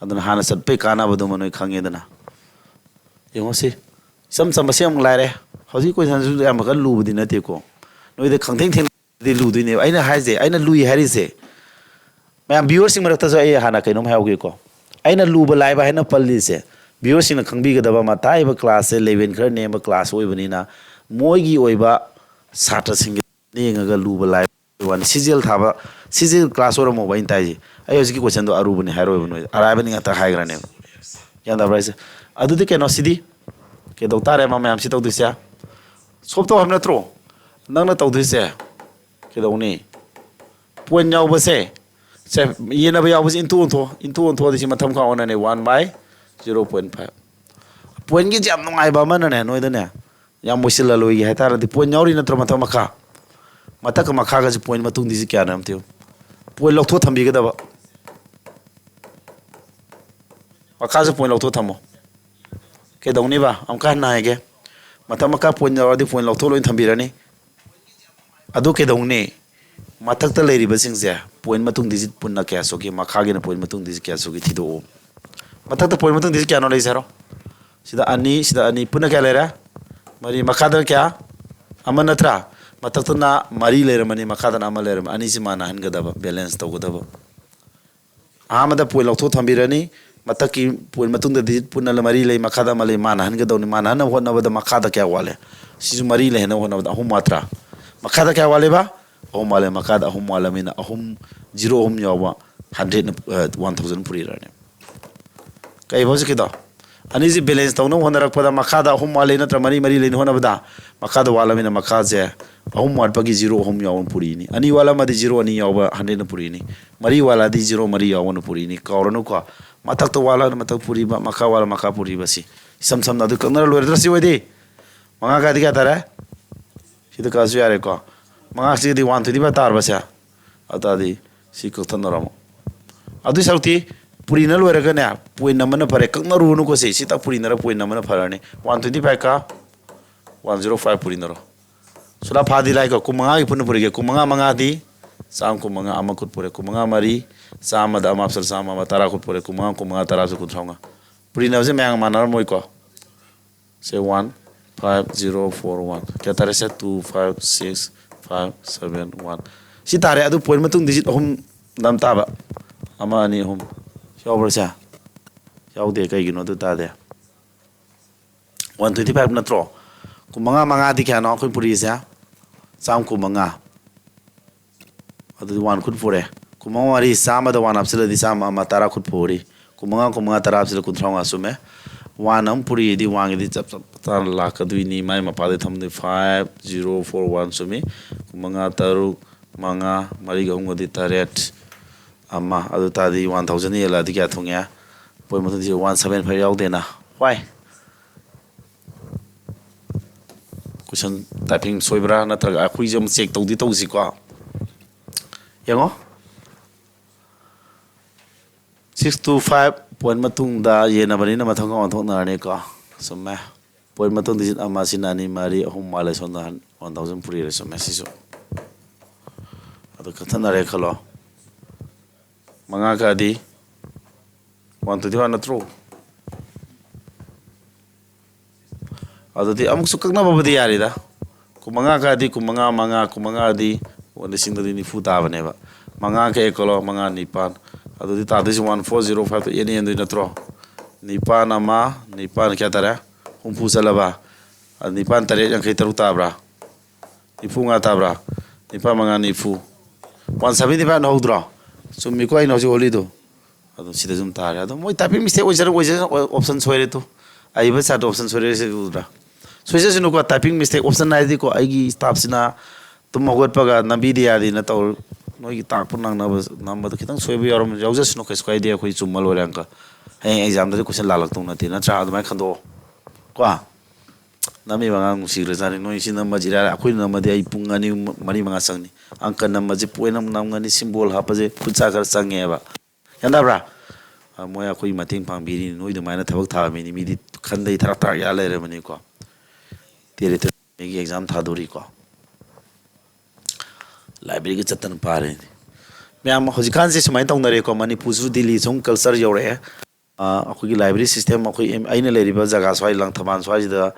ꯑꯗꯨꯅ ꯍꯥꯟꯅ ꯆꯠꯄꯩ ꯀꯥꯟꯅꯕꯗꯨꯃ ꯅꯣꯏ ꯈꯪꯉꯦꯗꯅ꯫ ꯌꯦꯡꯉꯣ ꯁꯤ꯫ ꯏꯆꯝ ꯆꯝꯕꯁꯤ ꯑꯃꯨꯛ ꯂꯥꯏꯔꯦ꯫ ꯍꯧꯖꯤꯛ questionꯁꯤꯁꯨ ꯌꯥꯝ ꯀꯟꯅ ꯂꯨꯕꯗꯤ ꯅꯠꯇꯦꯀꯣ꯫ ꯅꯣꯏꯗ ꯈꯪꯊꯦꯡ ꯊꯦꯡꯅꯗꯤ ꯂꯨꯗꯣꯏꯅꯦꯕ꯫ ꯑꯩꯅ ꯍꯥꯏꯁꯦ, ꯑꯩꯅ ꯂꯨꯏ ꯍꯥꯏꯔꯤꯁꯦ, ꯃꯌꯥꯝ viewerꯁꯤꯡ ꯃꯔꯛꯇꯁꯨ ꯑꯩ ꯍꯥꯟꯅ ꯀꯩꯅꯣꯝ ꯍꯥꯏꯍꯧꯒꯦꯀꯣ꯫ ꯑꯩꯅ ꯂꯨꯕ ꯂꯥꯏꯕ ꯍꯥꯏꯅ ꯄꯜꯂꯤꯁꯦ, viewerꯁꯤꯡꯅ ꯈꯪꯕꯤꯒꯗꯕ ꯑꯃ, ꯇꯥꯛꯏꯕ classꯁꯦ level ꯈꯔ ꯅꯦꯝꯕ class ꯑꯣꯏꯕꯅꯤꯅ, ꯃꯣꯏꯒꯤ ꯑꯣꯏꯕ ꯁꯥꯇ꯭ꯔꯁꯤꯡꯒꯤ ꯌꯦꯡꯉꯒ ꯂꯨꯕ ꯂꯥꯏꯕ ꯋꯥꯅꯤ꯫ ꯁꯤꯖꯦꯜ ꯊꯥꯕ, ꯁꯤꯖꯦꯜ class ꯑꯣꯏꯔꯝꯃꯣꯕ ꯑꯩꯅ ꯇꯥꯏꯁꯦ꯫ ꯑꯩ ꯍꯧꯖꯤꯛꯀꯤ questionꯗꯣ ꯑꯔꯨꯕꯅꯤ ꯍꯥꯏꯔꯣꯏꯕ ꯅꯣꯏꯗ, ꯑꯔꯥꯏꯕꯅꯤ ꯉꯥꯛꯇ ꯍꯥꯏꯈ꯭ꯔꯅꯦꯕ꯫ ꯒ꯭ꯌꯥꯟ ꯇꯥꯕ꯭ꯔꯥ ꯍꯥꯏꯁꯦ? ꯑꯗꯨꯗꯤ ꯀꯩꯅꯣ ꯁꯤꯗꯤ, ꯀꯩꯗꯧ ꯇꯥꯔꯦ ꯃꯥ ꯃꯌꯥꯝ ꯁꯤ ꯇꯧꯗꯣꯏꯁꯦ? Solve ꯇꯧ ꯍꯥꯏꯕ ꯅꯠꯇ꯭ꯔꯣ? ꯅꯪꯅ ꯇꯧꯗꯣꯏꯁꯦ ꯀꯩꯗꯧꯅꯤ? Point ꯌꯥꯎꯕꯁꯦ, ꯁꯦ, ꯌꯦꯟꯅꯕ ꯌꯥꯎꯕꯁꯦ into ꯑꯣꯟꯊꯣꯛ, into ꯑꯣꯟꯊꯣꯛꯑꯗꯤ ꯁꯤ ꯃꯊꯪ ꯈꯥ ꯑꯣꯟꯅꯅꯤ, one by zero point five꯫ Pointꯒꯤꯁꯦ ꯌꯥꯝ ꯅꯨꯡꯉꯥꯏꯕ ꯑꯃꯅꯅꯦ, ꯅꯣꯏꯗꯅꯦ, ꯌꯥꯝ ꯃꯣꯏꯁꯤꯜꯍꯜꯂꯣꯏꯒꯦ ꯍꯥꯏꯇꯥꯔꯗꯤ, point ꯌꯥꯎꯔꯤ ꯅꯠꯇ꯭ꯔꯣ ꯃꯊꯛ ꯃꯈꯥ? ꯃꯊꯛꯀ ꯃꯈꯥꯒꯁꯦ point ꯃꯇꯨꯡꯗꯤ ꯁꯤ ꯀꯌꯥꯅꯣ ꯑꯝꯇ ꯌꯦꯡꯉꯨ꯫ Point ꯂꯧꯊꯣꯛ ꯊꯝꯕꯤꯒꯗꯕ꯫ ꯃꯈꯥꯁꯨ point ꯂꯧꯊꯣꯛ ꯊꯝꯃꯣ꯫ ꯀꯩꯗꯧꯅꯤꯕ? ꯑꯃꯨꯛꯀ ꯍꯟꯅ ꯍꯥꯏꯒꯦ꯫ ꯃꯊꯛ ꯃꯈꯥ point ꯌꯥꯎꯔꯗꯤ point ꯂꯧꯊꯣꯛ ꯂꯣꯏ ꯊꯝꯕꯤꯔꯅꯤ꯫ ꯑꯗꯨ ꯀꯩꯗꯧꯅꯤ? ꯃꯊꯛꯇ ꯂꯩꯔꯤꯕꯁꯤꯡꯁꯦ point ꯃꯇꯨꯡ digit ꯄꯨꯟꯅ ꯀꯌꯥ ꯁꯨꯒꯦ? ꯃꯈꯥꯒꯤꯅ point ꯃꯇꯨꯡ digit ꯀꯌꯥ ꯁꯨꯒꯦ? ꯊꯤꯗꯣꯛꯑꯣ꯫ ꯃꯊꯛꯇ point ꯃꯇꯨꯡ digit ꯀꯌꯥꯅꯣ ꯂꯩꯁꯦ ꯍꯥꯏꯔꯣ? ꯁꯤꯗ ꯑꯅꯤ, ꯁꯤꯗ ꯑꯅꯤ, ꯄꯨꯟꯅ ꯀꯌꯥ ꯂꯩꯔꯦ? ꯃꯔꯤ꯫ ꯃꯈꯥꯗꯅ ꯀꯌꯥ? ꯑꯃ ꯅꯠꯇ꯭ꯔꯥ? ꯃꯊꯛꯇꯅ ꯃꯔꯤ ꯂꯩꯔꯝꯃꯅꯤ, ꯃꯈꯥꯗꯅ ꯑꯃ ꯂꯩꯔꯝꯃꯅꯤ꯫ ꯑꯅꯤꯁꯤ ꯃꯥꯟꯅꯍꯟꯒꯗꯕ, balance ꯇꯧꯒꯗꯕ꯫ ꯑꯍꯥꯟꯕꯗ point ꯂꯧꯊꯣꯛ ꯊꯝꯕꯤꯔꯅꯤ꯫ ꯃꯊꯛꯀꯤ ꯄꯣꯏꯟ ꯃꯇꯨꯡꯗ ꯗꯤꯖꯤꯠ ꯄꯨꯟꯅ ꯃꯔꯤ ꯂꯩ, ꯃꯈꯥꯗ ꯑꯃ ꯂꯩ, ꯃꯥꯟꯅꯍꯟꯒꯗꯧꯅꯤ꯫ ꯃꯥꯟꯅꯍꯟꯅꯕ ꯍꯣꯠꯅꯕꯗ ꯃꯈꯥꯗ ꯀꯌꯥ ꯋꯥꯠꯂꯦ? ꯁꯤꯁꯨ ꯃꯔꯤ ꯂꯩꯍꯟꯅꯕ ꯍꯣꯠꯅꯕꯗ ꯑꯍꯨꯝ ꯋꯥꯠꯇ꯭ꯔꯥ? ꯃꯈꯥꯗ ꯀꯌꯥ ꯋꯥꯠꯂꯦꯕ? ꯑꯍꯨꯝ ꯋꯥꯠꯂꯦ꯫ ꯃꯈꯥꯗ ꯑꯍꯨꯝ ꯋꯥꯠꯂꯃꯤꯅ ꯑꯍꯨꯝ, ꯖꯤꯔꯣ ꯑꯍꯨꯝ ꯌꯥꯎꯕ ꯍꯟꯗ꯭ꯔꯦꯠꯅ, ꯑ, ꯋꯥꯟ ꯊꯥꯎꯖꯟ ꯄꯨꯔꯤꯔꯅꯦ? ꯀꯩ ꯍꯧꯖꯤꯛꯀꯤꯗꯣ? ꯑꯅꯤꯁꯤ ꯕꯦꯂꯦꯟꯁ ꯇꯧꯅꯕ ꯍꯣꯠꯅꯔꯛꯄꯗ ꯃꯈꯥꯗ ꯑꯍꯨꯝ ꯋꯥꯠꯂꯤ ꯅꯠꯇ꯭ꯔ ꯃꯔꯤ, ꯃꯔꯤ ꯂꯩꯅ ꯍꯣꯠꯅꯕꯗ ꯃꯈꯥꯗ ꯋꯥꯠꯂꯃꯤꯅ ꯃꯈꯥꯁꯦ ꯑꯍꯨꯝ ꯋꯥꯠꯄꯒꯤ ꯖꯤꯔꯣ ꯑꯍꯨꯝ ꯌꯥꯎꯕꯅ ꯄꯨꯔꯤꯅꯤ꯫ ꯑꯅꯤ ꯋꯥꯠꯂꯝꯃꯗꯤ ꯖꯤꯔꯣ ꯑꯅꯤ ꯌꯥꯎꯕ ꯍꯟꯗ꯭ꯔꯦꯠꯅ ꯄꯨꯔꯤꯅꯤ꯫ ꯃꯔꯤ ꯋꯥꯠꯂꯗꯤ ꯖꯤꯔꯣ ꯃꯔꯤ ꯌꯥꯎꯕꯅ ꯄꯨꯔꯤꯅꯤ꯫ ꯀꯥꯎꯔꯅꯨꯀꯣ, ꯃꯊꯛꯇ ꯋꯥꯠꯂꯒ ꯃꯊꯛ ꯄꯨꯔꯤꯕ, ꯃꯈꯥ ꯋꯥꯠꯂ ꯃꯈꯥ ꯄꯨꯔꯤꯕ ꯁꯤ ꯏꯁꯝ ꯁꯝꯅ ꯑꯗꯨ ꯀꯛꯅꯔ ꯂꯣꯏꯔꯗ꯭ꯔꯥ? ꯁꯤ ꯑꯣꯏꯗꯤ ꯃꯉꯥ ꯀꯥꯏꯗꯤ ꯀꯌꯥ ꯇꯥꯔꯦ? ꯁꯤꯗ ꯀꯛꯑꯁꯨ ꯌꯥꯔꯦꯀꯣ꯫ ꯃꯉꯥꯁꯤꯒꯗꯤ ꯋꯥꯟ ꯇ꯭ꯋꯦꯟꯇꯤ ꯐꯥꯏꯚ ꯇꯥꯔꯕꯁꯦ? ꯑꯗꯨ ꯇꯥꯔꯗꯤ ꯁꯤ ꯀꯛꯊꯠꯅꯔꯝꯃꯣ꯫ ꯑꯗꯨꯏ ꯁꯔꯨꯛꯇꯤ ꯄꯨꯔꯤꯅ ꯂꯣꯏꯔꯒꯅꯦ, ꯄꯣꯏꯟ ꯑꯃꯅ ꯐꯔꯦ, ꯀꯛꯅꯔꯨꯅꯨꯀꯣ꯫ ꯁꯤ ꯁꯤ ꯇꯛ ꯄꯨꯔꯤꯅꯔ ꯄꯣꯏꯟ ꯑꯃꯅ ꯐꯔꯅꯤ꯫ ꯋꯥꯟ ꯇ꯭ꯋꯦꯟꯇꯤ ꯐꯥꯏꯚꯀ ꯋꯥꯟ ꯖꯤꯔꯣ ꯐꯥꯏꯚ ꯄꯨꯔꯤꯅꯔꯣ꯫ ꯁꯨꯂꯥ ꯐꯥꯗꯤ ꯂꯥꯏꯀꯣ꯫ ꯀꯨꯟꯃꯉꯥꯒꯤ ꯄꯨꯟꯅ ꯄꯨꯔꯤꯒꯦ꯫ ꯀꯨꯟꯃꯉꯥ ꯃꯉꯥꯗꯤ ꯆꯥꯝ ꯀꯨꯟꯃꯉꯥ, ꯑꯃ ꯈꯨꯠ ꯄꯨꯔꯦ꯫ ꯀꯨꯟꯃꯉꯥ ꯃꯔꯤ, ꯆꯥꯝꯃꯗ ꯑꯃ ꯍꯥꯞꯆꯜ, ꯆꯥꯝꯃ ꯑꯃ, ꯇꯔꯥ ꯈꯨꯠ ꯄꯨꯔꯦ꯫ ꯀꯨꯟꯃꯉꯥ, ꯀꯨꯟꯃꯉꯥ, ꯇꯔꯥ ꯍꯥꯞꯆꯜ, ꯀꯨꯟꯊ꯭ꯔꯥ ꯃꯉꯥ꯫ ꯄꯨꯔꯤꯅꯕꯁꯦ ꯃꯌꯥꯝ ꯃꯥꯟꯅꯔꯝꯃꯣꯏꯀꯣ꯫ ꯁꯦ one five zero four one. ꯀꯌꯥ ꯇꯥꯔꯦ ꯁꯦ? Two five six five seven one. ꯁꯤ ꯇꯥꯔꯦ꯫ ꯑꯗꯨ ꯄꯣꯏꯟ ꯃꯇꯨꯡ ꯗꯤꯖꯤꯠ ꯑꯍꯨꯝ ꯅꯝ ꯇꯥꯕ꯫ ꯑꯃ, ꯑꯅꯤ, ꯑꯍꯨꯝ꯫ ꯌꯥꯎꯕ꯭ꯔꯥ ꯁꯦ? ꯌꯥꯎꯗꯦ꯫ ꯀꯩꯒꯤꯅꯣ ꯑꯗꯨ ꯇꯥꯗꯦ? ꯋꯥꯟ ꯇ꯭ꯋꯦꯟꯇꯤ ꯐꯥꯏꯚ ꯅꯠꯇ꯭ꯔꯣ? ꯀꯨꯟꯃꯉꯥ ꯃꯉꯥꯗꯤ ꯀꯌꯥꯅꯣ ꯑꯩꯈꯣꯏ ꯄꯨꯔꯤꯁꯦ? ꯆꯥꯝ ꯀꯨꯟꯃꯉꯥ꯫ ꯑꯗꯨꯗꯤ ꯋꯥꯟ ꯈꯨꯠ ꯄꯨꯔꯦ꯫ ꯀꯨꯟꯃꯉꯥ ꯃꯔꯤ, ꯆꯥꯝꯃꯗ ꯋꯥꯟ ꯍꯥꯞꯆꯤꯜꯂꯗꯤ ꯆꯥꯝꯃ ꯑꯃ, ꯇꯔꯥ ꯈꯨꯠ ꯄꯨꯔꯤ꯫ ꯀꯨꯟꯃꯉꯥ, ꯀꯨꯟꯃꯉꯥ, ꯇꯔꯥ ꯍꯥꯞꯆꯤꯜꯂ ꯀꯨꯟꯊ꯭ꯔꯥ ꯃꯉꯥ ꯆꯨꯝꯃꯦ꯫ ꯋꯥꯟ ꯑꯃ ꯄꯨꯔꯤꯗꯤ ꯋꯥꯟꯒꯤꯗꯤ ꯆꯞ ꯆꯞ ꯆꯥꯅ ꯂꯥꯛꯀꯗꯣꯏꯅꯤ꯫ ꯃꯥꯏ ꯃꯄꯥꯗꯩ ꯊꯝꯗꯣꯏ꯫ ꯐꯥꯏꯚ ꯖꯤꯔꯣ ꯐꯣꯔ ꯋꯥꯟ ꯆꯨꯝꯃꯤ꯫ ꯀꯨꯟꯃꯉꯥ ꯇꯔꯨꯛ ꯃꯉꯥ, ꯃꯔꯤꯒ ꯑꯍꯨꯝꯒꯗꯤ ꯇꯔꯦꯠ, ꯑꯃ꯫ ꯑꯗꯨ ꯇꯥꯔꯗꯤ ꯋꯥꯟ ꯊꯥꯎꯖꯟ ꯍꯦꯜꯂꯛꯑꯗꯤ ꯀꯌꯥ ꯊꯨꯡꯉꯦ? ꯄꯣꯏꯟ ꯃꯊꯛꯇ ꯋꯥꯟ ꯁꯚꯦꯟ ꯐꯥꯏꯚ ꯌꯥꯎꯗꯦꯅ꯫ ꯋꯥꯏ꯫ ꯀꯣꯏꯁꯟ ꯇꯥꯏꯄꯤꯡ ꯁꯣꯏꯕ꯭ꯔꯥ ꯅꯠꯇ꯭ꯔꯒ ꯑꯩꯈꯣꯏꯁꯦ ꯑꯃꯨꯛ ꯆꯦꯛ ꯇꯧꯗꯤ ꯇꯧꯁꯤꯀꯣ꯫ ꯌꯦꯡꯉꯣ꯫ ꯁꯤꯛꯁ ꯇꯨ ꯐꯥꯏꯚ ꯄꯣꯏꯟ ꯃꯇꯨꯡꯗ ꯌꯦꯟꯅꯕꯅꯤꯅ ꯃꯊꯪ ꯑꯣꯟꯊꯣꯛꯅꯔꯅꯤꯀꯣ꯫ ꯆꯨꯝꯃꯦ꯫ ꯄꯣꯏꯟ ꯃꯇꯨꯡ ꯗꯤꯖꯤꯠ ꯑꯃ, ꯁꯤꯅ ꯑꯅꯤ, ꯃꯔꯤ, ꯑꯍꯨꯝ ꯋꯥꯠꯂꯦ꯫ ꯁꯣꯝꯗ ꯋꯥꯟ ꯊꯥꯎꯖꯟ ꯄꯨꯔꯤꯔꯦ꯫ ꯆꯨꯝꯃꯦ ꯁꯤꯁꯨ꯫ ꯑꯗꯨ ꯀꯛꯊꯠꯅꯔꯦ ꯈꯜꯂꯣ꯫ ꯃꯉꯥ ꯀꯛꯑꯗꯤ ꯋꯥꯟ ꯇ꯭ꯋꯦꯟꯇꯤ ꯋꯥꯟ ꯅꯠꯇ꯭ꯔꯣ? ꯑꯗꯨꯗꯤ ꯑꯃꯨꯛꯁꯨ ꯀꯛꯅꯕꯕꯨꯗꯤ ꯌꯥꯔꯤꯗ꯫ ꯀꯨꯟꯃꯉꯥ ꯀꯛꯑꯗꯤ ꯀꯨꯟꯃꯉꯥ ꯃꯉꯥ, ꯀꯨꯟꯃꯉꯥꯗꯤ ꯂꯤꯁꯤꯡꯗꯗꯤ ꯅꯤꯐꯨ ꯇꯥꯕꯅꯦꯕ꯫ ꯃꯉꯥ ꯀꯛꯑꯦ ꯈꯜꯂꯣ, ꯃꯉꯥ ꯅꯤꯄꯥꯟ, ꯑꯗꯨꯗꯤ ꯇꯥꯗꯣꯏꯁꯤ ꯋꯥꯟ ꯐꯣꯔ ꯖꯤꯔꯣ ꯐꯥꯏꯚꯇꯣ ꯑꯦꯟ ꯑꯦꯟꯗꯣꯏ ꯅꯠꯇ꯭ꯔꯣ? ꯅꯤꯄꯥꯟ ꯑꯃ, ꯅꯤꯄꯥꯟ ꯀꯌꯥ ꯇꯥꯔꯦ? ꯍꯨꯝꯐꯨ ꯆꯠꯂꯕ? ꯑꯗꯨ ꯅꯤꯄꯥꯟ ꯇꯔꯦꯠ ꯌꯥꯡꯈꯩ ꯇꯔꯨꯛ ꯇꯥꯕ꯭ꯔꯥ? ꯅꯤꯐꯨ ꯃꯉꯥ ꯇꯥꯕ꯭ꯔꯥ? ꯅꯤꯄꯥꯟ ꯃꯉꯥ ꯅꯤꯐꯨ꯫ ꯋꯥꯟ ꯁꯚꯦꯟꯇꯤ ꯐꯥꯏꯚ ꯍꯧꯗ꯭ꯔꯣ? ꯆꯨꯝꯃꯤꯀꯣ ꯑꯩꯅ ꯍꯧꯖꯤꯛ ꯍꯣꯜꯂꯤꯗꯣ? ꯑꯗꯨ ꯁꯤꯗ ꯁꯨꯝ ꯇꯥꯔꯦ꯫ ꯑꯗꯣ ꯃꯣꯏ typing mistake ꯑꯣꯏꯖꯔ ꯑꯣꯏꯖꯔ option ꯁꯣꯏꯔꯦ ꯇꯨ꯫ ꯑꯏꯕ ꯁꯥꯇ꯭ꯔ option ꯁꯣꯏꯔꯦ ꯁꯤ ꯎꯗ꯭ꯔꯥ? ꯁꯣꯏꯖꯁꯅꯨꯀꯣ, typing mistake option ꯍꯥꯏꯗꯤꯀꯣ, ꯑꯩꯒꯤ staffꯁꯤꯅ ꯇꯨꯝ ꯍꯧꯒꯠꯄꯒ ꯅꯝꯕꯤꯗꯦ ꯌꯥꯗꯦꯅ ꯇꯧ-, ꯅꯣꯏꯒꯤ ꯇꯥꯛꯄ ꯅꯪꯅꯕ ꯅꯝꯕꯗ ꯈꯤꯇꯪ ꯁꯣꯏꯕ ꯌꯥꯎꯔꯝ-, ꯌꯥꯎꯖꯁꯅꯨ, ꯀꯩꯁꯨ ꯀꯥꯏꯗꯦ, ꯑꯩꯈꯣꯏ ꯆꯨꯝꯃ ꯂꯣꯏꯔꯦ ꯑꯪꯀ꯫ ꯍꯌꯦꯡ examꯗꯗꯤ question ꯂꯥꯜꯂꯛꯇꯧ ꯅꯠꯇꯦ, ꯅꯠꯇ꯭ꯔꯥ? ꯑꯗꯨꯃꯥꯏꯅ ꯈꯟꯗꯣꯛꯑꯣ꯫ ꯀꯣ? ꯅꯝꯃꯤꯕ ꯑꯉꯥꯡ ꯅꯨꯡꯁꯤꯈ꯭ꯔꯖꯥꯠꯅꯤ꯫ ꯅꯣꯏ ꯁꯤ ꯅꯝꯃꯗꯤ ꯏꯔꯥꯏ ꯂꯥꯏ-, ꯑꯩꯈꯣꯏꯅ ꯅꯝꯃꯗꯤ ꯑꯩ ꯄꯨꯡ ꯑꯅꯤ, ꯃꯔꯤ, ꯃꯉꯥ ꯆꯪꯅꯤ꯫ ꯑꯪꯀ ꯅꯝꯕꯁꯦ point ꯑꯃ ꯅꯝꯒꯅꯤ, symbol ꯍꯥꯞꯄꯁꯦ ꯈꯨꯠ ꯁꯥ ꯈꯔ ꯆꯪꯉꯦꯕ꯫ ꯒ꯭ꯌꯥꯟ ꯇꯥꯕ꯭ꯔꯥ? ꯑ, ꯃꯣꯏ ꯑꯩꯈꯣꯏꯒꯤ ꯃꯇꯦꯡ ꯄꯥꯡꯕꯤꯔꯤꯅꯤ꯫ ꯅꯣꯏ ꯑꯗꯨꯃꯥꯏꯅ ꯊꯕꯛ ꯊꯥꯕ ꯃꯤꯅꯤ꯫ ꯃꯤꯗꯤ ꯈꯟꯗꯩ ꯊꯔꯥꯛ ꯊꯔꯥꯛ ꯌꯥ ꯂꯩꯔꯕꯅꯤꯀꯣ꯫ Territoryꯒꯤ exam ꯊꯥꯗꯣꯔꯤꯀꯣ꯫ Libraryꯒ ꯆꯠꯇꯅ ꯄꯥꯔꯤꯅꯤ꯫ ꯃꯌꯥꯝ ꯍꯧꯖꯤꯛꯀꯥꯟꯁꯦ ꯁꯨꯃꯥꯏꯅ ꯇꯧꯅꯔꯦꯀꯣ꯫ ꯃꯅꯤꯄꯨꯔꯁꯨ ꯗꯤꯜꯂꯤ ꯁꯨꯝ culture ꯌꯧꯔꯛꯑꯦ꯫ ꯑ, ꯑꯩꯈꯣꯏꯒꯤ library system, ꯑꯩꯈꯣꯏ ꯑꯦꯝ-, ꯑꯩꯅ ꯂꯩꯔꯤꯕ ꯖꯒꯥ ꯁ꯭ꯋꯥꯏ, ꯂꯪꯊꯕꯥꯜ ꯁ꯭ꯋꯥꯏꯁꯤꯗ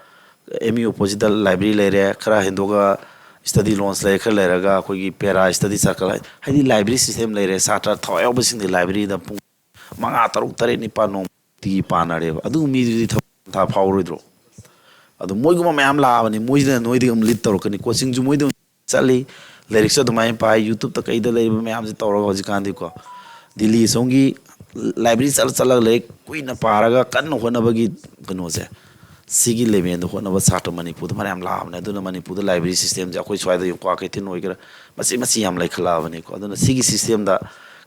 ꯑꯦꯝ ꯌꯨ oppositeꯇ library ꯂꯩꯔꯦ, ꯈꯔ ꯍꯦꯟꯗꯣꯛꯑꯒ study lounge ꯂꯩꯔꯦ, ꯈꯔ ꯂꯩꯔꯒ ꯑꯩꯈꯣꯏꯒꯤ para study circle ꯍꯥꯏ-, ꯍꯥꯏꯗꯤ library system ꯂꯩꯔꯦ꯫ ꯁꯥꯇ꯭ꯔ ꯊꯋꯥꯏ ꯌꯥꯎꯕꯁꯤꯡꯗꯤ libraryꯗ ꯄꯨꯡ ꯃꯉꯥ, ꯇꯔꯨꯛ, ꯇꯔꯦꯠ, ꯅꯤꯄꯥꯜ ꯅꯣꯡꯃꯒꯤ ꯄꯥꯅꯔꯦꯕ꯫ ꯑꯗꯨ ꯃꯤꯗꯨꯗꯤ ꯊꯕꯛ ꯄꯟꯊꯥ ꯐꯥꯎꯔꯣꯏꯗ꯭ꯔꯣ? ꯑꯗꯣ ꯃꯣꯏꯒꯨꯝꯕ ꯃꯌꯥꯝ ꯂꯥꯛꯑꯕꯅꯤ, ꯃꯣꯏꯁꯤꯅ ꯅꯣꯏꯗꯒꯤ ꯑꯃꯨꯛ lead ꯇꯧꯔꯛꯀꯅꯤ, coachingꯁꯨ ꯃꯣꯏꯗ ꯆꯠꯂꯤ, ꯂꯥꯏꯔꯤꯛꯁꯨ ꯑꯗꯨꯃꯥꯏꯅ ꯄꯥꯏ, YouTubeꯇ ꯀꯩꯗ ꯂꯩꯔꯤꯕ ꯃꯌꯥꯝꯁꯦ ꯇꯧꯔꯒ ꯍꯧꯖꯤꯛꯀꯥꯟꯗꯤꯀꯣ, ꯗꯤꯜꯂꯤ ꯑꯁꯣꯝꯒꯤ library ꯆꯠꯂ ꯆꯠꯂꯒ ꯂꯥꯏꯔꯤꯛ ꯀꯨꯏꯅ ꯄꯥꯔꯒ ꯀꯟꯅ ꯍꯣꯠꯅꯕꯒꯤ ꯀꯩꯅꯣꯁꯦ, ꯁꯤꯒꯤ levelꯗ ꯍꯣꯠꯅꯕ ꯁꯥꯇ꯭ꯔ ꯃꯅꯤꯄꯨꯔꯗ ꯐꯅꯌꯥꯝ ꯂꯥꯛꯑꯕꯅꯦ꯫ ꯑꯗꯨꯅ ꯃꯅꯤꯄꯨꯔꯗ library systemꯁꯦ ꯑꯩꯈꯣꯏ ꯁ꯭ꯋꯥꯏꯗ ꯌꯦꯡꯉꯨ, ꯀ꯭ꯋꯥꯀꯩꯊꯦꯜ ꯑꯣꯏꯒꯦꯔꯥ, ꯃꯆꯤ ꯃꯆꯤ ꯌꯥꯝ ꯂꯩꯈꯠꯂꯛꯑꯕꯅꯤꯀꯣ꯫ ꯑꯗꯨꯅ ꯁꯤꯒꯤ systemꯗ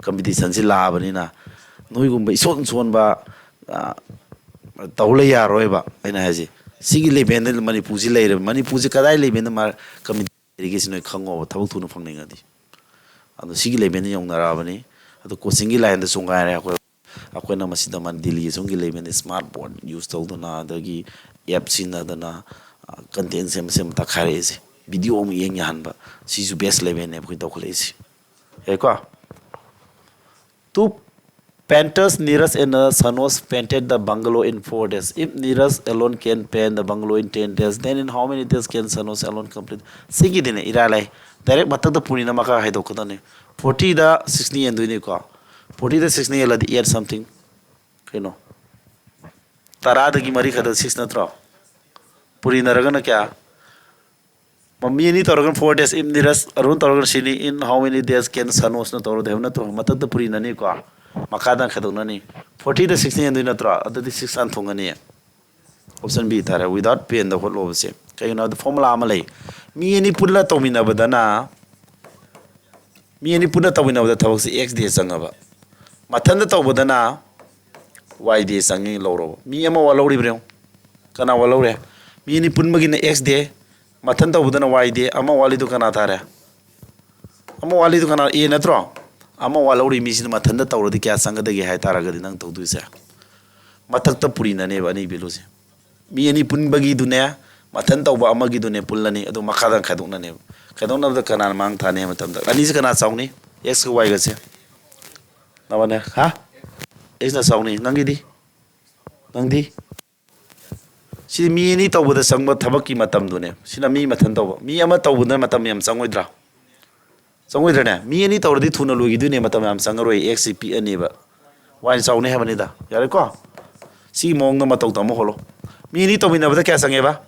competitionꯁꯤ ꯂꯥꯛꯑꯕꯅꯤꯅ ꯅꯣꯏꯒꯨꯝꯕ ꯏꯁꯣꯟ ꯁꯣꯟꯕ, ꯑ, ꯇꯧ ꯂꯩ ꯌꯥꯔꯣꯏꯕ꯫ ꯑꯩꯅ ꯍꯥꯏꯁꯦ, ꯁꯤꯒꯤ levelꯗ ꯃꯅꯤꯄꯨꯔꯁꯤ ꯂꯩꯔꯦꯕ꯫ ꯃꯅꯤꯄꯨꯔꯁꯤ ꯀꯗꯥꯏ levelꯗ ꯃꯥ competition ꯂꯩꯔꯤꯒꯦꯁꯤ ꯅꯣꯏ ꯈꯪꯉꯣꯕ, ꯊꯕꯛ ꯊꯨꯅ ꯐꯪꯅꯤꯡꯉꯗꯤ꯫ ꯑꯗꯣ ꯁꯤꯒꯤ levelꯗ ꯌꯧꯅꯔꯛꯑꯕꯅꯤ꯫ ꯑꯗꯣ coachingꯒꯤ lineꯗꯁꯨ ꯉꯥꯏꯔꯦ, ꯑꯩꯈꯣꯏ, ꯑꯩꯈꯣꯏꯅ ꯃꯁꯤꯗ ꯃꯟ-, ꯗꯤꯜꯂꯤ ꯑꯁꯣꯝꯒꯤ levelꯗ smart board use ꯇꯧꯗꯅ, ꯑꯗꯒꯤ app ꯁꯤꯖꯤꯟꯅꯗꯅ, ꯑ, content ꯁꯦꯝ ꯁꯦꯝ ꯇꯛꯈꯥꯏꯔꯛꯏꯁꯦ꯫ Video ꯑꯃꯨꯛ ꯌꯦꯡ ꯌꯥꯍꯟꯕ, ꯁꯤꯁꯨ best levelꯅꯦꯕ ꯑꯩꯈꯣꯏ ꯇꯧꯈꯠꯂꯛꯏꯁꯦ꯫ ꯌꯥꯏꯀꯣ? Two painters, Neeraj and, uh, Sanoj, painted the bungalow in four days. If Neeraj alone can paint the bungalow in ten days, then in how many days can Sanoj alone complete? ꯁꯤꯒꯤꯗꯤꯅꯦ ꯏꯔꯥꯏ ꯂꯥꯏ꯫ Direct ꯃꯊꯛꯇ ꯄꯨꯔꯤꯅ ꯃꯈꯥ ꯍꯥꯏꯗꯣꯛꯀꯗꯕꯅꯤ꯫ Fortyꯗ sixty ꯌꯦꯟꯗꯣꯏꯅꯤꯀꯣ꯫ Forty ꯗ six ꯅ ꯍꯦꯜꯂꯗꯤ add something. ꯀꯩꯅꯣ? ꯇꯔꯥꯗꯒꯤ ꯃꯔꯤ ꯈꯛꯇ six ꯅꯠꯇ꯭ꯔꯣ? ꯄꯨꯔꯤꯅꯔꯒꯅ ꯀꯌꯥ? ꯃ-, ꯃꯤ ꯑꯅꯤ ꯇꯧꯔꯒꯅ four days, if nearest Arun ꯇꯧꯔꯒꯅ ꯁꯤꯅꯤ, in how many days can Sanojꯅ ꯇꯧꯔꯗꯤ ꯍꯥꯏꯕ ꯅꯠꯇ꯭ꯔꯣ? ꯃꯊꯛꯇ ꯄꯨꯔꯤꯅꯅꯤꯀꯣ, ꯃꯈꯥꯗ ꯈꯥꯏꯗꯣꯛꯅꯅꯤ꯫ Forty ꯗ six ꯅ ꯍꯦꯟꯗꯣꯏ ꯅꯠꯇ꯭ꯔꯣ? ꯑꯗꯨꯗꯤ six ꯍꯥꯟꯅ ꯊꯨꯡꯉꯅꯤ꯫ Option B ꯇꯥꯔꯦ, without pen ꯗ ꯍꯣꯠꯂꯣꯕꯁꯦ꯫ ꯀꯩꯒꯤꯅꯣ ꯍꯥꯏꯕꯗ formula ꯑꯃ ꯂꯩ꯫ ꯃꯤ ꯑꯅꯤ ꯄꯨꯟꯅ ꯇꯧꯃꯤꯟꯅꯕꯗꯅ, ꯃꯤ ꯑꯅꯤ ꯄꯨꯟꯅ ꯇꯧꯃꯤꯟꯅꯕꯗ ꯊꯕꯛꯁꯦ X day ꯆꯪꯉꯕ, ꯃꯊꯟꯇ ꯇꯧꯕꯗꯅ Y day ꯆꯪꯉꯤ ꯂꯧꯔꯣꯕ꯫ ꯃꯤ ꯑꯃ ꯋꯥꯠꯍꯧꯔꯤꯕ꯭ꯔꯥ ꯌꯦꯡꯉꯨ꯫ ꯀꯅꯥ ꯋꯥꯠꯍꯧꯔꯦ? ꯃꯤ ꯑꯅꯤ ꯄꯨꯟꯕꯒꯤꯅ X day, ꯃꯊꯟ ꯇꯧꯕꯗꯅ Y day, ꯑꯃ ꯋꯥꯠꯂꯤꯗꯨ ꯀꯅꯥ ꯇꯥꯔꯦ? ꯑꯃ ꯋꯥꯠꯂꯤꯗꯨ ꯀꯅꯥ? A ꯅꯠꯇ꯭ꯔꯣ? ꯑꯃ ꯋꯥꯠꯍꯧꯔꯤ ꯃꯤꯁꯤꯅ ꯃꯊꯟꯇ ꯇꯧꯔꯗꯤ ꯀꯌꯥ ꯆꯪꯒꯗꯒꯦ ꯍꯥꯏ ꯇꯥꯔꯒꯗꯤ ꯅꯪ ꯇꯧꯗꯣꯏꯁꯦ, ꯃꯊꯛꯇ ꯄꯨꯔꯤꯅꯅꯦꯕ ꯑꯅꯤ value ꯁꯦ꯫ ꯃꯤ ꯑꯅꯤ ꯄꯨꯟꯕꯒꯤꯗꯨꯅꯦ, ꯃꯊꯟ ꯇꯧꯕ ꯑꯃꯒꯤꯗꯨꯅꯦ ꯄꯨꯜꯂꯅꯤ, ꯑꯗꯨ ꯃꯈꯥꯗ ꯈꯥꯏꯗꯣꯛꯅꯅꯦꯕ꯫ ꯈꯥꯏꯗꯣꯛꯅꯕꯗ ꯀꯅꯥꯅ ꯃꯥꯡ ꯊꯥꯅꯤ ꯍꯥꯏꯕ ꯃꯇꯝꯗ, ꯑꯅꯤꯁꯤ ꯀꯅꯥ ꯆꯥꯎꯅꯤ? X ꯀ Y ꯒꯁꯦ꯫ ꯅꯕꯅꯦ? ꯍꯥ? X ꯅ ꯆꯥꯎꯅꯤ꯫ ꯅꯪꯒꯤꯗꯤ? ꯅꯪꯗꯤ? ꯁꯤ ꯃꯤ ꯑꯅꯤ ꯇꯧꯕꯗ ꯆꯪꯕ ꯊꯕꯛꯀꯤ ꯃꯇꯝꯗꯨꯅꯦ꯫ ꯁꯤꯅ ꯃꯤ ꯃꯊꯟ ꯇꯧꯕ꯫ ꯃꯤ ꯑꯃ ꯇꯧꯕꯗ ꯃꯇꯝ ꯌꯥꯝ ꯆꯪꯉꯣꯏꯗ꯭ꯔꯥ? ꯆꯪꯉꯣꯏꯗ꯭ꯔꯅꯦ? ꯃꯤ ꯑꯅꯤ ꯇꯧꯔꯗꯤ ꯊꯨꯅ ꯂꯣꯏꯈꯤꯗꯣꯏꯅꯦ, ꯃꯇꯝ ꯌꯥꯝ ꯆꯪꯉꯔꯣꯏ꯫ X ꯁꯤ ꯄꯤꯛꯑꯅꯦꯕ꯫ Y ꯅ ꯆꯥꯎꯅꯤ ꯍꯥꯏꯕꯅꯤꯗ꯫ ꯌꯥꯔꯦꯀꯣ? ꯁꯤꯒꯤ ꯃꯑꯣꯡꯗ ꯃꯇꯧ ꯇꯝꯃ ꯍꯣꯠꯂꯣ꯫ ꯃꯤ ꯑꯅꯤ ꯇꯧꯃꯤꯟꯅꯕꯗ ꯀꯌꯥ ꯆꯪꯉꯦꯕ?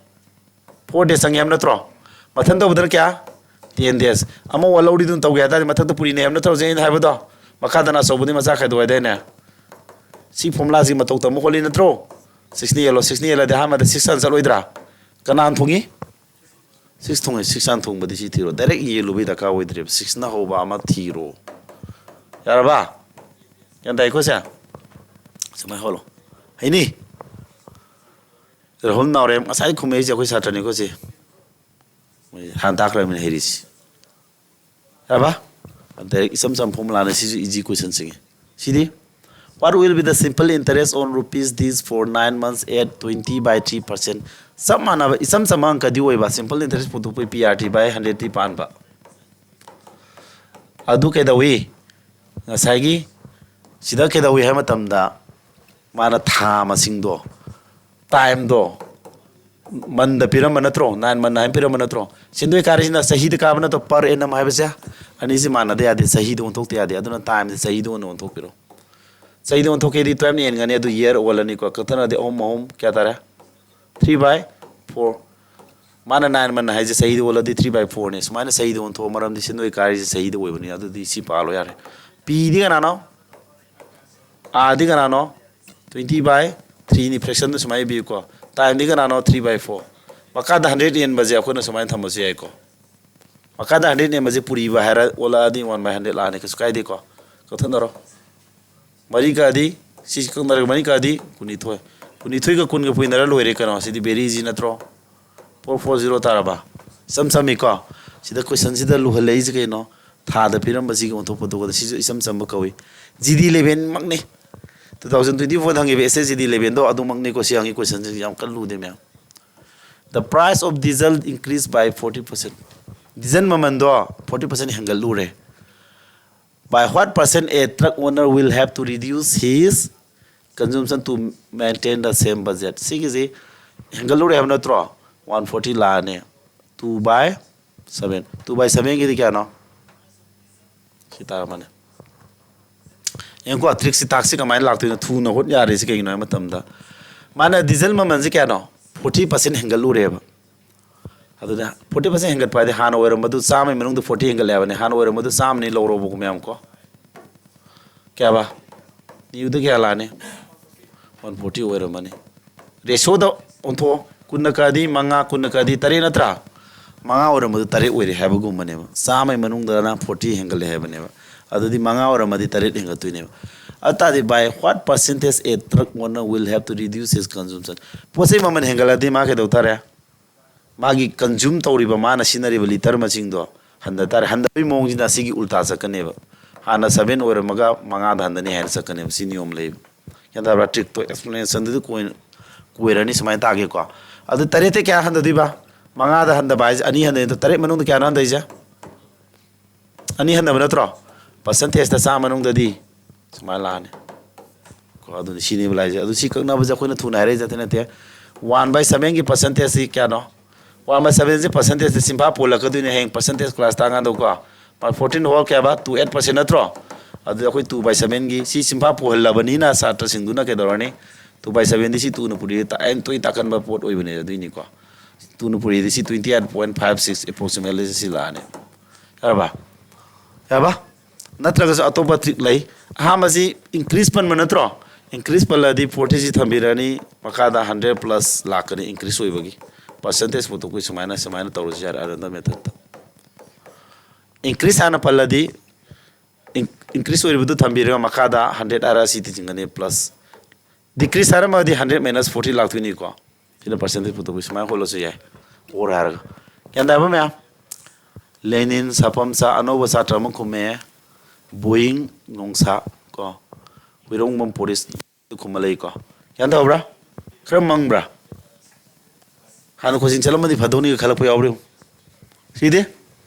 Four days ꯆꯪꯉꯦ ꯍꯥꯏꯕ ꯅꯠꯇ꯭ꯔꯣ? ꯃꯊꯟ ꯇꯧꯕꯗꯅ ꯀꯌꯥ? Ten days꯫ ꯑꯃ ꯋꯥꯠꯍꯧꯔꯤꯗꯨꯅ ꯇꯧꯒꯦ ꯍꯥꯏ ꯇꯥꯔꯗꯤ ꯃꯊꯛꯇ ꯄꯨꯔꯤꯅꯦ ꯍꯥꯏꯕ ꯅꯠꯇ꯭ꯔꯣ ꯍꯧꯖꯤꯛ ꯑꯩꯅ ꯍꯥꯏꯕꯗꯣ? ꯃꯈꯥꯗꯅ ꯑꯆꯧꯕꯗꯤ ꯃꯆꯥ ꯈꯥꯏꯗꯣꯛ ꯍꯥꯏꯗꯥꯏꯅꯦ? ꯁꯤ formula ꯁꯤ ꯃꯇꯧ ꯇꯝꯕ ꯈꯣꯠꯂꯤ ꯅꯠꯇ꯭ꯔꯣ? Six ꯅ ꯌꯦꯜꯂꯣ, six ꯅ ꯌꯦꯜꯂꯗꯤ ꯑꯍꯥꯟꯕꯗ six ꯍꯥꯟꯅ ꯆꯠꯂꯣꯏꯗ꯭ꯔꯥ? ꯀꯅꯥ ꯍꯥꯟꯅ ꯊꯨꯡꯉꯤ? Six ꯊꯨꯡꯉꯤ꯫ Six ꯍꯥꯟꯅ ꯊꯨꯡꯕꯗꯤ ꯁꯤ ꯊꯤꯔꯣ꯫ Direct ꯌꯦꯜꯂꯨꯕꯩ ꯗꯔꯀꯥꯔ ꯑꯣꯏꯗ꯭ꯔꯦꯕ꯫ Six ꯅ ꯍꯧꯕ ꯑꯃ ꯊꯤꯔꯣ꯫ ꯌꯥꯔꯕ? ꯒ꯭ꯌꯥꯟ ꯇꯥꯏꯀꯣ ꯁꯦ? ꯁꯨꯃꯥꯏꯅ ꯍꯣꯠꯂꯣ꯫ ꯍꯩꯅꯤ? ꯔꯥꯍꯨꯜ ꯅꯥꯎꯔꯦꯝ ꯉꯁꯥꯏ ꯈꯨꯝꯃꯛꯏꯁꯦ ꯑꯩꯈꯣꯏ ꯁꯥꯇ꯭ꯔꯅꯤꯀꯣ ꯁꯤ꯫ ꯃꯣꯏ ꯍꯥꯟꯅ ꯇꯥꯛꯈ꯭ꯔꯕꯅꯤꯅ ꯍꯩꯔꯤꯁꯤ꯫ ꯌꯥꯔꯕ? Direct ꯏꯆꯝ ꯆꯝꯕ formula ꯅꯦ ꯁꯤꯁꯨ, easy question ꯁꯤꯡꯉꯤ꯫ CD, what will be the simple interest on rupees this for nine months at twenty by three percent? ꯆꯞ ꯃꯥꯟꯅꯕ ꯏꯆꯝ ꯆꯝꯕ ꯑꯪꯀꯗꯤ ꯑꯣꯏꯕ, simple interest ꯄꯨꯊꯣꯛꯄꯩ P R T by hundred T ꯄꯥꯟꯕ꯫ ꯑꯗꯨ ꯀꯩꯗꯧꯏ? ꯉꯁꯥꯏꯒꯤ ꯁꯤꯗ ꯀꯩꯗꯧꯏ ꯍꯥꯏꯕ ꯃꯇꯝꯗ, ꯃꯥꯅ ꯊꯥ ꯃꯁꯤꯡꯗꯣ, time ꯗꯣ, ꯃꯟꯗ ꯄꯤꯔꯝꯕ ꯅꯠꯇ꯭ꯔꯣ? ꯅꯥꯏꯟ ꯃꯟ ꯍꯥꯏꯅ ꯄꯤꯔꯝꯕ ꯅꯠꯇ꯭ꯔꯣ? ꯁꯦꯟꯗꯣꯏ ꯀꯥꯔꯤꯁꯤꯅ ꯆꯍꯤꯗ ꯀꯥꯕ ꯅꯠꯇ꯭ꯔꯣ? Per annum ꯍꯥꯏꯕꯁꯦ ꯑꯅꯤꯁꯤ ꯃꯥꯟꯅꯗ ꯌꯥꯗꯦ, ꯆꯍꯤꯗ ꯑꯣꯟꯊꯣꯛꯇ ꯌꯥꯗꯦ꯫ ꯑꯗꯨꯅ ꯇꯥꯏꯝꯁꯦ ꯆꯍꯤꯗ ꯑꯣꯏꯅ ꯑꯣꯟꯊꯣꯛꯄꯤꯔꯣ꯫ ꯆꯍꯤꯗ ꯑꯣꯟꯊꯣꯛꯀꯦꯗꯤ ꯇꯨꯌꯦꯜꯞꯅ ꯍꯦꯟꯒꯅꯤ, ꯑꯗꯨ ꯌꯔ ꯑꯣꯜꯂꯅꯤꯀꯣ꯫ ꯀꯛꯊꯠꯅꯗꯤ ꯑꯍꯨꯝ ꯑꯍꯨꯝ ꯀꯌꯥ ꯇꯥꯔꯦ? Three by four. ꯃꯥꯅ ꯅꯥꯏꯟ ꯃꯟ ꯍꯥꯏꯁꯦ ꯆꯍꯤꯗ ꯑꯣꯜꯂꯗꯤ ꯊ꯭ꯔꯤ ꯕꯥꯏ ꯐꯣꯔꯅꯤ꯫ ꯁꯨꯃꯥꯏꯅ ꯆꯍꯤꯗ ꯑꯣꯟꯊꯣꯛꯑꯣ, ꯃꯔꯝꯗꯤ ꯁꯦꯟꯗꯣꯏ ꯀꯥꯔꯤꯁꯦ ꯆꯍꯤꯗ ꯑꯣꯏꯕꯅꯤ꯫ ꯑꯗꯨꯗꯤ ꯁꯤ ꯄꯥꯜꯂꯣ ꯌꯥꯔꯦ꯫ ꯄꯤꯗꯤ ꯀꯅꯥꯅꯣ? ꯑꯥꯔꯗꯤ ꯀꯅꯥꯅꯣ? ꯇ꯭ꯋꯦꯟꯇꯤ ꯕꯥꯏ ꯊ꯭ꯔꯤꯅꯤ꯫ ꯐ꯭ꯔꯦꯛꯁꯟꯗ ꯁꯨꯃꯥꯏꯅ ꯏꯕꯤꯌꯨꯀꯣ꯫ ꯇꯥꯏꯝꯗꯤ ꯀꯅꯥꯅꯣ? Three by four. ꯃꯈꯥꯗ ꯍꯟꯗ꯭ꯔꯦꯠ ꯌꯦꯟꯕꯁꯦ ꯑꯩꯈꯣꯏꯅ ꯁꯨꯃꯥꯏꯅ ꯊꯝꯕꯁꯨ ꯌꯥꯏꯀꯣ꯫ ꯃꯈꯥꯗ ꯍꯟꯗ꯭ꯔꯦꯠ ꯌꯦꯟꯕꯁꯦ ꯄꯨꯔꯤꯕ ꯍꯥꯏꯔ ꯑꯣꯜꯂꯛꯑꯗꯤ ꯋꯥꯟ ꯕꯥꯏ ꯍꯟꯗ꯭ꯔꯦꯠ ꯂꯥꯛꯑꯅꯤ, ꯀꯩꯁꯨ ꯀꯥꯏꯗꯦꯀꯣ꯫ ꯀꯛꯊꯠꯅꯔꯣ꯫ ꯃꯔꯤ ꯀꯛꯑꯗꯤ, ꯁꯤ ꯀꯛꯅꯔꯒ ꯃꯔꯤ ꯀꯛꯑꯗꯤ ꯀꯨꯟꯅꯤꯊꯣꯏ꯫ ꯀꯨꯟꯅꯤꯊꯣꯏꯒ ꯀꯨꯟꯒ ꯄꯨꯏꯅꯔ ꯂꯣꯏꯔꯦ ꯀꯩꯅꯣ꯫ ꯁꯤꯗꯤ very easy ꯅꯠꯇ꯭ꯔꯣ? ꯐꯣꯔ ꯐꯣꯔ ꯖꯤꯔꯣ ꯇꯥꯔꯕ? ꯏꯆꯝ ꯆꯝꯃꯤꯀꯣ꯫ ꯁꯤꯗ ꯀꯣꯏꯁꯟꯁꯤꯗ ꯂꯨꯍꯜꯂꯛꯏꯁꯦ ꯀꯩꯅꯣ? ꯊꯥꯗ ꯄꯤꯔꯝꯕꯁꯤꯒꯤ ꯑꯣꯟꯊꯣꯛꯄꯗꯨꯒ ꯁꯤꯁꯨ ꯏꯆꯝ ꯆꯝꯕ ꯀꯧꯏ꯫ ꯖꯤ ꯗꯤ ꯂꯦꯚꯦꯟꯃꯛꯅꯤ꯫ ꯇꯨ ꯊꯥꯎꯖꯟ ꯇ꯭ꯋꯦꯟꯇꯤ ꯐꯣꯔꯗ ꯍꯪꯉꯤꯕ ꯑꯦꯁ ꯑꯦꯁ ꯖꯤ ꯗꯤ ꯂꯦꯚꯦꯟꯗꯣ ꯑꯗꯨꯃꯛꯅꯤꯀꯣ꯫ ꯁꯤ ꯍꯪꯉꯤ ꯀꯣꯏꯁꯟꯁꯤꯡꯁꯦ ꯌꯥꯝ ꯀꯟꯅ ꯂꯨꯗꯦ ꯃꯌꯥꯝ꯫ The price of diesel increased by forty percent. Diesel ꯃꯃꯟꯗꯣ ꯐꯣꯔꯇꯤ ꯄꯥꯔꯁꯦꯟ ꯍꯦꯟꯒꯠꯂꯨꯔꯦ꯫ By what percent a truck owner will have to reduce his consumption to maintain the same budget? ꯁꯤꯒꯤꯁꯤ ꯍꯦꯟꯒꯠꯂꯨꯔꯦ ꯍꯥꯏꯕ ꯅꯠꯇ꯭ꯔꯣ? ꯋꯥꯟ ꯐꯣꯔꯇꯤ ꯂꯥꯛꯑꯅꯤ꯫ Two by seven, two by sevenꯒꯤꯗꯤ ꯀꯌꯥꯅꯣ? ꯁꯤ ꯇꯥꯔꯝꯃꯅꯤ꯫ ꯌꯦꯡꯉꯨꯀꯣ, ꯇ꯭ꯔꯤꯛꯁꯤ, taxi ꯀꯃꯥꯏꯅ ꯂꯥꯛꯇꯣꯏꯅꯣ? ꯊꯨꯅ ꯍꯣꯠ ꯌꯥꯔꯤꯁꯤ ꯀꯩꯒꯤꯅꯣ ꯍꯥꯏꯕ ꯃꯇꯝꯗ, ꯃꯥꯅ ꯗꯤꯖꯜ ꯃꯃꯜꯁꯤ ꯀꯌꯥꯅꯣ? ꯐꯣꯔꯇꯤ ꯄꯥꯔꯁꯦꯟ ꯍꯦꯟꯒꯠꯂꯨꯔꯦꯕ꯫ ꯑꯗꯨꯅ ꯐꯣꯔꯇꯤ ꯄꯥꯔꯁꯦꯟ ꯍꯦꯟꯒꯠꯄ ꯍꯥꯏꯗꯤ ꯍꯥꯟꯅ ꯑꯣꯏꯔꯝꯕꯗꯨ ꯆꯥꯝꯃꯒꯤ ꯃꯅꯨꯡꯗ ꯐꯣꯔꯇꯤ ꯍꯦꯟꯒꯠꯂꯦ ꯍꯥꯏꯕꯅꯤ꯫ ꯍꯥꯟꯅ ꯑꯣꯏꯔꯝꯕꯗꯨ ꯆꯥꯝꯃꯅꯤ ꯂꯧꯔꯣꯕꯀꯣ ꯃꯌꯥꯝ ꯀꯣ꯫ ꯀꯌꯥꯕ? ꯅ꯭ꯌꯨꯗ ꯀꯌꯥ ꯂꯥꯛꯑꯅꯤ? ꯋꯥꯟ ꯐꯣꯔꯇꯤ ꯑꯣꯏꯔꯝꯃꯅꯤ꯫ ꯔꯦꯁꯤꯌꯣꯗ ꯑꯣꯟꯊꯣꯛꯑꯣ꯫ ꯀꯨꯟꯅ ꯀꯛꯑꯗꯤ ꯃꯉꯥ, ꯀꯨꯟꯅ ꯀꯛꯑꯗꯤ ꯇꯔꯦꯠ ꯅꯠꯇ꯭ꯔꯥ? ꯃꯉꯥ ꯑꯣꯏꯔꯝꯕꯗꯨ ꯇꯔꯦꯠ ꯑꯣꯏꯔꯦ ꯍꯥꯏꯕꯒꯨꯝꯕꯅꯦꯕ꯫ ꯆꯥꯝꯃꯒꯤ ꯃꯅꯨꯡꯗꯅ ꯐꯣꯔꯇꯤ ꯍꯦꯟꯒꯠꯂꯦ ꯍꯥꯏꯕꯅꯦꯕ꯫ ꯑꯗꯨꯗꯤ ꯃꯉꯥ ꯑꯣꯏꯔꯝꯃꯗꯤ ꯇꯔꯦꯠ ꯍꯦꯟꯒꯠꯇꯣꯏꯅꯦꯕ꯫ ꯑꯗꯨ ꯇꯥꯔꯗꯤ, by what percentage a truck owner will have to reduce his consumption? ꯄꯣꯠ ꯆꯩ ꯃꯃꯜ ꯍꯦꯟꯒꯠꯂꯗꯤ ꯃꯥ ꯀꯩꯗꯧ ꯇꯥꯔꯦ? ꯃꯥꯒꯤ ꯀꯟꯖꯨꯝ ꯇꯧꯔꯤꯕ, ꯃꯥꯅ ꯁꯤꯖꯤꯟꯅꯔꯤꯕ ꯂꯤꯇꯔ ꯃꯁꯤꯡꯗꯣ ꯍꯟꯊ ꯇꯥꯔꯦ꯫ ꯍꯟꯊꯕꯒꯤ ꯃꯑꯣꯡꯁꯤꯅ ꯑꯁꯤꯒꯤ ꯎꯜꯇꯥ ꯆꯠꯀꯅꯦꯕ꯫ ꯍꯥꯟꯅ ꯁꯚꯦꯟ ꯑꯣꯏꯔꯝꯃꯒ ꯃꯉꯥꯗ ꯍꯟꯊꯅꯤ ꯍꯥꯏꯅ ꯆꯠꯀꯅꯦꯕ꯫ ꯁꯤ ꯅꯤꯌꯣꯝ ꯂꯩꯕ꯫ ꯒ꯭ꯌꯥꯟ ꯇꯥꯕ꯭ꯔꯥ? ꯇ꯭ꯔꯤꯛꯇꯣ, ꯑꯦꯛꯁꯄ꯭ꯂꯦꯅꯦꯁꯟꯗꯨꯗꯤ ꯀꯣꯏ-, ꯀꯣꯏꯔꯅꯤ꯫ ꯁꯨꯃꯥꯏꯅ ꯇꯥꯒꯦꯀꯣ꯫ ꯑꯗꯨ ꯇꯔꯦꯠꯇ ꯀꯌꯥ ꯍꯟꯊꯗꯣꯏꯕ? ꯃꯉꯥꯗ ꯍꯟꯊꯕ ꯍꯥꯏꯁꯦ ꯑꯅꯤ ꯍꯟꯊꯩ꯫ ꯑꯗꯣ ꯇꯔꯦꯠ ꯃꯅꯨꯡꯗ ꯀꯌꯥꯅꯣ ꯍꯟꯊꯩꯁꯦ? ꯑꯅꯤ ꯍꯟꯊꯕ ꯅꯠꯇ꯭ꯔꯣ? ꯄꯥꯔꯁꯦꯟꯇꯦꯖꯇ ꯆꯥꯝꯃ ꯃꯅꯨꯡꯗꯗꯤ ꯁꯨꯃꯥꯏꯅ ꯂꯥꯛꯑꯅꯤ꯫ ꯀꯣ, ꯑꯗꯨꯅꯤ ꯁꯤꯅꯦꯕ ꯂꯥꯛꯏꯁꯦ꯫ ꯑꯗꯨ ꯁꯤ ꯀꯛꯅꯕꯁꯦ ꯑꯩꯈꯣꯏꯅ ꯊꯨꯅ ꯍꯥꯏꯔꯛꯏꯁꯦ ꯑꯇꯩ ꯅꯠꯇꯦ꯫ One by sevenꯒꯤ percentageꯁꯤ ꯀꯌꯥꯅꯣ? One by sevenꯁꯤ percentageꯁꯤ ꯁꯤꯝꯐꯥ ꯄꯨꯍꯜꯂꯛꯀꯗꯣꯏꯅꯦ ꯍꯌꯦꯡ percentage class ꯇꯥꯡꯉꯗꯧꯀꯣ꯫ Fourteen whole ꯀꯌꯥꯕ? Two eight percent ꯅꯠꯇ꯭ꯔꯣ? ꯑꯗꯨꯗꯤ ꯑꯩꯈꯣꯏ two by sevenꯒꯤ ꯁꯤ ꯁꯤꯝꯐꯥ ꯄꯨꯍꯜꯂꯕꯅꯤꯅ ꯁꯥꯇ꯭ꯔꯁꯤꯡꯗꯨꯅ ꯀꯩꯗꯧꯔꯅꯤ? Two by sevenꯗꯤ ꯁꯤ ꯇꯨꯅ ꯄꯨꯔꯤ ꯇꯥꯏꯟ ꯇꯣꯏ ꯇꯥꯛꯀꯟꯕ ꯄꯣꯠ ꯑꯣꯏꯕꯅꯦ ꯑꯗꯨꯏꯅꯤꯀꯣ꯫ ꯇꯨꯅ ꯄꯨꯔꯤꯗꯤ ꯁꯤ twenty eight point five six approximately ꯁꯤ ꯂꯥꯛꯑꯅꯤ꯫ ꯌꯥꯔꯕ? ꯌꯥꯔꯕ? ꯅꯠꯇ꯭ꯔꯒꯁꯨ ꯑꯇꯣꯞꯄ trick ꯂꯩ꯫ ꯑꯍꯥꯟꯕꯁꯤ increase ꯄꯟꯕ ꯅꯠꯇ꯭ꯔꯣ? Increase ꯄꯜꯂꯗꯤ fortyꯁꯤ ꯊꯝꯕꯤꯔꯅꯤ, ꯃꯈꯥꯗ hundred plus ꯂꯥꯛꯀꯅꯤ increase ꯑꯣꯏꯕꯒꯤ꯫ Percentage ꯄꯨꯊꯣꯛꯄꯒꯤ ꯁꯨꯃꯥꯏꯅ ꯁꯨꯃꯥꯏꯅ ꯇꯧꯔꯁꯨ ꯌꯥꯔꯦ ꯑꯔꯟꯗ methodꯇ꯫ Increase ꯍꯥꯟꯅ ꯄꯜꯂꯗꯤ increase ꯑꯣꯏꯔꯤꯕꯗꯨ ꯊꯝꯕꯤꯔꯒ ꯃꯈꯥꯗ hundred ꯍꯥꯏꯔ ꯁꯤ ꯇꯤꯆꯤꯡꯒꯅꯤ plus decrease ꯍꯥꯏꯔꯝꯃꯗꯤ hundred minus forty ꯂꯥꯛꯇꯣꯏꯅꯤꯀꯣ꯫ ꯁꯤꯅ percentage ꯄꯨꯊꯣꯛꯄ ꯁꯨꯃꯥꯏꯅ ꯍꯣꯠꯂꯁꯨ ꯌꯥꯏ꯫ ꯑꯣꯔ ꯍꯥꯏꯔꯒ ꯒ꯭ꯌꯥꯟ ꯇꯥꯕ ꯃꯌꯥꯝ? ꯂꯦꯅꯤꯟ ꯁꯥꯐꯝꯆꯥ ꯑꯅꯧꯕ ꯁꯥꯇ꯭ꯔ ꯑꯃ ꯈꯨꯝꯃꯦ꯫ ꯕꯣꯌꯤꯡ ꯅꯣꯡꯁꯥ ꯀꯣ꯫ ꯍꯨꯏꯔꯣꯡꯕꯝ ꯄꯣꯔꯤꯁ ꯈꯨꯝꯃ ꯂꯩꯀꯣ꯫ ꯒ꯭ꯌꯥꯟ ꯇꯥꯕ꯭ꯔꯥ? ꯈꯔ ꯃꯪꯕ꯭ꯔꯥ? ꯍꯥꯟꯅ ꯀꯣꯆꯤꯡ ꯆꯠꯂꯝꯃꯗꯤ ꯐꯗꯧꯅꯤꯒ ꯈꯜꯂꯛꯄ ꯌꯥꯎꯕ꯭ꯔꯥ ꯌꯦꯡꯉꯨ꯫ ꯁꯤꯗꯤ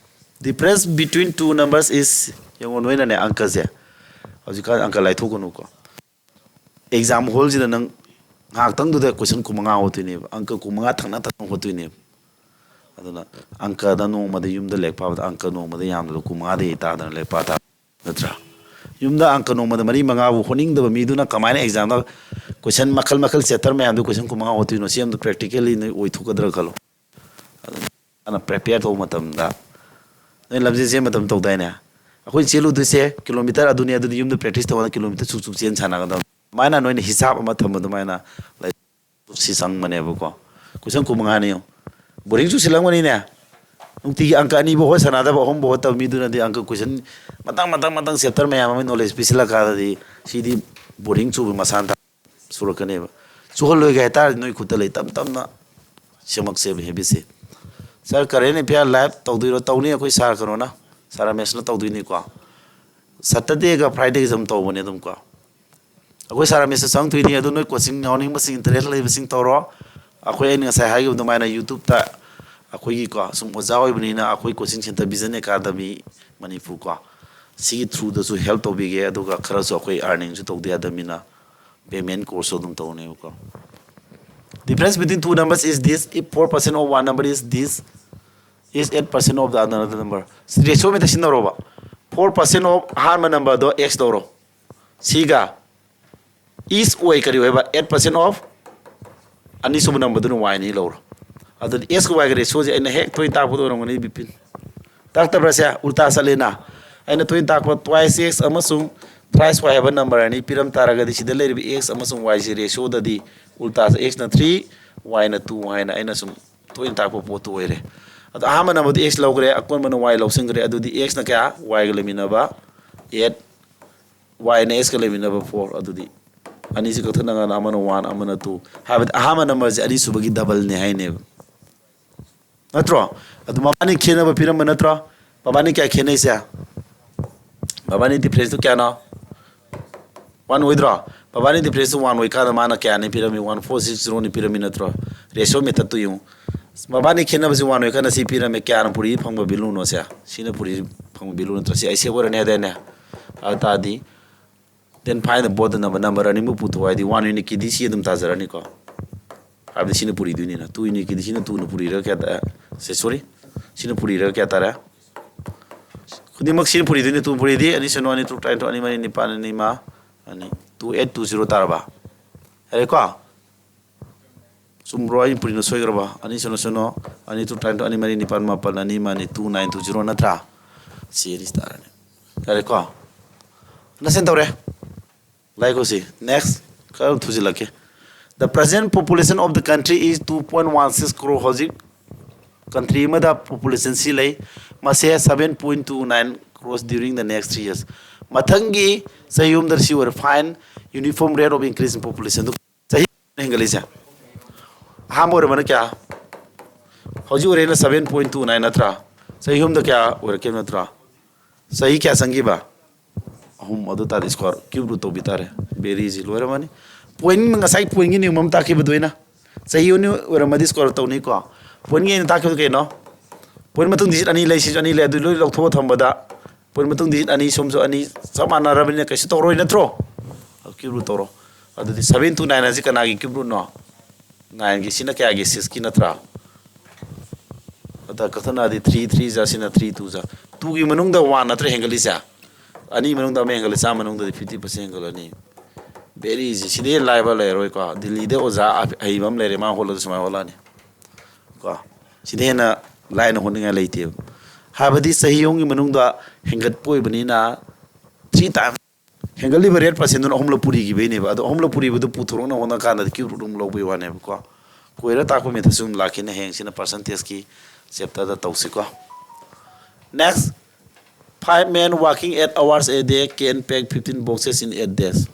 difference between two numbers is, ꯌꯦꯡꯉꯣ ꯅꯣꯏꯅꯅꯦ ꯑꯪꯀꯁꯦ ꯍꯧꯖꯤꯛꯀꯥꯟ ꯑꯪꯀ ꯂꯥꯏꯊꯣꯛꯀꯅꯨꯀꯣ꯫ Exam hallꯁꯤꯗ ꯅꯪ ꯉꯥꯏꯍꯥꯛꯇꯪꯗꯨꯗ question ꯀꯨꯟꯃꯉꯥ ꯍꯣꯠꯇꯣꯏꯅꯦꯕ, ꯑꯪꯀ ꯀꯨꯟꯃꯉꯥ ꯊꯪꯅ ꯊꯪꯅ ꯍꯣꯠꯇꯣꯏꯅꯦꯕ꯫ ꯑꯗꯨꯅ ꯑꯪꯀꯗ ꯅꯣꯡꯃꯗ ꯌꯨꯝꯗ ꯂꯥꯏꯔꯤꯛ ꯄꯥꯕꯗ ꯑꯪꯀ ꯅꯣꯡꯃꯗ ꯌꯥꯝꯗ꯭ꯔꯕꯗ ꯀꯨꯟꯃꯉꯥꯗꯒꯤ ꯇꯥꯗꯅ ꯂꯥꯏꯔꯤꯛ ꯄꯥ ꯇꯥꯕ ꯅꯠꯇ꯭ꯔꯥ? ꯌꯨꯝꯗ ꯑꯪꯀ ꯅꯣꯡꯃꯗ ꯃꯔꯤ ꯃꯉꯥꯕꯨ ꯍꯣꯠꯅꯤꯡꯗꯕ ꯃꯤꯗꯨꯅ ꯀꯃꯥꯏꯅ examꯗ question ꯃꯈꯜ ꯃꯈꯜ chapter ꯃꯌꯥꯝꯗꯨ question ꯀꯨꯟꯃꯉꯥ ꯍꯣꯠꯇꯣꯏꯅꯣ? ꯁꯤ ꯑꯃꯗ practically ꯅꯣꯏ ꯑꯣꯏꯊꯣꯛꯀꯗ꯭ꯔꯥ ꯈꯜꯂꯣ꯫ ꯑꯗꯨꯅ prepare ꯇꯧꯕ ꯃꯇꯝꯗ ꯅꯣꯏ ꯂꯝꯖꯦꯜ ꯆꯦꯟꯕ ꯃꯇꯝꯗ ꯇꯧꯗꯥꯏꯅꯦ? ꯑꯩꯈꯣꯏ ꯆꯦꯜꯂꯨꯗꯣꯏꯁꯦ kilometre ꯑꯗꯨꯅꯤ, ꯑꯗꯨꯗꯤ ꯌꯨꯝꯗ practice ꯇꯧꯕꯅ kilometre ꯁꯨꯛ ꯆꯨꯛ ꯆꯦꯟ ꯁꯥꯟꯅꯒꯗꯕꯅꯤ꯫ ꯑꯗꯨꯃꯥꯏꯅ ꯅꯣꯏꯅ ꯍꯤꯁꯥꯞ ꯑꯃ ꯊꯝꯕ ꯑꯗꯨꯃꯥꯏꯅ ꯂꯥꯏꯔꯤꯛ ꯁꯤ ꯆꯪꯕꯅꯦꯕꯀꯣ꯫ Question ꯀꯨꯟꯃꯉꯥꯅꯤ ꯌꯦꯡꯉꯨ꯫ Boring ꯆꯨꯁꯤꯜꯂꯝꯒꯅꯤꯅꯦ꯫ ꯅꯨꯡꯇꯤꯒꯤ ꯑꯪꯀ ꯑꯅꯤꯕꯨ ꯍꯣꯠ ꯁꯥꯟꯅꯗꯕ, ꯑꯍꯨꯝꯕꯨ ꯍꯣꯠꯇꯕ ꯃꯤꯗꯨꯅꯗꯤ ꯑꯪꯀ question ꯃꯊꯪ, ꯃꯊꯪ, ꯃꯊꯪ chapter ꯃꯌꯥꯝ ꯑꯃꯒꯤ knowledge ꯄꯤꯁꯤꯜꯂꯛꯀꯥꯟꯗꯗꯤ ꯁꯤꯗꯤ boring ꯆꯨꯕ ꯃꯁꯥꯅ ꯇꯥ-, ꯆꯨꯔꯛꯀꯅꯦꯕ꯫ ꯆꯨꯍꯜꯂꯣꯏꯒꯦ ꯍꯥꯏꯇꯥꯔꯗꯤ ꯅꯣꯏ ꯈꯨꯠꯇ ꯂꯩ꯫ ꯇꯞ ꯇꯞꯅ ꯁꯦꯝꯃꯛꯁꯦꯕ habitꯁꯦ꯫ Sir, current affair live ꯇꯧꯗꯣꯏꯔꯣ? ꯇꯧꯅꯤ ꯑꯩꯈꯣꯏ sir ꯀꯩꯅꯣꯅ, sir ꯔꯃꯦꯁꯅ ꯇꯧꯗꯣꯏꯅꯤꯀꯣ꯫ Saturdayꯒ Fridayꯒꯁꯦ ꯑꯗꯨꯝ ꯇꯧꯕꯅꯦ ꯑꯗꯨꯝ ꯀꯣ꯫ ꯑꯩꯈꯣꯏ sir ꯔꯃꯦꯁꯇ ꯆꯪꯉꯛꯇꯣꯏꯅꯤ꯫ ꯑꯗꯨ ꯅꯣꯏ coaching ꯌꯥꯎꯅꯤꯡꯕꯁꯤꯡ, interest ꯂꯩꯕꯁꯤꯡ ꯇꯧꯔꯣ꯫ ꯑꯩꯈꯣꯏ ꯑꯩꯅ ꯉꯁꯥꯏ ꯍꯥꯏꯈꯤꯕ ꯑꯗꯨꯃꯥꯏꯅ YouTubeꯇ ꯑꯩꯈꯣꯏꯒꯤꯀꯣ ꯁꯨꯝ ꯑꯣꯖꯥ ꯑꯣꯏꯕꯅꯤꯅ ꯑꯩꯈꯣꯏ coaching centre Vision Academy Manipur ꯀꯣ, ꯁꯤꯒꯤ throughꯗꯁꯨ help ꯇꯧꯕꯤꯒꯦ꯫ ꯑꯗꯨꯒ ꯈꯔꯁꯨ ꯑꯩꯈꯣꯏ earningꯁꯨ ꯇꯧꯗ ꯌꯥꯗꯕꯅꯤꯅ payment courseꯁꯨ ꯑꯗꯨꯝ ꯇꯧꯅꯦꯕꯀꯣ꯫ Difference between two numbers is this: if four percent of one number is this, is eight percent of the another number. Ratio method ꯁꯤꯖꯤꯟꯅꯔꯣꯕ. Four percent of ꯑꯍꯥꯟꯕ numberꯗꯣ x ꯂꯧꯔꯣ, ꯁꯤꯒ is y ꯀꯔꯤ ꯑꯣꯏꯕ? Eight percent of ꯑꯅꯤꯁꯨꯕ numberꯗꯨꯅ y ꯅꯤ ꯂꯧꯔꯣ꯫ ꯑꯗꯨꯗꯤ x ꯒ y ꯒ ratioꯁꯦ ꯑꯩꯅ ꯍꯦꯛ ꯊꯣꯏꯅ ꯇꯥꯛꯄꯗ ꯑꯣꯏꯔꯝꯒꯅꯤ ꯕꯤꯄꯤꯟ꯫ ꯇꯥꯛꯇꯕ꯭ꯔꯥ ꯁꯦ? ꯎꯜꯇꯥ ꯆꯠꯂꯦꯅ꯫ ꯑꯩꯅ ꯊꯣꯏꯅ ꯇꯥꯛꯄ twice x ꯑꯃꯁꯨꯡ thrice y ꯍꯥꯏꯕ number ꯑꯅꯤ ꯄꯤꯔꯝ ꯇꯥꯔꯒꯗꯤ, ꯁꯤꯗ ꯂꯩꯔꯤꯕ x ꯑꯃꯁꯨꯡ y ꯁꯤ ratioꯗꯗꯤ ꯎꯜꯇꯥ, x ꯅ three, y ꯅ two ꯍꯥꯏꯅ ꯑꯩꯅ ꯁꯨꯝ ꯊꯣꯏꯅ ꯇꯥꯛꯄ ꯄꯣꯠꯇꯨ ꯑꯣꯏꯔꯦ꯫ ꯑꯗꯣ ꯑꯍꯥꯟꯕ numberꯗꯨ x ꯂꯧꯈ꯭ꯔꯦ, ꯑꯀꯣꯟꯕꯅ y ꯂꯧꯁꯤꯟꯈ꯭ꯔꯦ꯫ ꯑꯗꯨꯗꯤ x ꯅ ꯀꯌꯥ? Y ꯒ ꯂꯩꯃꯤꯟꯅꯕ eight, y ꯅ x ꯀ ꯂꯩꯃꯤꯟꯅꯕ four꯫ ꯑꯗꯨꯗꯤ ꯑꯅꯤꯁꯤ ꯀꯛꯊꯠꯅꯉꯥꯏꯅ ꯑꯃꯅ one, ꯑꯃꯅ two꯫ ꯍꯥꯏꯕꯗꯤ ꯑꯍꯥꯟꯕ numberꯁꯦ ꯑꯅꯤꯁꯨꯕꯒꯤ doubleꯅꯦ ꯍꯥꯏꯅꯦꯕ, ꯅꯠꯇ꯭ꯔꯣ? ꯑꯗꯨ ꯃꯕꯥꯅꯤ ꯈꯦꯠꯅꯕ ꯄꯤꯔꯝꯕ ꯅꯠꯇ꯭ꯔꯣ? ꯃꯕꯥꯅꯤ ꯀꯌꯥ ꯈꯦꯠꯅꯩꯁꯦ? ꯃꯕꯥꯅꯤ differenceꯇꯨ ꯀꯌꯥꯅꯣ? One ꯑꯣꯏꯗ꯭ꯔꯣ? ꯃꯕꯥꯅꯤ differenceꯇꯨ one ꯑꯣꯏꯀꯥꯟꯗ ꯃꯥꯅ ꯀꯌꯥꯅꯤ ꯄꯤꯔꯝꯃꯤ? One four six zeroꯅꯤ ꯄꯤꯔꯝꯃꯤ ꯅꯠꯇ꯭ꯔꯣ? Ratio methodꯇꯨ ꯌꯦꯡꯉꯨ꯫ ꯃꯕꯥꯅꯤ ꯈꯦꯠꯅꯕꯁꯤ one ꯑꯣꯏꯀꯥꯟꯗ ꯁꯤ ꯄꯤꯔꯝꯃꯤ꯫ ꯀꯌꯥꯅ ꯄꯨꯔꯤ ꯐꯪꯕ valueꯅꯣ ꯁꯦ? ꯁꯤꯅ ꯄꯨꯔꯤ ꯐꯪꯕ value ꯅꯠꯇ꯭ꯔꯣ? ꯁꯤ ꯑꯩ safe ꯑꯣꯏꯔꯅꯤ ꯍꯥꯏꯗꯥꯏꯅꯦ? ꯑꯗꯨ ꯇꯥꯔꯗꯤ then find the both number, number ꯑꯅꯤꯃꯛ ꯄꯨꯊꯣꯛꯑꯣ ꯍꯥꯏꯗꯤ one unitꯀꯤꯗꯤ ꯁꯤ ꯑꯗꯨꯝ ꯇꯥꯖꯔꯅꯤꯀꯣ꯫ ꯍꯥꯏꯕꯗꯤ ꯁꯤꯅ ꯄꯨꯔꯤꯗꯣꯏꯅꯤꯅ, two unitꯀꯤꯗꯤ ꯁꯤꯅ twoꯅ ꯄꯨꯔꯤꯔꯒ ꯀꯌꯥ ꯇꯥꯔꯦ? ꯁꯦ, sorry, ꯁꯤꯅ ꯄꯨꯔꯤꯔꯒ ꯀꯌꯥ ꯇꯥꯔꯦ? ꯈꯨꯗꯤꯡꯃꯛ ꯁꯤꯅ ꯄꯨꯔꯤꯗꯣꯏꯅꯤ꯫ Two ꯄꯨꯔꯤꯗꯤ ꯑꯅꯤ ꯁꯤꯅꯣ ꯑꯅꯤ ꯇꯔꯨꯛ ꯇꯔꯥꯅꯤꯊꯣꯏ, ꯑꯅꯤ ꯃꯔꯤ ꯅꯤꯄꯥꯜ, ꯑꯅꯤ ꯑꯃ, ꯑꯅꯤ, two eight two zero ꯇꯥꯔꯕ? ꯌꯥꯔꯦꯀꯣ? ꯆꯨꯝꯕ꯭ꯔꯣ? ꯑꯩꯅ ꯄꯨꯔꯤꯅ ꯁꯣꯏꯈ꯭ꯔꯕ? ꯑꯅꯤ ꯁꯤꯅꯣ ꯁꯤꯅꯣ, ꯑꯅꯤ ꯇꯔꯨꯛ ꯇꯔꯥꯅꯤꯊꯣꯏ, ꯑꯅꯤ ꯃꯔꯤ ꯅꯤꯄꯥꯜ ꯃꯥꯄꯜ, ꯑꯅꯤ ꯑꯃ, ꯑꯅꯤ, two nine two zero ꯅꯠꯇ꯭ꯔꯥ? ꯁꯤ ꯑꯅꯤ ꯇꯥꯔꯅꯤ꯫ ꯌꯥꯔꯦꯀꯣ? Understand ꯇꯧꯔꯦ? ꯂꯥꯏꯛ ꯀꯣ ꯁꯤ꯫ Next, ꯈꯔ ꯊꯨꯖꯤꯜꯂꯛꯀꯦ꯫ The present population of the country is two point one six crore꯫ ꯍꯧꯖꯤꯛ country ꯑꯃꯗ population ꯁꯤ ꯂꯩ꯫ ꯃꯁꯦ seven point two nine crores during the next three years꯫ ꯃꯊꯪꯒꯤ ꯆꯍꯤ ꯑꯍꯨꯝꯗ ꯁꯤ ꯑꯣꯏꯔꯦ꯫ Find uniform rate of increase in population꯫ ꯑꯗꯨ ꯆꯍꯤ ꯍꯦꯟꯒꯠꯂꯤꯁꯦ꯫ ꯑꯍꯥꯟꯕ ꯑꯣꯏꯔꯝꯕꯅ ꯀꯌꯥ? ꯍꯧꯖꯤꯛ ꯑꯣꯏꯔꯦꯅ seven point two nine ꯅꯠꯇ꯭ꯔꯥ? ꯆꯍꯤ ꯑꯍꯨꯝꯗ ꯀꯌꯥ ꯑꯣꯏꯔꯛꯀꯦ ꯅꯠꯇ꯭ꯔꯥ? ꯆꯍꯤ ꯀꯌꯥ ꯆꯪꯈꯤꯕ? ꯑꯍꯨꯝ꯫ ꯑꯗꯨ ꯇꯥꯔꯗꯤ square cube root ꯇꯧꯕꯤ ꯇꯥꯔꯦ꯫ Very easy, ꯂꯣꯏꯔꯝꯃꯅꯤ꯫ Point, ꯉꯁꯥꯏ pointꯀꯤ ꯅꯤꯌꯣꯝ ꯑꯃ ꯇꯥꯛꯈꯤꯕꯗꯣ ꯑꯩꯅ, ꯆꯍꯤ ꯑꯅꯤ ꯑꯣꯏꯔꯝꯃꯗꯤ square root ꯇꯧꯅꯤꯀꯣ꯫ Pointꯀꯤ ꯑꯩꯅ ꯇꯥꯛꯈꯤꯕꯗꯣ ꯀꯩꯅꯣ? Point ꯃꯇꯨꯡ digit ꯑꯅꯤ ꯂꯩ, ꯁꯤꯁꯨ ꯑꯅꯤ ꯂꯩ, ꯑꯗꯨ ꯂꯣꯏ ꯂꯧꯊꯣꯛꯑ ꯊꯝꯕꯗ point ꯃꯇꯨꯡ digit ꯑꯅꯤ, ꯁꯣꯝꯁꯨ ꯑꯅꯤ, ꯆꯞ ꯃꯥꯟꯅꯔꯕꯅꯤꯅ ꯀꯩꯁꯨ ꯇꯧꯔꯣꯏ ꯅꯠꯇ꯭ꯔꯣ? Cube root ꯇꯧꯔꯣ꯫ ꯑꯗꯨꯗꯤ seven two nine ꯍꯥꯏꯁꯤ ꯀꯅꯥꯒꯤ cube rootꯅꯣ? ꯅꯥꯏꯟꯒꯤ ꯁꯤꯅ ꯀꯌꯥꯒꯤ? ꯁꯤꯛꯁꯀꯤ ꯅꯠꯇ꯭ꯔꯥ? ꯑꯗ ꯀꯛꯊꯠꯅꯔꯗꯤ ꯊ꯭ꯔꯤ ꯊ꯭ꯔꯤ ꯖꯥ, ꯁꯤꯅ ꯊ꯭ꯔꯤ ꯇꯨ ꯖꯥ, ꯇꯨꯒꯤ ꯃꯅꯨꯡꯗ ꯋꯥꯟ ꯅꯠꯇ꯭ꯔ ꯍꯦꯟꯒꯠꯂꯤꯁꯦ? ꯑꯅꯤ ꯃꯅꯨꯡꯗ ꯑꯃ ꯍꯦꯟꯒꯠꯂꯤ, ꯆꯥꯝꯃ ꯃꯅꯨꯡꯗꯗꯤ ꯐꯤꯐꯇꯤ ꯄꯥꯔꯁꯦꯟ ꯍꯦꯟꯒꯠꯂꯅꯤ꯫ Very easy. ꯁꯤꯗꯩ ꯍꯦꯟꯅ ꯂꯥꯏꯕ ꯂꯩꯔꯔꯣꯏꯀꯣ꯫ ꯗꯤꯜꯂꯤꯗ ꯑꯣꯖꯥ ꯑꯍꯩꯕ ꯑꯃ ꯂꯩꯔꯦ, ꯃꯥ ꯍꯣꯠꯂꯁꯨ ꯁꯨꯃꯥꯏꯅ ꯍꯣꯠꯂꯛꯑꯅꯤ ꯀꯣ꯫ ꯁꯤꯗꯩ ꯍꯦꯟꯅ ꯂꯥꯏꯅ ꯍꯣꯠꯅꯤꯡꯉꯥꯏ ꯂꯩꯇꯦꯕ꯫ ꯍꯥꯏꯕꯗꯤ ꯆꯍꯤ ꯑꯍꯨꯝꯒꯤ ꯃꯅꯨꯡꯗ ꯍꯦꯟꯒꯠꯄ ꯑꯣꯏꯕꯅꯤꯅ, ꯊ꯭ꯔꯤ ꯇꯥꯏꯝ ꯍꯦꯟꯒꯠꯂꯤꯕ ꯔꯦꯠ ꯄꯥꯔꯁꯦꯟꯗꯨꯅ ꯑꯍꯨꯝꯂꯛ ꯄꯨꯔꯤꯈꯤꯕꯩꯅꯦꯕ꯫ ꯑꯗꯣ ꯑꯍꯨꯝꯂꯛ ꯄꯨꯔꯤꯕꯗꯨ ꯄꯨꯊꯣꯔꯛꯅ ꯍꯣꯠꯅ ꯀꯥꯟꯗꯗꯤ ꯀ꯭ꯌꯨ ꯔꯨꯠ ꯑꯃꯨꯛ ꯂꯧꯕꯩ ꯋꯥꯅꯦꯕꯀꯣ꯫ ꯀꯣꯏꯔ ꯇꯥꯛꯄ ꯃꯦꯊꯠꯁꯨ ꯑꯗꯨꯝ ꯂꯥꯛꯈꯤꯅꯤ꯫ ꯍꯌꯦꯡꯁꯤꯅ ꯄꯥꯔꯁꯦꯟꯇꯦꯖꯀꯤ ꯆꯦꯞꯇꯔꯗ ꯇꯧꯁꯤꯀꯣ꯫ Next, five men working eight hours a day can pack fifteen boxes in eight days.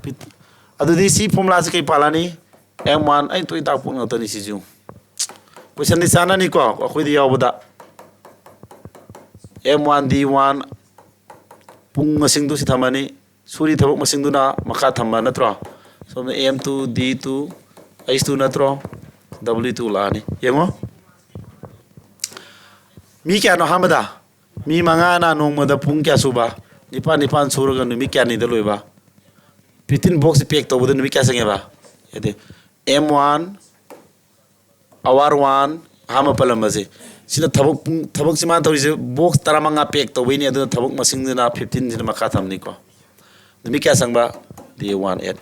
Fifth-, ꯑꯗꯨꯗꯤ ꯁꯤ ꯐꯣꯔꯃꯨꯂꯥꯁꯤ ꯀꯩ ꯄꯥꯜꯂꯅꯤ? ꯑꯦꯝ ꯋꯥꯟ, ꯑꯩ ꯇꯣꯏ ꯇꯥꯛꯄ ꯉꯥꯛꯇꯅꯤ ꯁꯤꯁꯨ꯫ ꯀꯣꯏꯁꯟꯗꯤ ꯆꯥꯅꯅꯤꯀꯣ ꯑꯩꯈꯣꯏꯗ ꯌꯥꯎꯕꯗ꯫ ꯑꯦꯝ ꯋꯥꯟ ꯗꯤ ꯋꯥꯟ ꯄꯨꯡ ꯃꯁꯤꯡꯗꯨ ꯁꯤ ꯊꯝꯃꯅꯤ꯫ ꯁꯨꯔꯤ ꯊꯕꯛ ꯃꯁꯤꯡꯗꯨꯅ ꯃꯈꯥ ꯊꯝꯕ ꯅꯠꯇ꯭ꯔꯣ? ꯁꯣꯝꯗ M two, D two, H two ꯅꯠꯇ꯭ꯔꯣ? ꯗꯕ꯭ꯂꯤꯎ ꯇꯨ ꯂꯥꯛꯑꯅꯤ꯫ ꯌꯦꯡꯉꯣ꯫ ꯃꯤ ꯀꯌꯥꯅꯣ ꯑꯍꯥꯟꯕꯗ? ꯃꯤ ꯃꯉꯥꯅ ꯅꯣꯡꯃꯗ ꯄꯨꯡ ꯀꯌꯥ ꯁꯨꯕ? ꯅꯤꯄꯥꯟ, ꯅꯤꯄꯥꯟ ꯁꯨꯔꯒ ꯅꯨꯃꯤꯠ ꯀꯌꯥꯅꯤꯗ ꯂꯣꯏꯕ? ꯐꯤꯐꯇꯤꯟ ꯕꯣꯛꯁ ꯄꯦꯛ ꯇꯧꯕꯗ ꯅꯨꯃꯤꯠ ꯀꯌꯥ ꯆꯪꯉꯦꯕ? ꯑꯦꯝ ꯋꯥꯟ, ꯑꯋꯥꯔ ꯋꯥꯟ, ꯑꯍꯥꯟꯕ ꯄꯜꯂꯝꯕꯁꯦ꯫ ꯁꯤꯅ ꯊꯕꯛ ꯄꯨꯡ, ꯊꯕꯛꯁꯤ ꯃꯥꯅ ꯇꯧꯔꯤꯁꯦ ꯕꯣꯛꯁ ꯇꯔꯥꯃꯉꯥ ꯄꯦꯛ ꯇꯧꯕꯩꯅꯤ, ꯑꯗꯨꯅ ꯊꯕꯛ ꯃꯁꯤꯡꯁꯤꯅ ꯐꯤꯐꯇꯤꯟꯁꯤꯅ ꯃꯈꯥ ꯊꯝꯅꯤꯀꯣ꯫ ꯅꯨꯃꯤꯠ ꯀꯌꯥ ꯆꯪꯕ? Day one eight.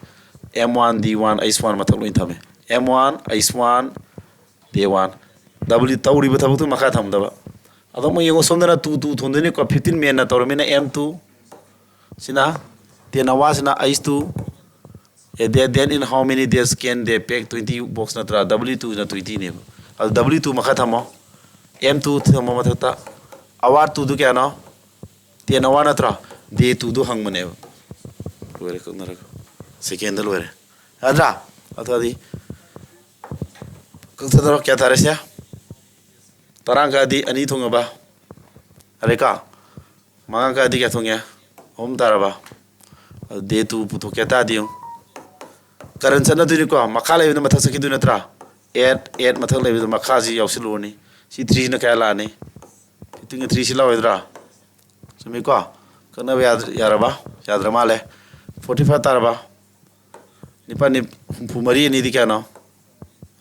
M one, D one, H one ꯃꯊꯛ ꯂꯣꯏ ꯊꯝꯃꯦ꯫ M one, H one, day one. W ꯇꯧꯔꯤꯕ ꯊꯕꯛꯇꯨ ꯃꯈꯥ ꯊꯝꯗꯕ꯫ ꯑꯗꯣ ꯑꯃꯨꯛ ꯌꯦꯡꯉꯣ, ꯁꯣꯝꯗꯅ ꯇꯨ ꯇꯨ ꯊꯣꯟꯗꯣꯏꯅꯤꯀꯣ, ꯐꯤꯐꯇꯤꯟ ꯃꯦꯟꯅ ꯇꯧꯔꯃꯤꯅ ꯑꯦꯝ ꯇꯨ꯫ ꯁꯤꯅ ꯇꯦꯟ ꯑꯋꯥꯔꯁꯤꯅ ꯑꯩꯆ ꯇꯨ꯫ ꯑꯦ, they, then in how many days can they pack twenty box ꯅꯠꯇ꯭ꯔꯥ? ꯗꯕ꯭ꯂꯤꯎ ꯇꯨꯅ ꯇ꯭ꯋꯦꯟꯇꯤꯅꯦꯕ꯫ ꯑꯗꯨ ꯗꯕ꯭ꯂꯤꯎ ꯇꯨ ꯃꯈꯥ ꯊꯝꯃꯣ, ꯑꯦꯝ ꯇꯨ ꯊꯝꯃꯣ ꯃꯊꯛꯇ꯫ ꯑꯋꯥꯔ ꯇꯨꯗꯨ ꯀꯌꯥꯅꯣ? ꯇꯦꯟ ꯑꯋꯥꯔ ꯅꯠꯇ꯭ꯔꯥ? ꯗꯦ ꯇꯨꯗꯨ ꯍꯪꯕꯅꯦꯕ꯫ ꯂꯣꯏꯔꯦ, ꯀꯛꯅꯔꯒ꯫ ꯁꯦꯀꯦꯟꯗ ꯂꯣꯏꯔꯦ꯫ ꯌꯥꯗ꯭ꯔꯥ? ꯑꯗꯨꯗꯤ ꯀꯛꯊꯗꯧꯔꯣ꯫ ꯀꯌꯥ ꯇꯥꯔꯦ ꯁꯦ? ꯇꯔꯥ ꯀꯛꯑꯗꯤ ꯑꯅꯤ ꯊꯣꯡꯉꯕ? ꯌꯥꯔꯦꯀꯣ? ꯃꯉꯥ ꯀꯛꯑꯗꯤ ꯀꯌꯥ ꯊꯣꯡꯉꯦ? ꯑꯍꯨꯝ ꯇꯥꯔꯕ? ꯑꯗꯨ ꯗꯦ ꯇꯨ ꯄꯨꯊꯣꯛꯀꯦ ꯇꯥꯔꯗꯤ ꯌꯦꯡꯉꯨ꯫ ꯀꯔꯟ ꯆꯠꯅꯗꯣꯏꯅꯤꯀꯣ? ꯃꯈꯥ ꯂꯩꯕꯗ ꯃꯊꯛ ꯆꯠꯈꯤꯗꯣꯏ ꯅꯠꯇ꯭ꯔꯥ? ꯑꯦꯠ, ꯑꯦꯠ ꯃꯊꯛ ꯂꯩꯕꯗ ꯃꯈꯥꯁꯤ ꯌꯥꯎꯁꯤꯜꯂꯨꯔꯅꯤ꯫ ꯁꯤ ꯊ꯭ꯔꯤꯁꯤꯅ ꯀꯌꯥ ꯂꯥꯛꯑꯅꯤ? ꯐꯤꯐꯇꯤꯟꯒ ꯊ꯭ꯔꯤꯁꯤ ꯂꯥꯛꯑꯣꯏꯗ꯭ꯔꯥ? ꯆꯨꯝꯃꯤꯀꯣ? ꯀꯛꯅꯕ ꯌꯥꯗ꯭ꯔ-, ꯌꯥꯔꯕ? ꯌꯥꯗ꯭ꯔ ꯃꯥꯜꯂꯦ꯫ ꯐꯣꯔꯇꯤ ꯐꯥꯏꯚ ꯇꯥꯔꯕ? ꯅꯤꯄꯥꯜ ꯅꯤ-, ꯍꯨꯝꯐꯨ ꯃꯔꯤ ꯑꯅꯤꯗꯤ ꯀꯌꯥꯅꯣ?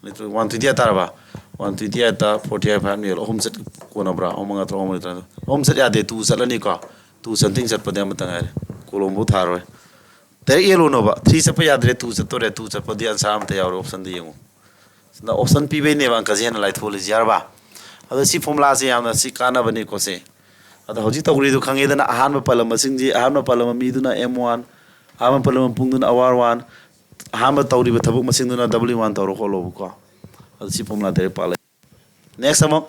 ꯋꯥꯟ ꯇ꯭ꯋꯦꯟꯇꯤ ꯑꯩꯠ ꯇꯥꯔꯕ? ꯋꯥꯟ ꯇ꯭ꯋꯦꯟꯇꯤ ꯑꯩꯠꯇ ꯐꯣꯔꯇꯤ ꯑꯩꯠ ꯐꯥꯏꯚ ꯅꯦꯜ ꯑꯍꯨꯝ ꯆꯠ ꯀꯣꯟꯅꯕ꯭ꯔꯥ? ꯑꯍꯨꯝ ꯃꯉꯥ ꯇꯔꯨꯛ, ꯑꯍꯨꯝ ꯃꯔꯤ ꯇꯔꯥ, ꯑꯍꯨꯝ ꯆꯠ ꯌꯥꯗꯦ, ꯇꯨ ꯆꯠꯂꯅꯤꯀꯣ꯫ ꯇꯨ ꯁꯝꯊꯤꯡ ꯆꯠꯄꯗꯤ ꯑꯃꯇ ꯉꯥꯏꯔꯦ꯫ ꯀꯣꯂꯣꯝꯐꯥꯎ ꯊꯥꯔꯣꯏ꯫ ꯗꯥꯏꯔꯦꯛ ꯌꯦꯜꯂꯣꯅꯣꯕ꯫ ꯊ꯭ꯔꯤ ꯆꯠꯄ ꯌꯥꯗ꯭ꯔꯦ, ꯇꯨ ꯆꯠꯇꯣꯔꯦ꯫ ꯇꯨ ꯆꯠꯄꯗꯤ ꯑꯟꯁꯥꯔ ꯑꯃꯇ ꯌꯥꯎꯔꯣꯏ ꯑꯣꯞꯁꯟꯗ ꯌꯦꯡꯉꯨ꯫ ꯁꯤꯗ ꯑꯣꯞꯁꯟ ꯄꯤꯕꯩꯅꯦꯕ ꯑꯪꯀꯁꯦ ꯍꯦꯟꯅ ꯂꯥꯏꯊꯣꯛꯍꯜꯂꯤꯁꯦ, ꯌꯥꯔꯕ? ꯑꯗꯣ ꯁꯤ ꯐꯣꯔꯃꯨꯂꯥꯁꯦ ꯌꯥꯝꯅ ꯁꯤ ꯀꯥꯟꯅꯕꯅꯤꯀꯣ ꯁꯦ꯫ ꯑꯗꯣ ꯍꯧꯖꯤꯛ ꯇꯧꯔꯤꯗꯨ ꯈꯪꯉꯦꯗꯅ, ꯑꯍꯥꯟꯕ ꯄꯜꯂꯝꯕꯁꯤꯡꯁꯤ, ꯑꯍꯥꯟꯕ ꯄꯜꯂꯝꯕ ꯃꯤꯗꯨꯅ ꯑꯦꯝ ꯋꯥꯟ, ꯑꯍꯥꯟꯕ ꯄꯜꯂꯝꯕ ꯄꯨꯡꯗꯨꯅ ꯑꯥꯔ ꯋꯥꯟ, ꯑꯍꯥꯟꯕ ꯇꯧꯔꯤꯕ ꯊꯕꯛ ꯃꯁꯤꯡꯗꯨꯅ ꯗꯕ꯭ꯂꯤꯎ ꯋꯥꯟ ꯇꯧꯔꯣ ꯈꯣꯠꯂꯣꯕꯀꯣ꯫ ꯑꯗꯨ ꯁꯤ ꯐꯣꯔꯃꯨꯂꯥ ꯗꯥꯏꯔꯦꯛ ꯄꯥꯜꯂꯦ꯫ ꯅꯦꯛꯁ ꯑꯃꯨꯛ,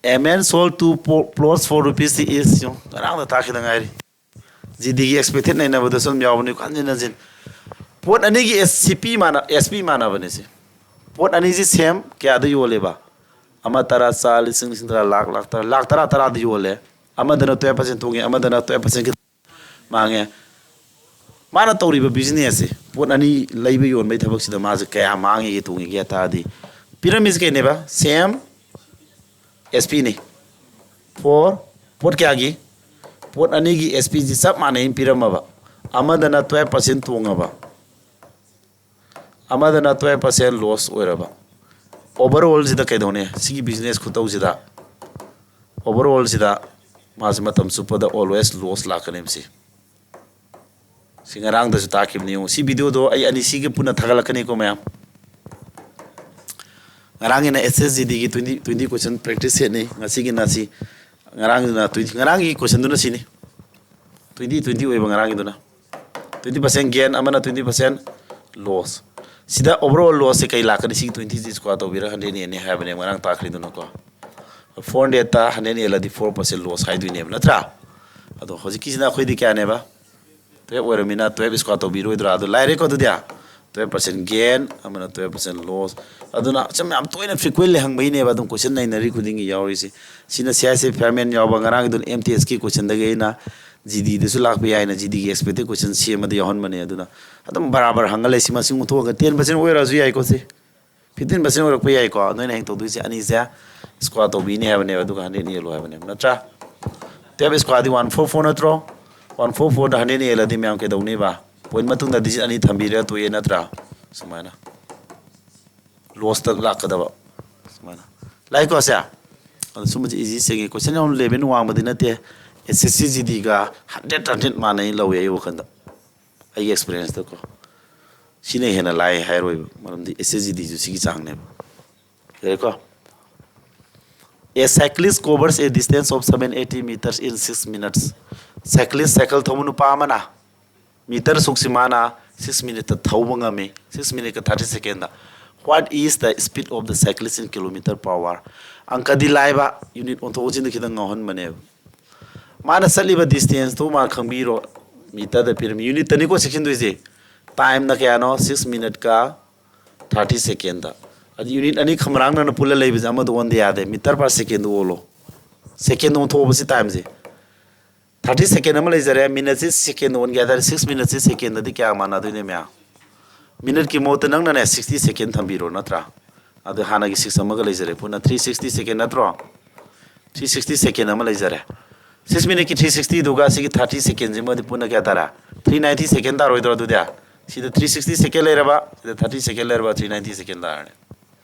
"A man sold two po- plots for rupees" is, ꯌꯦꯡꯉꯨ, ꯉꯔꯥꯡꯗ ꯇꯥꯛꯈꯤꯗ ꯉꯥꯏꯔꯤ꯫ ꯖꯤꯗꯤꯒꯤ ꯑꯦꯛꯁꯄꯦꯛꯇꯦꯠ ꯅꯩꯅꯕꯗꯁꯨ ꯑꯗꯨꯝ ꯌꯥꯎꯕꯅꯤ꯫ ꯍꯟꯖꯤꯟ ꯍꯟꯖꯤꯟ꯫ ꯄꯣꯠ ꯑꯅꯤꯒꯤ ꯑꯦꯁ ꯁꯤ ꯄꯤ ꯃꯥꯟꯅ, ꯑꯦꯁ ꯄꯤ ꯃꯥꯟꯅꯕꯅꯤ ꯁꯤ꯫ ꯄꯣꯠ ꯑꯅꯤꯁꯤ ꯁꯦꯝ ꯀꯌꯥꯗ ꯌꯣꯜꯂꯦꯕ? ꯑꯃ ꯇꯔꯥ, ꯆꯥ, ꯂꯤꯁꯤꯡ, ꯂꯤꯁꯤꯡ ꯇꯔꯥ, ꯂꯥꯛ, ꯂꯥꯛ ꯇꯔꯥ, ꯂꯥꯛ ꯇꯔꯥ, ꯇꯔꯥꯗ ꯌꯣꯜꯂꯦ꯫ ꯑꯃꯗꯅ ꯇꯨꯌꯦꯜꯞ ꯄꯥꯔꯁꯦꯟ ꯇꯣꯡꯉꯦ, ꯑꯃꯗꯅ ꯇꯨꯌꯦꯜꯞ ꯄꯥꯔꯁꯦꯟ ꯃꯥꯡꯉꯦ꯫ ꯃꯥꯅ ꯇꯧꯔꯤꯕ ꯕꯤꯖꯤꯅꯦꯁꯁꯦ, ꯄꯣꯠ ꯑꯅꯤ ꯂꯩꯕ ꯌꯣꯟꯕꯒꯤ ꯊꯕꯛꯁꯤꯗ ꯃꯥꯁꯦ ꯀꯌꯥ ꯃꯥꯡꯉꯤꯒꯦ, ꯇꯣꯡꯉꯤꯒꯦ ꯍꯥꯏ ꯇꯥꯔꯗꯤ, ꯄꯤꯔꯝꯃꯤꯁꯦ ꯀꯩꯅꯦꯕ? ꯁꯦꯝ, ꯑꯦꯁ ꯄꯤꯅꯤ꯫ ꯐꯣꯔ, ꯄꯣꯠ ꯀꯌꯥꯒꯤ? ꯄꯣꯠ ꯑꯅꯤꯒꯤ ꯑꯦꯁ ꯄꯤꯁꯤ ꯆꯞ ꯃꯥꯟꯅꯩꯅ ꯄꯤꯔꯝꯃꯕ꯫ ꯑꯃꯗꯅ ꯇꯨꯌꯦꯜꯞ ꯄꯥꯔꯁꯦꯟ ꯇꯣꯡꯉꯕ, ꯑꯃꯗꯅ ꯇꯨꯌꯦꯜꯞ ꯄꯥꯔꯁꯦꯟ ꯂꯣꯁ ꯑꯣꯏꯔꯕ꯫ ꯑꯣꯚꯔꯑꯣꯜꯁꯤꯗ ꯀꯩꯗꯧꯅꯤ? ꯁꯤꯒꯤ ꯕꯤꯖꯤꯅꯦꯁ ꯈꯨꯇꯧꯁꯤꯗ, ꯑꯣꯚꯔꯑꯣꯜꯁꯤꯗ ꯃꯥꯁꯤ ꯃꯇꯝ ꯆꯨꯞꯄꯗ ꯑꯣꯜꯋꯦꯁ ꯂꯣꯁ ꯂꯥꯛꯀꯅꯦꯕ ꯁꯤ꯫ ꯁꯤ ꯉꯔꯥꯡꯗꯁꯨ ꯇꯥꯛꯈꯤꯕꯅꯤ꯫ ꯌꯦꯡꯉꯨ, ꯁꯤ ꯚꯤꯗꯤꯑꯣꯗꯣ ꯑꯩ ꯑꯅꯤꯁꯤꯒꯤ ꯄꯨꯟꯅ ꯊꯥꯒꯠꯂꯛꯀꯅꯤꯀꯣ, ꯃꯌꯥꯝ꯫ ꯉꯔꯥꯡꯒꯤꯅ ꯑꯦꯁ ꯑꯦꯁ ꯖꯤ ꯗꯤꯒꯤ ꯇ꯭ꯋꯦꯟꯇꯤ, ꯇ꯭ꯋꯦꯟꯇꯤ ꯀꯣꯏꯁꯟ ꯄ꯭ꯔꯦꯛꯇꯤꯁ ꯁꯦꯠꯅꯤ꯫ ꯉꯁꯤꯒꯤꯅ ꯁꯤ, ꯉꯔꯥꯡꯒꯤꯗꯨꯅ ꯇ꯭ꯋꯦꯟꯇꯤ, ꯉꯔꯥꯡꯒꯤ ꯀꯣꯏꯁꯟꯗꯨꯅ ꯁꯤꯅꯤ꯫ ꯇ꯭ꯋꯦꯟꯇꯤ, ꯇ꯭ꯋꯦꯟꯇꯤ ꯑꯣꯏꯕ ꯉꯔꯥꯡꯒꯤꯗꯨꯅ꯫ ꯇ꯭ꯋꯦꯟꯇꯤ ꯄꯥꯔꯁꯦꯟ ꯒꯦꯟ, ꯑꯃꯅ ꯇ꯭ꯋꯦꯟꯇꯤ ꯄꯥꯔꯁꯦꯟ ꯂꯣꯁ꯫ ꯁꯤꯗ ꯑꯣꯚꯔꯑꯣꯜ ꯂꯣꯁꯁꯦ ꯀꯩ ꯂꯥꯛꯀꯅꯤ? ꯁꯤꯒꯤ ꯇ꯭ꯋꯦꯟꯇꯤꯁꯤ ꯁ꯭ꯀ꯭ꯋꯥꯔ ꯇꯧꯕꯤꯔ ꯍꯟꯗ꯭ꯔꯦꯠ ꯌꯦꯟꯅꯤ ꯍꯥꯏꯕꯅꯦ ꯉꯔꯥꯡ ꯇꯥꯛꯈ꯭ꯔꯤꯗꯨꯅꯀꯣ꯫ ꯐꯣꯔ ꯍꯟꯗ꯭ꯔꯦꯠꯇ ꯍꯟꯗ꯭ꯔꯦꯠ ꯌꯦꯜꯂꯗꯤ ꯐꯣꯔ ꯄꯥꯔꯁꯦꯟ ꯂꯣꯁ ꯍꯥꯏꯗꯣꯏꯅꯦꯕ, ꯅꯠꯇ꯭ꯔꯥ? ꯑꯗꯣ ꯍꯧꯖꯤꯛꯀꯤꯁꯤꯅ ꯑꯩꯈꯣꯏꯗꯤ ꯀꯌꯥꯅꯦꯕ? ꯇꯨꯌꯦꯜꯞ ꯑꯣꯏꯔꯃꯤꯅ ꯇꯨꯌꯦꯜꯞ ꯁ꯭ꯀ꯭ꯋꯥꯔ ꯇꯧꯕꯤꯔꯣꯏꯗ꯭ꯔꯥ? ꯑꯗꯨ ꯂꯥꯏꯔꯦꯀꯣ ꯑꯗꯨꯗꯤ꯫ ꯇꯨꯌꯦꯜꯞ ꯄꯥꯔꯁꯦꯟ ꯒꯦꯟ, ꯑꯃꯅ ꯇꯨꯌꯦꯜꯞ ꯄꯥꯔꯁꯦꯟ ꯂꯣꯁ꯫ ꯑꯗꯨꯅ ꯁꯨꯝ ꯌꯥꯝ ꯇꯣꯏꯅ ꯐ꯭ꯔꯤꯀ꯭ꯋꯦꯟꯂꯤ ꯍꯪꯕꯩꯅꯦꯕ ꯑꯗꯨꯝ ꯀꯣꯏꯁꯟ ꯅꯩꯅꯔꯤ ꯈꯨꯗꯤꯡꯒꯤ ꯌꯥꯎꯔꯤꯁꯦ꯫ ꯁꯤꯅ ꯁꯤ ꯑꯥꯏ ꯑꯦꯁ ꯑꯦꯐ ꯐꯤꯌꯥꯔꯃꯦꯟ ꯌꯥꯎꯕ, ꯉꯔꯥꯡꯒꯤꯗꯨꯅ ꯑꯦꯝ ꯇꯤ ꯑꯦꯁꯀꯤ ꯀꯣꯏꯁꯟꯗꯒꯤ ꯑꯩꯅ ꯖꯤ ꯗꯤꯗꯁꯨ ꯂꯥꯛꯄ ꯌꯥꯏꯅ ꯖꯤ ꯗꯤꯒꯤ ꯑꯦꯛꯁꯄꯦꯛꯇꯦꯠ ꯀꯣꯏꯁꯟ ꯁꯦꯝꯃꯗ ꯌꯥꯎꯍꯟꯕꯅꯦ꯫ ꯑꯗꯨꯅ ꯑꯗꯨꯝ ꯕꯔꯥꯕꯔ ꯍꯪꯉ ꯂꯩ꯫ ꯁꯤ ꯃꯁꯤꯡ ꯑꯣꯟꯊꯣꯛꯑꯒ ꯇꯦꯟ ꯄꯥꯔꯁꯦꯟ ꯑꯣꯏꯔꯁꯨ ꯌꯥꯏꯀꯣ ꯁꯤ꯫ ꯐꯤꯐꯇꯤꯟ ꯄꯥꯔꯁꯦꯟ ꯑꯣꯏꯔꯛꯄ ꯌꯥꯏꯀꯣ꯫ ꯅꯣꯏꯅ ꯍꯌꯦꯡ ꯇꯧꯗꯣꯏꯁꯦ ꯑꯅꯤꯁꯦ ꯁ꯭ꯀ꯭ꯋꯥꯔ ꯇꯧꯕꯤꯅꯤ ꯍꯥꯏꯕꯅꯦꯕ, ꯑꯗꯨꯒ ꯍꯟꯗ꯭ꯔꯦꯠ ꯌꯦꯜꯂꯣ ꯍꯥꯏꯕꯅꯦꯕ, ꯅꯠꯇ꯭ꯔꯥ? ꯇꯨꯌꯦꯜꯞ ꯁ꯭ꯀ꯭ꯋꯥꯔꯗꯤ ꯋꯥꯟ ꯐꯣꯔ ꯐꯣꯔ ꯅꯠꯇ꯭ꯔꯣ? ꯋꯥꯟ ꯐꯣꯔ ꯐꯣꯔꯗ ꯍꯟꯗ꯭ꯔꯦꯠ ꯌꯦꯜꯂꯗꯤ ꯃꯌꯥꯝ ꯀꯩꯗꯧꯅꯤꯕ? ꯄꯣꯏꯟ ꯃꯇꯨꯡꯗ ꯗꯤꯖꯤꯠ ꯑꯅꯤ ꯊꯝꯕꯤꯔꯒ ꯇꯣꯛꯑꯦ, ꯅꯠꯇ꯭ꯔꯥ? ꯁꯨꯃꯥꯏꯅ꯫ ꯂꯣꯁꯇ ꯂꯥꯛꯀꯗꯕ꯫ ꯁꯨꯃꯥꯏꯅ ꯂꯥꯛꯏꯀꯣ ꯁꯦ꯫ ꯑꯗꯣ ꯁꯨꯝꯕꯁꯦ ꯏꯖꯤ ꯆꯤꯡꯉꯤ꯫ ꯀꯣꯏꯁꯟ ꯌꯥꯝ ꯂꯦꯕꯦꯜ ꯋꯥꯡꯕꯗꯤ ꯅꯠꯇꯦ꯫ ꯑꯦꯁ S C G ꯗꯤꯒ hundred hundred ꯃꯥꯟꯅꯩ ꯂꯧꯋꯦ ꯑꯩ ꯋꯥꯈꯜꯗ, ꯑꯩꯒꯤ ꯑꯦꯛꯁꯄꯤꯔꯤꯌꯦꯟꯁꯇꯀꯣ꯫ ꯁꯤꯅ ꯍꯦꯟꯅ ꯂꯥꯏ ꯍꯥꯏꯔꯣꯏꯕ, ꯃꯔꯝꯗꯤ ꯑꯦꯁ ꯑꯦꯁ ꯖꯤ ꯗꯤꯁꯨ ꯁꯤꯒꯤ ꯆꯥꯡꯅꯦꯕ꯫ ꯌꯥꯔꯦꯀꯣ? A cyclist covers a distance of seven eighty meters in six minutes. Cyclist, cycle ꯊꯧꯕ ꯅꯨꯄꯥ ꯑꯃꯅ ꯃꯤꯇꯔ ꯁꯨꯛꯁꯤ ꯃꯥꯅ ꯁꯤꯛꯁ ꯃꯤꯅꯤꯠꯇ ꯊꯧꯕ ꯉꯝꯃꯤ, ꯁꯤꯛꯁ ꯃꯤꯅꯤꯠꯀ thirty second. What is the speed of the cyclist in kilometer per hour? ꯑꯪꯀꯗꯤ ꯂꯥꯏꯕ, ꯌꯨꯅꯤꯠ ꯑꯣꯟꯊꯣꯛ ꯑꯣꯟꯁꯤꯟꯗ ꯈꯤꯇꯪ ꯉꯥꯎꯍꯟꯕꯅꯦꯕ꯫ ꯃꯥꯅ ꯆꯠꯂꯤꯕ ꯗꯤꯁꯇꯦꯟꯁꯇꯨ ꯃꯥ ꯈꯪꯕꯤꯔꯣ, ꯃꯤꯇꯔꯗ ꯄꯤꯔꯝꯃꯤ, ꯌꯨꯅꯤꯠꯇꯅꯤꯀꯣ ꯁꯦꯛꯁꯟꯗꯣꯏꯁꯦ꯫ ꯇꯥꯏꯝꯅ ꯀꯌꯥꯅꯣ? ꯁꯤꯛꯁ ꯃꯤꯅꯤꯠꯀ ꯊꯥꯔꯇꯤ ꯁꯦꯀꯦꯟꯗ꯫ ꯑꯗꯨ ꯌꯨꯅꯤꯠ ꯑꯅꯤ ꯈꯝꯔꯥꯡꯅꯅ ꯄꯨꯜꯂ ꯂꯩꯕꯁꯦ ꯑꯃꯗ ꯑꯣꯟꯗ ꯌꯥꯗꯦ, ꯃꯤꯇꯔ ꯄꯔ ꯁꯦꯀꯦꯟꯗ ꯑꯣꯜꯂꯣ꯫ ꯁꯦꯀꯦꯟꯗ ꯑꯣꯟꯊꯣꯛꯑꯕꯁꯤ ꯇꯥꯏꯝꯁꯦ꯫ ꯊꯥꯔꯇꯤ ꯁꯦꯀꯦꯟ ꯑꯃ ꯂꯩꯖꯔꯦ, ꯃꯤꯅꯠꯁꯤ ꯁꯦꯀꯦꯟꯗ ꯑꯣꯟꯒꯦ ꯍꯥꯏ ꯇꯥꯔꯦ, ꯁꯤꯛꯁ ꯃꯤꯅꯠꯁꯤ ꯁꯦꯀꯦꯟꯗꯗꯤ ꯀꯌꯥ ꯃꯥꯟꯅꯗꯣꯏꯅꯣ ꯃꯌꯥꯝ? ꯃꯤꯅꯠꯀꯤ ꯃꯍꯨꯠꯇ ꯅꯪꯅꯅꯦ ꯁꯤꯛꯁꯇꯤ ꯁꯦꯀꯦꯟ ꯊꯝꯕꯤꯔꯣ, ꯅꯠꯇ꯭ꯔꯥ? ꯑꯗꯨ ꯍꯥꯟꯅꯒꯤ ꯁꯤꯛꯁ ꯑꯃꯒ ꯂꯩꯖꯔꯦ, ꯄꯨꯟꯅ ꯊ꯭ꯔꯤ ꯁꯤꯛꯁꯇꯤ ꯁꯦꯀꯦꯟ ꯅꯠꯇ꯭ꯔꯣ? ꯊ꯭ꯔꯤ ꯁꯤꯛꯁꯇꯤ ꯁꯦꯀꯦꯟ ꯑꯃ ꯂꯩꯖꯔꯦ꯫ ꯁꯤꯛꯁ ꯃꯤꯅꯠꯀꯤ ꯊ꯭ꯔꯤ ꯁꯤꯛꯁꯇꯤꯗꯨꯒ ꯁꯤꯒꯤ ꯊꯥꯔꯇꯤ ꯁꯦꯀꯦꯟꯁꯤꯃꯗꯤ ꯄꯨꯟꯅ ꯀꯌꯥ ꯇꯥꯔꯦ? ꯊ꯭ꯔꯤ ꯅꯥꯏꯟꯇꯤ ꯁꯦꯀꯦꯟ ꯇꯥꯔꯣꯏꯗ꯭ꯔꯣ ꯑꯗꯨꯗꯤ? ꯁꯤꯗ ꯊ꯭ꯔꯤ ꯁꯤꯛꯁꯇꯤ ꯁꯦꯀꯦꯟ ꯂꯩꯔꯕ, ꯁꯤꯗ ꯊꯥꯔꯇꯤ ꯁꯦꯀꯦꯟ ꯂꯩꯔꯕ, ꯊ꯭ꯔꯤ ꯅꯥꯏꯟꯇꯤ ꯁꯦꯀꯦꯟ ꯇꯥꯔꯅꯤ꯫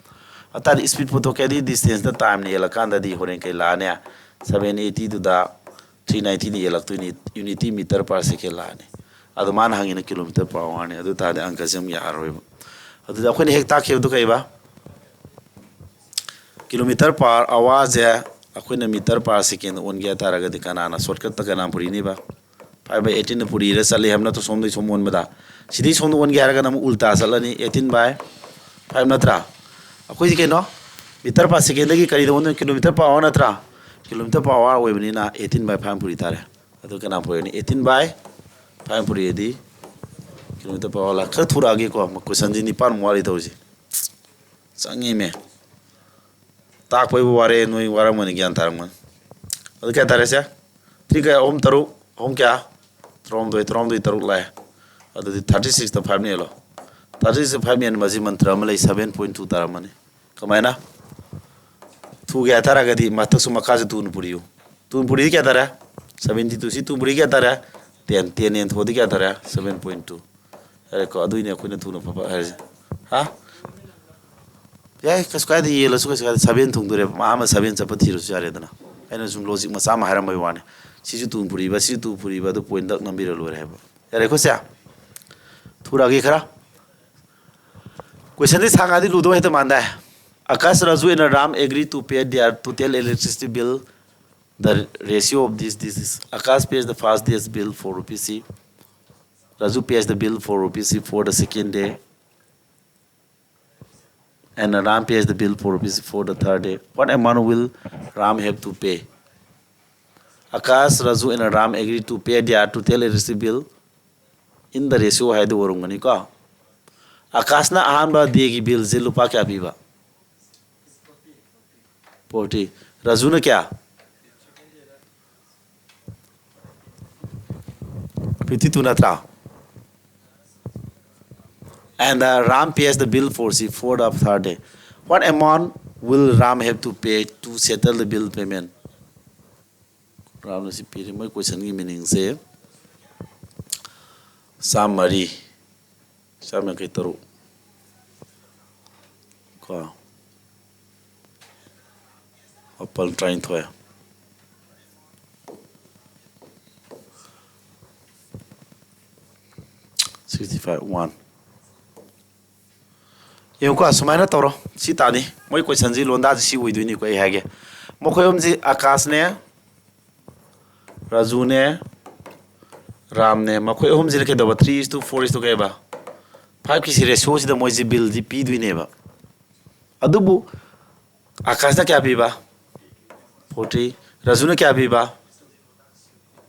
ꯑꯇꯥꯗꯤ ꯏꯁꯄꯤꯠ ꯄꯨꯊꯣꯛꯀꯦꯗꯤ ꯗꯤꯁꯇꯦꯟꯁꯇ ꯇꯥꯏꯝꯅ ꯌꯦꯜꯂꯀꯥꯟꯗꯗꯤ ꯍꯣꯔꯦꯟ ꯀꯩ ꯂꯥꯛꯑꯅꯤ? ꯁꯕꯦꯟ ꯑꯩꯠꯇꯤꯗꯨꯗ ꯊ꯭ꯔꯤ ꯅꯥꯏꯟꯇꯤꯅ ꯌꯦꯜꯂꯛꯇꯣꯏꯅꯤ, ꯌꯨꯅꯤꯠꯇꯤ ꯃꯤꯇꯔ ꯄꯔ ꯁꯦꯀꯦꯟ ꯂꯥꯛꯑꯅꯤ꯫ ꯑꯗꯣ ꯃꯥꯅ ꯍꯪꯉꯤꯅ ꯀꯤꯂꯣꯃꯤꯇꯔ ꯄꯔ ꯑꯋꯥꯔꯅꯤ, ꯑꯗꯨ ꯇꯥꯔꯗꯤ ꯑꯪꯀꯁꯦ ꯑꯃꯨꯛ ꯌꯥꯔꯔꯣꯏꯕ꯫ ꯑꯗꯨꯗ ꯑꯩꯈꯣꯏꯅ ꯍꯦꯛ ꯇꯥꯛꯈꯤꯕꯗꯨ ꯀꯩꯕ? ꯀꯤꯂꯣꯃꯤꯇꯔ ꯄꯔ ꯑꯋꯥꯔꯁꯦ ꯑꯩꯈꯣꯏꯅ ꯃꯤꯇꯔ ꯄꯔ ꯁꯦꯀꯦꯟꯗ ꯑꯣꯟꯒꯦ ꯍꯥꯏ ꯇꯥꯔꯒꯗꯤ ꯀꯅꯥꯅ ꯁꯣꯔꯠꯀꯠꯇ ꯀꯅꯥ ꯄꯨꯔꯤꯅꯤꯕ? ꯐꯥꯏꯚ ꯕꯥꯏ ꯑꯩꯠꯇꯤꯟꯅ ꯄꯨꯔꯤꯔ ꯆꯠꯂꯤ ꯍꯥꯏꯕ ꯅꯠꯇ꯭ꯔꯣ? ꯁꯣꯝꯗꯒꯤ ꯁꯣꯝ ꯑꯣꯟꯕꯗ, ꯁꯤꯗꯒꯤ ꯁꯣꯝꯗ ꯑꯣꯟꯒꯦ ꯍꯥꯏꯔꯒꯅ ꯑꯃꯨꯛ ꯎꯜꯇꯥ ꯆꯠꯂꯅꯤ, ꯑꯩꯠꯇꯤꯟ ꯕꯥꯏ ꯐꯥꯏꯚ ꯅꯠꯇ꯭ꯔꯥ? ꯑꯩꯈꯣꯏꯁꯤ ꯀꯩꯅꯣ, ꯃꯤꯇꯔ ꯄꯥ ꯁꯦꯀꯦꯟꯗꯒꯤ ꯀꯔꯤꯗ ꯑꯣꯟꯗꯣꯏꯅꯣ? ꯀꯤꯂꯣꯃꯤꯇꯔ ꯄꯥ ꯑꯋꯥꯔ ꯅꯠꯇ꯭ꯔꯥ? ꯀꯤꯂꯣꯃꯤꯇꯔ ꯄꯥ ꯑꯋꯥꯔ ꯑꯣꯏꯕꯅꯤꯅ ꯑꯩꯠꯇꯤꯟ ꯕꯥꯏ ꯐꯥꯏꯚ ꯄꯨꯔꯤ ꯇꯥꯔꯦ꯫ ꯑꯗꯨ ꯀꯅꯥ ꯄꯨꯔꯛꯏꯅꯤ? ꯑꯩꯠꯇꯤꯟ ꯕꯥꯏ ꯐꯥꯏꯚ ꯄꯨꯔꯛꯑꯗꯤ ꯀꯤꯂꯣꯃꯤꯇꯔ ꯄꯥ ꯑꯋꯥꯔ ꯂꯥꯛ-, ꯈꯔ ꯊꯨꯔꯛꯑꯒꯦꯀꯣ, ꯀꯣꯏꯁꯟꯁꯤ ꯅꯤꯄꯥꯟꯃꯨꯛ ꯋꯥꯠꯂꯤ ꯇꯧꯔꯤꯁꯦ꯫ ꯆꯪꯉꯤꯃꯦ꯫ ꯇꯥꯛꯄꯩꯕꯨ ꯋꯥꯔꯦ, ꯅꯣꯏ ꯋꯥꯔꯝꯒꯅꯤ, ꯒ꯭ꯌꯥꯟ ꯇꯥꯔꯝꯒꯅꯤ꯫ ꯑꯗꯨ ꯀꯌꯥ ꯇꯥꯔꯦ ꯁꯦ? ꯊ꯭ꯔꯤ ꯀꯌꯥ? ꯑꯍꯨꯝ ꯇꯔꯨꯛ, ꯑꯍꯨꯝ ꯀꯌꯥ? ꯇꯔꯥꯍꯨꯝꯗꯣꯏ, ꯇꯔꯥꯍꯨꯝꯗꯣꯏ ꯇꯔꯨꯛ ꯂꯥꯛꯑꯦ꯫ ꯑꯗꯨꯗꯤ ꯊꯥꯔꯇꯤ ꯁꯤꯛꯁꯇ ꯐꯥꯏꯚ ꯃꯦꯜꯂꯣ꯫ ꯊꯥꯔꯇꯤ ꯁꯤꯛꯁꯇ ꯐꯥꯏꯚ ꯃꯦꯟꯕꯁꯤ ꯃꯟꯇ꯭ꯔ ꯑꯃ ꯂꯩ, ꯁꯚꯦꯟ ꯄꯣꯏꯟ ꯇꯨ ꯇꯥꯔꯝꯃꯅꯤ꯫ ꯀꯃꯥꯏꯅ? ꯊꯨꯒꯦ ꯍꯥꯏꯇꯥꯔꯒꯗꯤ ꯃꯊꯛꯁꯨ ꯃꯈꯥꯁꯨ ꯇꯨꯅ ꯄꯨꯔꯤꯌꯨ꯫ ꯇꯨꯅ ꯄꯨꯔꯤꯗꯤ ꯀꯌꯥ ꯇꯥꯔꯦ? Seventy two. ꯁꯤ ꯇꯨꯅ ꯄꯨꯔꯤꯗꯤ ꯀꯌꯥ ꯇꯥꯔꯦ? ꯇꯦꯟ꯫ ꯇꯦꯟ ꯌꯦꯟꯊꯣꯛꯑꯗꯤ ꯀꯌꯥ ꯇꯥꯔꯦ? Seven point two. ꯌꯥꯔꯦꯀꯣ? ꯑꯗꯨꯏꯅꯦ ꯑꯩꯈꯣꯏꯅ ꯊꯨꯅ ꯐꯕ ꯍꯥꯏꯔꯤꯁꯦ꯫ ꯍꯥ? ꯌꯥꯏ, ꯀꯩꯁꯨ ꯀꯥꯏꯗꯦ, ꯌꯦꯜꯂꯁꯨ ꯀꯩꯁꯨ ꯀꯥꯏꯗꯦ, ꯁꯚꯦꯟ ꯊꯨꯡꯗꯣꯔꯦꯕ, ꯃꯥ ꯑꯃ ꯁꯚꯦꯟ ꯆꯠꯄ ꯊꯤꯔꯁꯨ ꯌꯥꯔꯦꯗꯅ꯫ ꯑꯩꯅ ꯁꯨꯝ ꯂꯣꯖꯤꯛ ꯃꯆꯥ ꯑꯃ ꯍꯥꯏꯔꯝꯕꯒꯤ ꯋꯥꯅꯤ꯫ ꯁꯤꯁꯨ ꯇꯨ ꯄꯨꯔꯤꯕ, ꯁꯤꯁꯨ ꯇꯨ ꯄꯨꯔꯤꯕ, ꯑꯗꯨ ꯄꯣꯏꯟ ꯗꯛ ꯅꯝꯕꯤꯔ ꯂꯣꯏꯔꯦ ꯍꯥꯏꯕ꯫ ꯌꯥꯔꯦꯀꯣ ꯁꯦ? ꯊꯨꯔꯛꯑꯒꯦ ꯈꯔ꯫ ꯀꯣꯏꯁꯟꯗꯤ ꯁꯥꯡꯉꯗꯤ ꯂꯨꯗꯧ ꯍꯦꯛꯇ ꯃꯥꯟꯗꯥꯏ꯫ Akash, Raju and Ram agree to pay their total electricity bill. The ratio of this, this is Akash pays the first day's bill for rupees C. Raju pays the bill for rupees C for the second day. And Ram pays the bill for rupees for the third day. What amount will Ram have to pay? Akash, Raju and Ram agree to pay their total electricity bill in the ratio ꯍꯥꯏꯗꯨ ꯑꯣꯏꯔꯝꯒꯅꯤꯀꯣ꯫ ꯑꯀꯥꯁꯅ ꯑꯍꯥꯟꯕ ꯗꯦꯒꯤ ꯕꯤꯜꯁꯦ ꯂꯨꯄꯥ ꯀꯌꯥ ꯄꯤꯕ? Forty. ꯔꯥꯖꯨꯅ ꯀꯌꯥ? Fifty two ꯅꯠꯇ꯭ꯔꯥ? And uh, Ram pays the bill for C for the third day. What amount will Ram have to pay to settle the bill payment? ꯔꯥꯝꯅ ꯁꯤ ꯄꯤꯔꯤ꯫ ꯃꯣꯏ ꯀꯣꯏꯁꯟꯒꯤ ꯃꯤꯅꯤꯡꯁꯦ ꯆꯥꯝꯃꯔꯤ, ꯆꯥꯝꯃ ꯌꯥꯡꯈꯩ ꯇꯔꯨꯛ ꯀꯣ꯫ ꯃꯥꯄꯜ ꯇꯔꯥꯅꯤꯊꯣꯏ꯫ Sixty five, one. ꯌꯦꯡꯉꯨꯀꯣ, ꯁꯨꯃꯥꯏꯅ ꯇꯧꯔꯣ꯫ ꯁꯤ ꯇꯥꯅꯤ꯫ ꯃꯣꯏ ꯀꯣꯏꯁꯟꯁꯤ ꯂꯣꯟꯗꯥꯁꯤ ꯁꯤ ꯑꯣꯏꯗꯣꯏꯅꯤꯀꯣ꯫ ꯑꯩ ꯍꯥꯏꯒꯦ, ꯃꯈꯣꯏ ꯑꯍꯨꯝꯁꯤ ꯑꯀꯥꯁꯅꯦ, ꯔꯥꯖꯨꯅꯦ, ꯔꯥꯝꯅꯦ꯫ ꯃꯈꯣꯏ ꯑꯍꯨꯝꯁꯤꯅ ꯀꯩꯗꯧꯕ? Three is to four is to ꯀꯩꯕ? Five ꯀꯤꯁꯤ ꯔꯦꯁꯤꯌꯣꯁꯤꯗ ꯃꯣꯏꯁꯤ ꯕꯤꯜꯗꯤ ꯄꯤꯗꯣꯏꯅꯦꯕ꯫ ꯑꯗꯨꯕꯨ ꯑꯀꯥꯁꯅ ꯀꯌꯥ ꯄꯤꯕ? ꯐꯣꯔꯇꯤ꯫ ꯔꯥꯖꯨꯅ ꯀꯌꯥ ꯄꯤꯕ?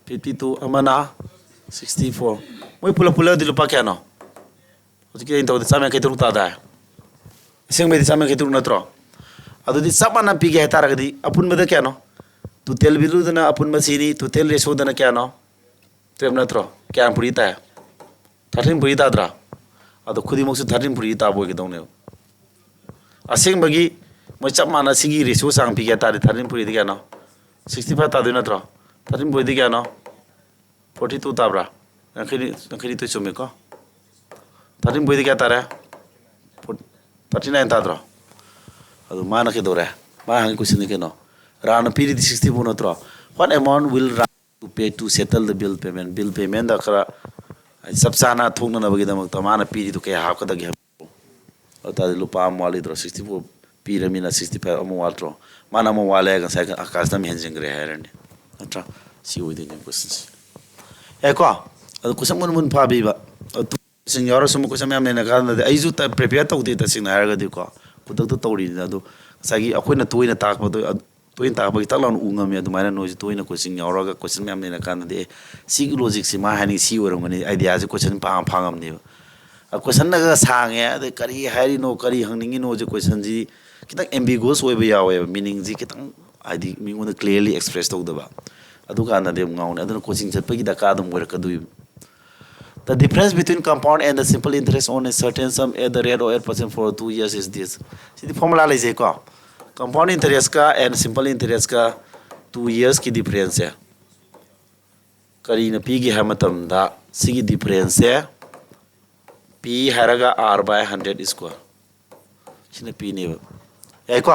Fifty two. ꯑꯃꯅ ꯁꯤꯛꯁꯇꯤ ꯐꯣꯔ꯫ ꯃꯣꯏ ꯄꯨꯂꯞ ꯄꯨꯜꯂꯗꯤ ꯂꯨꯄꯥ ꯀꯌꯥꯅꯣ? ꯍꯧꯖꯤꯛꯀꯤ ꯑꯩꯅ ꯇꯧꯕꯗ ꯆꯥꯝ ꯌꯥꯡꯈꯩ ꯇꯔꯨꯛ ꯇꯥꯗꯥꯏ? ꯑꯁꯦꯡꯕꯩꯗꯤ ꯆꯥꯝ ꯌꯥꯡꯈꯩ ꯇꯔꯨꯛ ꯅꯠꯇ꯭ꯔꯣ? ꯑꯗꯨꯗꯤ ꯆꯞ ꯃꯥꯟꯅ ꯄꯤꯒꯦ ꯍꯥꯏꯇꯥꯔꯒꯗꯤ ꯑꯄꯨꯟꯕꯗ ꯀꯌꯥꯅꯣ? ꯇꯣꯇꯦꯜ ꯚꯦꯂꯨꯗꯅ ꯑꯄꯨꯟꯕ ꯁꯤꯅꯤ, ꯇꯣꯇꯦꯜ ꯔꯦꯁꯤꯌꯣꯗꯅ ꯀꯌꯥꯅꯣ? ꯇꯨꯌꯦꯜꯞ ꯅꯠꯇ꯭ꯔꯣ? ꯀꯌꯥꯝ ꯄꯨꯔꯤ ꯇꯥꯏ? ꯊꯥꯔꯇꯤꯟ ꯄꯨꯔꯤ ꯇꯥꯗ꯭ꯔꯥ? ꯑꯗꯣ ꯈꯨꯗꯤꯡꯃꯛꯁꯨ ꯊꯥꯔꯇꯤꯟ ꯄꯨꯔꯤ ꯇꯥꯕ ꯑꯣꯏꯒꯗꯧꯅꯦꯕ꯫ ꯑꯁꯦꯡꯕꯒꯤ ꯃꯣꯏ ꯆꯞ ꯃꯥꯟꯅ ꯁꯤꯒꯤ ꯔꯦꯁꯤꯌꯣ ꯆꯥꯡ ꯄꯤꯒꯦ ꯍꯥꯏ ꯇꯥꯔꯗꯤ ꯊꯥꯔꯇꯤꯟ ꯄꯨꯔꯤꯗꯤ ꯀꯌꯥꯅꯣ? ꯁꯤꯛꯁꯇꯤ ꯐꯥꯏꯚ ꯇꯥꯗꯣꯏ ꯅꯠꯇ꯭ꯔꯣ? ꯊꯥꯔꯇꯤꯟ ꯄꯨꯔꯤꯗꯤ ꯀꯌꯥꯅꯣ? ꯐꯣꯔꯇꯤ ꯇꯨ ꯇꯥꯕ꯭ꯔꯥ? ꯌꯥꯡꯈꯩ, ꯌꯥꯡꯈꯩꯅꯤꯊꯣꯏ ꯆꯨꯝꯃꯤꯀꯣ꯫ ꯊꯥꯔꯇꯤꯟ ꯄꯨꯔꯤꯗꯤ ꯀꯌꯥ ꯇꯥꯔꯦ? ꯊꯥꯔꯇꯤ ꯅꯥꯏꯟ ꯇꯥꯗ꯭ꯔꯣ? ꯑꯗꯨ ꯃꯥꯅ ꯀꯩꯗꯧꯔꯦ? ꯃꯥ ꯍꯪꯉꯤ question ꯅꯤ ꯀꯩꯅꯣ? ꯔꯥꯅ ꯄꯤꯔꯤꯗꯤ sixty four ꯅꯠꯇ꯭ꯔꯣ? What amount will Ra to pay to settle the bill payment? Bill payment ꯗ ꯈꯔ ꯍꯥꯏꯗꯤ ꯆꯞ ꯆꯥꯅ ꯊꯣꯛꯅꯅꯕꯒꯤꯗꯃꯛꯇ ꯃꯥꯅ ꯄꯤꯔꯤꯗꯨ ꯀꯌꯥ ꯍꯥꯞꯀꯗꯒꯦ ꯍꯥꯏꯕ? ꯑꯗꯨ ꯇꯥꯔꯗꯤ ꯂꯨꯄꯥ ꯑꯃ ꯋꯥꯠꯂꯤꯗ꯭ꯔꯣ? Sixty four ꯄꯤꯔꯃꯤꯅ sixty five ꯑꯃ ꯋꯥꯠꯇ꯭ꯔꯣ? ꯃꯥꯅ ꯑꯃ ꯋꯥꯠꯂꯦ, ꯉꯁꯥꯏ ꯑꯀꯥꯁꯅ ꯑꯃ ꯍꯦꯟꯖꯤꯟꯈ꯭ꯔꯦ ꯍꯥꯏꯔꯅꯤ, ꯅꯠꯇ꯭ꯔꯥ? ꯁꯤ ꯑꯣꯏꯗꯣꯏꯅꯦ question ꯁꯦ꯫ ꯌꯥꯏꯀꯣ? ꯑꯗꯨ question ꯃꯨꯟ ꯃꯨꯟ ꯐꯥꯕꯤꯕ꯫ ꯑꯗꯨ question ꯌꯥꯎꯔ ꯁꯨꯝ question ꯃꯌꯥꯝ ꯂꯩꯅ ꯀꯥꯟꯗꯗꯤ ꯑꯩꯁꯨ ꯇ-, prepare ꯇꯧꯗꯦ, ꯇꯁꯦꯡꯅ ꯍꯥꯏꯔꯒꯗꯤꯀꯣ꯫ ꯈꯨꯗꯛꯇ ꯇꯧꯔꯤꯅꯤꯅ꯫ ꯑꯗꯨ ꯉꯁꯥꯏꯒꯤ ꯑꯩꯈꯣꯏꯅ ꯇꯣꯏꯅ ꯇꯥꯛꯄꯗꯣ, ꯑ, ꯇꯣꯏꯅ ꯇꯥꯛꯄꯒꯤ ꯇꯛ ꯂꯥꯎꯅ ꯎ ꯉꯝꯃꯤ꯫ ꯑꯗꯨꯃꯥꯏꯅ ꯅꯣꯏꯁꯨ ꯇꯣꯏꯅ question ꯌꯥꯎꯔꯒ question ꯃꯌꯥꯝ ꯂꯩꯅ ꯀꯥꯟꯗꯗꯤ, "ꯑꯦ, ꯁꯤꯒꯤ logic ꯁꯤ ꯃꯥ ꯍꯥꯏꯅꯤꯡ ꯁꯤ ꯑꯣꯏꯔꯝꯒꯅꯤ", idea ꯁꯦ question ꯄꯥꯡ ꯐꯥꯡꯉꯝꯅꯦꯕ꯫ ꯑ, question ꯅꯒ ꯁꯥꯡꯉꯦ, ꯑꯗꯩ ꯀꯔꯤ ꯍꯥꯏꯔꯤꯅꯣ, ꯀꯔꯤ ꯍꯪꯅꯤꯡꯉꯤꯅꯣꯁꯦ, question ꯁꯤ ꯈꯤꯇꯪ ambiguous ꯑꯣꯏꯕ ꯌꯥꯎꯋꯦꯕ, meaning ꯁꯤ ꯈꯤꯇꯪ ꯍꯥꯏꯗꯤ ꯃꯤꯉꯣꯟꯗ clearly express ꯇꯧꯗꯕ꯫ ꯑꯗꯨꯀꯥꯟꯗꯗꯤ ꯑꯃꯨꯛ ꯉꯥꯎꯅꯤ꯫ ꯑꯗꯨꯅ coaching ꯆꯠꯄꯒꯤ ꯗꯔꯀꯥꯔ ꯑꯗꯨꯝ ꯑꯣꯏꯔꯛꯀꯗꯣꯏꯕ꯫ The difference between compound and the simple interest on a certain sum at the rate of eight percent for two years is this. CD formula ꯂꯩꯖꯩꯀꯣ꯫ Compound interest ꯀ and simple interest ꯀ two years ꯀꯤ difference ꯁꯦ ꯀꯔꯤꯅ ꯄꯤꯒꯦ ꯍꯥꯏꯕ ꯃꯇꯝꯗ, ꯁꯤꯒꯤ difference ꯁꯦ P ꯍꯥꯏꯔꯒ R by hundred square, ꯁꯤꯅ P ꯅꯦꯕ꯫ ꯌꯥꯏꯀꯣ?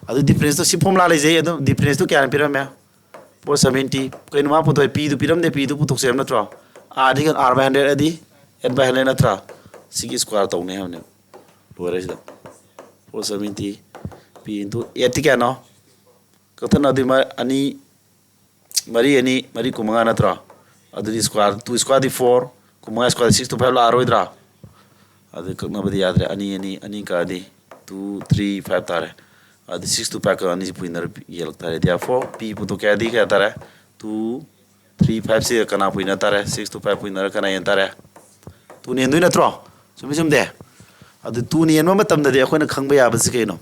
ꯑꯗꯨ difference ꯇꯣ, ꯁꯤ formula ꯂꯩꯖꯩ꯫ ꯑꯗꯨ difference ꯇꯣ ꯀꯌꯥꯅ ꯄꯤꯔꯝꯃꯦ? Four seventy꯫ ꯀꯩꯅꯣ ꯃꯥ ꯄꯨꯊꯣꯛꯑꯦ? P ꯗꯨ ꯄꯤꯔꯝꯗꯦ, P ꯗꯨ ꯄꯨꯊꯣꯛꯆꯩ ꯍꯥꯏꯕ ꯅꯠꯇ꯭ꯔꯣ? R D R by hundred ꯑꯗꯤ eight by hundred ꯅꯠꯇ꯭ꯔꯥ? ꯁꯤꯒꯤ square ꯇꯧꯅꯤ ꯍꯥꯏꯕꯅꯦꯕ꯫ ꯂꯣꯏꯔꯦ ꯁꯤꯗ꯫ Four seventy P into eight T ꯀꯌꯥꯅꯣ? ꯀꯛꯊꯠꯅꯗꯣꯏ ꯃꯥ-, ꯑꯅꯤ, ꯃꯔꯤ ꯑꯅꯤ, ꯃꯔꯤ ꯀꯨꯟꯃꯉꯥ ꯅꯠꯇ꯭ꯔꯣ? ꯑꯗꯨꯗꯤ square, two square ꯗꯤ four, ꯀꯨꯟꯃꯉꯥ square ꯗꯤ six two five ꯂꯥꯛꯑꯔꯣꯏꯗ꯭ꯔꯥ? ꯑꯗꯨ ꯀꯛꯅꯕꯗꯤ ꯌꯥꯗ꯭ꯔꯦ꯫ ꯑꯅꯤ, ꯑꯅꯤ, ꯑꯅꯤ ꯀꯛꯑꯗꯤ two, three, five ꯇꯥꯔꯦ꯫ ꯑꯗꯨ six two five ꯀꯛ ꯑꯅꯤꯁꯤ ꯄꯨꯏꯅꯔ ꯌꯦꯜꯂꯛ ꯇꯥꯔꯦ꯫ Therefore, P ꯄꯨꯊꯣꯛꯀꯦ ꯍꯥꯏꯗꯤ ꯀꯌꯥ ꯇꯥꯔꯦ? Two, three, five ꯁꯤ ꯀꯅꯥ ꯄꯨꯏꯅ ꯇꯥꯔꯦ? Six two five ꯄꯨꯏꯅꯔ ꯀꯅꯥ ꯌꯦꯟ ꯇꯥꯔꯦ? Two ꯅ ꯌꯦꯟꯗꯣꯏ ꯅꯠꯇ꯭ꯔꯣ? ꯆꯨꯝꯃꯤ ꯆꯨꯝꯗꯦ? ꯑꯗꯨ two ꯅ ꯌꯦꯟꯕ ꯃꯇꯝꯗꯗꯤ ꯑꯩꯈꯣꯏꯅ ꯈꯪꯕ ꯌꯥꯕꯁꯤ ꯀꯩꯅꯣ?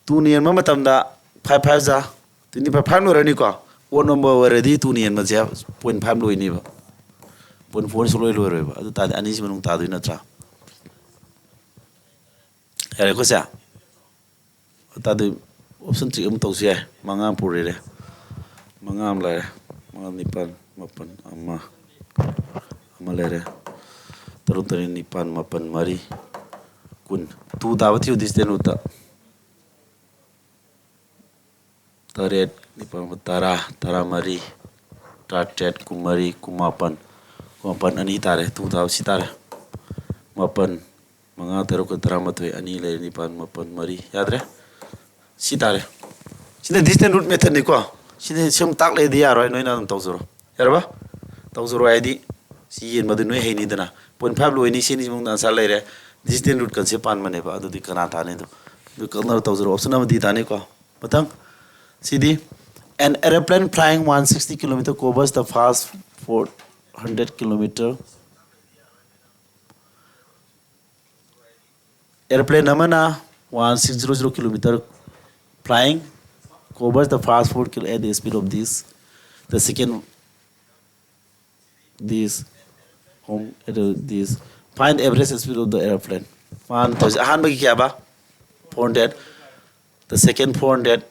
Two ꯅ ꯌꯦꯟꯕ ꯃꯇꯝꯗ five five ꯖꯥ twenty five, five ꯂꯣꯏꯔꯅꯤꯀꯣ꯫ Odd number ꯑꯣꯏꯔꯗꯤ two ꯅ ꯌꯦꯟꯕꯁꯦ point five ꯂꯣꯏꯅꯤꯕ, point four ꯁꯨꯡꯂꯣꯏ ꯂꯣꯏꯔꯣꯏꯕ꯫ ꯑꯗꯨ ꯇꯥꯔꯗꯤ ꯑꯅꯤꯁꯤ ꯃꯅꯨꯡ ꯇꯥꯗꯣꯏ ꯅꯠꯇ꯭ꯔꯥ? ꯌꯥꯔꯦꯀꯣ ꯁꯦ? ꯑꯗꯨ ꯇꯥꯔꯗꯤ option trick ꯑꯃ ꯇꯧꯁꯨ ꯌꯥꯏ꯫ ꯃꯉꯥ ꯄꯨꯔꯤꯔꯦ, ꯃꯉꯥ ꯑꯃ ꯂꯩꯔꯦ, ꯃꯉꯥ, ꯅꯤꯄꯥꯜ, ꯃꯥꯄꯜ, ꯑꯃ, ꯑꯃ ꯂꯩꯔꯦ, ꯇꯔꯨꯛ, ꯇꯔꯦꯠ, ꯅꯤꯄꯥꯜ, ꯃꯥꯄꯜ, ꯃꯔꯤ, ꯀꯨꯟ꯫ Two ꯇꯥꯕ ꯊꯤꯌꯨ, distant root ꯇ꯫ ꯇꯔꯦꯠ, ꯅꯤꯄꯥꯜ, ꯇꯔꯥ, ꯇꯔꯥꯃꯔꯤ, ꯇꯔꯥꯇꯔꯦꯠ, ꯀꯨꯟꯃꯔꯤ, ꯀꯨꯟꯃꯥꯄꯟ, ꯀꯨꯟꯃꯥꯄꯟ ꯑꯅꯤ ꯇꯥꯔꯦ꯫ ꯇꯨ ꯊꯥꯎ ꯁꯤ ꯇꯥꯔꯦ꯫ ꯃꯥꯄꯟ, ꯃꯉꯥ, ꯇꯔꯨꯛ, ꯇꯔꯥꯃꯥꯊꯣꯏ, ꯑꯅꯤ ꯂꯩꯔꯦ, ꯅꯤꯄꯥꯜ, ꯃꯥꯄꯟ, ꯃꯔꯤ꯫ ꯌꯥꯗ꯭ꯔꯦ꯫ ꯁꯤ ꯇꯥꯔꯦ꯫ ꯁꯤꯅ distance route methodꯅꯤꯀꯣ꯫ ꯁꯤꯅ ꯁꯨꯝ ꯇꯥꯛ ꯂꯩꯗꯤ ꯌꯥꯔꯣꯏ, ꯅꯣꯏꯅ ꯑꯗꯨꯝ ꯇꯧꯖꯔꯣ꯫ ꯌꯥꯔꯕ? ꯇꯧꯖꯔꯣ ꯍꯥꯏꯗꯤ ꯁꯤ ꯌꯦꯟꯕꯗꯨ ꯅꯣꯏ ꯍꯩꯅꯤꯗꯅ꯫ Point five ꯂꯣꯏꯅꯤ, ꯁꯤꯅꯤ ꯃꯅꯨꯡꯗ answer ꯂꯩꯔꯦ꯫ Distance route concept ꯄꯥꯟꯕꯅꯦꯕ, ꯑꯗꯨꯗꯤ ꯀꯅꯥ ꯇꯥꯅꯤ ꯑꯗꯣ? ꯑꯗꯨ ꯀꯛꯅꯕ ꯇꯧꯖꯔꯣ꯫ Option ꯑꯃ D ꯇꯥꯅꯤꯀꯣ꯫ ꯃꯊꯪ꯫ ꯁꯤꯗꯤ, an aeroplane flying one sixty kilometer covers the fast four hundred kilometer. Aeroplane ꯑꯃꯅ one six zero zero kilometer flying covers the fast four kilo at the speed of this. The second, this, home, at the, this. Find the average speed of the aeroplane. ꯃꯥꯅ ꯇꯧꯔꯤꯁꯦ ꯑꯍꯥꯟꯕꯒꯤ ꯀꯌꯥꯕ? Four hundred. The second four hundred.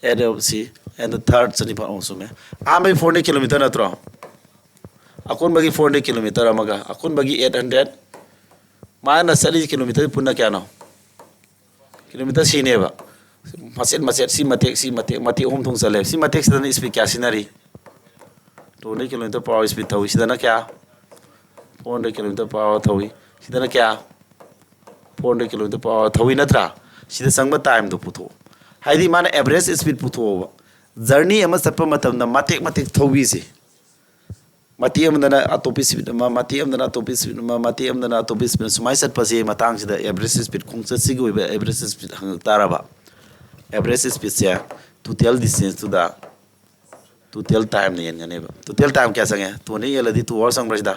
Add up ꯁꯤ, and the third ꯆꯅꯤꯄꯥꯟ꯫ ꯑꯣ, ꯆꯨꯝꯃꯦ꯫ ꯑꯍꯥꯟꯕꯒꯤ four hundred kilometer ꯅꯠꯇ꯭ꯔꯣ? ꯑꯀꯣꯟꯕꯒꯤ four hundred kilometer ꯑꯃꯒ ꯑꯀꯣꯟꯕꯒꯤ eight hundred꯫ ꯃꯥꯅ ꯆꯠꯂꯤꯁꯤ kilometer ꯄꯨꯟꯅ ꯀꯌꯥꯅꯣ? Kilometer ꯁꯤꯅꯦꯕ꯫ ꯃꯆꯦꯠ ꯃꯆꯦꯠ, ꯁꯤ ꯃꯇꯦꯛ, ꯁꯤ ꯃꯇꯦꯛ, ꯃꯇꯦꯛ ꯑꯍꯨꯝ ꯊꯣꯛꯅ ꯆꯠꯂꯦ꯫ ꯁꯤ ꯃꯇꯦꯛꯁꯤꯗꯅ speed ꯀꯌꯥ ꯁꯤꯖꯤꯟꯅꯔꯤ? Two hundred kilometer per hour speed ꯊꯧꯏ꯫ ꯁꯤꯗꯅ ꯀꯌꯥ? Four hundred kilometer per hour ꯊꯧꯏ꯫ ꯁꯤꯗꯅ ꯀꯌꯥ? Four hundred kilometer per hour ꯊꯧꯏ ꯅꯠꯇ꯭ꯔꯥ? ꯁꯤꯗ ꯆꯪꯕ timeꯗꯣ ꯄꯨꯊꯣꯛꯑꯣ꯫ ꯍꯥꯏꯗꯤ ꯃꯥꯅ average speed ꯄꯨꯊꯣꯛꯑꯣꯕ꯫ Journey ꯑꯃ ꯆꯠꯄ ꯃꯇꯝꯗ ꯃꯇꯦꯛ ꯃꯇꯦꯛ ꯊꯧꯕꯤꯁꯦ꯫ ꯃꯇꯦꯛ ꯑꯃꯗꯅ ꯑꯇꯣꯞꯄ speed ꯑꯃ, ꯃꯇꯦꯛ ꯑꯃꯗꯅ ꯑꯇꯣꯞꯄ speed ꯑꯃ, ꯃꯇꯦꯛ ꯑꯃꯗꯅ ꯑꯇꯣꯞꯄ speed, ꯁꯨꯃꯥꯏꯅ ꯆꯠꯄꯁꯦ ꯃꯇꯥꯡꯁꯤꯗ average speed, ꯈꯣꯡꯆꯠꯁꯤꯒꯤ ꯑꯣꯏꯕ average speed ꯍꯪꯉꯛ ꯇꯥꯔꯕ? Average speedꯁꯦ total distanceꯇꯨꯗ total timeꯅ ꯌꯦꯟꯒꯅꯦꯕ꯫ Total time ꯀꯌꯥ ꯆꯪꯉꯦ? Two hundred ꯌꯦꯜꯂꯗꯤ two hour ꯆꯪꯕ꯭ꯔꯥ ꯁꯤꯗ?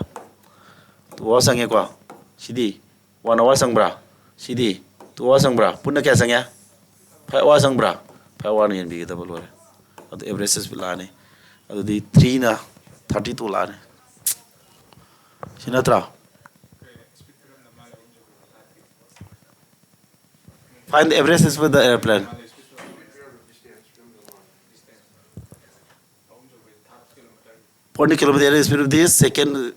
Two hour ꯆꯪꯉꯦꯀꯣ꯫ ꯁꯤꯗꯤ one hour ꯆꯪꯕ꯭ꯔꯥ? ꯁꯤꯗꯤ two hour ꯆꯪꯕ꯭ꯔꯥ? ꯄꯨꯟꯅ ꯀꯌꯥ ꯆꯪꯉꯦ? Five hour ꯆꯪꯕ꯭ꯔꯥ? Five hourꯅ ꯌꯦꯟꯕꯤꯒꯗꯕ, ꯂꯣꯏꯔꯦ꯫ ꯑꯗꯨ average speed ꯂꯥꯛꯑꯅꯤ꯫ ꯑꯗꯨꯗꯤ threeꯅ thirty two ꯂꯥꯛꯑꯅꯤ꯫ ꯁꯤ ꯅꯠꯇ꯭ꯔꯥ? Find the average speed of the airplane. Four hundred kilometer average speed of this second,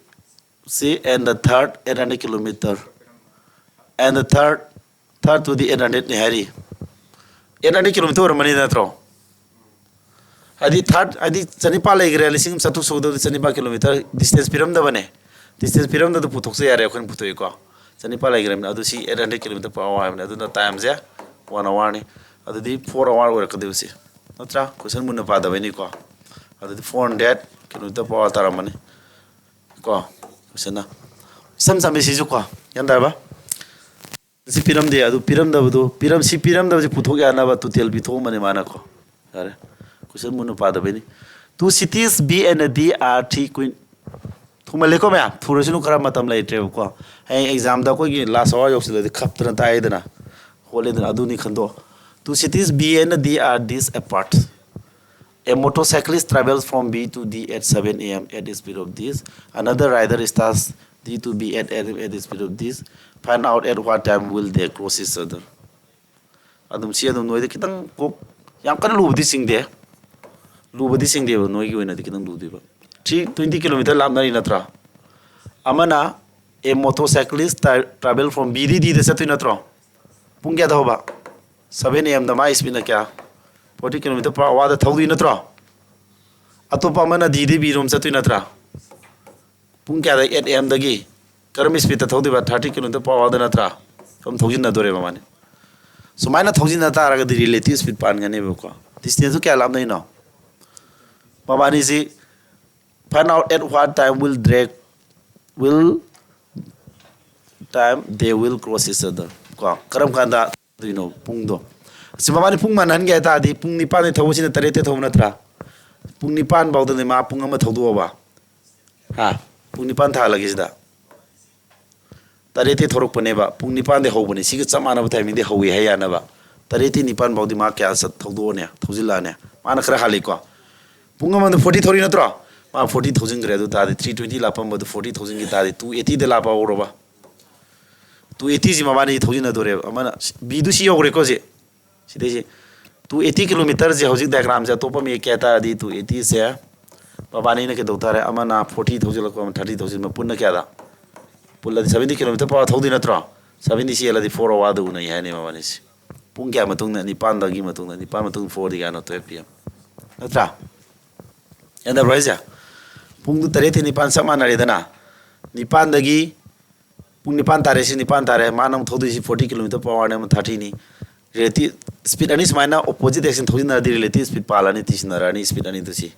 see, and the third eight hundred kilometer. And the third, third ꯇꯨꯗꯤ eight hundredꯅꯤ ꯍꯥꯏꯔꯤ꯫ Eight hundred kilometer ꯑꯣꯏꯔꯝꯃꯅꯤ ꯅꯠꯇ꯭ꯔꯣ? ꯍꯥꯏꯗꯤ ꯊꯥꯔꯠ ꯍꯥꯏꯗꯤ ꯆꯅꯤꯄꯥꯜ ꯂꯩꯈ꯭ꯔꯦ, ꯂꯤꯁꯤꯡ ꯑꯃ ꯆꯥꯇ꯭ꯔꯨꯛ ꯁꯨꯒꯗꯕꯗꯤ ꯆꯅꯤꯄꯥꯜ ꯀꯤꯂꯣꯃꯤꯇꯔ ꯗꯤꯁꯇꯦꯟꯁ ꯄꯤꯔꯝꯗꯕꯅꯦ꯫ ꯗꯤꯁꯇꯦꯟꯁ ꯄꯤꯔꯝꯗꯕꯗꯨ ꯄꯨꯊꯣꯛꯆ ꯌꯥꯔꯦ, ꯑꯩꯈꯣꯏꯅ ꯄꯨꯊꯣꯛꯏꯀꯣ꯫ ꯆꯅꯤꯄꯥꯜ ꯂꯩꯈ꯭ꯔꯕꯅꯤꯅ ꯑꯗꯨ ꯁꯤ ꯑꯩꯠ ꯍꯟꯗ꯭ꯔꯦꯗ ꯀꯤꯂꯣꯃꯤꯇꯔ ꯄꯔ ꯑꯋꯥꯔ ꯍꯥꯏꯕꯅꯤ꯫ ꯑꯗꯨꯅ ꯇꯥꯏꯝꯁꯦ ꯋꯥꯟ ꯑꯋꯥꯔꯅꯤ꯫ ꯑꯗꯨꯗꯤ ꯐꯣꯔ ꯑꯋꯥꯔ ꯑꯣꯏꯔꯛꯀꯗꯣꯏꯕꯁꯦ, ꯅꯠꯇ꯭ꯔꯥ? ꯀꯣꯏꯁꯟ ꯃꯨꯟꯅ ꯄꯥꯗꯕꯩꯅꯤꯀꯣ꯫ ꯑꯗꯨꯗꯤ ꯐꯣꯔ ꯍꯟꯗ꯭ꯔꯦꯗ ꯀꯤꯂꯣꯃꯤꯇꯔ ꯄꯔ ꯑꯋꯥꯔ ꯇꯥꯔꯝꯃꯅꯤ ꯀꯣ꯫ ꯀꯣꯏꯁꯟꯅ ꯏꯆꯝ ꯆꯝꯃꯤ ꯁꯤꯁꯨ ꯀꯣ꯫ ꯒ꯭ꯌꯥꯟ ꯇꯥꯔꯕ? ꯁꯤ ꯄꯤꯔꯝꯗꯦ꯫ ꯑꯗꯨ ꯄꯤꯔꯝꯗꯕꯗꯨ ꯄꯤꯔꯝ ꯁꯤ ꯄꯤꯔꯝꯗꯕꯁꯤ ꯄꯨꯊꯣꯛ ꯌꯥꯅꯕ ꯇꯣꯇꯦꯜ ꯄꯤꯊꯣꯛꯑꯝꯕꯅꯤ ꯃꯥꯅꯀꯣ꯫ ꯌꯥꯔꯦ, ꯀꯣꯏꯁꯟ ꯃꯨꯟꯅ ꯄꯥꯗꯕꯩꯅꯤ꯫ Two cities B and D are three quin- ꯊꯨꯃꯜꯂꯦꯀꯣ ꯃꯌꯥꯝ, ꯊꯨꯔꯁꯅꯨ, ꯈꯔ ꯃꯇꯝ ꯂꯩꯇ꯭ꯔꯦꯕꯀꯣ꯫ ꯍꯌꯦꯡ ꯑꯦꯛꯖꯥꯝꯗ ꯑꯩꯈꯣꯏꯒꯤ ꯂꯥꯁ ꯑꯋꯥꯔ ꯌꯧꯁꯤꯜꯂꯗꯤ ꯈꯞꯇꯅ ꯇꯥꯏꯗꯅ ꯈꯣꯠꯂꯦꯗꯅ, ꯑꯗꯨꯅꯤ ꯈꯟꯗꯣꯛ꯫ Two cities B and D are this apart. A motorcyclist travels from B to D at seven a.m. at the speed of this. Another rider starts D to B at at the speed of this. Find out at what time will they cross each other. ꯑꯗꯨꯝ ꯁꯤ ꯑꯗꯨꯝ ꯅꯣꯏꯗ ꯈꯤꯇꯪ ꯀꯣꯛ ꯌꯥꯝ ꯀꯟꯅ ꯂꯨꯕꯗꯤ ꯆꯤꯡꯗꯦ꯫ ꯂꯨꯕꯗꯤ ꯆꯤꯡꯗꯦꯕ, ꯅꯣꯏꯒꯤ ꯑꯣꯏꯅꯗꯤ ꯈꯤꯇꯪ ꯂꯨꯗꯣꯏꯕ꯫ Three twenty kilometer ꯂꯥꯞꯅꯔꯤ ꯅꯠꯇ꯭ꯔꯥ? ꯑꯃꯅ a motorcyclist travel from B ꯗꯤ ꯗꯤꯗ ꯆꯠꯇꯣꯏ ꯅꯠꯇ꯭ꯔꯣ? ꯄꯨꯡ ꯀꯌꯥꯗ ꯍꯧꯕ? Seven a.m.ꯗ꯫ ꯃꯥꯏ ꯏꯁꯄꯤꯠꯅ ꯀꯌꯥ? Forty kilometer per hourꯗ ꯊꯧꯗꯣꯏ ꯅꯠꯇ꯭ꯔꯣ? ꯑꯇꯣꯞꯄ ꯑꯃꯅ ꯗꯤꯗꯤ ꯕꯤꯔꯣꯝ ꯆꯠꯇꯣꯏ ꯅꯠꯇ꯭ꯔꯥ? ꯄꯨꯡ ꯀꯌꯥꯗ? Eight a.m.ꯗꯒꯤ꯫ ꯀꯔꯝꯕ ꯏꯁꯄꯤꯠꯇ ꯊꯧꯗꯣꯏꯕ? Thirty kilometer per hourꯗ ꯅꯠꯇ꯭ꯔꯥ? ꯁꯨꯝ ꯊꯧꯖꯤꯟꯅꯗꯣꯔꯦꯕ ꯃꯥꯅꯤ꯫ ꯁꯨꯃꯥꯏꯅ ꯊꯧꯖꯤꯟꯅ ꯇꯥꯔꯒꯗꯤ ꯔꯤꯂꯦꯇꯤꯚ ꯏꯁꯄꯤꯠ ꯄꯥꯟꯒꯅꯦꯕꯀꯣ꯫ ꯗꯤꯁꯇꯦꯟꯁꯇꯨ ꯀꯌꯥ ꯂꯥꯞꯅꯩꯅꯣ? ꯃꯕꯥꯅꯤꯁꯤ find out at what time will drag will time they will cross each other. ꯀꯣ, ꯀꯔꯝ ꯀꯥꯟꯗ ꯊꯧꯗꯣꯏꯅꯣ ꯄꯨꯡꯗꯣ? ꯁꯤ ꯃꯕꯥꯅꯤ ꯄꯨꯡ ꯃꯥꯟꯅꯍꯟꯒꯦ ꯍꯥꯏ ꯇꯥꯔꯗꯤ ꯄꯨꯡ ꯅꯤꯄꯥꯟꯗꯩ ꯊꯧꯕꯁꯤꯅ ꯇꯔꯦꯠꯇꯩ ꯊꯧꯕ ꯅꯠꯇ꯭ꯔꯥ? ꯄꯨꯡ ꯅꯤꯄꯥꯟ ꯐꯥꯎꯗꯅꯦ ꯃꯥ ꯄꯨꯡ ꯑꯃ ꯊꯧꯗꯣꯛꯑꯕ꯫ ꯍꯥ? ꯄꯨꯡ ꯅꯤꯄꯥꯟ ꯊꯥꯍꯜꯂꯒꯦ ꯁꯤꯗ꯫ ꯇꯔꯦꯠꯇꯩ ꯊꯧꯔꯛꯄꯅꯦꯕ, ꯄꯨꯡ ꯅꯤꯄꯥꯟꯗꯩ ꯍꯧꯕꯅꯦ꯫ ꯁꯤꯒ ꯆꯞ ꯃꯥꯟꯅꯕ ꯇꯥꯏꯃꯤꯡꯗꯩ ꯍꯧꯏ ꯍꯥꯏ ꯌꯥꯅꯕ꯫ ꯇꯔꯦꯠꯇꯩ ꯅꯤꯄꯥꯟ ꯐꯥꯎꯗꯤ ꯃꯥ ꯀꯌꯥ ꯆꯠ ꯊꯧꯗꯣꯛꯑꯅꯤ, ꯊꯧꯖꯤꯜꯂꯛꯑꯅꯤ? ꯃꯥꯅ ꯈꯔ ꯍꯥꯜꯂꯤꯀꯣ꯫ ꯄꯨꯡ ꯑꯃꯗ forty ꯊꯧꯔꯤ ꯅꯠꯇ꯭ꯔꯣ? ꯃꯥ forty ꯊꯧꯖꯤꯟꯈ꯭ꯔꯦ꯫ ꯑꯗꯨ ꯇꯥꯔꯗꯤ three twenty ꯂꯥꯞꯄꯝꯕꯗꯨ forty ꯊꯧꯖꯤꯟꯈꯤ ꯇꯥꯔꯗꯤ two eightyꯗ ꯂꯥꯞꯄ ꯍꯧꯔꯕ꯫ Two eightyꯁꯤ ꯃꯕꯥꯅꯤ ꯊꯧꯖꯤꯟꯅꯗꯣꯔꯦꯕ꯫ ꯑꯃꯅ ꯕꯤꯗꯨ ꯁꯤ ꯌꯧꯈ꯭ꯔꯦꯀꯣ ꯁꯤ꯫ ꯁꯤꯗꯩꯁꯤ two eighty kilometerꯁꯦ ꯍꯧꯖꯤꯛ diagramꯁꯦ ꯑꯇꯣꯞꯄ ꯑꯃ ꯌꯦꯛꯀꯦ ꯍꯥꯏ ꯇꯥꯔꯗꯤ two eightyꯁꯦ ꯃꯕꯥꯅꯤꯅ ꯀꯩꯗꯧ ꯇꯥꯔꯦ? ꯑꯃꯅ forty ꯊꯧꯖꯤꯜꯂꯛꯄ, ꯑꯃ thirty ꯊꯧꯖꯤꯟꯕ, ꯄꯨꯟꯅ ꯀꯌꯥꯗ? ꯄꯨꯜꯂꯗꯤ seventy kilometer per hour ꯊꯧꯗꯣꯏ ꯅꯠꯇ꯭ꯔꯣ? Seventy ꯆꯦꯜꯂꯗꯤ four hourꯗ ꯎꯅꯩ ꯍꯥꯏꯅꯤ ꯃꯕꯥꯅꯤꯁꯦ꯫ ꯄꯨꯡ ꯀꯌꯥ ꯃꯇꯨꯡꯗ? ꯅꯤꯄꯥꯟꯗꯒꯤ ꯃꯇꯨꯡꯗ꯫ ꯅꯤꯄꯥꯟ ꯃꯇꯨꯡ fourꯗꯤ ꯀꯌꯥꯅꯣ? Twelve p.m. ꯅꯠꯇ꯭ꯔꯥ? ꯌꯥꯗꯕ꯭ꯔꯣ ꯍꯥꯏꯁꯦ? ꯄꯨꯡꯗꯨ ꯇꯔꯦꯠꯇꯤ ꯅꯤꯄꯥꯟ ꯆꯞ ꯃꯥꯟꯅꯔꯦꯗꯅ, ꯅꯤꯄꯥꯟꯗꯒꯤ ꯄꯨꯡ ꯅꯤꯄꯥꯟ ꯇꯥꯔꯦ, ꯁꯤ ꯅꯤꯄꯥꯟ ꯇꯥꯔꯦ, ꯃꯥꯅ ꯑꯃꯨꯛ ꯊꯧꯗꯣꯏꯁꯤ forty kilometer per hour ꯅꯦ, ꯑꯃ thirty ꯅꯤ꯫ Relative speed ꯑꯅꯤ ꯁꯨꯃꯥꯏꯅ opposite direction ꯊꯧꯖꯤꯟꯅꯔꯗꯤ relative speed ꯄꯥꯜꯂꯅꯤ, ꯇꯤꯁꯤꯟꯅꯔꯛꯑꯅꯤ speed ꯑꯅꯤꯗꯨ꯫ ꯁꯤ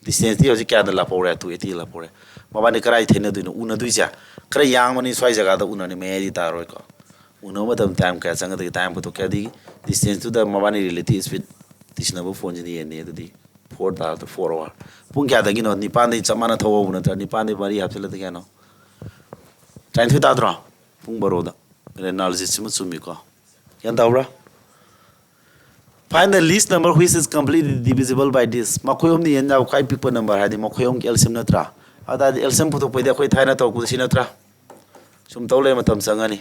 distance ꯇꯤ ꯍꯧꯖꯤꯛ ꯀꯌꯥꯗ ꯂꯥꯞꯍꯧꯔꯦ? Two eighty ꯂꯥꯞꯍꯧꯔꯦ꯫ ꯃꯕꯥꯅꯤ ꯀꯗꯥꯏ ꯊꯦꯡꯅꯗꯣꯏꯅꯣ? ꯎꯅꯗꯣꯏꯁꯦ ꯈꯔ ꯌꯥꯡꯕꯅꯤ, ꯁ꯭ꯋꯥꯏ ꯖꯒꯥꯗ ꯎꯅꯅꯤ, ꯃꯌꯥꯏꯗꯤ ꯇꯥꯔꯣꯏꯀꯣ꯫ ꯎꯅꯕ ꯃꯇꯝ time ꯀꯌꯥ ꯆꯪꯒꯗꯒꯦ? Time ꯄꯨꯊꯣꯛꯀꯦ ꯍꯥꯏꯗꯤ distance ꯇꯨꯗ ꯃꯕꯥꯅꯤ relative speed ꯇꯤꯁꯤꯟꯅꯕ phone ꯁꯤꯅ ꯍꯦꯟꯅꯤ꯫ ꯑꯗꯨꯗꯤ four ꯇꯥꯔꯗ four hour꯫ ꯄꯨꯡ ꯀꯌꯥꯗꯒꯤꯅꯣ? ꯅꯤꯄꯥꯟꯗꯒꯤ ꯆꯞ ꯃꯥꯟꯅ ꯊꯧꯍꯧꯕ ꯅꯠꯇ꯭ꯔꯥ? ꯅꯤꯄꯥꯟꯗꯒꯤ ꯃꯔꯤ ꯍꯥꯞꯆꯤꯜꯂꯗꯤ ꯀꯌꯥꯅꯣ? ꯇꯔꯥꯅꯤꯊꯣꯏ ꯇꯥꯗ꯭ꯔꯣ? ꯄꯨꯡ ꯕꯥꯔꯣꯗ꯫ ꯑꯦꯅꯥꯂꯣꯖꯤꯁꯤꯃ ꯆꯨꯝꯃꯤꯀꯣ? ꯒ꯭ꯌꯥꯟ ꯇꯥꯕ꯭ꯔꯥ? Find the least number which is completely divisible by this. ꯃꯈꯣꯏ ꯑꯍꯨꯝꯅ ꯌꯦꯟ ꯌꯥꯕ ꯈ꯭ꯋꯥꯏ ꯄꯤꯛꯄ number ꯍꯥꯏꯗꯤ ꯃꯈꯣꯏ ꯑꯍꯨꯝꯒꯤ L C M ꯅꯠꯇ꯭ꯔꯥ? ꯑꯗꯨ ꯇꯥꯔꯗꯤ L C M ꯄꯨꯊꯣꯛꯄꯩꯗꯤ ꯑꯩꯈꯣꯏ ꯊꯥꯏꯅ ꯇꯧꯔꯛꯄꯗ ꯁꯤ ꯅꯠꯇ꯭ꯔꯥ? ꯁꯨꯝ ꯇꯧ ꯂꯩꯔ ꯃꯇꯝ ꯆꯪꯉꯅꯤ꯫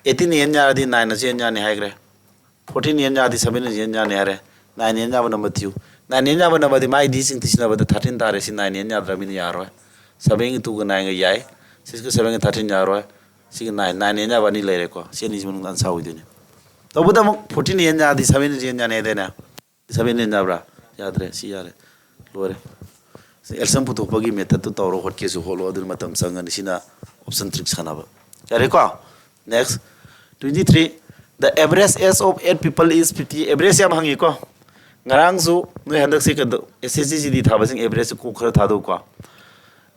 Eighteen ꯌꯦꯟ ꯌꯥꯔꯗꯤ nine ꯅꯁꯨ ꯌꯦꯟ ꯌꯥꯅꯤ ꯍꯥꯏꯈ꯭ꯔꯦ꯫ Fourteen ꯌꯦꯟ ꯌꯥꯔꯗꯤ seven ꯅꯁꯨ ꯌꯦꯟ ꯌꯥꯅꯤ ꯍꯥꯏꯔꯦ꯫ Nine ꯌꯦꯟ ꯌꯥꯕ number ꯊꯤꯌꯨ꯫ Nine ꯌꯦꯟ ꯌꯥꯕ number ꯗꯤ ꯃꯥꯏ D ꯁꯤꯡ ꯇꯤꯁꯤꯟꯅꯕꯗ thirteen ꯇꯥꯔꯦ꯫ ꯁꯤ nine ꯌꯦꯟ ꯌꯥꯗ꯭ꯔꯕꯅꯤꯅ ꯌꯥꯔꯣꯏ꯫ Seven ꯒ two ꯒ nine ꯒ ꯌꯥꯏ꯫ Six ꯀ seven ꯒ thirteen ꯌꯥꯔꯣꯏ꯫ ꯁꯤꯒ nine, nine ꯌꯦꯟ ꯌꯥꯕ ꯑꯅꯤ ꯂꯩꯔꯦꯀꯣ꯫ ꯁꯤ ꯑꯅꯤꯁꯤ ꯃꯅꯨꯡꯗ answer ꯑꯣꯏꯗꯣꯏꯅꯤ꯫ ꯇꯧꯕꯗ ꯑꯃꯨꯛ fourteen ꯌꯦꯟ ꯌꯥꯔꯗꯤ seven ꯌꯦꯟ ꯌꯥꯅꯤ ꯍꯥꯏꯗꯥꯏꯅꯦ? Seven ꯌꯦꯟ ꯌꯥꯕ꯭ꯔꯥ? ꯌꯥꯗ꯭ꯔꯦ꯫ ꯁꯤ ꯌꯥꯔꯦ꯫ ꯂꯣꯏꯔꯦ꯫ L C M ꯄꯨꯊꯣꯛꯄꯒꯤ method ꯇꯨ ꯇꯧꯔꯣ, ꯍꯣꯠꯀꯦꯁꯨ ꯍꯣꯠꯂꯣ, ꯑꯗꯨꯅ ꯃꯇꯝ ꯆꯪꯒꯅꯤ꯫ ꯁꯤꯅ option trick ꯁꯥꯟꯅꯕ꯫ ꯌꯥꯔꯦꯀꯣ? Next, twenty three, the average age of eight people is fifty꯫ Average ꯌꯥꯝ ꯍꯪꯉꯤꯀꯣ꯫ ꯉꯔꯥꯡꯁꯨ ꯅꯣꯏ ꯍꯟꯗꯛꯁꯤ ꯀꯩꯅꯣ, S S C G D ꯊꯥꯕꯁꯤꯡ average ꯀꯣꯛ ꯈꯔ ꯊꯥꯗꯧꯀꯣ꯫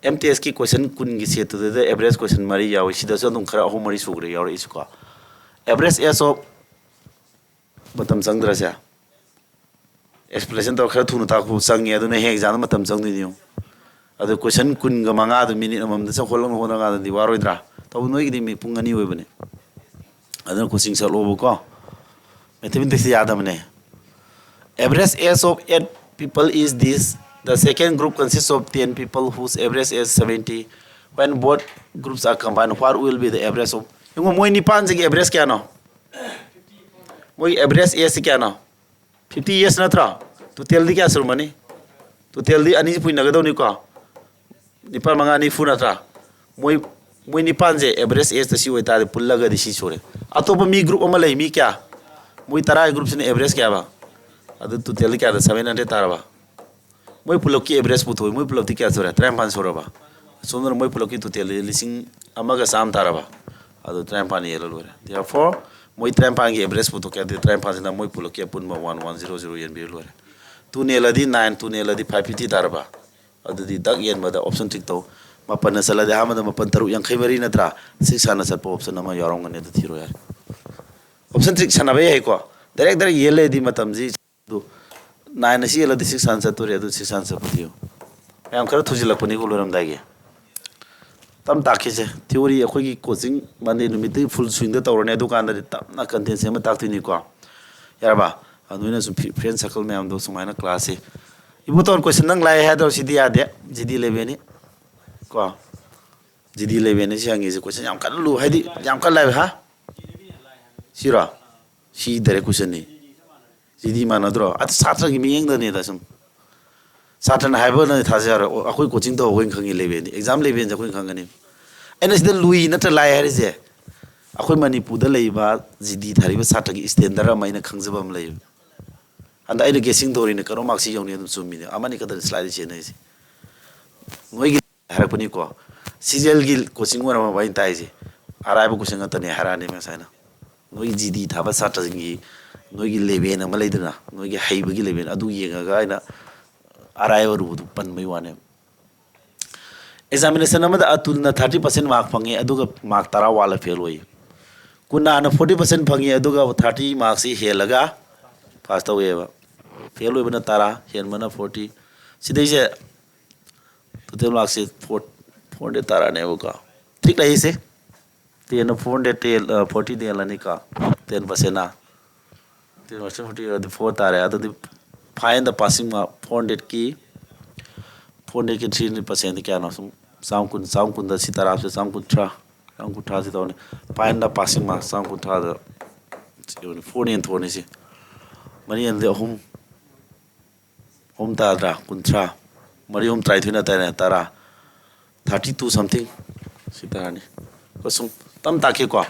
M T S ꯀꯤ question ꯀꯨꯟꯒꯤ set ꯇꯨꯗ average question ꯃꯔꯤ ꯌꯥꯎꯏ꯫ ꯁꯤꯗꯁꯨ ꯑꯗꯨꯝ ꯈꯔ ꯑꯍꯨꯝ ꯃꯔꯤ ꯁꯨꯈ꯭ꯔꯦ ꯌꯥꯎꯔꯛꯏꯁꯤꯀꯣ꯫ Average age of, ꯃꯇꯝ ꯆꯪꯗ꯭ꯔꯁꯦ? Explanation ꯇꯧꯔ ꯈꯔ ꯊꯨꯅ ꯇꯥꯛꯄ ꯆꯪꯉꯦ, ꯑꯗꯨꯅ ꯍꯌꯦꯡ exam ꯗ ꯃꯇꯝ ꯆꯪꯗꯣꯏꯅꯤ ꯌꯦꯡꯉꯨ꯫ ꯑꯗꯨ question ꯀꯨꯟꯒ ꯃꯉꯥꯗꯨ minute ꯑꯃꯃꯝꯗ ꯆꯪ ꯍꯣꯠꯂꯒ ꯍꯣꯠꯅꯀꯥꯟꯗꯗꯤ ꯋꯥꯔꯣꯏꯗ꯭ꯔꯥ? ꯇꯧꯕ ꯅꯣꯏꯒꯤꯗꯤ ꯃꯤ ꯄꯨꯡ ꯑꯅꯤ ꯑꯣꯏꯕꯅꯦ꯫ ꯑꯗꯨꯅ coaching ꯆꯠꯂꯣꯕꯀꯣ꯫ Mathematics ꯇ ꯌꯥꯗꯕꯅꯦ꯫ Average age of eight people is this. The second group consists of ten people whose average age seventy. When both groups are combined, what will be the average of? ꯌꯦꯡꯉꯣ, ꯃꯣꯏ ꯅꯤꯄꯥꯟꯁꯤꯒꯤ average ꯀꯌꯥꯅꯣ? ꯃꯣꯏ average age ꯁꯤ ꯀꯌꯥꯅꯣ? Fifty years ꯅꯠꯇ꯭ꯔꯥ? Total ꯗꯤ ꯀꯌꯥ ꯁꯨꯔꯝꯃꯅꯤ? Total ꯗꯤ ꯑꯅꯤ ꯄꯨꯏꯅꯒꯗꯧꯅꯤꯀꯣ꯫ ꯅꯤꯄꯥꯜ ꯃꯉꯥ ꯅꯤꯐꯨ ꯅꯠꯇ꯭ꯔꯥ? ꯃꯣꯏ, ꯃꯣꯏ ꯅꯤꯄꯥꯟꯁꯦ average age ꯇ ꯁꯤ ꯑꯣꯏꯇꯥꯔꯗꯤ ꯄꯨꯜꯂꯒꯗꯤ ꯁꯤ ꯁꯨꯔꯦ꯫ ꯑꯇꯣꯞꯄ ꯃꯤ group ꯑꯃ ꯂꯩ, ꯃꯤ ꯀꯌꯥ? ꯃꯣꯏ ꯇꯔꯥꯒꯤ group ꯁꯤꯅ average ꯀꯌꯥꯕ? ꯑꯗꯨ total ꯗꯤ ꯀꯌꯥꯗ? Seven hundred ꯇꯥꯔꯕ? ꯃꯣꯏ ꯄꯨꯂꯞꯀꯤ ꯑꯦꯚꯔꯦꯖ ꯄꯨꯊꯣꯛꯏ꯫ ꯃꯣꯏ ꯄꯨꯂꯞꯇꯤ ꯀꯌꯥ ꯁꯨꯔꯦ? ꯇꯔꯥꯅꯤꯄꯥꯟ ꯁꯨꯔꯕ? ꯑꯁꯣꯝꯗꯅ ꯃꯣꯏ ꯄꯨꯂꯞꯀꯤ ꯇꯣꯇꯦꯜꯗꯤ ꯂꯤꯁꯤꯡ ꯑꯃꯒ ꯆꯥꯝꯃ ꯇꯥꯔꯕ? ꯑꯗꯨ ꯇꯔꯥꯅꯤꯄꯥꯟ ꯌꯦꯜꯂ ꯂꯣꯏꯔꯦ꯫ Therefore, ꯃꯣꯏ ꯇꯔꯥꯅꯤꯄꯥꯟꯒꯤ ꯑꯦꯚꯔꯦꯖ ꯄꯨꯊꯣꯛꯀꯦ ꯍꯥꯏꯔꯗꯤ, ꯇꯔꯥꯅꯤꯄꯥꯟꯁꯤꯅ ꯃꯣꯏ ꯄꯨꯂꯞꯀꯤ ꯑꯄꯨꯟꯕ ꯋꯥꯟ ꯋꯥꯟ ꯖꯤꯔꯣ ꯖꯤꯔꯣ ꯌꯦꯟꯕꯤꯔ ꯂꯣꯏꯔꯦ꯫ ꯇꯨ ꯅꯦꯜꯂꯗꯤ ꯅꯥꯏꯟ, ꯇꯨ ꯅꯦꯜꯂꯗꯤ ꯐꯥꯏꯚ ꯐꯤꯐꯇꯤ ꯇꯥꯔꯕ? ꯑꯗꯨꯗꯤ ꯗꯛ ꯌꯦꯟꯕꯗ ꯑꯣꯞꯁꯟ ꯇꯤꯛ ꯇꯧ꯫ ꯃꯥꯄꯟꯅ ꯆꯠꯂꯗꯤ ꯑꯍꯥꯟꯕꯗ ꯃꯥꯄꯟ ꯇꯔꯨꯛ ꯌꯥꯡꯈꯩ ꯃꯔꯤ ꯅꯠꯇ꯭ꯔꯥ? ꯁꯤꯛꯁ ꯍꯥꯟꯅ ꯆꯠꯄ ꯑꯣꯞꯁꯟ ꯑꯃ ꯌꯥꯎꯔꯝꯒꯅꯤ, ꯑꯗꯨ ꯊꯤꯔꯣ ꯌꯥꯔꯦ꯫ ꯑꯣꯞꯁꯟ ꯇꯤꯛ ꯁꯥꯟꯅꯕ ꯌꯥꯏꯀꯣ꯫ ꯗꯥꯏꯔꯦꯛ ꯗꯥꯏꯔꯦꯛ ꯌꯦꯜ ꯂꯩꯔꯗꯤ ꯃꯇꯝꯁꯤ ꯑꯗꯨ ꯅꯥꯏꯟ ꯑꯁꯤ ꯌꯦꯜꯂꯗꯤ ꯁꯤꯛꯁ ꯍꯥꯟꯅ ꯆꯠꯇꯣꯔꯦ, ꯑꯗꯨ ꯁꯤꯛꯁ ꯍꯥꯟꯅ ꯆꯠꯄ ꯊꯤꯌꯨ꯫ ꯃꯌꯥꯝ ꯈꯔ ꯊꯨꯖꯤꯜꯂꯛꯄꯅꯤꯀꯣ ꯂꯣꯏꯔꯝꯗꯥꯏꯒꯤ꯫ ꯇꯞ ꯇꯥꯛꯈꯤꯁꯦ꯫ ꯊꯤꯑꯣꯔꯤ ꯑꯩꯈꯣꯏꯒꯤ ꯀꯣꯆꯤꯡ ꯃꯟꯗꯦ ꯅꯨꯃꯤꯠꯇꯒꯤ ꯐꯨꯜ ꯁ꯭ꯋꯤꯡꯗ ꯇꯧꯔꯅꯤ, ꯑꯗꯨꯀꯥꯟꯗꯗꯤ ꯇꯞꯅ ꯀꯟꯇꯦꯟ ꯁꯦꯝꯃ ꯇꯥꯛꯇꯣꯏꯅꯤꯀꯣ꯫ ꯌꯥꯔꯕ? ꯑꯗꯨ ꯅꯣꯏꯅꯁꯨ ꯐ꯭ꯔꯦꯟ ꯁꯔꯀꯜ ꯃꯌꯥꯝꯗꯣ ꯁꯨꯃꯥꯏꯅ ꯀ꯭ꯂꯥꯁꯁꯦ, "ꯏꯕꯣꯇꯣꯟ, ꯀꯣꯏꯁꯟ ꯅꯪ ꯂꯥꯛꯑꯦ ꯍꯥꯏꯗꯧ ꯁꯤꯗꯤ ꯌꯥꯗꯦ, ꯖꯤꯗꯤ ꯂꯦꯕꯦꯜꯅꯤ ꯀꯣ, ꯖꯤꯗꯤ ꯂꯦꯕꯦꯜꯅꯤ ꯁꯤ ꯍꯪꯉꯤꯁꯦ, ꯀꯣꯏꯁꯟ ꯌꯥꯝ ꯀꯟꯅ ꯂꯨ ꯍꯥꯏꯗꯤ ꯌꯥꯝ ꯀꯟꯅ ꯂꯥꯏꯕ ꯍꯥ?" ꯁꯤꯔꯣ? ꯁꯤ ꯗꯥꯏꯔꯦꯛ ꯀꯣꯏꯁꯟꯅꯤ꯫ ꯁꯤꯗꯤ ꯃꯥꯟꯅꯗ꯭ꯔꯣ? ꯑꯗꯨ ꯁꯥꯇ꯭ꯔꯒꯤ ꯃꯤꯠꯌꯦꯡꯗꯅꯤꯗ ꯁꯨꯝ꯫ ꯁꯥꯇ꯭ꯔꯅ ꯍꯥꯏꯕ ꯅꯪ ꯊꯥꯖ ꯌꯥꯔꯣꯏ꯫ ꯑꯣ, ꯑꯩꯈꯣꯏ ꯀꯣꯆꯤꯡ ꯇꯧꯕ ꯑꯩꯈꯣꯏꯅ ꯈꯪꯉꯤ ꯂꯦꯕꯦꯜꯗꯤ꯫ ꯑꯦꯛꯖꯥꯝ ꯂꯦꯕꯦꯜꯁꯦ ꯑꯩꯈꯣꯏꯅ ꯈꯪꯒꯅꯤ꯫ ꯑꯩꯅ ꯁꯤꯗ ꯂꯨꯏ ꯅꯠꯇ꯭ꯔ ꯂꯥꯏ ꯍꯥꯏꯔꯤꯁꯦ? ꯑꯩꯈꯣꯏ ꯃꯅꯤꯄꯨꯔꯗ ꯂꯩꯔꯤꯕ ꯖꯤꯗꯤ ꯊꯥꯔꯤꯕ ꯁꯥꯇ꯭ꯔꯒꯤ ꯏꯁꯇꯦꯟꯗꯔ ꯑꯃ ꯑꯩꯅ ꯈꯪꯖꯕ ꯑꯃ ꯂꯩꯌꯦꯕ꯫ ꯍꯟꯗꯛ ꯑꯩꯅ ꯒꯦꯁꯤꯡ ꯇꯧꯔꯤꯅꯦ, ꯀꯔꯣ ꯃꯥꯛꯁꯤ ꯌꯧꯅꯤ ꯑꯗꯨꯝ ꯆꯨꯝꯃꯤꯅꯦ꯫ ꯑꯃꯅꯤ ꯈꯛꯇꯅꯤ ꯁ꯭ꯂꯥꯏꯗ ꯆꯦꯟꯅꯔꯤꯁꯦ꯫ ꯅꯣꯏꯒꯤ ꯍꯥꯏꯔꯛꯄꯅꯤꯀꯣ꯫ ꯁꯤꯖꯦꯜꯒꯤ ꯀꯣꯆꯤꯡ ꯑꯣꯏꯔꯝꯃꯕ ꯑꯩꯅ ꯇꯥꯛꯏꯁꯦ꯫ ꯑꯔꯥꯏꯕ ꯀꯣꯆꯤꯡ ꯉꯥꯛꯇꯅꯦ ꯍꯥꯏꯔꯛꯑꯅꯤ ꯉꯁꯥꯏꯅ꯫ ꯅꯣꯏꯒꯤ ꯖꯤꯗꯤ ꯊꯥꯕ ꯁꯥꯇ꯭ꯔꯁꯤꯡꯒꯤ ꯅꯣꯏꯒꯤ ꯂꯦꯕꯦꯜ ꯑꯃ ꯂꯩꯗꯅ, ꯅꯣꯏꯒꯤ ꯍꯩꯕꯒꯤ ꯂꯦꯕꯦꯜ ꯑꯗꯨ ꯌꯦꯡꯉꯒ ꯑꯩꯅ ꯑꯔꯥꯏꯕ ꯑꯔꯨꯕꯗꯨ ꯄꯟꯕꯩ ꯋꯥꯅꯦ꯫ ꯑꯦꯛꯖꯥꯃꯤꯅꯦꯁꯟ ꯑꯃꯗ ꯑꯇꯨꯜꯅ ꯊꯥꯔꯇꯤ ꯄꯥꯔꯁꯦꯟ ꯃꯥꯔꯛ ꯐꯪꯉꯤ, ꯑꯗꯨꯒ ꯃꯥꯔꯛ ꯇꯔꯥ ꯋꯥꯠꯂ ꯐꯦꯜ ꯑꯣꯏ꯫ ꯀꯨꯅꯥꯅ ꯐꯣꯔꯇꯤ ꯄꯥꯔꯁꯦꯟ ꯐꯪꯉꯤ, ꯑꯗꯨꯒ ꯊꯥꯔꯇꯤ ꯃꯥꯔꯛꯁꯤ ꯍꯦꯜꯂꯒ ꯄꯥꯁ ꯇꯧꯋꯦꯕ꯫ ꯐꯦꯜ ꯑꯣꯏꯕꯅ ꯇꯔꯥ, ꯍꯦꯟꯕꯅ ꯐꯣꯔꯇꯤ꯫ ꯁꯤꯗꯩꯁꯦ ꯇꯣꯇꯦꯜ ꯃꯥꯔꯛꯁꯦ ꯐꯣꯔ, ꯐꯣꯔ ꯍꯟꯗ꯭ꯔꯦꯗ ꯇꯥꯔꯛꯑꯅꯦꯕꯀꯣ꯫ ꯊ꯭ꯔꯤꯛ ꯂꯩꯔꯤꯁꯦ꯫ ꯇꯦꯟꯅ ꯐꯣꯔ ꯍꯟꯗ꯭ꯔꯦꯗ, ꯇꯦꯟ, ꯐꯣꯔꯇꯤꯗ ꯍꯦꯜꯂꯅꯤꯀꯣ꯫ ꯇꯦꯟ ꯄꯥꯔꯁꯦꯟꯅ꯫ ꯇꯦꯟ ꯄꯥꯔꯁꯦꯟ ꯐꯣꯔꯇꯤ ꯑꯣꯏꯔꯗꯤ ꯐꯣꯔ ꯇꯥꯔꯦ꯫ ꯑꯗꯨꯗꯤ find the passing mark, four ꯍꯟꯗ꯭ꯔꯦꯗꯀꯤ, ꯐꯣꯔ ꯍꯟꯗ꯭ꯔꯦꯗꯀꯤ ꯊ꯭ꯔꯤ ꯍꯟꯗ꯭ꯔꯦꯗ ꯄꯥꯔꯁꯦꯟꯗꯤ ꯀꯌꯥꯅꯣ? ꯁꯨꯝ ꯆꯥꯝ ꯀꯨꯟ, ꯆꯥꯝ ꯀꯨꯟꯗ ꯁꯤ ꯇꯔꯥꯁꯦ ꯆꯥꯝ ꯀꯨꯟꯊ꯭ꯔꯥ, ꯆꯥꯝ ꯀꯨꯟꯊ꯭ꯔꯥꯁꯤ ꯇꯧꯔꯅꯤ꯫ Find the passing mark, ꯆꯥꯝ ꯀꯨꯟꯊ꯭ꯔꯥꯗ ꯐꯣꯔꯅ ꯍꯦꯟ ꯊꯣꯛꯑꯅꯤ ꯁꯤ꯫ ꯃꯔꯤ ꯍꯦꯟꯗꯤ ꯑꯍꯨꯝ꯫ ꯑꯍꯨꯝ ꯇꯥꯗ꯭ꯔꯥ? ꯀꯨꯟꯊ꯭ꯔꯥ꯫ ꯃꯔꯤ ꯑꯍꯨꯝ ꯇꯔꯥꯅꯤꯊꯣꯏꯅ ꯇꯔꯦꯠ, ꯇꯔꯥ꯫ Thirty two something꯫ ꯁꯤ ꯇꯥꯔꯅꯤ꯫ ꯀꯣ ꯁꯨꯝ ꯇꯞ ꯇꯥꯛꯀꯦꯀꯣ꯫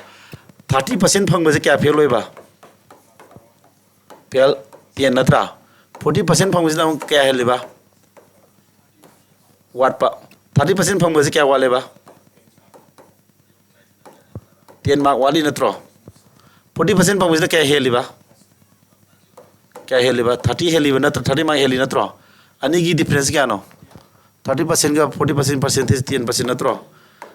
ꯊꯥꯔꯇꯤ ꯄꯥꯔꯁꯦꯟ ꯐꯪꯕꯁꯦ ꯀꯌꯥ ꯐꯦꯜ ꯑꯣꯏꯕ? ꯐꯦꯜ ꯇꯦꯟ ꯅꯠꯇ꯭ꯔꯥ? ꯐꯣꯔꯇꯤ ꯄꯥꯔꯁꯦꯟ ꯐꯪꯕꯁꯤꯅ ꯑꯃꯨꯛ ꯀꯌꯥ ꯍꯦꯜꯂꯤꯕ? ꯋꯥꯠꯄ꯫ Thirty percent ꯐꯪꯕꯁꯦ ꯀꯌꯥ ꯋꯥꯠꯂꯦꯕ? Ten mark ꯋꯥꯠꯂꯤ ꯅꯠꯇ꯭ꯔꯣ? Forty percent ꯐꯪꯕꯁꯤꯅ ꯀꯌꯥ ꯍꯦꯜꯂꯤꯕ? ꯀꯌꯥ ꯍꯦꯜꯂꯤꯕ? Thirty ꯍꯦꯜꯂꯤꯕ ꯅꯠꯇ꯭ꯔꯣ? Thirty mark ꯍꯦꯜꯂꯤ ꯅꯠꯇ꯭ꯔꯣ? ꯑꯅꯤꯒꯤ difference ꯀꯌꯥꯅꯣ? Thirty percentꯒ forty percent percentage ten percent ꯅꯠꯇ꯭ꯔꯣ?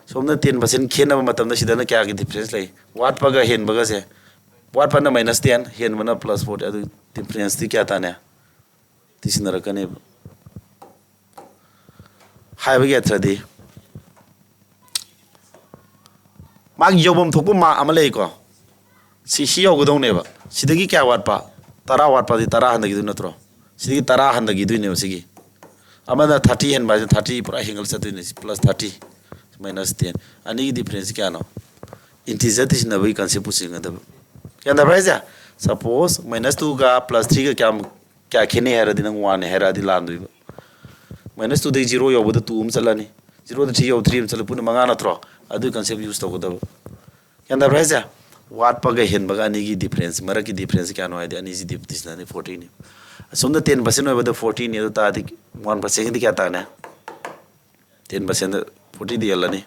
ꯁꯣꯝꯅ ten percent ꯈꯦꯠꯅꯕ ꯃꯇꯝꯗ ꯁꯤꯗꯅ ꯀꯌꯥꯒꯤ difference ꯂꯩ? ꯋꯥꯠꯄꯒ ꯍꯦꯟꯕꯒꯁꯦ, ꯋꯥꯠꯄꯅ minus ten, ꯍꯦꯟꯕꯅ plus forty, ꯑꯗꯨ differenceꯇꯤ ꯀꯌꯥ ꯇꯥꯅꯤ? ꯇꯤꯁꯤꯟꯅꯔꯛꯀꯅꯦꯕ꯫ ꯍꯥꯏꯕꯒꯤ ꯑꯊ꯭ꯔꯗꯤ ꯃꯥꯒꯤ ꯌꯧꯐꯝ ꯊꯣꯛꯄ mark ꯑꯃ ꯂꯩꯀꯣ, ꯁꯤ, ꯁꯤ ꯌꯧꯒꯗꯧꯅꯦꯕ꯫ ꯁꯤꯗꯒꯤ ꯀꯌꯥ ꯋꯥꯠꯄ? ꯇꯔꯥ ꯋꯥꯠꯄꯗꯤ ꯇꯔꯥ ꯍꯟꯊꯈꯤꯗꯣꯏ ꯅꯠꯇ꯭ꯔꯣ? ꯁꯤꯗꯒꯤ ꯇꯔꯥ ꯍꯟꯊꯈꯤꯗꯣꯏꯅꯦꯕ꯫ ꯁꯤꯒꯤ ꯑꯃꯅ thirty ꯍꯦꯟꯕ ꯍꯥꯏꯁꯦ thirty ꯄꯨꯔꯥ ꯍꯦꯟꯒꯠꯂ ꯆꯠꯇꯣꯏꯅꯦ꯫ Plus thirty minus ten, ꯑꯅꯤꯒꯤ difference ꯀꯌꯥꯅꯣ? Integer ꯇꯤꯁꯤꯟꯅꯕꯒꯤ concept ꯄꯨꯁꯤꯟꯒꯗꯕ꯫ ꯒ꯭ꯌꯥꯟ ꯇꯥꯕ꯭ꯔꯥ ꯍꯥꯏꯁꯦ? Suppose minus twoꯒ plus threeꯒ ꯀꯌꯥꯝ, ꯀꯌꯥ ꯈꯦꯠꯅꯩ ꯍꯥꯏꯔꯗꯤ ꯅꯪ oneꯅꯦ ꯍꯥꯏꯔꯛꯑꯗꯤ ꯂꯥꯟꯗꯣꯏꯕ꯫ Minus twoꯗꯒꯤ zero ꯌꯧꯕꯗ two ꯑꯃ ꯆꯠꯂꯅꯤ, zeroꯗ three ꯌꯧ three ꯑꯃ ꯆꯠꯂ ꯄꯨꯟꯅ ꯃꯉꯥ ꯅꯠꯇ꯭ꯔꯣ? ꯑꯗꯨꯒꯤ concept use ꯇꯧꯒꯗꯕ꯫ ꯒ꯭ꯌꯥꯟ ꯇꯥꯕ꯭ꯔꯥ ꯍꯥꯏꯁꯦ? ꯋꯥꯠꯄꯒ ꯍꯦꯟꯕꯒ ꯑꯅꯤꯒꯤ difference, ꯃꯔꯛꯀꯤ difference ꯀꯌꯥꯅꯣ ꯍꯥꯏꯗꯤ ꯑꯅꯤꯁꯤ ꯇꯤꯁꯤꯟꯅꯅꯤ, fortyꯅꯤ꯫ ꯑꯁꯣꯝꯗ ten percent ꯑꯣꯏꯕꯗ fortyꯅꯤ, ꯑꯗꯨ ꯇꯥꯔꯗꯤ one percentꯒꯤꯗꯤ ꯀꯌꯥ ꯇꯥꯔꯅꯤ? Ten percentꯗ fortyꯗꯤ ꯍꯦꯜꯂꯅꯤ꯫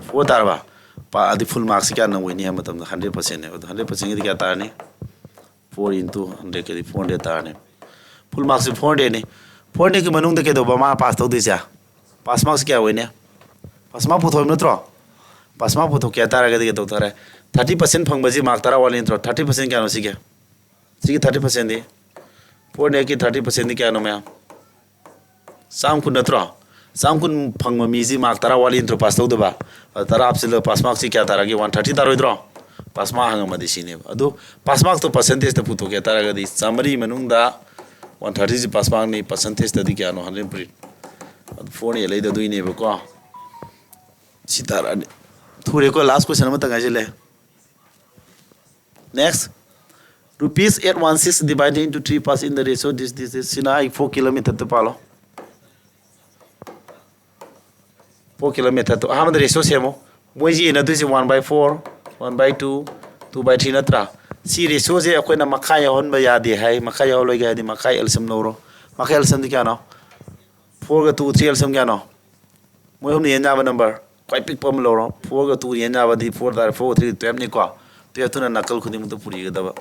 Four ꯇꯥꯔꯕ? ꯄꯥ-, ꯑꯗꯨꯗꯤ full markꯁꯤ ꯀꯌꯥꯅꯣ ꯑꯣꯏꯅꯤ ꯍꯥꯏꯕ ꯃꯇꯝꯗ hundred percentꯅꯦ꯫ ꯑꯗꯣ hundred percentꯒꯤꯗꯤ ꯀꯌꯥ ꯇꯥꯔꯅꯤ? Four into hundred ꯀꯗꯤ four hundred ꯇꯥꯔꯅꯤ꯫ Full markꯁꯤ four hundredꯅꯤ꯫ Four hundredꯀꯤ ꯃꯅꯨꯡꯗ ꯀꯩꯗꯧꯕ ꯃꯥ pass ꯇꯧꯗꯣꯏꯁꯦ? Pass markꯁꯤ ꯀꯌꯥ ꯑꯣꯏꯅꯤ? Pass mark ꯄꯨꯊꯣꯛꯏꯕ ꯅꯠꯇ꯭ꯔꯣ? Pass mark ꯄꯨꯊꯣꯛꯀꯦ ꯍꯥꯏ ꯇꯥꯔꯒꯗꯤ ꯀꯩꯗꯧ ꯇꯥꯔꯦ? Thirty percent ꯐꯪꯕꯁꯤ mark ꯇꯔꯥ ꯋꯥꯠꯂꯤ ꯅꯠꯇ꯭ꯔꯣ? Thirty percent ꯀꯌꯥꯅꯣ ꯁꯤꯒꯤ? ꯁꯤꯒꯤ thirty percentꯗꯤ? Four hundredꯀꯤ thirty percentꯗꯤ ꯀꯌꯥꯅꯣ ꯃꯌꯥꯝ? ꯆꯥꯝ ꯀꯨꯟ ꯅꯠꯇ꯭ꯔꯣ? ꯆꯥꯝ ꯀꯨꯟ ꯐꯪꯕ ꯃꯤꯁꯤ mark ꯇꯔꯥ ꯋꯥꯠꯂꯤ ꯅꯠꯇ꯭ꯔꯣ pass ꯇꯧꯗꯕ? ꯑꯗ ꯇꯔꯥ ꯍꯥꯞꯆꯤꯜꯂꯒ pass markꯁꯤ ꯀꯌꯥ ꯇꯥꯔꯒꯦ? One thirty ꯇꯥꯔꯣꯏꯗ꯭ꯔꯣ? Pass mark ꯍꯪꯉꯝꯃꯗꯤ ꯁꯤꯅꯦꯕ꯫ ꯑꯗꯨ pass markꯇꯣ percentageꯇ ꯄꯨꯊꯣꯛꯀꯦ ꯍꯥꯏ ꯇꯥꯔꯒꯗꯤ ꯆꯥꯝꯃꯔꯤ ꯃꯅꯨꯡꯗ one thirtyꯁꯤ pass markꯅꯤ, percentageꯇꯗꯤ ꯀꯌꯥꯅꯣ? Hundred ꯄꯨꯔꯤ꯫ ꯑꯗꯨ fourꯅ ꯍꯦꯜꯂꯛꯏꯗꯣ ꯑꯗꯨꯏꯅꯦꯕꯀꯣ꯫ ꯁꯤ ꯇꯥꯔꯛꯑꯅꯤ꯫ ꯊꯨꯔꯦꯀꯣ, last question ꯑꯃꯇ ꯉꯥꯏꯁꯤꯜꯂꯦ꯫ Next, rupees eight one six divided into three parts in the ratio this, this, this. ꯁꯤꯅ ꯑꯩ four kilometerꯗ ꯄꯥꯜꯂꯣ꯫ Four kilometerꯗꯣ ꯑꯍꯥꯟꯕꯗ ratio ꯁꯦꯝꯃꯣ꯫ ꯃꯣꯏꯁꯤ ꯌꯦꯟꯅꯗꯣꯏꯁꯦ one by four, one by two, two by three ꯅꯠꯇ꯭ꯔꯥ? ꯁꯤ ratioꯁꯦ ꯑꯩꯈꯣꯏꯅ ꯃꯈꯥ ꯌꯥꯎꯍꯟꯕ ꯌꯥꯗꯦ ꯍꯥꯏ꯫ ꯃꯈꯥ ꯌꯥꯎꯍꯜꯂꯣꯏꯒꯦ ꯍꯥꯏꯗꯤ ꯃꯈꯥ L C M ꯂꯧꯔꯣ꯫ ꯃꯈꯥ L C Mꯗꯤ ꯀꯌꯥꯅꯣ? Fourꯒ two, three, L C M ꯀꯌꯥꯅꯣ? ꯃꯣꯏ ꯑꯍꯨꯝꯅ ꯌꯦꯟ ꯌꯥꯕ number꯫ ꯈ꯭ꯋꯥꯏ ꯄꯤꯛꯄ ꯑꯃ ꯂꯧꯔꯣ꯫ Fourꯒ two ꯌꯦꯟ ꯌꯥꯕꯗꯤ four ꯇꯥꯔꯦ, fourꯒ three twelveꯅꯤꯀꯣ꯫ Twelveꯇꯨꯅ ꯅꯥꯀꯜ ꯈꯨꯗꯤꯡꯃꯛꯇ ꯄꯨꯔꯤꯒꯗꯕ꯫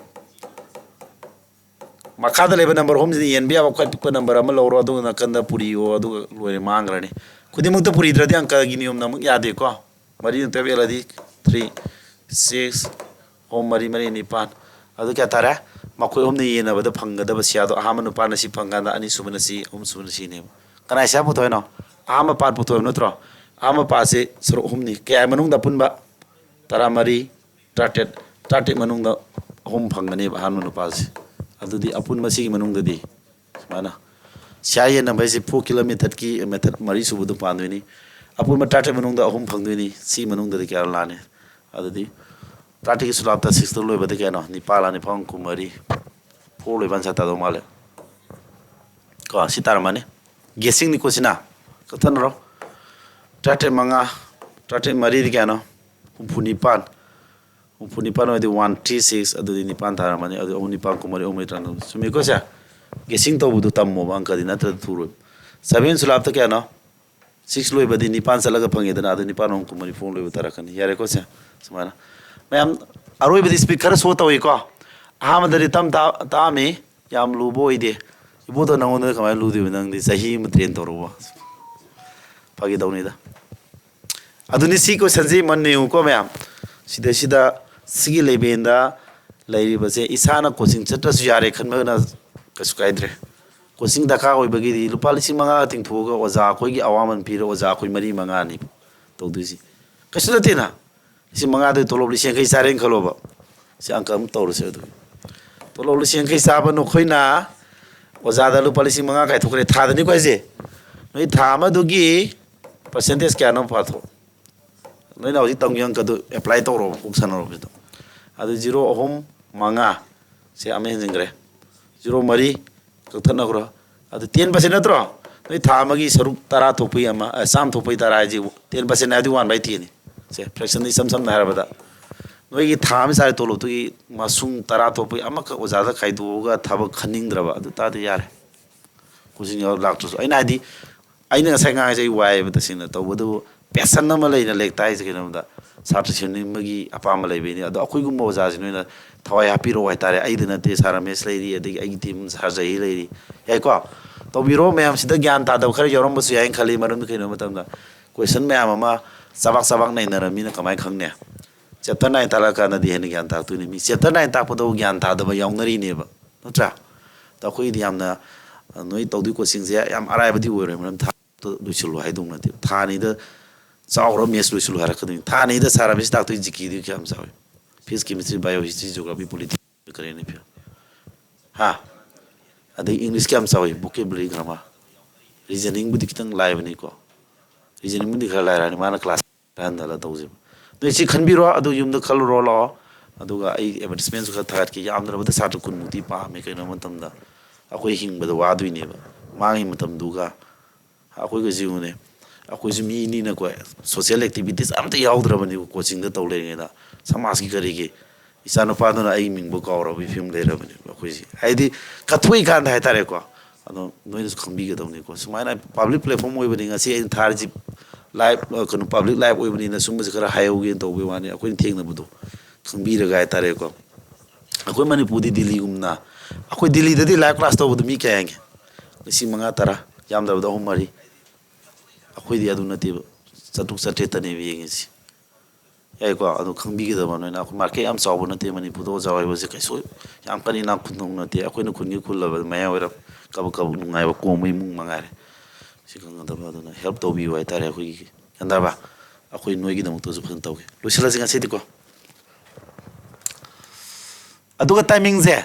ꯃꯈꯥꯗ ꯂꯩꯕ number ꯑꯍꯨꯝꯁꯤꯗ ꯌꯦꯟꯕ ꯌꯥꯕ ꯈ꯭ꯋꯥꯏ ꯄꯤꯛꯄ number ꯑꯃ ꯂꯧꯔꯣ, ꯑꯗꯨꯒ ꯅꯥꯀꯟꯗ ꯄꯨꯔꯤꯌꯣ, ꯑꯗꯨꯒ ꯂꯣꯏꯔꯦ, ꯃꯥꯡꯈ꯭ꯔꯅꯤ꯫ ꯈꯨꯗꯤꯡꯃꯛꯇ ꯄꯨꯔꯤꯗ꯭ꯔꯗꯤ ꯑꯪꯀꯒꯤ ꯅꯤꯌꯣꯝꯅ ꯑꯃꯨꯛ ꯌꯥꯗꯦꯀꯣ꯫ ꯃꯔꯤꯅ twelve ꯌꯦꯜꯂꯗꯤ three, six, ꯑꯍꯨꯝ, ꯃꯔꯤ, ꯃꯔꯤ, ꯅꯤꯄꯥꯟ꯫ ꯑꯗꯨ ꯀꯌꯥ ꯇꯥꯔꯦ? ꯃꯈꯣꯏ ꯑꯍꯨꯝꯅ ꯌꯦꯟꯅꯕꯗ ꯐꯪꯒꯗꯕ ꯁꯤꯌꯥꯗꯣ, ꯑꯍꯥꯟꯕ ꯅꯨꯄꯥꯅ ꯁꯤ ꯐꯪꯀꯥꯟꯗ, ꯑꯅꯤꯁꯨꯕꯅ ꯁꯤ, ꯑꯍꯨꯝꯁꯨꯕꯅ ꯁꯤꯅꯦꯕ꯫ ꯀꯅꯥꯏ ꯁꯤꯌꯥ ꯄꯨꯊꯣꯛꯏꯅꯣ? ꯑꯍꯥꯟꯕ part ꯄꯨꯊꯣꯛꯏꯕ ꯅꯠꯇ꯭ꯔꯣ? ꯑꯍꯥꯟꯕ partꯁꯤ ꯁꯔꯨꯛ ꯑꯍꯨꯝꯅꯤ꯫ ꯀꯌꯥ ꯃꯅꯨꯡꯗ ꯑꯄꯨꯟꯕ? ꯇꯔꯥꯃꯔꯤ, ꯇꯔꯥꯇꯔꯦꯠ, ꯇꯔꯥꯇꯔꯦꯠ ꯃꯅꯨꯡꯗ ꯑꯍꯨꯝ ꯐꯪꯒꯅꯦꯕ ꯑꯍꯥꯟꯕ ꯅꯨꯄꯥꯁꯦ꯫ ꯑꯗꯨꯗꯤ ꯑꯄꯨꯟꯕ ꯁꯤꯒꯤ ꯃꯅꯨꯡꯗꯗꯤ ꯁꯨꯃꯥꯏꯅ ꯁꯤꯌꯥ ꯌꯦꯟꯅꯕ ꯍꯥꯏꯁꯦ four ꯀꯤꯂꯣ methodꯀꯤ method ꯃꯔꯤ ꯁꯨꯕꯗꯣ ꯄꯥꯟꯗꯣꯏꯅꯤ꯫ ꯑꯄꯨꯟꯕ ꯇꯔꯥꯇꯔꯦꯠ ꯃꯅꯨꯡꯗ ꯑꯍꯨꯝ ꯐꯪꯗꯣꯏꯅꯤ꯫ ꯁꯤ ꯃꯅꯨꯡꯗꯗꯤ ꯀꯌꯥ ꯂꯥꯛꯑꯅꯤ? ꯑꯗꯨꯗꯤ ꯇꯔꯥꯇꯔꯦꯠꯀꯤ ꯁꯨꯂꯥꯞꯇ sixꯇ ꯂꯣꯏꯕꯗ ꯀꯌꯥꯅꯣ? ꯅꯤꯄꯥꯜ ꯂꯥꯛꯑꯅꯤ, ꯐꯪ ꯀꯨꯟꯃꯔꯤ꯫ Four ꯂꯣꯏꯕ answer ꯇꯥꯗꯧ ꯃꯥꯜꯂꯦ꯫ ꯀꯣ, ꯁꯤ ꯇꯥꯔꯝꯃꯅꯤ꯫ Guessingꯅꯤꯀꯣ ꯁꯤꯅ꯫ ꯀꯛꯊꯠꯅꯔꯣ꯫ ꯇꯔꯥꯇꯔꯦꯠ ꯃꯉꯥ, ꯇꯔꯥꯇꯔꯦꯠ ꯃꯔꯤꯗꯤ ꯀꯌꯥꯅꯣ? ꯍꯨꯝꯐꯨ ꯅꯤꯄꯥꯟ꯫ ꯍꯨꯝꯐꯨ ꯅꯤꯄꯥꯟ ꯑꯣꯏꯔꯗꯤ one three six, ꯑꯗꯨꯗꯤ ꯅꯤꯄꯥꯟ ꯇꯥꯔꯝꯃꯅꯤ꯫ ꯑꯗꯨ ꯑꯍꯨꯝ ꯅꯤꯄꯥꯟ ꯀꯨꯟꯃꯔꯤ, ꯑꯍꯨꯝ ꯃꯔꯤ ꯇꯔꯥꯃꯉꯥ꯫ ꯆꯨꯝꯃꯤꯀꯣ ꯁꯦ? Guessing ꯇꯧꯕꯗꯨ ꯇꯝꯃꯣꯕ, ꯑꯪꯀꯗꯤ ꯅꯠꯇ꯭ꯔꯗꯤ ꯊꯨꯔꯣꯏ꯫ Seven ꯁꯨꯂꯥꯞꯇ ꯀꯌꯥꯅꯣ? Six ꯂꯣꯏꯕꯗꯤ ꯅꯤꯄꯥꯟ ꯆꯠꯂꯒ ꯐꯪꯉꯦꯗꯅ, ꯑꯗꯨ ꯅꯤꯄꯥꯟ ꯑꯍꯨꯝ ꯀꯨꯟꯃꯔꯤ, four ꯂꯣꯏꯕ ꯇꯥꯔꯛꯀꯅꯤ꯫ ꯌꯥꯔꯦꯀꯣ ꯁꯦ? ꯁꯨꯃꯥꯏꯅ꯫ ꯃꯌꯥꯝ, ꯑꯔꯣꯏꯕꯗꯤ speed ꯈꯔ slow ꯇꯧꯏꯀꯣ꯫ ꯑꯍꯥꯟꯕꯗꯗꯤ ꯇꯞ ꯇꯥ-, ꯇꯥꯛꯑꯝꯃꯤ, ꯌꯥꯝ ꯂꯨꯕ ꯑꯣꯏꯗꯦ꯫ ꯏꯕꯣꯗꯣ ꯅꯉꯣꯟꯗ ꯀꯃꯥꯏꯅ ꯂꯨꯗꯣꯏꯕ? ꯅꯪꯗꯤ ꯆꯍꯤ ꯑꯃ train ꯇꯧꯔꯨꯕ꯫ ꯐꯥꯒꯤ ꯇꯧꯅꯤꯗ꯫ ꯑꯗꯨꯅꯤ, ꯁꯤ questionꯁꯤ ꯃꯨꯟꯅ ꯌꯦꯡꯉꯨꯀꯣ ꯃꯌꯥꯝ꯫ ꯁꯤꯗꯩꯁꯤꯗ ꯁꯤꯒꯤ levelꯗ ꯂꯩꯔꯤꯕꯁꯦ ꯏꯁꯥꯅ coaching ꯆꯠꯇ꯭ꯔꯁꯨ ꯌꯥꯔꯦ ꯈꯟꯕꯅ ꯀꯩꯁꯨ ꯀꯥꯏꯗ꯭ꯔꯦ꯫ Coaching ꯗꯔꯀꯥꯔ ꯑꯣꯏꯕꯒꯤꯗꯤ ꯂꯨꯄꯥ ꯂꯤꯁꯤꯡ ꯃꯉꯥꯒ ꯇꯤꯡꯊꯣꯛꯑꯒ ꯑꯣꯖꯥ ꯑꯩꯈꯣꯏꯒꯤ ꯑꯋꯥꯃꯟ ꯄꯤꯔ ꯑꯣꯖꯥ ꯑꯩꯈꯣꯏ ꯃꯔꯤ ꯃꯉꯥꯅꯤ ꯇꯧꯗꯣꯏꯁꯤ꯫ ꯀꯩꯁꯨ ꯅꯠꯇꯦꯅ꯫ ꯂꯤꯁꯤꯡ ꯃꯉꯥꯗꯨ ꯇꯣꯂꯣꯞ ꯂꯤꯁꯤꯡ ꯌꯥꯡꯈꯩ ꯆꯥꯔꯦꯅ ꯈꯜꯂꯣꯕ꯫ ꯁꯤ ꯑꯪꯀ ꯑꯃ ꯇꯧꯔꯁꯦ ꯑꯗꯨ꯫ ꯇꯣꯂꯣꯞ ꯂꯤꯁꯤꯡ ꯌꯥꯡꯈꯩ ꯆꯥꯕ ꯅꯈꯣꯏꯅ ꯑꯣꯖꯥꯗ ꯂꯨꯄꯥ ꯂꯤꯁꯤꯡ ꯃꯉꯥ ꯀꯥꯏꯊꯣꯛꯈ꯭ꯔꯦ ꯊꯥꯗꯅꯤꯀꯣ ꯍꯥꯏꯁꯦ꯫ ꯅꯣꯏ ꯊꯥ ꯑꯃꯗꯨꯒꯤ percentage ꯀꯌꯥꯅꯣ ꯄꯥꯊꯣꯛ꯫ ꯅꯣꯏꯅ ꯍꯧꯖꯤꯛ ꯇꯝꯒꯤ ꯑꯪꯀꯗꯨ apply ꯇꯧꯔꯣꯕ, ꯀꯣꯛ ꯁꯥꯟꯅꯔꯣꯕ ꯁꯤꯗ꯫ ꯑꯗꯨ zero ꯑꯍꯨꯝ ꯃꯉꯥ ꯁꯦ ꯑꯃ ꯍꯦꯟꯖꯤꯟꯈ꯭ꯔꯦ꯫ Zero ꯃꯔꯤ ꯀꯛꯊꯠꯅꯈ꯭ꯔꯣ꯫ ꯑꯗꯨ ten percent ꯅꯠꯇ꯭ꯔꯣ? ꯅꯣꯏ ꯊꯥ ꯑꯃꯒꯤ ꯁꯔꯨꯛ ꯇꯔꯥ ꯊꯣꯛꯄꯩ ꯑꯃ, ꯑ, ꯆꯥꯝꯃ ꯊꯣꯛꯄꯩ ꯇꯔꯥ ꯍꯥꯏꯁꯦ ten percent ꯍꯥꯏꯗꯤ one by tenꯅꯤ꯫ ꯁꯦ, fraction ꯏꯆꯝ ꯆꯝꯅ ꯍꯥꯏꯔꯕꯗ, ꯅꯣꯏꯒꯤ ꯊꯥ ꯑꯃ ꯆꯥꯔꯤ ꯇꯣꯂꯣꯞꯇꯨꯒꯤ ꯃꯁꯨꯡ ꯇꯔꯥ ꯊꯣꯛꯄꯩ ꯑꯃꯈꯛ ꯑꯣꯖꯥꯗ ꯈꯥꯏꯗꯣꯛꯑꯒ ꯊꯕꯛ ꯈꯟꯅꯤꯡꯗ꯭ꯔꯕ, ꯑꯗꯨ ꯇꯥꯔꯗꯤ ꯌꯥꯔꯦ꯫ Coaching ꯌꯥꯎ ꯂꯥꯛꯇ꯭ꯔꯁꯨ꯫ ꯑꯩꯅ ꯍꯥꯏꯗꯤ, ꯑꯩꯅ ꯉꯁꯥꯏ ꯉꯥꯡꯉꯤꯁꯦ ꯑꯩ ꯋꯥꯏꯑꯦꯕ ꯇꯁꯦꯡꯅ꯫ ꯇꯧꯕꯇꯕꯨ passion ꯑꯃ ꯂꯩꯅ ꯂꯦꯛꯇ ꯍꯥꯏꯁꯦ ꯀꯩꯅꯣꯗ ꯁꯥꯇ꯭ꯔ ꯁꯦꯝꯅꯤꯡꯕꯒꯤ ꯑꯄꯥꯝꯕ ꯂꯩꯕꯩꯅꯤ꯫ ꯑꯗꯣ ꯑꯩꯈꯣꯏꯒꯨꯝꯕ ꯑꯣꯖꯥꯁꯤ ꯅꯣꯏꯅ ꯊꯋꯥꯏ ꯍꯥꯞꯄꯤꯔꯛꯑꯣ ꯍꯥꯏꯇꯥꯔꯦ꯫ ꯑꯩꯗ ꯅꯠꯇꯦ, ꯁꯥꯔ ꯔꯃꯦꯁ ꯂꯩꯔꯤ, ꯑꯗꯒꯤ ꯑꯩꯒꯤ team ꯁꯥꯔ ꯖꯍꯤ ꯂꯩꯔꯤ꯫ ꯌꯥꯏꯀꯣ? ꯇꯧꯕꯤꯔꯣ꯫ ꯃꯌꯥꯝꯁꯤꯗ ꯒ꯭ꯌꯥꯟ ꯇꯥꯗꯕ ꯈꯔ ꯌꯥꯎꯔꯝꯕꯁꯨ ꯌꯥꯏꯅ ꯈꯜꯂꯤ꯫ ꯃꯔꯝꯗꯤ ꯀꯩꯅꯣ ꯃꯇꯝꯗ question ꯃꯌꯥꯝ ꯑꯃ ꯆꯕꯥꯛ ꯆꯕꯥꯛ ꯅꯩꯅꯔꯝꯃꯤꯅ ꯀꯃꯥꯏꯅ ꯈꯪꯅꯤ? Chapter nine ꯇꯥꯛꯂꯛꯑꯀꯥꯟꯗꯗꯤ ꯍꯦꯟꯅ ꯒ꯭ꯌꯥꯟ ꯇꯥꯔꯛꯇꯣꯏꯅꯤ꯫ ꯃꯤ chapter nine ꯇꯥꯛꯄꯗꯕꯨ ꯒ꯭ꯌꯥꯟ ꯇꯥꯗꯕ ꯌꯥꯎꯅꯔꯤꯅꯦꯕ, ꯅꯠꯇ꯭ꯔꯥ? ꯑꯗꯣ ꯑꯩꯈꯣꯏꯒꯤꯗꯤ ꯌꯥꯝꯅ, ꯑ, ꯅꯣꯏ ꯇꯧꯗꯣꯏ coachingꯁꯦ ꯌꯥꯝ ꯑꯔꯥꯏꯕꯗꯤ ꯑꯣꯏꯔꯣꯏ꯫ ꯃꯔꯝ ꯊꯥ ꯂꯣꯏꯁꯤꯜꯂꯨ ꯍꯥꯏꯗꯧ ꯅꯠꯇꯦ꯫ ꯊꯥ ꯑꯅꯤꯗ ꯆꯥꯎꯔ maths ꯂꯣꯏꯁꯤꯜꯂꯨ ꯍꯥꯏꯔꯛꯀꯗꯣꯏꯅꯤ꯫ ꯊꯥ ꯑꯅꯤꯗ ꯁꯥꯔ ꯔꯃꯦꯁ ꯇꯥꯛꯇꯣꯏ GKꯗꯨ ꯀꯌꯥꯝ ꯆꯥꯎꯏ? Physics, chemistry, bio, history, geography, politics, current affair꯫ ꯍꯥ? ꯑꯗꯩ English ꯀꯌꯥꯝ ꯆꯥꯎꯏ? Vocabulary, grammar꯫ Reasoningꯕꯨꯗꯤ ꯈꯤꯇꯪ ꯂꯥꯏꯕꯅꯤꯀꯣ꯫ Reasoningꯕꯨꯗꯤ ꯈꯔ ꯂꯥꯏꯔꯛꯑꯅꯤ꯫ ꯃꯥꯅ class ꯈꯔ ꯍꯟꯊꯍꯜꯂ ꯇꯧꯁꯦꯕ꯫ ꯅꯣꯏ ꯁꯤ ꯈꯟꯕꯤꯔꯣ, ꯑꯗꯨ ꯌꯨꯝꯗ ꯈꯜꯂꯨꯔꯣ ꯂꯥꯛꯑꯣ꯫ ꯑꯗꯨꯒ ꯑꯩ advertisementꯁꯨ ꯈꯔ ꯊꯥꯒꯠꯀꯦ꯫ ꯌꯥꯝꯗ꯭ꯔꯕꯗ ꯁꯥꯇ꯭ꯔ ꯀꯨꯟꯃꯨꯛꯇꯤ ꯄꯥꯝꯃꯦ꯫ ꯀꯩꯅꯣ ꯃꯇꯝꯗ ꯑꯩꯈꯣꯏ ꯍꯤꯡꯕꯗ ꯋꯥꯗꯣꯏꯅꯦꯕ꯫ ꯃꯥꯒꯤ ꯃꯇꯝꯗꯨꯒ ꯑꯩꯈꯣꯏꯒ ꯌꯦꯡꯉꯨꯅꯦ꯫ ꯑꯩꯈꯣꯏꯁꯨ ꯃꯤꯅꯤꯅꯀꯣ, social activities ꯑꯝꯇ ꯌꯥꯎꯗ꯭ꯔꯕꯅꯤꯀꯣ꯫ Coachingꯗ ꯇꯧ ꯂꯩꯔꯤꯉꯩꯗ ꯁꯃꯥꯖꯀꯤ ꯀꯔꯤꯒꯤ ꯏꯆꯥꯅꯨꯄꯥꯗꯨꯅ ꯑꯩꯒꯤ ꯃꯤꯡꯕꯨ ꯀꯥꯎꯔꯕꯒꯤ ꯐꯤꯕꯝ ꯂꯩꯔꯕꯅꯦꯕ ꯑꯩꯈꯣꯏꯁꯦ꯫ ꯍꯥꯏꯗꯤ ꯀꯠꯊꯣꯛꯏꯀꯥꯟꯗ ꯍꯥꯏꯇꯥꯔꯦꯀꯣ꯫ ꯑꯗꯣ ꯅꯣꯏꯅꯁꯨ ꯈꯪꯕꯤꯒꯗꯧꯅꯤꯀꯣ꯫ ꯁꯨꯃꯥꯏꯅ public platform ꯑꯣꯏꯕꯅꯤ, ꯉꯁꯤ ꯑꯩꯅ ꯊꯥꯔꯤꯁꯤ live, ꯑ, ꯀꯩꯅꯣ, public live ꯑꯣꯏꯕꯅꯤꯅ ꯁꯨꯝꯕꯁꯦ ꯈꯔ ꯍꯥꯏꯍꯧꯒꯦꯅ ꯇꯧꯕꯩ ꯋꯥꯅꯤ꯫ ꯑꯩꯈꯣꯏꯅ ꯊꯦꯡꯅꯕꯗꯣ ꯈꯪꯕꯤꯔꯒ ꯍꯥꯏꯇꯥꯔꯦꯀꯣ꯫ ꯑꯩꯈꯣꯏ ꯃꯅꯤꯄꯨꯔꯗꯤ ꯗꯤꯜꯂꯤꯒꯨꯝꯅ, ꯑꯩꯈꯣꯏ ꯗꯤꯜꯂꯤꯗꯗꯤ live class ꯇꯧꯕꯗꯣ ꯃꯤ ꯀꯌꯥ ꯌꯦꯡꯒꯦ? ꯂꯤꯁꯤꯡ ꯃꯉꯥ, ꯇꯔꯥ, ꯌꯥꯝꯗ꯭ꯔꯕꯗ ꯑꯍꯨꯝ, ꯃꯔꯤ꯫ ꯑꯩꯈꯣꯏꯗꯤ ꯑꯗꯨ ꯅꯠꯇꯦꯕ, ꯆꯥꯇ꯭ꯔꯨꯛ ꯆꯥꯇ꯭ꯔꯦꯠꯇꯅꯦꯕ ꯌꯦꯡꯉꯤꯁꯤ꯫ ꯌꯥꯏꯀꯣ? ꯑꯗꯨ ꯈꯪꯕꯤꯒꯗꯕ ꯅꯣꯏꯅ꯫ ꯑꯩꯈꯣꯏ market ꯌꯥꯝ ꯆꯥꯎꯕ ꯅꯠꯇꯦ ꯃꯅꯤꯄꯨꯔꯗ ꯑꯣꯖꯥ ꯑꯣꯏꯕꯁꯦ꯫ ꯀꯩꯁꯨ ꯌꯥꯝ ꯀꯟꯅ ꯏꯅꯥꯛ ꯈꯨꯟꯗꯧ ꯅꯠꯇꯦ꯫ ꯑꯩꯈꯣꯏꯅ ꯈꯨꯟꯒꯤ ꯈꯨꯜꯂꯕꯗ ꯃꯌꯥꯏ ꯑꯣꯏꯔꯞ ꯀꯕꯛ ꯀꯕꯛ ꯅꯨꯡꯉꯥꯏꯕ ꯀꯣꯝꯕ ꯏꯃꯨꯡ ꯃꯉꯥꯏꯔꯦ꯫ ꯁꯤ ꯈꯪꯒꯗꯕ꯫ ꯑꯗꯨꯅ help ꯇꯧꯕꯤꯌꯨ ꯍꯥꯏꯇꯥꯔꯦ꯫ ꯑꯩꯈꯣꯏꯒꯤ, ꯒ꯭ꯌꯥꯟ ꯇꯥꯔꯕ? ꯑꯩꯈꯣꯏ ꯅꯣꯏꯒꯤꯗꯃꯛꯇꯁꯨ ꯐꯖꯅ ꯇꯧꯒꯦ꯫ ꯂꯣꯏꯁꯤꯜꯂꯁꯤ ꯉꯁꯤꯗꯤꯀꯣ꯫ ꯑꯗꯨꯒ timingꯁꯦ